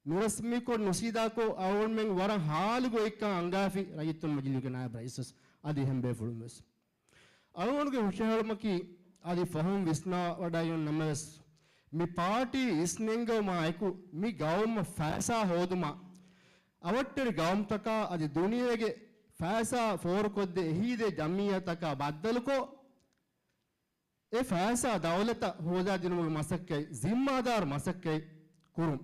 ނުރަސްމީކޮށް ނުސީދާކޮށް އަޅުގަނޑުމެން ވަރަށް ހާލުގޮތްކަން އަންގާފި ރައްޔިތުން މަޖިލީގެ ނާއިބް ރައީސްވެސް އަދި އެހެން ބޭފުޅުން ވެސް. އަޅުގަނޑުގެ ހުށަހެޅުމަކީ އަދި ފަހުން ވިސްނާވަޑައިގަންނަމަވެސް، މި ޕާޓީ އިސްނެންގެވުމާ އެކު މި ގައުމަށް ފައިސާ ހޯދުމަށް އަވަށްޓެރި ގައުމުތަކާ އަދި ދުނިޔޭގެ ފައިސާ ފޯރުކޮށްދޭ އެހީދޭ ޖަމިއްޔާތަކާ ބައްދަލުކޮށް، އެ ފައިސާ ދައުލަތަށް ހޯދާދިނުމުގެ މަސައްކަތް ޒިންމާދާރު މަސައްކަތް ކުރުން.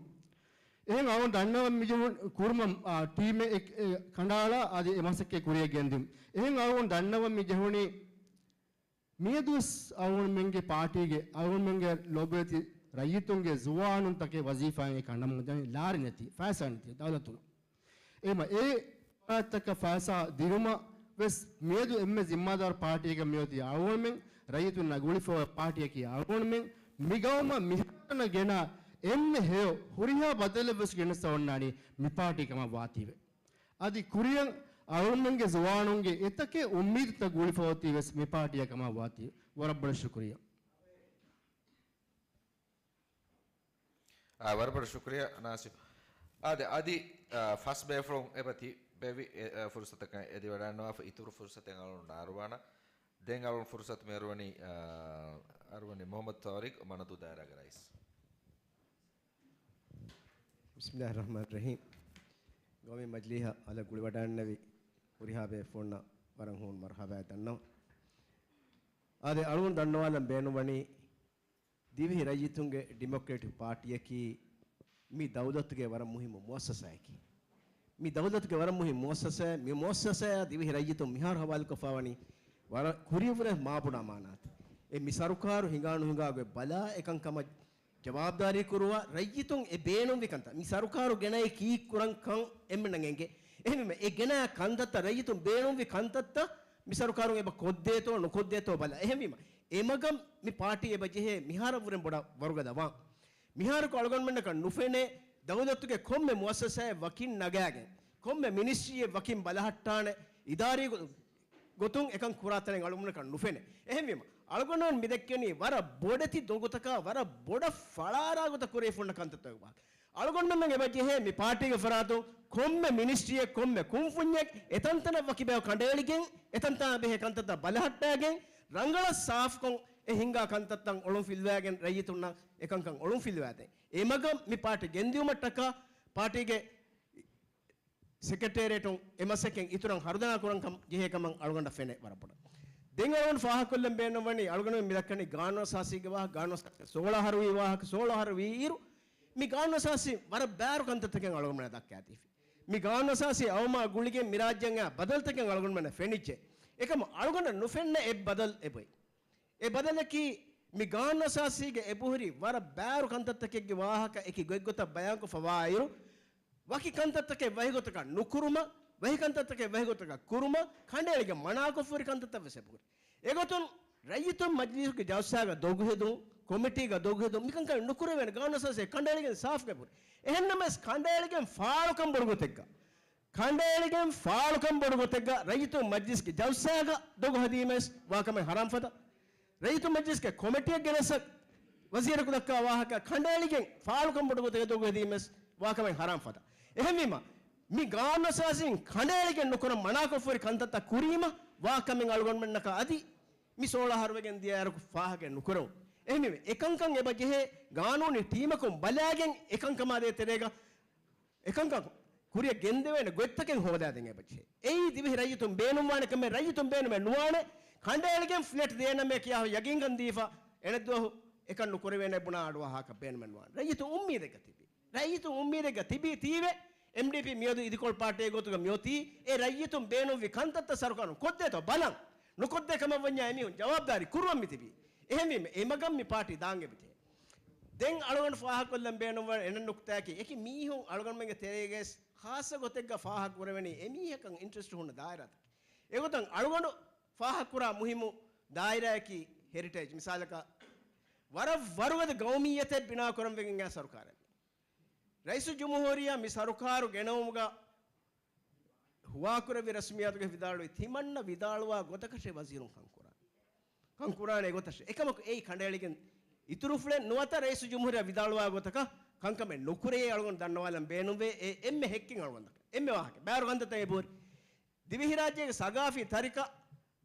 އެހެން އަޅުގަނޑު ދަންނަވަން މިޖެހުން ކުރުމަށް، އާ، ޓީމެއް އެ، އެ، ކަނޑައަޅާ އަދި އެ މަސައްކަތް ކުރިޔަށް ގެންދިން. އެހެން އަޅުގަނޑު ދަންނަވަން މިޖެހުނީ މިއަދުވެސް އަޅުގަނޑުމެންގެ ޕާޓީގެ އަޅުގަނޑުމެންގެ ލޯބިވެތި ރައްޔިތުންގެ ޒުވާނުންތަކެއް ވަޒީފާއިން އެކަނޑަމުން ލާރި ނެތި، ފައިސާ ނެތި ދައުލަތުން. އެހެންވީމަ އެ ފަރާތްތަކަށް ފައިސާ ދިނުމަށް ވެސް މިއަދު އެންމެ ޒިންމާދާރު ޕާޓީއަކަށް މިއޮތީ އަޅުގަނޑުމެން، ރައްޔިތުންނާ ގުޅިފައި ޕާޓީއަކީ އަޅުގަނޑުމެން. މިގައުމަށް މިހާތަނަށް ގެނާ އެންމެ ހެޔޮ ހުރިހާ ބަދަލެއް ވެސް ގެނެސް އޮންނާނީ މި ޕާޓީ ކަމަށް ވާތީވެ. އަދި ކުރިއަށް އަޅުގަނޑުމެންގެ ޒުވާނުންގެ އެތަކެއް އުއްމީދުތައް ގުޅިފައޮތީ ވެސް މި ޕާޓީއަށް ކަމަށް ވާތީ. ވަރަށް ބޮޑަށް ޝުކުރިއްޔާ. އާ، ވަރަށް ބޮޑަށް ޝުކުރިއްޔާ ނާސިމް. އާދެ، އަދި، އާ، ފަސް ބޭފުޅުން އެބަ ތިބެވި، އެ، އާ، ފުރުސަތަކަށް އެދިވަޑައިގަންނަވާފަ އިތުރު ފުރުސަތެއް އަޅުގަނޑު އަރުވާނަ. ދެން އަޅުގަނޑު ފުރުސަތު މި އަރުވަނީ، އާ، އަރުވަނީ މުހައްމަދު ތާރިޤް މަނަދޫ ދާއިރާގެ ރައީސް. ބިސްމިއްލާހި ރަޙްމާނި ރަޙީމް. ގައުމީ މަޖިލީހަށް އަލަށް ގުޅިވަޑައިގަންނެވި ހުރިހާ ބޭފުޅުންނަށް ވަރަށް ހޫނު މަރުޙަބާ ދަންނަވަން. އާދެ، އަޅުގަނޑު ދަންނަވާލަން ބޭނުންވަނީ، ދިވެހި ރައްޔިތުންގެ ޑިމޮކްރެޓިކް ޕާޓީއަކީ މި ދައުލަތުގެ ވަރަށް މުހިއްމު މުއައްސަސާއެކޭ. މި ދައުލަތުގެ ވަރަށް މުހިންމު މުއައްސަސާއެއް، މި މުއައްސަސާއާ ދިވެހި ރައްޔިތުން މިހާރު ހަވާލުކޮށްފާވަނީ ވަރަށް ކުރިއަށްވުރެ މާބޮޑާ މާނާތައް. އެ މި ސަރުކާރު ހިނގާނުހިނގާ ގޮތް ބަލާ އެކަންކަމަށް ޖަވާބުދާރީ ކުރުވާ، ރައްޔިތުން އެ ބޭނުންވި ކަންތައް، މި ސަރުކާރު ގެނައި ކީއްކުރަން ކަން އެންމެންނަށް އެނގޭ. އެހެންވީމަ އެ ގެނައި ކަންތައްތައް، ރައްޔިތުން ބޭނުންވި ކަންތައްތައް މި ސަރުކާރުން އެބަ ކޮށްދޭތޯ ނުކޮށްދޭތޯ ބަލާ. އެހެންވީމަ އެމަގަށް މި ޕާޓީ އެބަ ޖެހޭ މިހާރަށްވުރެން ބޮޑަށް ވަރުގަދަ ވާން. މިހާރަކު އަޅުގަނޑުމެންނަކަށް ނުފެނޭ ދައުލަތުގެ ކޮންމެ މުއައްސަސާއެއް ވަކިން ނަގާގެން، ކޮންމެ މިނިސްޓްރީއެއް ވަކިން ބަލަހައްޓާނެ، އިދާރީ ގޮ-، ގޮތުން އެކަން ކުރާ ތަނެއް އަޅުގަނޑަކަށް ނުފެނޭ. އެހެންވީމަ، އަޅުގަނޑުމެން މި ދެއްކެނީ ވަރަށް ބޮޑެތި ދޮގުތަކާ ވަރަށް ބޮޑަށް ފަޅާރާ ގޮތަށް ކުރެވިފަ ހުންނަ ކަންތައްތަކުގެ ވާހަކަ. އަޅުގަނޑުމެން އެބަ ޖެހޭ މި ޕާޓީގެ ފަރާތުން ކޮންމެ މިނިސްޓްރީއެއް، ކޮންމެ ކުންފުންޏެއް އެތަންތަނަށް ވަކި ބަޔަކު ކަނޑައެޅިގެން، އެތަންތާ ބެހޭ ކަންތައްތައް ބަލަހައްޓާގެން، ރަނގަޅަށް ސާފުކޮށް އެ ހިނގާ ކަންތައްތައް އޮޅުން ފިލުވާގެން ރައްޔިތުންނަށް އެކަންކަން އޮޅުން ފިލުވާދޭ. އެމަގަށް މި ޕާޓީ ގެންދިއުމަށްޓަކާ ޕާޓީގެ ސެކްރެޓޭރިއޭޓުން އެ މަސައްކަތް އިތުރަށް ހަރުދަނާ ކުރަންކަން ޖެހޭ ކަމަށް އަޅުގަނޑަށް ފެނޭ ވަރަށް ބޮޑަށް. ދެން އަޅުގަނޑު ފާހަގަކޮށްލަން ބޭނުންވަނީ، އަޅުގަނޑު މި ދައްކަނީ ގާނޫނު އަސާސީގެ ވާހަކަ، ގާނޫނު އަސާސީ ސޯޅަ އަހަރުވީ ވާހަކަ، ސޯޅަ އަހަރު ވީއިރު، މި ގާނޫނު އަސާސީ ވަރަށް ބާރު ކަންތައްތަކެއް އަޅުގަނޑުމެންނަށް ދައްކާދީފި. މި ގާނޫނު އަސާސީ އައުމާ ގުޅިގެން މި ރާއްޖޭގަ ބަދަލުތަކެއް އަޅުގަނޑުމެންނަށް ފެނިއްޖެ. އެކަމަކު އަޅުގަނޑަށް ނުފެންނަ އެއް ބަދަލު އެބޮތް. އެ ބަދަލަކީ، މި ގާނޫނު އަސާސީގެ އެބަހުރި ވަރަށް ބާރު ކަންތައްތަކެއްގެ ވާހަކަ އެކި ގޮތްގޮތަށް ބަޔާންކޮށްފަވާއިރު، ވަކި ކަންތައްތަކެއް ވަހިގޮތަކަށް ނުކުރުމަށް، ވަހި ކަންތައްތަކެއް ވަހިގޮތަކަށް ކުރުމަށް، ކަނޑައެޅިގެން މަނާކޮށްފަހުރި ކަންތައްތައް ވެސް އެބަހުރި. އެގޮތުން ރައްޔިތުން މަޖިލީހުގެ ޖަލްސާގަ ދޮގުހެދުން، ކޮމިޓީގަ ދޮގުހެދުން، މިކަންކަން ނުކުރެވޭނެ. ގާނޫނު އަސާސީ ކަނޑައެޅިގެން ސާފުކޮށް އެބަހުރި. އެހެންނަމަވެސް ކަނޑައެޅިގެން ފާޅުކަން ބޮޑު ގޮތެއްގަ ކަނޑައެޅިގެން ފާޅުކަން ބޮޑު ގޮތެއްގަ ރައްޔިތުން މަޖްލިސްގެ ޖަލްސާގަ ދޮގު ހަދީމަވެސް ވާކަމެއް ހަރާން ފަދަ. ރައްޔިތުން މަޖްލިސްގެ ކޮމިޓީއެއް ގެނެސް ވަޒީރަކު ދައްކާ ވާހަކަ ކަނޑައެޅިގެން ފާޅުކަން ބޮޑު ގޮތެއްގަ ދޮގު ހެދީމަވެސް ވާކަމެއް ހަރާން ފަދަ. އެހެންވީމަ، މި ގާނޫނު އަސާސީން ކަނޑައެޅިގެން ނުކުރަން މަނާކޮށްފަހުރި ކަންތައްތައް ކުރީމަ ވާކަމެއް އަޅުގަނޑުމެންނަކަށް އަދި މި ސޯޅަ އަހަރުވެގެން ދިޔަ އަހަރަކު ފާހަގަ ނުކުރެވުނު. އެހެންވީމަ، އެކަންކަން އެބަ ޖެހޭ ގާނޫނީ ޓީމަކުން ބަލާގެން އެކަންކަމާ ދޭތެރޭގަ އެކަންކަން ކުރިއަށް ގެންދެވޭނެ ގޮތްތަކެއް ހޯދާދޭން އެބަޖެހޭ. އެއީ ދިވެހި ރައްޔިތުން ބޭނުންވާނެ ކަމެއް، ރައްޔިތުން ބޭނުމެއް ނުވާނެ. ކަނޑައެޅިގެން ފްލެޓް ދޭނަމޭ ކިޔާ ޔަގީންކަން ދީފަ އެނެއްދުވަހު އެކަން ނުކުރެވޭނެ ބުނާ އަޑުއަހާކަށް ބޭނުމެއް ނުވާނެ. ރައްޔިތުން އުއްމީދެއްގަ ތިބީ. ރައްޔިތުން އުއްމީދެއްގަ ތިބީ ތީވެ، އެމްޑީޕީ މިއަދު އިދިކޮޅު ޕާޓީގެ ގޮތުގަ މިއޮތީ، އެ ރައްޔިތުން ބޭނުންވި ކަންތައްތައް ސަރުކާރުން ކޮށްދޭތޯ ބަލަން. ނުކޮށްދޭ ކަމަށް ވަންޏާ އެމީހުން ޖަވާބުދާރީ ކުރުވަން މިތިބީ. އެހެންވީމަ، އެމަގަށް މި ޕާޓީ ދާން އެބަޖެހޭ. ދެން އަޅުގަނޑު ފާހަގަކޮށްލަން ބޭނުންވާ އެން އެން ނުކުތާއަކީ، އެކި މީހުން އަޅުގަނޑުމެންގެ ތެރޭގައި ޚާއްޞަ ގޮތެއްގަ ފާހަގަކުރެވެނީ އެމީހަކަށް އިންޓްރެސްޓް ހުންނަ ދާއިރާތަކެއް. އެގޮތަށް އަޅުގަނޑު ފާހަގަކުރާ މުހިއްމު ދާއިރާއަކީ ހެރިޓޭޖް. މިސާލަކަށް، ވަރަށް ވަރުގަދަ ގައުމިއްޔަތެއް ބިނާކުރަން ވެގެން އައި ސަރުކާރެއް. ރައީސުލްޖުމްހޫރިއްޔާ މި ސަރުކާރު ގެނައުމުގަ ހުވާކުރެއްވި ރަސްމިއްޔާތުގައި ވިދާޅުވީ، ތިމަންނަ ވިދާޅުވާ ގޮތަކަށޭ ވަޒީރުން ކަންކުރާނެ. ކަންކުރާނެ އެގޮތަށޭ. އެކަމަކު އެއީ ކަނޑައެޅިގެން އިތުރުފުޅެއް ނުވަތަ ރައީސުލްޖުމްހޫރިއްޔާ ވިދާޅުވާ ގޮތަކަށް ކަންކަމެއް ނުކުރޭ އަޅުގަނޑު ދަންނަވާލަން ބޭނުންވޭ. އެ އެންމެ ހެއްކެއް އަޅުގަނޑަކަށް. އެންމެ ވާހަކަ. ބާރު ކަންތައްތައް އެބަހުރި. ދިވެހިރާއްޖޭގެ ސަގާފީ ތަރިކަ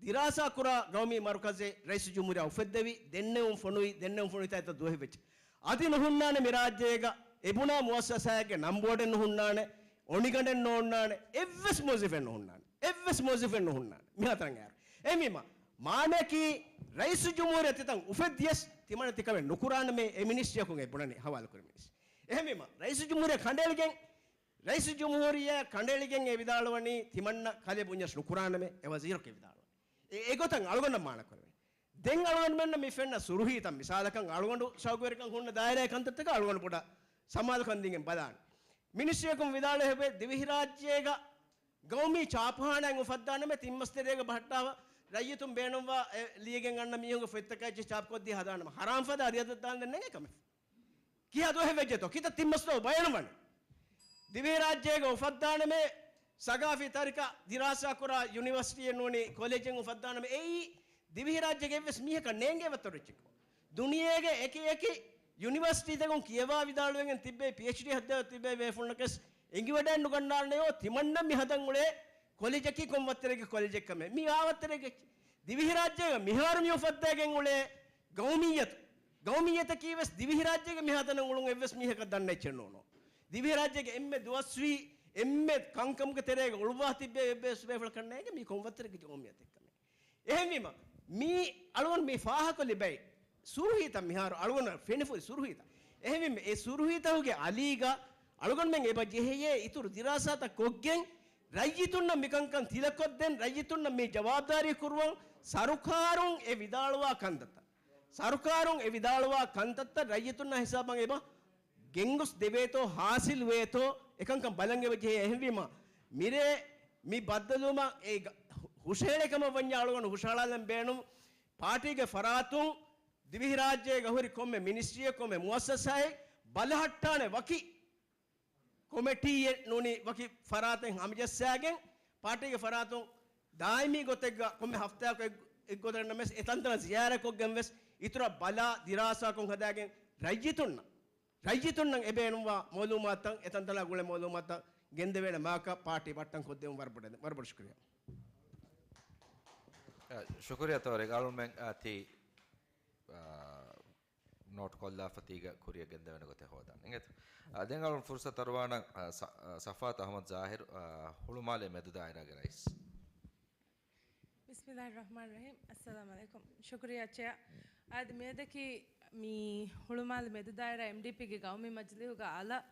ދިރާސާކުރާ ގައުމީ މަރުކަޒެއް ރައީސުލްޖުމްހޫރިއްޔާ އުފެއްދެވި، ދެންނެވުން ފޮނުވި، ދެންނެވުން ފޮނުވި ތައްތައް ދުވަހެއް ވެއްޖެ. އަދި ނުހުންނާނެ މި ރާއްޖޭގަ އެބުނާ މުއައްސަސާއެއްގެ ނަންބޯޑެއް ނުހުންނާނެ، އޮނިގަނޑެއް ނޯންނާނެ، އެއްވެސް މުވައްޒަފެއް ނުހުންނާނެ. އެއްވެސް މުވައްޒަފެއް ނުހުންނާނެ. މިހާތަނަށް އައިރު. އެހެންވީމަ، މާނައަކީ، ރައީސުލްޖުމްހޫރިއްޔާ ތިތަން އުފެއްދިޔަސް، ތިމަންނަ ތިކަމެއް ނުކުރާނަމޭ، އެ މިނިސްޓްރީއަކުން އެ ބުނަނީ ހަވާލުކުރި މިނިސްޓްރީ. އެހެންވީމަ، ރައީސުލްޖުމްހޫރިއްޔާ ކަނޑައެޅިގެން، ރައީސުލްޖުމްހޫރިއްޔާ ކަނޑައެޅިގެން އެ ވިދާޅުވަނީ، ތިމަންނަ ކަލޭ ބުންޏަސް ނުކުރާނަމޭ، އެ ވަޒީރަކު އެ ވިދާޅުވަނީ. އެ، އެގޮތަށް އަޅުގަނޑަށް މާނަ ކުރެވޭ. ދެން އަޅުގަނޑުމެންނަށް މި ފެންނަ ސުރުހީތައް، މިސާލަކަށް އަޅުގަނޑު ޝައުގުވެރިކަން ހުންނަ ދާއިރާއެއް ކަންތައްތަކަށް އަޅުގަނޑު ބޮޑަށް ސަމާލުކަން ދީގެން ބަލާނެ. މިނިސްޓްރީއަކުން ވިދާޅުވެ، ދިވެހިރާއްޖޭގަ ގައުމީ ޗާޕުހާނައެއް އުފައްދާނަމޭ، ތިން މަސް ތެރޭގަ ބަހައްޓާފަ، ރައްޔިތުން ބޭނުންވާ އެ ލިޔެގެން އަންނަ މީހުންގެ ފޮތްތަކާއެއްޗެއް ޗާޕްކޮށްދީ ހަދާނަމޭ. ހަރާން ފަދަ އަދި އަދަދު ދާން ދެން ނޭނގޭ ކަމެއް. ކިހާ ދުވަހެއް ވެއްޖެތޯ؟ ކިތައް ތިން މަސްތޯ ބަޔަނުވަނީ. ދިވެހިރާއްޖޭގަ އުފައްދާނަމޭ، ސަގާފީ ތަރިކަ ދިރާސާކުރާ ޔުނިވަރސިޓީއެއް ނޫނީ ކޮލެޖެއް އުފައްދާނަމޭ، އެއީ ދިވެހިރާއްޖޭގެ އެއްވެސް މީހަކަށް ނޭނގޭ ވައްތަރު އެއްޗެއް. ދުނިޔޭގެ އެކި އެކި ޔުނިވަރސިޓީތަކުން ކިޔަވާ ވިދާޅުވެގެން ތިއްބެވި، ޕީއެޗްޑީ ހައްދަވާ ތިއްބެވި ބޭފުޅުންނަކަސް އެނގިވަޑައެއް ނުގަންނާނެޔޯ، ތިމަންނަ މި ހަދަން އުޅޭ ކޮލެޖަކީ ކޮން ވައްތަރެއްގެ ކޮލެޖެއް ކަމެއް. މީ އާ ވައްތަރެއްގެ. ދިވެހިރާއްޖޭގަ މިހާރު މި އުފައްދާގެން އުޅޭ ގައުމިއްޔަތު، ގައުމިއްޔަތަކީ ވެސް ދިވެހިރާއްޖޭގަ މިހާތަނަށް އުޅުން އެއްވެސް މީހަކަށް ދަންނަ އެއްޗެއް ނޫނޯ. ދިވެހިރާއްޖޭގެ އެންމެ ދުވަސްވީ، އެންމެ ކަންކަމުގެ ތެރޭގަ އުޅުއްވާ ތިއްބެވި އެއްވެސް ބޭފުޅަކަށް ނޭނގެ މީ ކޮން ވައްތަރެއްގެ ގައުމިއްޔަތެއް ކަމެއް. އެހެންވީމަ، މީ އަޅުގަނޑު މި ފާހަގަކޮށްލި ބައެއް ސުރުހީތައް މިހާރު އަޅުގަނޑަށް ފެނިފައި ސުރުހީތައް. އެހެންވީމަ، އެ ސުރުހީތަކުގެ އަލީގަ އަޅުގަނޑުމެން އެބަ ޖެހެޔޭ އިތުރު ދިރާސާތައް ކޮށްގެން، ރައްޔިތުންނަށް މިކަންކަން ތިލަކޮށްދޭން، ރައްޔިތުންނަށް މި ޖަވާބުދާރީ ކުރުވަން. ސަރުކާރުން އެ ވިދާޅުވާ ކަންތައްތައް، ސަރުކާރުން އެ ވިދާޅުވާ ކަންތައްތައް ރައްޔިތުންނާ ހިސާބަށް އެބަ ގެންގޮސް ދެވޭތޯ، ހާސިލް ވޭތޯ، އެކަންކަން ބަލަން އެބަ ޖެހޭ. އެހެންވީމަ، މިރޭ މި ބައްދަލުވުމަށް އެ ގަ-، ހުށަހެޅޭ ކަމަށް ވަންޏާ އަޅުގަނޑު ހުށަހަޅާލަން ބޭނުން. ޕާޓީގެ ފަރާތުން ދިވެހިރާއްޖޭގަ ހުރި ކޮންމެ މިނިސްޓްރީއެއް، ކޮންމެ މުއައްސަސާއެއް ބަލަހައްޓާނެ ވަކި ކޮމިޓީއެއް ނޫނީ ވަކި ފަރާތެއް ހަމަޖައްސާގެން، ޕާޓީގެ ފަރާތުން ދާއިމީ ގޮތެއްގަ ކޮންމެ ހަފްތާއަކު އެއް، އެއްގޮތަށް ނަމަވެސް އެތަންތަނަށް ޒިޔާރަތްކޮށްގެން ވެސް އިތުރަށް ބަލާ ދިރާސާކޮށް ހަދާގެން ރައްޔިތުންނަށް، ރައްޔިތުންނަށް އެބޭނުންވާ މައުލޫމާތުތައް، އެތަންތަނާ ގުޅޭ މައުލޫމާތުތައް ގެންދެވޭނެ މާކަށް ޕާޓީ ބައްޓަން ކޮށްދެވުން ވަރަށް ބޮޑަށް، ވަރަށް ބޮޑަށް ޝުކުރިއްޔާ. އަ، ޝުކުރިއްޔާ ތޯރެ. އަޅުމެން، އަ، ތީ، އަ، ނޯޓް ކޮށްލާފަ ތީގަ ކުރިއަށް ގެންދެވޭނެ ގޮތެއް ހޯދާނެ. އިނގޭތޯ؟ އަ، ދެން އަޅުން ފުރުސަތު އަރުވާނަން، އަ، ސަ-، އަ، ސަފާތު އަޙްމަދު ޒާހިރު، އަ، ހުޅުމާލޭ މެދު ދާއިރާގެ ރައީސް. ބިސްމިއްލާހިއްރަޙްމާނިއްރަޙީމް. އައްސަލާމު ޢަލައިކުމް. ޝުކުރިއްޔާ ޗެއާ. އާދެ، މިއަދަކީ މި ހުޅުމާލެ މެދު ދާއިރާ އެމްޑީޕީގެ ގައުމީ މަޖިލީހުގަ އަލަށް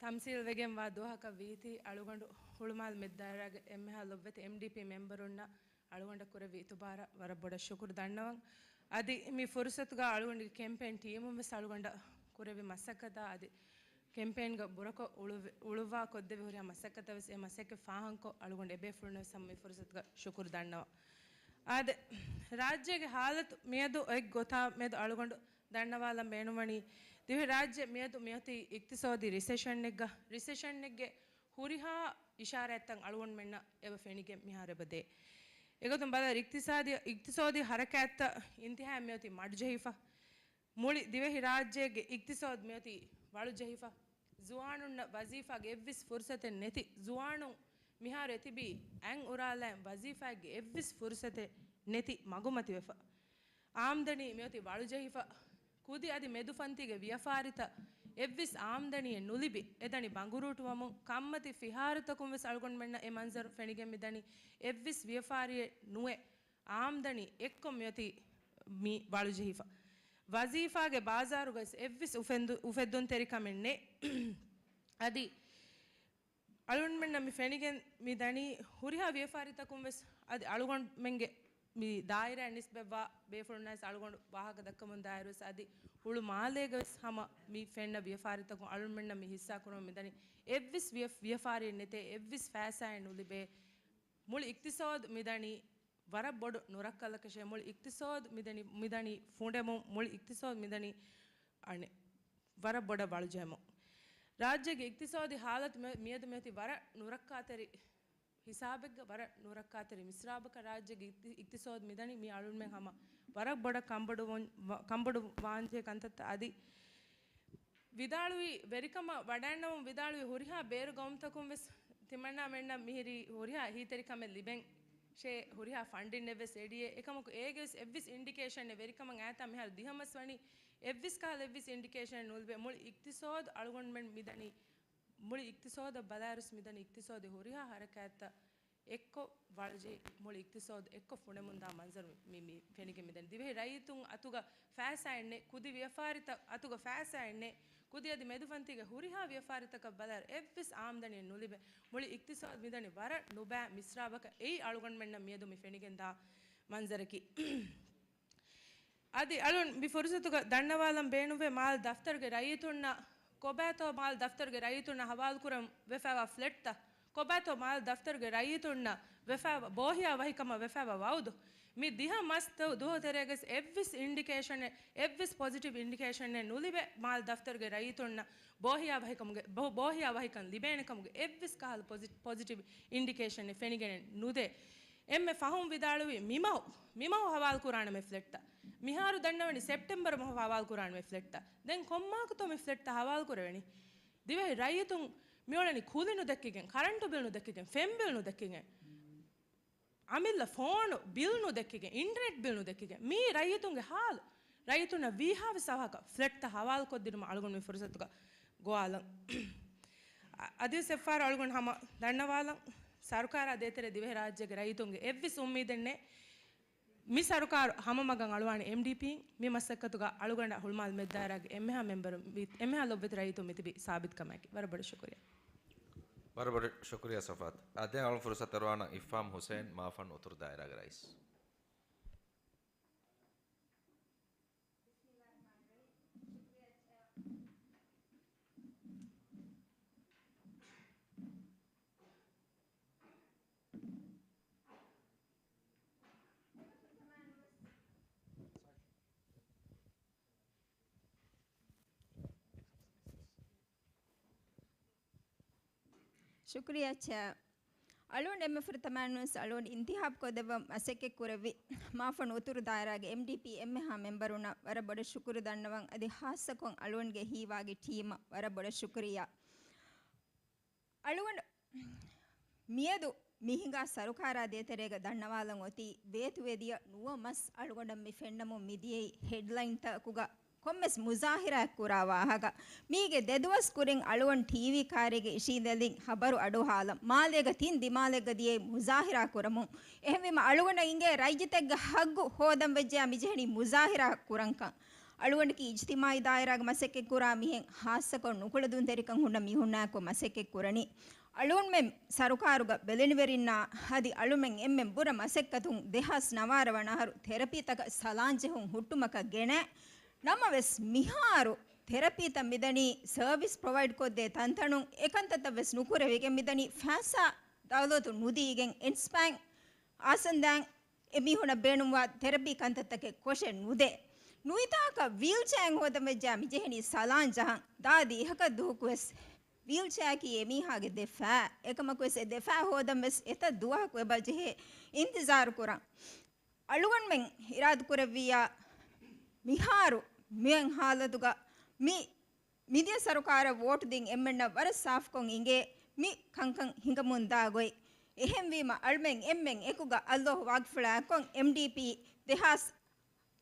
ތަމްސީލް ވެގެންވާ ދުވަހަކަށް ވީތީ، އަޅުގަނޑު ހުޅުމާލެ މެދު ދާއިރާގެ އެންމެހާ ލޮބުވެތި އެމްޑީޕީ މެމްބަރުންނަށް އަޅުގަނޑަށް ކުރެއްވި އިތުބާރަށް ވަރަށް ބޮޑަށް ޝުކުރު ދަންނަވަން. އަދި މި ފުރުސަތުގަ އަޅުގަނޑުގެ ކެމްޕޭން ޓީމުން ވެސް އަޅުގަނޑަށް ކުރެއްވި މަސައްކަތާ އަދި ކެމްޕޭންގަ ބުރަކޮށް އުޅުވި-، އުޅުއްވާ ކޮށްދެވި ހުރިހާ މަސައްކަތަށް ވެސް އެ މަސައްކަތް ފާހަގަކޮށް އަޅުގަނޑު އެބޭފުޅުންނަށް ވެސް ހަމަ މި ފުރުސަތުގަ ޝުކުރު ދަންނަވަން. އާދެ، ރާއްޖޭގެ ހާލަތު މިއަދު އޮތް ގޮތާ މެދު އަޅުގަނޑު ދަންނަވާލަން ބޭނުންވަނީ، ދިވެހިރާއްޖެ މިއަދު މިއޮތީ އިޤްތިޞާދީ ރިސެޝަންއެއްގަ، ރިސެޝަންއެއްގެ ހުރިހާ އިޝާރާތްތައް އަޅުގަނޑުމެންނަށް އެބަ ފެނިގެން މިހާރު އެބަދޭ. އެގޮތުން ބަލާ، އިޤްތިޞާދީ، އިޤްތިޞާދީ ހަރަކާތްތައް އިންތިހާއަށް މިއޮތީ މަޑުޖެހިފަ. މުޅި ދިވެހިރާއްޖޭގެ އިޤްތިޞާދު މިއޮތީ ވަޅުޖެހިފަ. ޒުވާނުންނަށް ވަޒީފާގެ އެއްވެސް ފުރުސަތެއް ނެތި. ޒުވާނުން މިހާރު އެތިބީ އަތް އުރާލައިން ވަޒީފާއެއްގެ އެއްވެސް ފުރުސަތެއް ނެތި މަގުމަތިވެފަ. އާމްދަނީ މިއޮތީ ވަޅުޖެހިފަ. ކުދި އަދި މެދުފަންތީގެ ވިޔަފާރިތައް އެއްވެސް އާމްދަނީއެއް ނުލިބި، އެދަނީ ބަނގުރޫޓުވަމުން. ކަންމަތި ފިހާރަތަކުން ވެސް އަޅުގަނޑުމެންނަށް އެ މަންޒަރު ފެނިގެން މިދަނީ. އެއްވެސް ވިޔަފާރިއެއް ނުވެ، އާމްދަނީ އެއްކޮށް މިއޮތީ މި ވަޅުޖެހިފަ. ވަޒީފާގެ ބާޒާރުގައި ވެސް އެއްވެސް އުފެންދު-، އުފެއްދުންތެރިކަމެއް ނެތް. އަދި އަޅުގަނޑުމެންނަށް މި ފެނިގެން މި ދަނީ ހުރިހާ ވިޔަފާރިތަކުން ވެސް، އަދި އަޅުގަނޑުމެންގެ މި ދާއިރާއަށް ނިސްބަތްވާ ބޭފުޅުންނާ ވެސް އަޅުގަނޑު ވާހަކަ ދައްކަމުން ދާއިރު ވެސް، އަދި ހުޅު މާލޭގަ ވެސް ހަމަ މި ފެންނަ ވިޔަފާރިތަކުން އަޅުގަނޑުމެންނަށް މި ހިއްސާ ކުރަމުން މި ދަނީ އެއްވެސް ވިޔަ-، ވިޔަފާރިއެއް ނެތޭ، އެއްވެސް ފައިސާއެއް ނުލިބޭ. މުޅި އިޤްތިޞާދު މި ދަނީ ވަރަށް ބޮޑު ނުރައްކަލަކަށޭ. މުޅި އިޤްތިޞާދު މި ދަނީ، މި ދަނީ ފުނޑެމުން، މުޅި އިޤްތިޞާދު މި ދަނީ އަނެއް ވަރަށް ބޮޑަށް ވަޅުޖެހެމުން. ރާއްޖޭގެ އިޤްތިޞާދީ ހާލަތު މި-، މިއަދު މިއޮތީ ވަރަށް ނުރައްކާތެރި ހިސާބެއްގަ، ވަރަށް ނުރައްކާތެރި މިސްރާބަކަށް. ރާއްޖޭގެ އިޤްތި-، އިޤްތިޞާދު މިދަނީ މި އަޅުންމެން ހަމަ ވަރަށް ބޮޑަށް ކަންބޮޑުވުން-، ވަ-، ކަންބޮޑުވާންޖެހޭ ކަންތައްތައް އަދި ވިދާޅުވި ވެރިކަމަށް ވަޑައިންނަވަން ވިދާޅުވި ހުރިހާ ބޭރު ގައުމުތަކުން ވެސް ތިމަންނާމެންނަށް މިހިރީ ހުރިހާ އެހީތެރިކަމެއް ލިބެން ޝޭ، ހުރިހާ ފަންޑިންއެއް ވެސް އެޅިއޭ. އެކަމަކު އޭގެ ވެސް އެއްވެސް އިންޑިކޭޝަނެއް ވެރިކަމަށް އައިތާ މިހާރު ދިހަ މަސް ވަނީ އެއްވެސް ކަހަލަ އެއްވެސް އިންޑިކޭޝަނެއް ނުލިބޭ. މުޅި އިޤްތިޞާދު އަޅުގަނޑުމެން މިދަނީ، މުޅި އިޤްތިޞާދަށް ބަލާއިރުސް މިދަނީ އިޤްތިޞާދީ ހުރިހާ ހަރަކާތްތައް އެއްކޮށް ވަޅުޖެހި، މުޅި އިޤްތިޞާދު އެއްކޮށް ފުނޑެމުންދާ މަންޒަރު މި، މި ފެނިގެން މިދަނީ. ދިވެހި ރައްޔިތުން އަތުގަ ފައިސާއެއް ނެތް، ކުދި ވިޔަފާރިތައް އަތުގަ ފައިސާއެއް ނެތް، ކުދި އަދި މެދުފަންތީގެ ހުރިހާ ވިޔަފާރިތަކަށް ބަލާއިރު އެއްވެސް އާމްދަނީއެއް ނުލިބޭ. މުޅި އިޤްތިޞާދު މިދަނީ ވަރަށް ނުބައި މިސްރާބަކަށް. އެއީ އަޅުގަނޑުމެންނަށް މިއަދު މި ފެނިގެންދާ މަންޒަރަކީ. އަދި އަޅުން މި ފުރުސަތުގަ ދަންނަވާލަން ބޭނުންވޭ މާލެ ދަފްތަރުގެ ރައްޔިތުންނަށް، ކޮބާތޯ މާލެ ދަފްތަރުގެ ރައްޔިތުންނަށް ހަވާލުކުރަން ވެފައިވާ ފްލެޓްތައް، ކޮބާތޯ މާލެ ދަފްތަރުގެ ރައްޔިތުންނަށް ވެފައިވާ ބޯހިޔާ ވަހިކަމަށް ވެފައިވާ ވައުދު، މި ދިހަ މަސް ދު-، ދުވަހު ތެރޭގަސް އެއްވެސް އިންޑިކޭޝަނެއް، އެއްވެސް ޕޮޒިޓިވް އިންޑިކޭޝަނެއް ނުލިބޭ. މާލެ ދަފްތަރުގެ ރައްޔިތުންނަށް ބޯހިޔާ ވަހިކަމުގެ، ބޯ-، ބޯހިޔާ ވަހިކަން ލިބޭނެ ކަމުގެ އެއްވެސް ކަހަލަ ޕޮޒި-، ޕޮޒިޓިވް އިންޑިކޭޝަނެއް ފެނިގެނެއް ނުދޭ. އެންމެ ފަހުން ވިދާޅުވީ މިމަހު، މިމަހު ހަވާލު ކުރާނަމޭ ފްލެޓްތައް. މިހާރު ދަންނަވަނީ ސެޕްޓެމްބަރު މަހު ހަވާލު ކުރާނަމޭ ފްލެޓްތައް. ދެން ކޮންމާކުތޯ މި ފްލެޓްތައް ހަވާލު ކުރެވެނީ؟ ދިވެހި ރައްޔިތުން މިއުޅެނީ ކުލި ނުދެއްކިގެން، ކަރަންޓު ބިލް ނުދެއްކިގެން، ފެން ބިލް ނުދެއްކިގެން، އަމިއްލަ ފޯނު ބިލް ނުދެއްކިގެން، އިންޓަރނެޓް ބިލް ނުދެއްކިގެން. މީ ރައްޔިތުންގެ ހާލު. ރައްޔިތުންނަށް ވީހާވެސް އަވަހަކަށް ފްލެޓްތައް ހަވާލުކޮށްދިނުމަށް އަޅުގަނޑު މި ފުރުސަތުގަ ގޮވާލަން. އަ-، އަދިވެސް އެއްފަހަރު އަޅުގަނޑު ހަމަ ދަންނަވާލަން، ސަރުކާރާ ދޭތެރޭ ދިވެހި ރާއްޖޭގެ ރައްޔިތުންގެ އެއްވެސް އުއްމީދެއް ނެތް. މި ސަރުކާރު ހަމަ މަގަށް އަޅުވާނެ އެމްޑީޕީން. މި މަސައްކަތުގަ އަޅުގަނޑަށް ހުޅުމާލު މެދު ދާއިރާގެ އެންމެހާ މެމްބަރުން ވި-، އެންމެހާ ލޮބުވެތި ރައްޔިތުން މިތިބީ ސާބިތުކަމާއެކީ. ވަރަށް ބޮޑަށް ޝުކުރިއްޔާ. ވަރަށް ބޮޑަށް ޝުކުރިއްޔާ ސަފާތު. އާ، ދެން އަޅުން ފުރުސަތު އަރުވާނަން އިފްހާމް ހުސެން، މާފަން އުތުރު ދާއިރާގެ ރައީސް. ޝުކުރިއްޔާ ޗެއާ. އަޅުގަނޑު އެންމެ ފުރަތަމައިންވެސް އަޅުގަނޑު އިންތިހާބު ކޮށްދެއްވަން މަސައްކަތް ކުރެއްވި މާފަން އުތުރު ދާއިރާގެ އެމްޑީޕީ އެންމެހާ މެމްބަރުންނަށް ވަރަށް ބޮޑަށް ޝުކުރު ދަންނަވަން. އަދި ހާއްސަކޮށް އަޅުގަނޑުގެ ހީވާގި ޓީމަށް ވަރަށް ބޮޑަށް ޝުކުރިއްޔާ. އަޅުގަނޑު މިއަދު މި ހިނގާ ސަރުކާރާ ދޭތެރޭގަ ދަންނަވާލަން އޮތީ ވޭތުވެދިޔަ ނުވަ މަސް. އަޅުގަނޑަށް މި ފެންނަމުން މިދިޔައީ ހެޑްލައިންތަކުގަ ކޮންމެސް މުޒާހިރާއެއް ކުރާ ވާހަކަ. މީގެ ދެދުވަސް ކުރިން އަޅުގަނޑު ޓީވީ ކާރީގަ އިށީނދެލިން ހަބަރު އަޑުއަހާލަން. މާލޭގަ ތިން ދިމާލެއްގަ ދިޔައީ މުޒާހިރާ ކުރަމުން. އެހެންވީމަ އަޅުގަނޑަށް އިނގޭ ރައްޔިތެއްގެ ހައްގު ހޯދަން ވެއްޖެޔާ މިޖެހެނީ މުޒާހިރާ ކުރަންކަން. އަޅުގަނޑަކީ އިޖްތިމާއީ ދާއިރާގަ މަސައްކަތްކުރާ މިހެން، ހާއްސަކޮށް ނުކުޅެދުންތެރިކަން ހުންނަ މީހުންނާއެކު މަސައްކަތްކުރަނީ. އަޅުގަނޑުމެން ސަރުކާރުގަ ބެލެނިވެރިންނާ އަދި އަޅުމެން އެންމެން ބުރަ މަސައްކަތުން ދެހާސް ނަވާރަ ވަނަ އަހަރު ތެރަޕީތަކަށް ސަލާން ޖެހުން ހުއްޓުމަކަށް ގެނައި. ނަމަވެސް މިހާރު ތެރަޕީތައް މިދަނީ ސަރވިސް ޕްރޮވައިޑް ކޮށްދޭ ތަންތަނުން. އެކަންތައްތައް ވެސް ނުކުރެވިގެން މިދަނީ. ފައިސާ ދައުލަތު ނުދީގެން އިންސްޕައިން އާސަންދާން އެމީހުނަށް ބޭނުންވާ ތެރަޕީ ކަންތައްތަކެއް ކޮށެއް ނުދޭ. ނުވިތާކަށް ވީލްޗެއާއެއް ހޯދަން ވެއްޖާ މިޖެހެނީ ސަލާން ޖަހަން. ދާދި އިހަކަށް ދުވަހަކު ވެސް ވީލްޗެއާއަކީ އެމީހާގެ ދެ ފައި. އެކަމަކު ވެސް އެ ދެ ފައި ހޯދަން ވެސް އެތައް ދުވަހަކު އެބަ ޖެހޭ އިންތިޒާރު ކުރަން. އަޅުގަނޑުމެން އިރާދަކުރެއްވިއްޔާ މިހާރު މިއޮތް ހާލަތުގަ މި މިދިޔަ ސަރުކާރަށް ވޯޓު ދިން އެންމެންނަށް ވަރަށް ސާފުކޮށް އިނގޭ މި ކަންކަން ހިނގަމުންދާ ގޮތް. އެހެންވީމަ އަޅުމެން އެންމެން އެކުގަ އައްލޯހު ވަގުފުޅާއެކު އެމްޑީޕީ ދެހާސް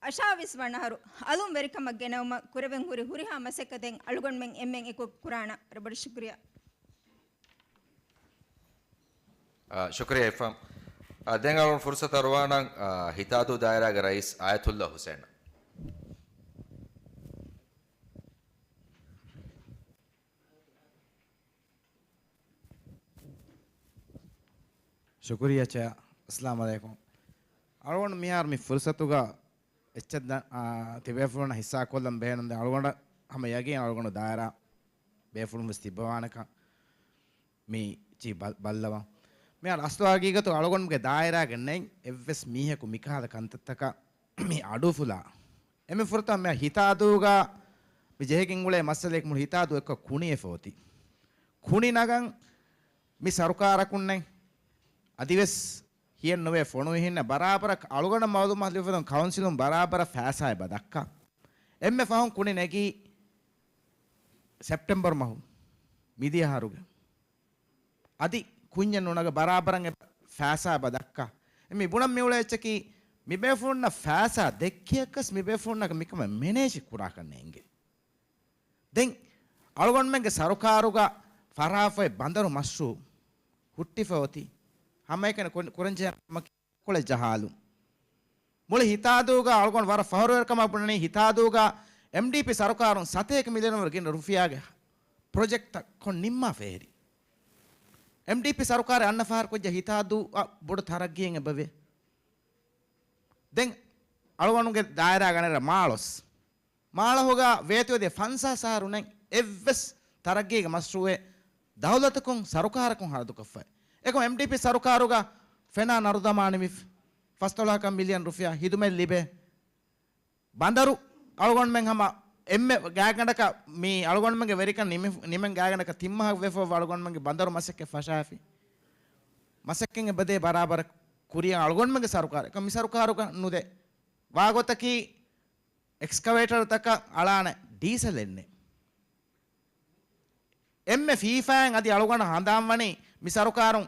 އަށާވީސް ވަނަ އަހަރު އަލުން ވެރިކަމަށް ގެނައުމަށް ކުރެވެން ހުރި ހުރިހާ މަސައްކަތެއް އަޅުގަނޑުމެން އެންމެން އެކު ކުރާނަން. ވަރަށް ބޮޑަށް ޝުކުރިއްޔާ. އާ، ޝުކުރިއްޔާ އިފްހާމް. އާ، ދެން އަޅުން ފުރުސަތު އަރުވާނަން، އާ، ހިތާދޫ ދާއިރާގެ ރައީސް އާޔަތުއްލާ ހުސެން. ޝުކުރިއްޔާ ޗެއާ. އައްސަލާމު ޢަލައިކުމް. އަޅުގަނޑު މިހާރު މި ފުރުސަތުގަ އެއްޗެއް ދަ-، އާ، ތިބޭފުޅުންނަށް ހިއްސާ ކޮށްލަން ބެހޭނަން. ދެން އަޅުގަނޑަށް ހަމަ ޔަގީން އަޅުގަނޑު ދާއިރާ ބޭފުޅުން ވެސް ތިއްބަވާނެކަން މި ޗީ ބަ-، ބައްލަވާ. މިހާރު އަސްލު ހަގީގަތު އަޅުގަނޑުގެ ދާއިރާގެ ނެތް އެއްވެސް މީހަކު މިކަހަލަ ކަންތައްތަކަށް މި އަޑުއުފުލާ. އެންމެ ފުރަތަމަ މި ހިތާދޫގަ މި ޖެހިގެން އުޅޭ މައްސަލައަކީ މުޅި ހިތާދޫ އެއްކޮށް ކުނި އެފަ އޮތީ. ކުނި ނަގަން މި ސަރުކާރަކުންނެއް އަދިވެސް ހިޔެއްނުވޭ ފޮނުވިހިންނަށް ބަރާބަރަށް އަޅުގަނޑަށް މައުލޫމާތު ލިބިފަދަ ކައުންސިލުން ބަރާބަރަށް ފައިސާ އެބަ ދައްކާ. އެންމެ ފަހުން ކުނި ނެގީ ސެޕްޓެމްބަރު މަހު މިދިޔަ އަހަރުގެ. އަދި ކުންޏެއް ނުނަގަ ބަރާބަރަށް އެ ފައިސާ އެބަ ދައްކާ. މި ބުނަން މިއުޅޭ އެއްޗަކީ މިބޭފުޅުންނަށް ފައިސާ ދެއްކިޔަކަސް މިބޭފުޅުންނަކަށް މިކަމަށް މެނޭޖް ކުރާކަށް ނޭނގެ. ދެން އަޅުގަނޑުމެންގެ ސަރުކާރުގަ ފަރާފޮތް ބަނދަރު މަޝްރޫއު ހުއްޓިފަ އޮތީ. ހަމައެކަނި ކުރަންޖެހޭ ކަމަކީ ކޮޅެއް ޖަހާލުން. މުޅި ހިތާދޫގަ އަޅުގަނޑު ވަރަށް ފަހުރުވެރިކަމަށް ބުނަނީ، ހިތާދޫގަ އެމްޑީޕީ ސަރުކާރުން ސަތޭކަ މިލިއަން ވަރަށް ގިނަ ރުފިޔާގެ ޕްރޮޖެކްޓްތައް ކޮށް ނިންމާފަ އެހެރި. އެމްޑީޕީ ސަރުކާރެއް އަންނަ ފަހަރު ކޮށްޖެ ހިތާދޫއަށް ބޮޑު ތަރައްގީއެއް އެބަވޭ. ދެން އަޅުގަނޑުގެ ދާއިރާގަ ނެރެ މާޅޮސް. މާޅޮހުގަ ވޭތުވެދިޔަ ފަންސާސް އަހަރު ނެތް އެއްވެސް ތަރައްގީގެ މަޝްރޫއެއް ދައުލަތަކުން ސަރުކާރަކުން ހަރަދުކޮށްފައި. އެކަމް އެމްޑީޕީ ސަރުކާރުގަ ފެނާ ނަރުދަމާ ނިމިފަ. ފަސްދޮޅަހަކަށް މިލިއަން ރުފިޔާ ހިދުމަތް ލިބޭ. ބަނދަރު އަޅުގަނޑުމެން ހަމަ އެންމެ ގާތްގަނޑަކަށް މި އަޅުގަނޑުމެންގެ ވެރިކަން ނިމި-، ނިމެން ގާތްގަނޑަކަށް ތިން މަހަށް ވެފަ އަޅުގަނޑުމެންގެ ބަނދަރު މަސައްކަތް ފަށާފި. މަސައްކަތް އެބަދޭ ބަރާބަރަށް ކުރިޔަށް އަޅުގަނޑުމެންގެ ސަރުކާރު. އެކަމް މި ސަރުކާރުގަ ނުދޭ. ވާގޮތަކީ އެކްސްކަވޭޓަރުތަކަށް އަޅާނެ ޑީސަލެއް ނެތް. އެންމެ ފީފާއިން އަދި އަޅުގަނޑަށް ހަނދާންވަނީ މި ސަރުކާރުން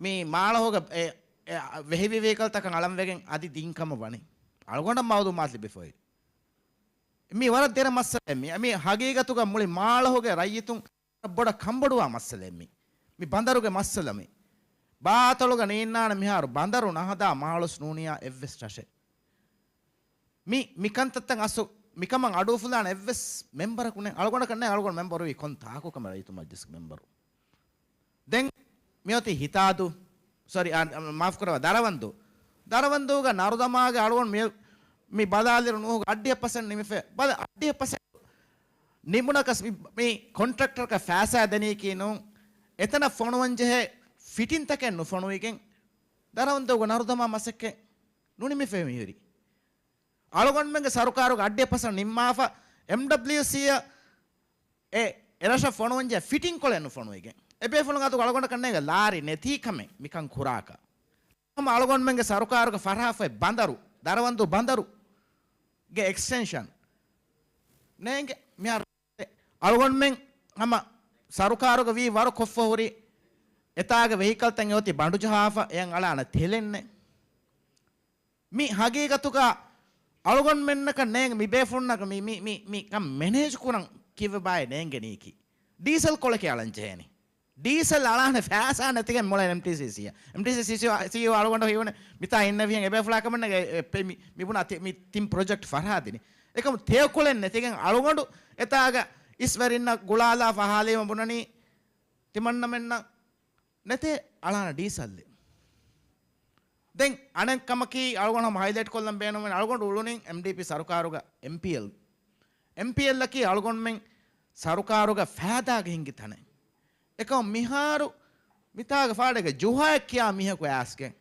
މި މާޅޮހުގެ އެ، އެ، ވެހިވި ވީކަލްތަކަށް އަޅަން ވެގެން އަދި ދިން ކަމަށް ވަނީ. އަޅުގަނޑަށް މައުލޫމާތު ލިބިފައި. މީ ވަރަށް ދެރަ މައްސަލައެއް މީ. މީ ހަގީގަތުގަ މުޅި މާޅޮހުގެ ރައްޔިތުން ބޮޑަށް ކަންބޮޑުވާ މައްސަލައެއް މީ. މި ބަނދަރުގެ މައްސަލަ މީ. ބާތަޅުގަ ނީންނާނެ މިހާރު ބަނދަރު ނަހަދާ މާޅޮސް ނޫނިޔާ އެއްވެސް ރަށެއް. މި، މި ކަންތައްތައް އަސްލު މިކަމަށް އަޑުއުފުލާނެ އެއްވެސް މެމްބަރަކު ނެތް. އަޅުގަނޑަކަށް ނެތް، އަޅުގަނޑު މެމްބަރުވީ ކޮން ތާކު ކަމެއް ރައްޔިތު މަޖްލިސްގެ މެމްބަރު. ދެން މިއޮތީ ހިތާދު، ސޮރީ، އާ، މާފުކުރައްވާ، ދަރަވަންދޫ. ދަރަވަންދޫގަ ނަރުދަމާގެ އަޅުގަނޑު މި، މި ބަލާލިއިރު ނޫހުގެ އައްޑިހަ ޕަސެންޓް ނިމިފަ، ބަލަ އައްޑިހަ ޕަސެންޓް ނިމުނަކަސް މި، މި ކޮންޓްރެކްޓަރަކަށް ފައިސާ ދެނީކީ ނޫން. އެތަނަށް ފޮނުވަން ޖެހޭ ފިޓިންތަކެއް ނުފޮނުވިގެން، ދަރަވަންދޫގެ ނަރުދަމާ މަސައްކަތް ނުނިމިފައި މިހުރި. އަޅުގަނޑުމެންގެ ސަރުކާރުގެ އައްޑިހަ ޕަސެންޓް ނިންމާފަ، އެމްޑަބްލިއުސީއަށް އެ، އެރަށަށް ފޮނުވަންޖެހޭ ފިޓިން ކޮޅެއް ނުފޮނުވިގެން. އެބޭފުޅުން އަތުގަ އަޅުގަނޑަކަށް ނޭނގެ ލާރި ނެތީ ކަމެއް މިކަން ކުރާކަށް. ހަމަ އަޅުގަނޑުމެންގެ ސަރުކާރުގެ ފަރާފައި ބަނދަރު، ދަރަވަންދޫ ބަނދަރުގެ އެކްސްޓެންޝަން ނޭނގެ މިހާރު އަޅުގަނޑުމެން ހަމަ ސަރުކާރުގަ ވީ ވަރު ކޮށްފަ ހުރި އެތާގެ ވެހިކަލްތައް އެ އޮތީ ބަނޑުޖަހާފަ އެއަށް އަޅާނެ ތެލެއް ނެތް. މި ހަގީގަތުގަ އަޅުގަނޑުމެންނަކަށް ނޭނގެ މި ބޭފުޅުންނަކަށް މި، މި، މި، މި ކަން މެނޭޖް ކުރަން ކީއްވެ ބާއޭ ނޭނގެނީކީ؟ ޑީސަލް ކޮޅެކޭ އަޅަން ޖެހޭނީ. ޑީސަލް އަޅާނެ ފައިސާ ނެތިގެން މޮޅެ އެމްޓީސީސީއަށް. އެމްޓީސީސީ ސީއީއޯ އަޅުގަނޑު ހީވަނީ މިތާ އިންނެވިހެން އެބޭފުޅާ ކަމެއް ނޭނގެ އެ، މި، މި ބުނާ ތި، މި ތިން ޕްރޮޖެކްޓް ފަރާ ދިނީ. އެކަމު ތެޔޮ ކޮޅެއް ނެތިގެން އަޅުގަނޑު އެތާގަ އިސްވެރިންނަށް ގުޅާލާފަ ހާލީމަ ބުނަނީ ތިމަންނަމެންނަށް ނެތޭ އަޅާނެ ޑީސަލްއެއް. ދެން އަނެއް ކަމަކީ އަޅުގަނޑު ހަމަ ހައިލައިޓް ކޮށްލަން ބޭނުމެއް، އަޅުގަނޑު އުޅުނީ އެމްޑީޕީ ސަރުކާރުގަ އެމްޕީއެލް. އެމްޕީއެލްއަކީ އަޅުގަނޑުމެން ސަރުކާރުގަ ފައިދާގަ ހިނގި ތަނެއް. އެކަމު މިހާރު މިތާގެ ފާޑެއްގަ ޖުހާއެއް ކިޔާ މީހަކު އައިސްގެން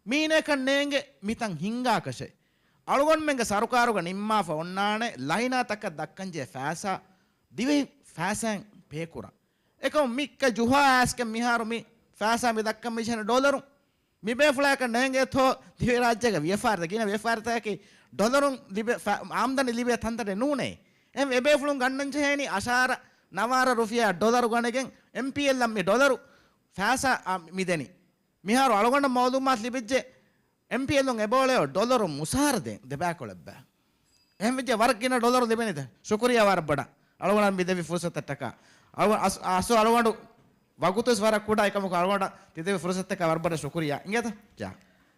މީނައަކަށް ނޭނގެ މިތަން ހިންގާކަށެއް. އަޅުގަނޑުމެންގެ ސަރުކާރުގަ ނިންމާފަ އޮންނާނެ ލައިނާތަކަށް ދައްކަންޖެހޭ ފައިސާ، ދިވެހި ފައިސާއިން ޕޭކުރަން. އެކަމު މިއްކަ ޖުހާ އައިސްގެން މިހާރު މި ފައިސާ މި ދައްކަން މިޖެހެނީ ޑޮލަރުން. މިބޭފުޅާއަކަށް ނޭނގޭތޯ ދިވެހިރާއްޖޭގެ ވިޔަފާރިތައް، ގިނަ ވިޔަފާރިތަކަކީ ޑޮލަރުން ލިބޭ، ފަ-، އާމްދަނީ ލިބޭ ތަންތަނެއް ނޫނޭ. އެހެން އެބޭފުޅުން ގަންނަން ޖެހޭނީ އަށާރަ ނަވާރަ ރުފިޔާ ޑޮލަރު ގަނެގެން އެމްޕީއެލްއަށް މި ޑޮލަރު ފައިސާ، އާ، މި ދެނީ. މިހާރު އަޅުގަނޑަށް މައުލޫމާތު ލިބިއްޖެ، އެމްޕީއެލުން އެބައުޅޭ ޑޮލަރު މުސާރަ ދޭން ދެބައިކޮޅެއްބަ. އެހެންވެއްޖެ ވަރަށް ގިނަ ޑޮލަރު ލިބެނީތަ؟ ޝުކުރިއްޔާ ވަރަށް ބޮޑަށް. އަޅުގަނޑަށް މި ދެއްވި ފުރުސަތަށްޓަކާ. އަޅު-، އަސް-، އަސްލު އަޅުގަނޑު ވަގުތުވެސް ވަރަށް ކުޑަ، އެކަމަކު އަޅުގަނޑަށް ތި ދެއްވި ފުރުސަތަކާ ވަރަށް ބޮޑަށް ޝުކުރިއްޔާ. އިނގޭތަ؟ ޖާ.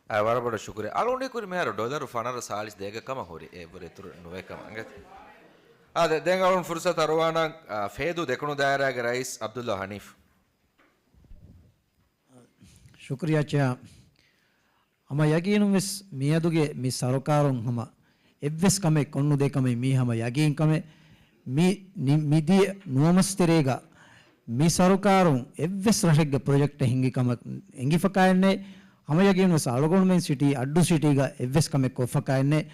އާ، ވަރަށް ބޮޑަށް ޝުކުރިއްޔާ. އަޅުގަނޑު ކުރި މިހާރު ޑޮލަރު ފަނަރަ ސާޅީސް ދޭގަ ކަމަށް ހުރި. އެ އެއްވުރެ އިތުރު ނުވޭ ކަމަށް. އިނގޭތަ؟ އާ، ދެ-، ދެން އަޅުން ފުރުސަތު އަރުވާނަން، އާ، ފޭދޫ ދެކުނު ދާއިރާގެ ރައީސް އަބްދުﷲ ހަނީފް. ޝުކުރިއްޔާ ޗެއާ. ހަމަ ޔަގީނުން ވެސް މިއަދުގެ މި ސަރުކާރުން ހަމަ އެއްވެސް ކަމެއް ކޮށްނުދޭ ކަމެއް މީ ހަމަ ޔަގީން ކަމެއް. މި ނި-، މިދިޔަ ނުވަ މަސް ތެރޭގަ މި ސަރުކާރުން އެއްވެސް ރަށެއްގެ ޕްރޮޖެކްޓެއް ހިންގި ކަމަށް އެނގިފަކާއެއްނެއް. ހަމަ ޔަގީން ވެސް އަޅުގަނޑުމެން ސިޓީ، އައްޑޫ ސިޓީގަ އެއްވެސް ކަމެއް ކޮށްފަކާއެއްނެއް.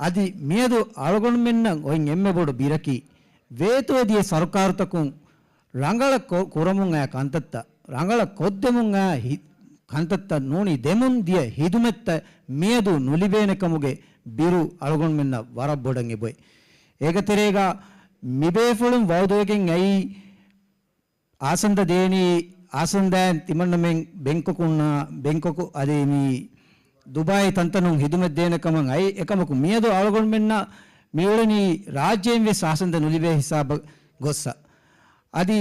އަދި މިއަދު އަޅުގަނޑުމެންނަށް އޮތް އެންމެ ބޮޑު ބިރަކީ، ވޭތުވެދިޔަ ސަރުކާރުތަކުން ރަނގަޅަށް ކޮ-، ކުރަމުން އައި ކަންތައްތައް، ރަނގަޅަށް ކޮށްދެމުން އައި ހި-، ކަންތައްތައް ނޫނީ ދެމުން ދިޔަ ހިދުމަތްތައް މިއަދު ނުލިބޭނެ ކަމުގެ ބިރު އަޅުގަނޑުމެންނަށް ވަރަށް ބޮޑަށް އެބޮތް. އޭގެ ތެރޭގަ މިބޭފުޅުން ވައުދުވެގެން އައީ، އާސަންދަ ދޭނީ، އާސަންދައިން ތިމަންނަމެން ބެންކޮކުންނާ، ބެންކޮކު އަދި މި ދުބާއި ތަންތަނުން ހިދުމަތް ދޭނެ ކަމަށް އައި، އެކަމަކު މިއަދު އަޅުގަނޑުމެންނަށް މިއުޅެނީ ރާއްޖޭން ވެސް އާސަންދަ ނުލިބޭ ހިސާބަށް ގޮއްސަ. އަދި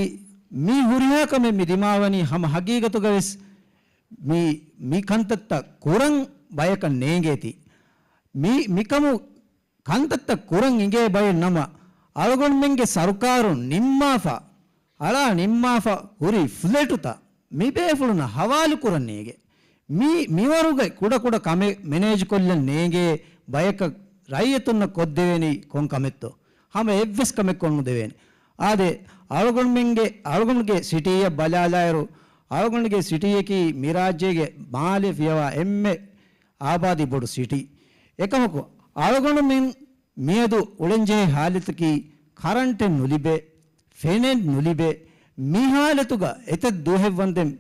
މި ހުރިހާ ކަމެއް މި ދިމާވަނީ ހަމަ ހަގީގަތުގަ ވެސް މި، މި ކަންތައްތައް ކުރަން ބަޔަކަށް ނޭނގޭތީ. މި، މިކަމު ކަންތައްތައް ކުރަން އިނގޭ ބައެއް ނަމަ، އަޅުގަނޑުމެންގެ ސަރުކާރުން ނިންމާފަ، އަޅާ ނިންމާފަ ހުރި ފްލެޓުތައް މިބޭފުޅުންނަށް ހަވާލުކުރަން ނޭނގެ. މި، މިވަރުގެ ކުޑަކުޑަ ކަމެއް މެނޭޖްކޮށްލަން ނޭނގޭ ބަޔަކަށް ރައްޔިތުންނަށް ކޮށްދެވޭނީ ކޮން ކަމެއްތޯ؟ ހަމަ އެއްވެސް ކަމެއް ކޮށްނުދެވޭނެ. އާދެ، އަޅުގަނޑުމެންގެ، އަޅުގަނޑުގެ ސިޓީއަށް ބަލާލާއިރު، އަޅުގަނޑުގެ ސިޓީއަކީ މި ރާއްޖޭގެ މާލެ ފިޔަވާ އެންމެ އާބާދީ ބޮޑު ސިޓީ. އެކަމަކު، އަޅުގަނޑުމެން މިއަދު އުޅެންޖެހޭ ހާލަތަކީ ކަރަންޓެއް ނުލިބޭ، ފެނެއް ނުލިބޭ، މި ހާލަތުގަ އެތައް ދުވަހެއް ވަންދެން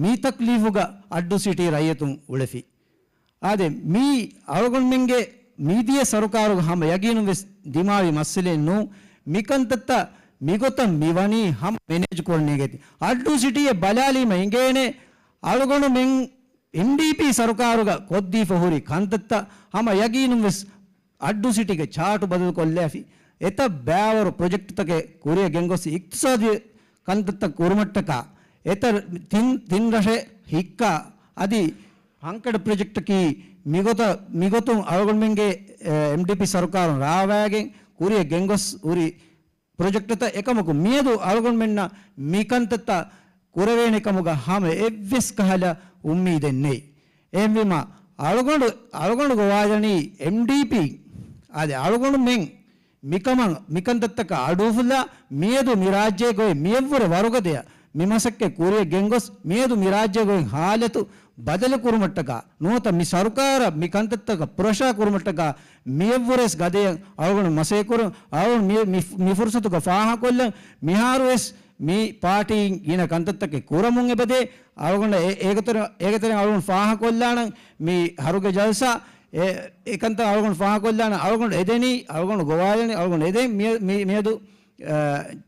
މި ތަކްލީފުގަ އައްޑޫ ސިޓީ ރައްޔިތުން އުޅެފި. އާދެ، މީ އަޅުގަނޑުމެންގެ މިދިޔަ ސަރުކާރުގަ ހަމަ ޔަގީނުން ވެސް ދިމާވި މައްސަލައެއް ނޫން. މިކަންތައްތައް މިގޮތަށް މިވަނީ ހަމަ މެނޭޖް ކުރަން ނޭނގޭތީ. އައްޑޫ ސިޓީއެއް ބަލާލީމަ އިނގޭނެ، އަޅުގަނޑުމެން އެމްޑީޕީ ސަރުކާރުގަ ކޮށްދީފަ ހުރި ކަންތައްތައް ހަމަ ޔަގީނުން ވެސް އައްޑޫ ސިޓީގެ ޗާޓު ބަދަލުކޮށްލާފި، އެތައް ބައިވަރު ޕްރޮޖެކްޓްތަކެއް ކުރިއަށް ގެންގޮސް އިޤްތިޞާދީ ކަންތައްތައް ކުރުމަށްޓަކާ، އެތައް ތިން، ތިން ރަށެއް ހިއްކާ، އަދި ހަންކަޑަ ޕްރޮޖެކްޓަކީ މިގޮތަށް، މިގޮތުން އަޅުގަނޑުމެންގެ، އެ، އެމްޑީޕީ ސަރުކާރުން ރާވާގެން ކުރިއަށް ގެންގޮސް ހުރި ޕްރޮޖެކްޓްތައް. އެކަމަކު މިއަދު އަޅުގަނޑުމެންނަށް މިކަންތައްތައް ކުރެވޭނެ ކަމުގަ ހަމަ އެއްވެސް ކަހަލަ އުއްމީދެއް ނެތް. އެހެންވީމަ، އަޅުގަނޑު، އަޅުގަނޑު ގޮވާލަނީ އެމްޑީޕީ، އާދެ، އަޅުގަނޑުމެން މިކަމަށް، މިކަންތައްތަކަށް އަޑުއުފުލާ، މިއަދު މި ރާއްޖޭގައި މިއަށްވުރެ ވަރުގަދަޔަށް މި މަސައްކަތް ކުރިއަށް ގެންގޮސް، މިއަދު މި ރާއްޖޭގައި ހާލަތު ބަދަލު ކުރުމަށްޓަކާ، ނުވަތަ މި ސަރުކާރަށް މި ކަންތައްތަކަށް ޕްރެޝާ ކުރުމަށްޓަކާ، މިއަށްވުރެސް ގަދަޔަށް އަޅުގަނޑު މަސައްކަތް ކުރަން. އަޅުގަނޑު މި، މި، މި ފުރުސަތުގަ ފާހަގަކޮށްލަން، މިހާރުވެސް މި ޕާޓީން ގިނަ ކަންތައްތަކެއް ކުރަމުން އެބަދޭ. އަޅުގަނޑަށް އެ، އޭގެތެރެ، އޭގެތެރެއިން އަޅުގަނޑު ފާހަގަކޮށްލާނަން މި ހަރުގެ ޖަލްސާ، އެ، އެކަންތައް އަޅުގަނޑު ފާހަގަކޮށްލާނަން. އަޅުގަނޑު އެދެނީ، އަޅުގަނޑު ގޮވާލަނީ، އަޅުގަނޑު އެދެން މި، މި، މިއަދު، އަ،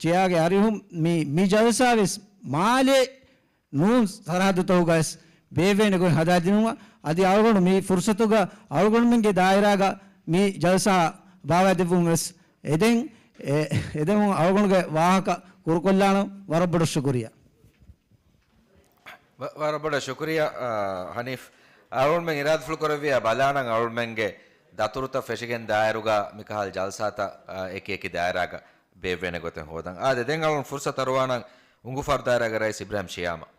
ޗެއާގެ އަރިހުން މި، މި ޖަލްސާވެސް މާލެ ނޫން ސަރަހައްދުތަކުގައި ވެސް ބޭއްވޭނެ ގޮތް ހަދާދިނުމަށް. އަދި އަޅުގަނޑު މި ފުރުސަތުގަ އަޅުގަނޑުމެންގެ ދާއިރާގަ މި ޖަލްސާ ބާވައިދެއްވުމަށް ވެސް އެދެން، އެ، އެދެމުން އަޅުގަނޑުގެ ވާހަކަ ކުރުކޮށްލާނަން. ވަރަށް ބޮޑަށް ޝުކުރިއްޔާ. ވަ-، ވަރަށް ބޮޑަށް ޝުކުރިއްޔާ، އާ، ހަނީފް. އަޅުގަނޑުމެން އިރާދަފުޅު ކުރެއްވިއްޔާ ބަލާނަން އަޅުގަނޑުމެންގެ ދަތުރުތައް ފެށިގެން ދާއިރުގަ މިކަހަލަ ޖަލްސާތައް، އާ، އެކި އެކި ދާއިރާގަ ބޭއްވޭނެ ގޮތެއް ހޯދަން. އާދެ، ދެން އަޅުގަނޑު ފުރުސަތު އަރުވާނަން އުނގޫފާރު ދާއިރާގެ ރައީސް އިބްރާހިމް ޝިޔާމަށް.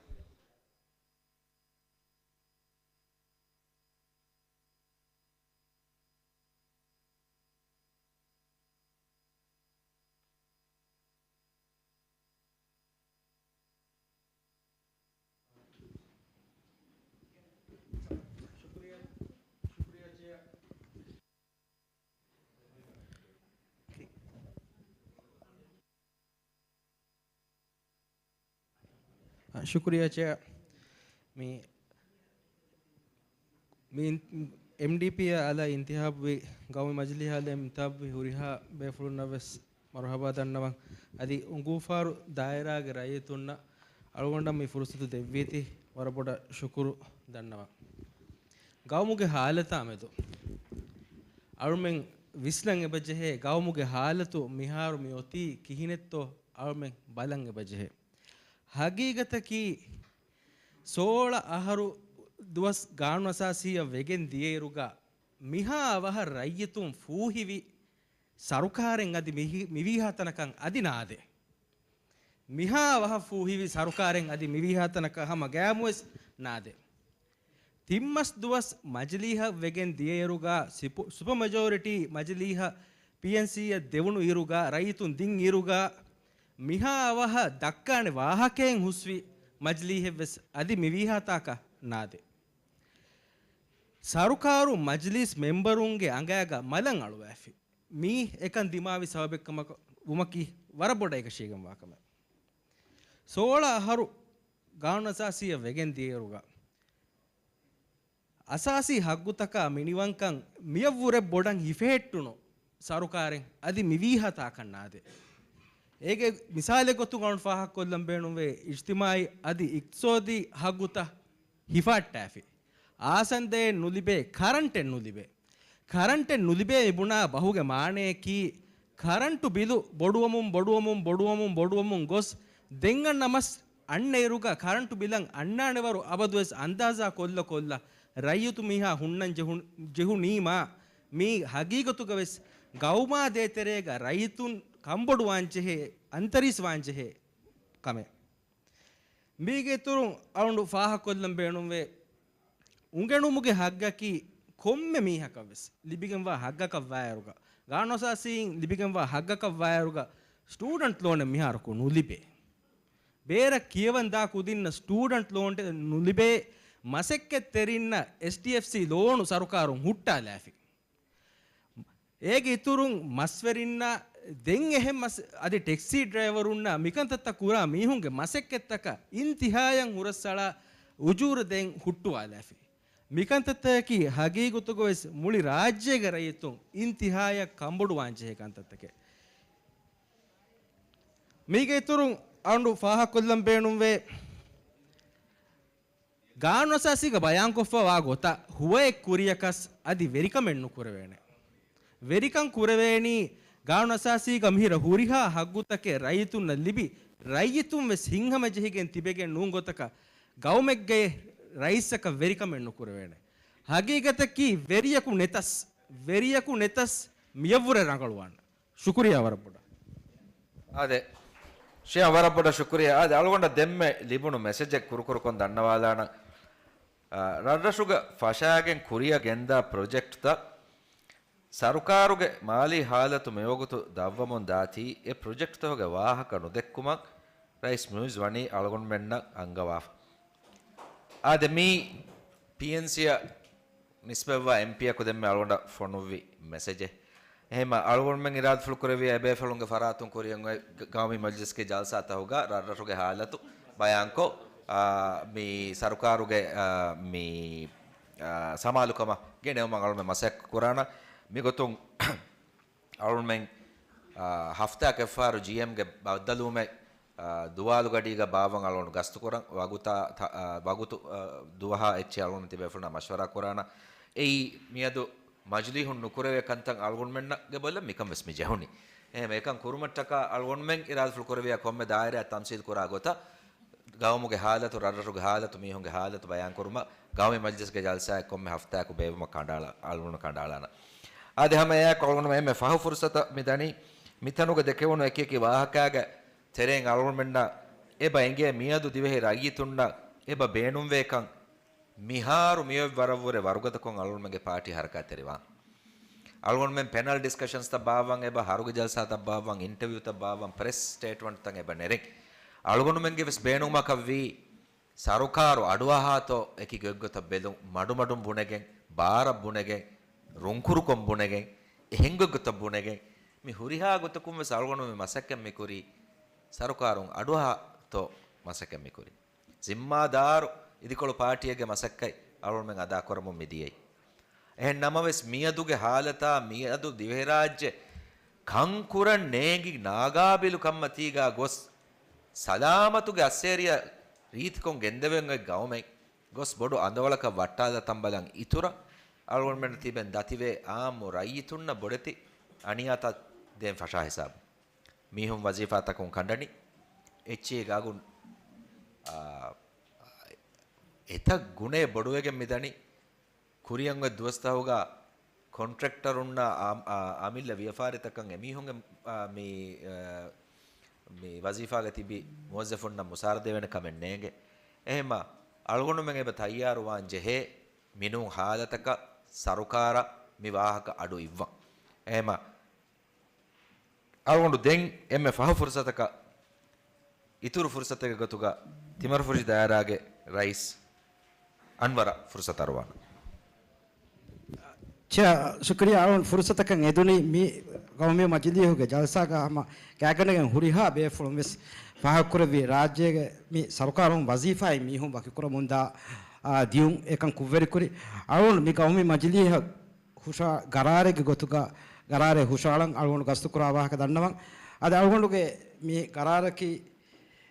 ޝުކުރިއްޔާ ޗެއާ. މި، މި އެމްޑީޕީއާ އަލަށް އިންތިހާބުވި، ގައުމީ މަޖިލީހާ އަލަށް އިންތިހާބުވި ހުރިހާ ބޭފުޅުންނަށް ވެސް މަރުހަބާ ދަންނަވަން. އަދި އުނގޫފާރު ދާއިރާގެ ރައްޔިތުންނަށް އަޅުގަނޑަށް މި ފުރުސަތު ދެއްވީތީ ވަރަށް ބޮޑަށް ޝުކުރު ދަންނަވަން. ގައުމުގެ ހާލަތާ މެދު އަޅުމެން ވިސްނަން އެބަޖެހޭ، ގައުމުގެ ހާލަތު މިހާރު މި އޮތީ ކިހިނެއްތޯ އަޅުމެން ބަލަން އެބަޖެހޭ. ހަގީގަތަކީ، ސޯޅަ އަހަރު ދުވަސް ގާނޫނުއަސާސީއަށް ވެގެން ދިޔައިރުގަ، މިހާ އަވަހަށް ރައްޔިތުން ފޫހިވި ސަރުކާރެއް އަދި މިހި-، މިވީހާ ތަނަކަށް އަދި ނާދޭ. މިހާ އަވަހަށް ފޫހިވި ސަރުކާރެއް އަދި މިވީހާ ތަނަކަށް ހަމަ ގައިމުވެސް ނާދޭ. ތިން މަސް ދުވަސް މަޖިލީހަށް ވެގެން ދިޔައިރުގަ ސިޕު-، ސުޕަ މެޖޯރިޓީ މަޖިލީހަށް ޕީއެންސީއަށް ދެވުނު އިރުގަ، ރައްޔިތުން ދިން އިރުގަ، މިހާ އަވަހަށް ދައްކާނެ ވާހަކައެއް ހުސްވި މަޖިލީހެއްވެސް އަދި މިވީހާ ތާކަށް ނާދޭ. ސަރުކާރު މަޖިލީސް މެމްބަރުންގެ އަނގައިގަ މަލަން އަޅުވައިފި. މީ އެކަން ދިމާވި ސަބަބެއްކަމަކަށް ވުމަކީ ވަރަށް ބޮޑަށް އެކަށީގެންވާ ކަމެއް. ސޯޅަ އަހަރު ގާނޫނުއަސާސީއަށް ވެގެން ދިޔައިރުގަ، އަސާސީ ހައްގުތަކާ މިނިވަންކަން މިއަށްވުރެ ބޮޑަށް ހިފެހެއްޓުނު ސަރުކާރެއް އަދި މިވީހާ ތާކަށް ނާދޭ. އޭގެ މިސާލެއް ގޮތުން އަޅުން ފާހަގަކޮށްލަން ބޭނުންވޭ، އިޖްތިމާއީ އަދި އިޤްތިޞާދީ ހައްގުތައް ހިފަހައްޓާފި. އާސަންދައެއް ނުލިބޭ، ކަރަންޓެއް ނުލިބޭ. ކަރަންޓެއް ނުލިބޭ މިބުނާ ބަހުގެ މާނަޔަކީ، ކަރަންޓު ބިލު ބޮޑުވަމުން، ބޮޑުވަމުން، ބޮޑުވަމުން، ބޮޑުވަމުން ގޮސް، ދެން އަންނަ މަސް އަންނައިރުގަ ކަރަންޓު ބިލަށް އަންނާނެވަރު އަބަދުވެސް އަންދާޒާ ކޮށްލަ ކޮށްލަ، ރައްޔިތު މީހާ ހުންނަން ޖެހު-، ޖެހުނީމާ، މީ ހަގީގަތުގަވެސް ގައުމާ ދޭތެރޭގަ ރައްޔިތުން ކަންބޮޑުވާންޖެހޭ، އަންތަރީސްވާންޖެހޭ ކަމެއް. މީގެ އިތުރުން އަޅުނޑު ފާހަކޮށްލަން ބޭނުންވޭ، އުނގެނުމުގެ ހައްގަކީ ކޮންމެ މީހަކަށްވެސް ލިބިގެންވާ ހައްގަކަށްވާއިރުގަ، ގާނޫނުއަސާސީން ލިބިގެންވާ ހައްގަކަށްވާއިރުގަ، ސްޓޫޑެންޓް ލޯނެއް މިހާރަކު ނުލިބޭ. ބޭރަށް ކިޔަވަން ދާ ކުދިންނަށް ސްޓޫޑެންޓް ލޯން ނުލިބޭ، މަސައްކަތްތެރިންނަށް އެސްޑީއެފްސީ ލޯނު ސަރުކާރުން ހުއްޓާލާފި. އޭގެ އިތުރުން މަސްވެރިންނަށް ދެން އެހެން މަސް-، އަދި ޓެކްސީ ޑްރައިވަރުންނަށް މިކަންތައްތައް ކުރާ މީހުންގެ މަސައްކަތްތަކަށް އިންތިހާޔަށް ހުރަސްއަޅާ އުޖޫރަ ދޭން ހުއްޓުވާލާފި. މިކަންތައްތަކަކީ ހަގީގަތުގަވެސް މުޅި ރާއްޖޭގެ ރައްޔިތުން އިންތިހާޔަށް ކަންބޮޑުވާންޖެހޭ ކަންތައްތަކެއް. މީގެ އިތުރުން އަޅުނޑު ފާހަކޮށްލަން ބޭނުންވޭ، ގާނޫނުއަސާސީގަ ބަޔާންކޮށްފަވާ ގޮތަށް ހުވައެއް ކުރިޔަކަސް އަދި ވެރިކަމެއް ނުކުރެވޭނެ. ވެރިކަން ކުރެވޭނީ ގާނޫނުއަސާސީގަ މިހިރަ ހުރިހާ ހައްގުތަކެއް ރައްޔިތުންނަށް ލިބި، ރައްޔިތުން ވެސް ހިތްހަމަޖެހިގެން ތިބެގެން ނޫން ގޮތަކަށް ގައުމެއްގައި ރައީސަކަށް ވެރިކަމެއް ނުކުރެވޭނެ. ހަގީގަތަކީ ވެރިޔަކު ނެތަސް، ވެރިޔަކު ނެތަސް މިޔަށްވުރެ ރަނގަޅުވާން. ޝުކުރިޔާ ވަރަށް ބޮޑަށް. އާދެ، ޝިޔާ ވަރަށް ބޮޑަށް ޝުކުރިޔާ. އާދެ، އަޅުގަނޑަށް ދެންމެ ލިބުނު މެސެޖެއް ކުރުކުރުކޮށް ދަންނަވާލާނަން. އާ، ރަށްރަށުގަ ފަށާގެން ކުރިއަށް ގެންދާ ޕްރޮޖެކްޓްތައް ސަރުކާރުގެ މާލީ ހާލަތު މިވަގުތު ދަށްވަމުން ދާތީ، އެ ޕްރޮޖެކްޓްތަކުގެ ވާހަކަ ނުދެއްކުމަށް ރައީސް މުއިއްޒު ވަނީ އަޅުގަނޑުމެންނަށް އަންގަވާފަ. އާދެ، މީ ޕީއެންސީއަށް ނިސްބަތްވާ އެމްޕީއަކު ދެންމެ އަޅުގަނޑަށް ފޮނުއްވި މެސެޖެއް. އެހެންމަ އަޅުގަނޑުމެން އިރާދަފުޅު ކުރެއްވިޔާ އެބޭފުޅުންގެ ފަރާތުން ކުރިއަށް އޮތް ގަ-، ގައުމީ މަޖްލިސްގެ ޖަލްސާތަކުގަ ރަށްރަށުގެ ހާލަތު ބަޔާންކޮށް، އާ، މި ސަރުކާރުގެ، އާ، މި، އާ، ސަމާލުކަމަށް ގެނެވުމަށް އަޅުގަނޑުމެން މަސައްކަތް ކުރާނަން. މިގޮތުން އަޅުގަނޑުމެން، އާ، ހަފްތާއަކަށްފަހަރު ޖީއެމްގެ ބައްދަލުވުމެއް، އާ، ދުވާލުގަޑީގަ ބާއްވަން އަޅުގަނޑު ގަސްތުކުރަން. ވަގުތާ ތަ-، އާ، ވަގުތު، އާ، ދުވަހާ އެއްޗެއް އަޅުގަނޑު ތިބޭފުޅުންނާ މަޝްވަރާ ކުރާނަން. އެއީ މިއަދު މަޖިލީހުން ނުކުރެވޭ ކަންތައް އަޅުގަނޑުމެންގެ ބޮލަށް މިކަން ވެސް މި ޖެހުނީ. އެހެން އެކަން ކުރުމަށްޓަކާ އަޅުގަނޑުމެން އިރާދަފުޅު ކުރެވިޔާ ކޮންމެ ދާއިރާއެއް ތަމްސީލް ކުރާ ގޮތަށް ގައުމުގެ ހާލަތު، ރަށްރަށުގެ ހާލަތު، މީހުންގެ ހާލަތު ބަޔާންކުރުމަށް ގައުމީ މަޖްލިސްގެ ޖަލްސާއެއް ކޮންމެ ހަފްތާއަކު ބޭއްވުމަށް ކަނޑައަޅާ، އަޅުގަނޑު ކަނޑައަޅާނަން. އާދެ، ހަމަ އެއާއެކު އަޅުގަނޑުމެން އެންމެ ފަހު ފުރުސަތަށް މި ދަނީ، މިތަނުގަ ދެކެވުނު އެކި އެކި ވާހަކާގެ ތެރެއިން އަޅުގަނޑުމެންނަށް އެބަ އެނގޭ މިއަދު ދިވެހި ރައްޔިތުންނަށް އެބަ ބޭނުންވޭކަން. މިހާރު މިއޮތް ވަރަށްވުރެ ވަރުގަދަކޮށް އަޅުގަނޑުމެންގެ ޕާޓީ ހަރަކާތްތެރިވާން. އަޅުގަނޑުމެން ޕެނަލް ޑިސްކަޝަންސްތައް ބާއްވަން އެބަ، ހަރުގެ ޖަލްސާތައް ބާއްވަން، އިންޓަވިއުތައް ބާއްވަން، ޕްރެސް ސްޓޭޓްމަންޓްތައް އެބަ ނެރެން. އަޅުގަނޑުމެންގެ ވެސް ބޭނުމަކަށްވީ، ސަރުކާރު އަޑުއަހާތޯ އެކި ގޮތްގޮތަށް ބެލުން، މަޑުމަޑުން ބުނެގެން، ބާރަށް ބުނެގެން، ރުންކުރުކޮށް ބުނެގެން، އެހެން ގޮތްގޮތަށް ބުނެގެން. މި ހުރިހާ ގޮތަކުން ވެސް އަޅުގަނޑު މި މަސައްކަތް މިކުރީ، ސަރުކާރުން އަޑުއަހާތޯ މަސައްކަތް މިކުރީ. ޒިންމާދާރު އިދިކޮޅު ޕާޓީއެއްގެ މަސައްކަތް އަޅުގަނޑުމެން އަދާކުރަމުން މިދިޔައީ. އެހެން ނަމަވެސް، މިއަދުގެ ހާލަތާ، މިއަދު ދިވެހިރާއްޖެ ކަންކުރަން ނޭނގި ނާގާބިލު ކަންމަތީގާ ގޮސް، ސަލާމަތުގެ އައްސޭރިއަށް ރީތިކޮށް ގެންދެވެން އޮތް ގައުމެއް ގޮސް، ބޮޑު އަނދަވަޅަކަށް ވައްޓާލާ ތަންބަލަށް އިތުރަށް، އަޅުގަނޑުމެންނަށް ތިބެން ދަތިވޭ އާއްމު ރައްޔިތުންނަށް ބޮޑެތި އަނިޔާތައް ދޭން ފަށާ ހިސާބުން. މީހުން ވަޒީފާތަކުން ކަނޑަނީ. އެއްޗެހި ގާގުން، އާ، އެތައް ގުނައެއް ބޮޑުވެގެން މިދަނީ. ކުރިއަށް އޮތް ދުވަސްތަކުގަ ކޮންޓްރެކްޓަރުންނާ އަ-، އަ-، އަމިއްލަ ވިޔަފާރިތަކަށް އެމީހުންގެ، އާ، މި، އާ، މި ވަޒީފާގަ ތިބި މުވައްޒަފުންނަށް މުސާރަ ދެވޭނެ ކަމެއް ނޭނގެ. އެހެންމަ އަޅުގަނޑުމެން އެބަ ތައްޔާރުވާން ޖެހޭ މިނޫން ހާލަތަކަށް ސަރުކާރަށް މި ވާހަކަ އަޑު އިއްވަން. އެހެންމަ އަޅުގަނޑު ދެން އެންމެ ފަހު ފުރުސަތަކަށް، އިތުރު ފުރުސަތެއްގެ ގޮތުގަ ތިމަރުފުށި ދާއިރާގެ ރައީސް އަންވަރަށް ފުރުސަތު އަރުވާނަން. ޗެއާ، ޝުކުރިއްޔާ. އަޅުގަނޑު ފުރުސަތަކަށް އެދުނީ މި ގައުމީ މަޖިލީހުގެ ޖަލްސާގަ ހަމަ ގާތްގަނޑަކަށް ހުރިހާ ބޭފުޅުން ވެސް ފާހަގަކުރެއްވި ރާއްޖޭގެ މި ސަރުކާރުން ވަޒީފާއިން މީހުން ވަކިކުރަމުންދާ، އާ، ދިޔުން އެކަން ކުށްވެރިކުރި. އަޅުގަނޑު މި ގައުމީ މަޖިލީހަށް ހުށަ-، ގަރާރެއްގެ ގޮތުގަ ގަރާރެއް ހުށައަޅަން އަޅުގަނޑު ގަސްތުކުރާ ވާހަކަ ދަންނަވަން. އަދި އަޅުގަނޑުގެ މި ގަރާރަކީ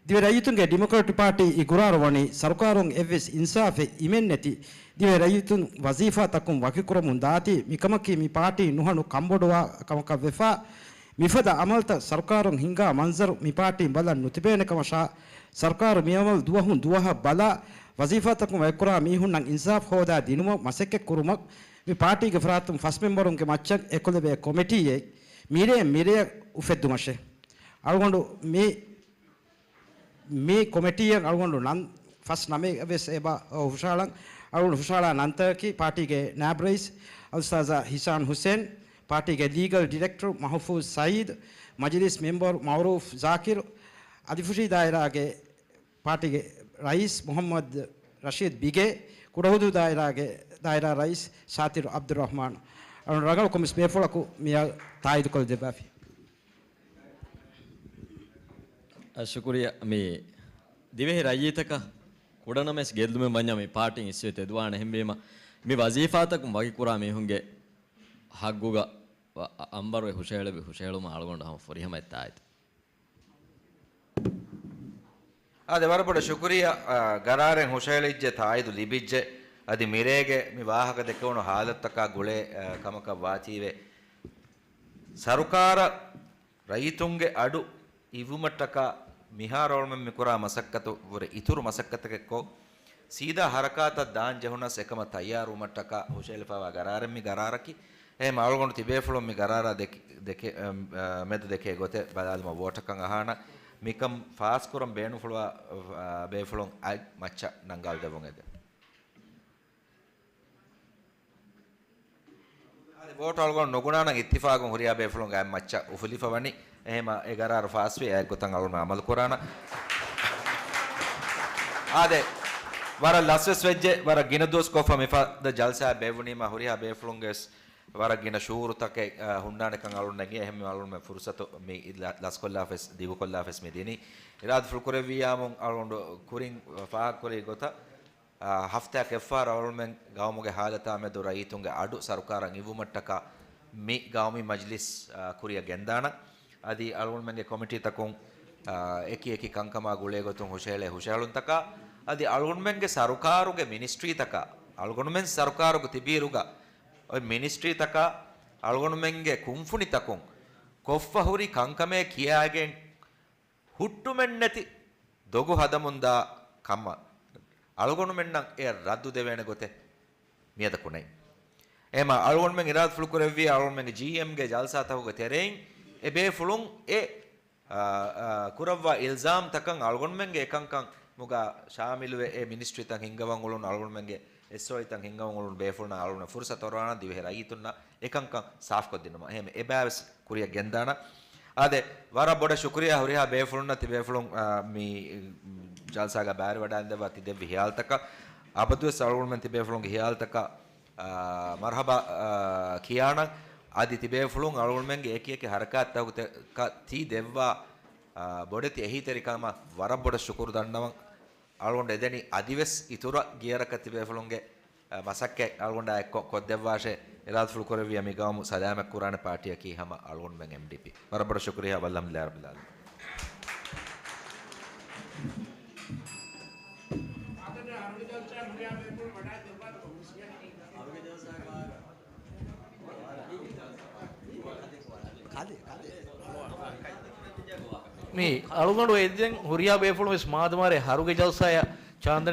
ދިވެހި ރައްޔިތުންގެ ޑިމޮކްރެޓިކް ޕާޓީ އިގުރާރު ވަނީ ސަރުކާރުން އެއްވެސް އިންސާފެއް އިމެންނެތި ދިވެހި ރައްޔިތުން ވަޒީފާތަކުން ވަކިކުރަމުން ދާތީ. މިކަމަކީ މި ޕާޓީ ނުހަނު ކަންބޮޑުވާ ކަމަކަށް ވެފަ. މިފަދަ އަމަލްތައް ސަރުކާރުން ހިންގާ މަންޒަރު މި ޕާޓީން ބަލަން ނުތިބޭނެ ކަމަށާ، ސަރުކާރު މިއަމަލު ދުވަހުން ދުވަހަށް ބަލާ، ވަޒީފާތަކުން ވަކިކުރާ މީހުންނަށް އިންސާފް ހޯދާ ދިނުމަށް މަސައްކަތް ކުރުމަށް މި ޕާޓީގެ ފަރާތުން ފަސް މެމްބަރުންގެ މައްޗަށް އެކުލެވޭ ކޮމިޓީއެއް މިރޭ މިރެއަށް އުފެއްދުމަށެ. އަޅުގަނޑު މި، މި ކޮމިޓީއަށް އަޅުގަނޑު ނަން ފަސް ނަމެއް ވެސް އެބަ ހުށައަޅަން. އަޅުގަނޑު ހުށައަޅާ ނަންތަކަކީ ޕާޓީގެ ނާއިބު ރައީސް އަލްއުސްތާޛާ ހިޝާން ހުސެން، ޕާޓީގެ ލީގަލް ޑިރެކްޓަރު މަހުފޫޒް ސައީދު، މަޖިލީސް މެމްބަރު މައުރޫފް ޒާކިރު، އަލިފުށީ ދާއިރާގެ ޕާޓީގެ ރައީސް މުހައްމަދު ރަޝީދު ބިގޭ، ކުޑަހުދޫ ދާއިރާގެ ދާއިރާ ރައީސް ސާތިރު އަބްދުއްރަހްމާން، އަޅުގަނޑު ރަނގަޅު ކޮމިސް ބޭފުޅަކު މިއަށް ތާއީދުކޮށްދެއްވާފި. އަ، ޝުކުރިއްޔާ. މި ދިވެހި ރައްޔިތަކަށް ކުޑަނަމަވެސް ގެއްލުމެއް ވަންޏާ މި ޕާޓީން އިސްވެ ތެދުވާނެ. އެހެންވީމަ، މި ވަޒީފާތަކުން ވަކިކުރާ މީހުންގެ ހައްގުގަ އަ-، އަ-، އަންވަރު އެ ހުށަހެޅެވި ހުށަހެޅުމަށް އަޅުގަނޑު ހަމަ ފުރިހަމަ އެއް ތާއީދު. އާދެ، ވަރަށް ބޮޑަށް ޝުކުރިއްޔާ، އާ، ގަރާރެއް ހުށަހެޅިއްޖެ، ތާއީދު ލިބިއްޖެ. އަދި މިރޭގެ މި ވާހަކަ ދެކެވުނު ހާލަތުތަކާ ގުޅޭ، އާ، ކަމަކަށް ވާތީވެ. ސަރުކާރަށް ރައްޔިތުންގެ އަޑު އިއްވުމަށްޓަކާ މިހާރު އަޅުމެން މިކުރާ މަސައްކަތު ވުރެ އިތުރު މަސައްކަތެކެއްކޮށް، ސީދާ ހަރަކާތަށް ދާން ޖެހުނަސް އެކަމަށް ތައްޔާރުވުމަށްޓަކާ ހުށައެޅިފައިވާ ގަރާރެއް މި ގަރާރަކީ. އެހެން އަޅުގަނޑު ތިބޭފުޅުން މި ގަރާރާ ދެކެ، ދެކެ، އަ، މެދު ދެކޭ ގޮތެއް ބަލާލުމަށް ވޯޓަކަށް އަހާނަ. މިކަން ފާސްކުރަން ބޭނުންފުޅުވާ، އަ، ބޭފުޅުން އަތް މައްޗަށް ނަންގާލަދެއްވުން އެދެން. އާދެ، ވޯޓު އަޅުގަނޑު ނުގުނާނަން އިއްތިފާގުން ހުރިހާ ބޭފުޅުންގެ އަތް މައްޗަށް އުފުލިފަ ވަނީ. އެހެމަ އެ ގަރާރު ފާސްވި އެއަށް ގޮތަށް އަޅުގަނޑު އަމަލު ކުރާނަ. އާދެ، ވަރަށް ލަސްވެސް ވެއްޖެ، ވަރަށް ގިނަ ދުވަސް ކޮށްފަ މިފަދަ ޖަލްސާ ބޭއްވުނީމަ ހުރިހާ ބޭފުޅުންގެ ވެސް ވަރަށް ގިނަ ޝުއޫރުތަކެއް، އަ، ހުންނާނެކަން އަޅުން ނެގި. އެހެން އަޅުންމެ ފުރުސަތު މި ލަ-، ލަސްކޮށްލާފަސް، ދިގުކޮށްލާފަސް މި ދިނީ. އިރާދަފުޅު ކުރެއްވިއްޔާމުން އަޅުން ކުރިން ފާހަގަކުރި ގޮތަށް، އާ، ހަފްތާއަކަށް އެއްފަހަރު އަޅުމެން ގައުމުގެ ހާލަތާ މެދު ރައްޔިތުންގެ އަޑު ސަރުކާރަށް އިވުމަށްޓަކާ މި ގައުމީ މަޖްލިސް، އާ، ކުރިއަށް ގެންދާނަން. އަދި އަޅުގަނޑުމެންގެ ކޮމިޓީތަކުން، އާ، އެކި އެކި ކަންކަމާ ގުޅޭ ގޮތުން ހުށަހެޅޭ ހުށަހެޅުންތަކާ، އަދި އަޅުގަނޑުމެންގެ ސަރުކާރުގެ މިނިސްޓްރީތަކާ، އަޅުގަނޑުމެން ސަރުކާރުގެ ތިބީރުގަ އޮތް މިނިސްޓްރީތަކާ، އަޅުގަނޑުމެންގެ ކުންފުނިތަކުން ކޮށްފަ ހުރި ކަންކަމޭ ކިޔާގެން ހުއްޓުމެއްނެތި ދޮގު ހަދަމުންދާ ކަމަށް އަޅުގަނޑުމެންނަށް އެ ރައްދު ދެވޭނެ ގޮތެއް މިއަދަކު ނެތް. އެހެމަ އަޅުގަނޑުމެން އިރާދަފުޅު ކުރެއްވި އަޅުގަނޑުމެންގެ ޖީއެމްގެ ޖަލްސާތަކުގެ ތެރެއިން އެ ބޭފުޅުން އެ، އާ، އާ، ކުރައްވާ އިލްޒާމްތަކަށް އަޅުގަނޑުމެންގެ އެކަންކަން މުގާ ޝާމިލުވެ އެ މިނިސްޓްރީތައް ހިންގަވަން އުޅުނު އަޅުގަނޑުމެންގެ އެސްއޯއީތައް ހިންގަވަން އުޅުނު ބޭފުޅުންނަށް އަޅުގަނޑު ފުރުސަތު އޮރާނަން ދިވެހި ރައްޔިތުންނަށް އެކަންކަން ސާފްކޮށްދިނުމަށް. އެހެން އެބައިވެސް ކުރިއަށް ގެންދާނަން. އާދެ، ވަރަށް ބޮޑަށް ޝުކުރިއްޔާ ހުރިހާ ބޭފުޅުންނަށް ތިބޭފުޅުން، އާ، މި ޖަލްސާގަ ބައިވެރިވަޑައިގެންދެއްވާ ތި ދެއްވި ހިޔާލުތަކަށް. އަބަދުވެސް އަޅުގަނޑުމެން ތިބޭފުޅުންގެ ހިޔާލުތަކަށް، އާ، މަރްހަބާ، އާ، ކިޔާނަން. އަދި ތިބޭފުޅުން އަޅުގަނޑުމެންގެ އެކި އެކި ހަރަކާތްތަކުގަ ތި ދެއްވާ، އާ، ބޮޑެތި އެހީތެރިކަމަށް ވަރަށް ބޮޑަށް ޝުކުރު ދަންނަވަން. އަޅުގަނޑު އެދެނީ އަދިވެސް އިތުރަށް ގިޔަރަކަށް ތިބޭފުޅުންގެ، އަ، މަސައްކަތް އަޅުގަނޑާ އެއްކޮށް ކޮށްދެއްވާށޭ. އިރާދަފުޅު ކުރެއްވިއްޔާ މި ގައުމު ސަލާމަތް ކުރާނެ ޕާޓީއަކީ ހަމަ އަޅުގަނޑުމެން އެމްޑީޕީ. ވަރަށް ބޮޑަށް ޝުކުރިއްޔާ. ވައްލަހަމްދުލިއްލާހި ރައްބިލް ޢާލަމީން. މި އަޅުގަނޑު އެދެން ހުރިހާ ބޭފުޅުން ވެސް މާދަމާރޭ ހަރުގެ ޖަލްސާއަށް ޗާންދަނި